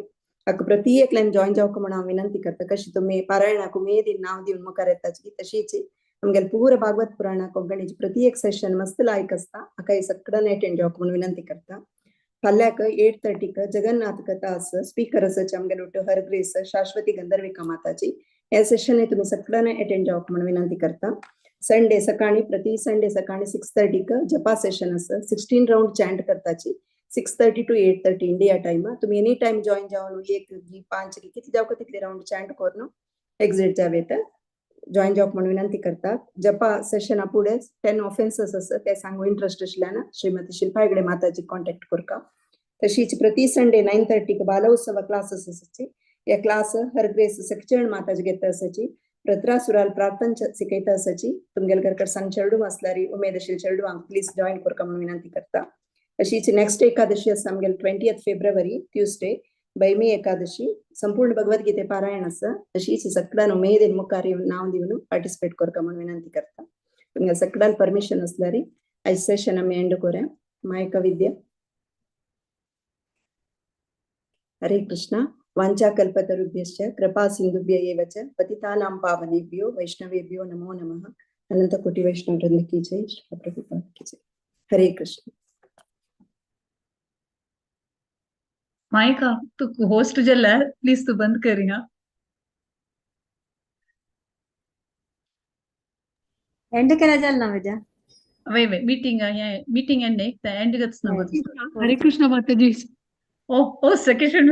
हाका प्रति एकल्यान जॉईन जावका म्हणून हांव विनंती करता। कशी तुमी पारायणाक उमेदीन नांव दिवन मुखार येताची तशीच आमगेले पूरा भागवत पुराणा कोंकणीची प्रति एक सेशन मस्त लायक आसता। हाका सगळ्यांनी अटेंड जावका म्हणून विनंती करता। फाल्याक 8:30 जगन्नाथ कथा आसा। स्पीकर आसाची आमगेले उठ हरग्रेस शाश्वती गंधर्विका माताजी। हे सेशन तुम्ही सगळ्यांनी अटेंड जावका म्हणून विनंती करता। संडे सकाळी प्रति संडे सकाळी 6:30 जपा सेशन आसा. 16 राउंड चॅन्ट करताची 6:30 to 8:30 India time. तुम्ही एनी टाइम जॉईन जावन 1 5 कितले जावका तितले राउंड चॅन्ट करून एक्झिट जावेत. जॉईन जावप म्हणून विनंती करतात. जपा सेशना पुढे 10 ऑफेन्सेस आसा ते सांगू इंट्रस्ट आशिल्ल्यान श्रीमती शिल्पा हेगडे माताजी कॉन्टॅक्ट करका. तशीच प्रति संडे 9:30 बालोत्सव क्लासेस आसाची. या क्लास हर ग्रेस सखचरण माताजी घेता आसाची. प्रत्रासुराल प्रार्थना शिकयता आसाची. तुमगेले घरकर सांग चेडूं आसल्यार उमेद आशिल्ले चेडवांक प्लीज जॉईन करका म्हणून विनंती करता. तशीच नेक्स्ट एकादशी आसा आमगेले 20 फेब्रुवारी ट्युजडे भैमी एकादशी संपूर्ण भगवद्गीते पारायण आसा. तशीच सगळ्यान उमेदीन मुखार येवन नांव दिवन पार्टिसिपेट करका म्हणून विनंती करता. तुमगे सगळ्यान परमिशन आसल्यार आयज सेशन आमी एंड करूया. मायका विद्या. हरे कृष्णा. वांछा कल्पतरुभ्यश्च कृपा सिंधुभ्य एव च पतितानां पावनेभ्यो वैष्णवेभ्यो नमो नमः. अनंत कोटि वैष्णव वृंद की जय. श्री प्रभुपाद की जय. हरे कृष्ण. मायका तू होस्ट जल प्लीज तू बंद करी. हाँ एंड केला जाल ना विद्या. वे वे meeting meeting end end Hare Krishna माताजी. ओ ओ second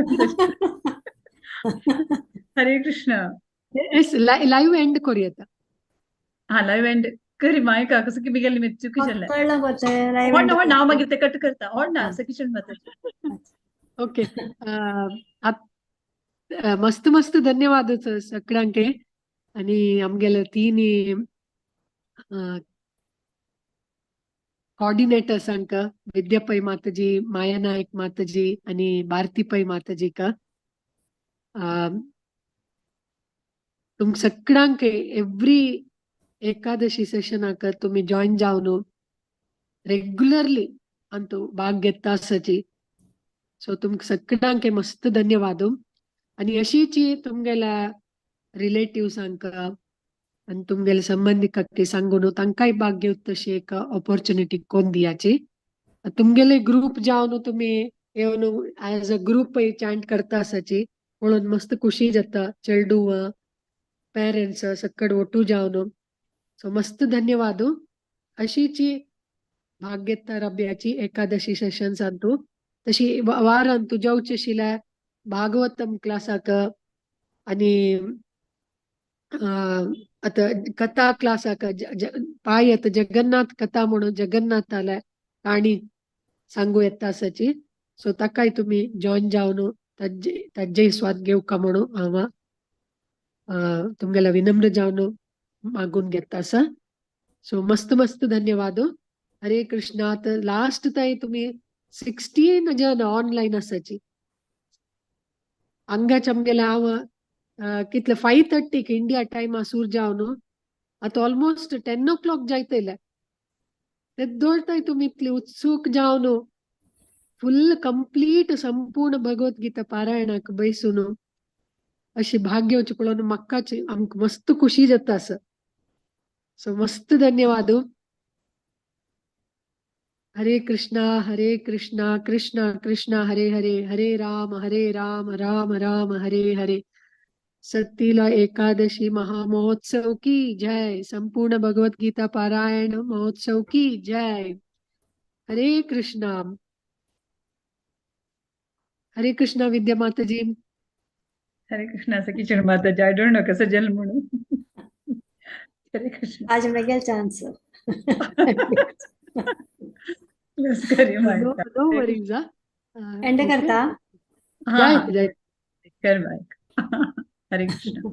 Hare Krishna. Live end करूया. हा लाइव एंड करी मायका कसं की बिगेली मी चुकी जालें. कळलं गोते लाइव होड ना होड ना हांव मागीर ते कट करता. होड ना सकीशन माताजी. ओके. मस्त मस्त धन्यवाद सगळ्यांके. आणि आमगेले तीन कोऑर्डिनेटर्सांक विद्या पै माताजी, माया नायक माताजी आणि भारती पै माताजी का तुम सगळ्यांक एव्हरी एकादशी सेशनाक तुम्ही जॉईन जावन रेग्युलरली अंतू भाग घेता आसाची. सो तुमकां सगळ्यांक मस्त धन्यवाद. आणि अशीची तुमगेल्या रिलेटिव्सांक आनी तुमगेले संबंधिकांक सांगून तांकांय भाग घेवत तशी एक ऑपॉर्च्युनिटी कोण दियाची. तुमगेले ग्रुप जावन तुमी येवन एज अ ग्रुप चॅन्ट करता आसाची पळोवन मस्त खुशी जाता. चेडूं पेरेंट्स सकड ओटू जावन. सो मस्त धन्यवाद. अशीची भाग घेता रब्याची एकादशी सेशन्स अंतू तशी वारान तू जावचे आशिल्ल्या भागवतम क्लासाक आनी आतां कथा क्लासाक पाय आतां जगन्नाथ कथा म्हणून जगन्नाथाल्या काणी सांगू येता आसाची. सो ताकाय तुमी जॉईन जावन ताजेय स्वाद घेवका म्हणून हांव तुमगेल्या विनम्र जावन मागून घेता आसा. सो मस्त मस्त धन्यवाद. हरे कृष्णा. आतां लास्ट ताई तुमी 16 जन ऑनलाईन आसाची. हांगाच आमगेले हांव कितले 5:30 इंडिया टायम सूर जावन आतां ऑलमोस्ट 10 o'clock जायतले. तेदोळताय तुमी इतली उत्सूक जावन फुल कंप्लीट संपूर्ण भगवद्गीता पारायणाक बैसून अशी भाग घेवचे पळोवन म्हाकाच आमकां मस्त खुशी जाता आसा. सो मस्त धन्यवाद. हरे कृष्णा हरे कृष्णा कृष्णा कृष्णा हरे हरे हरे राम राम राम हरे हरे. सतीला एकादशी महामहोत्सव की जय. संपूर्ण भगवत गीता पारायण महोत्सव की जय. हरे कृष्णा. हरे कृष्णा विद्या माताजी. हरे कृष्णा सखी माताजी. I don't know कसं जल म्हणून. हरे कृष्ण. आज मेगेल चान्स. No worries. एंड करता. हा कर माईक. हरे कृष्ण.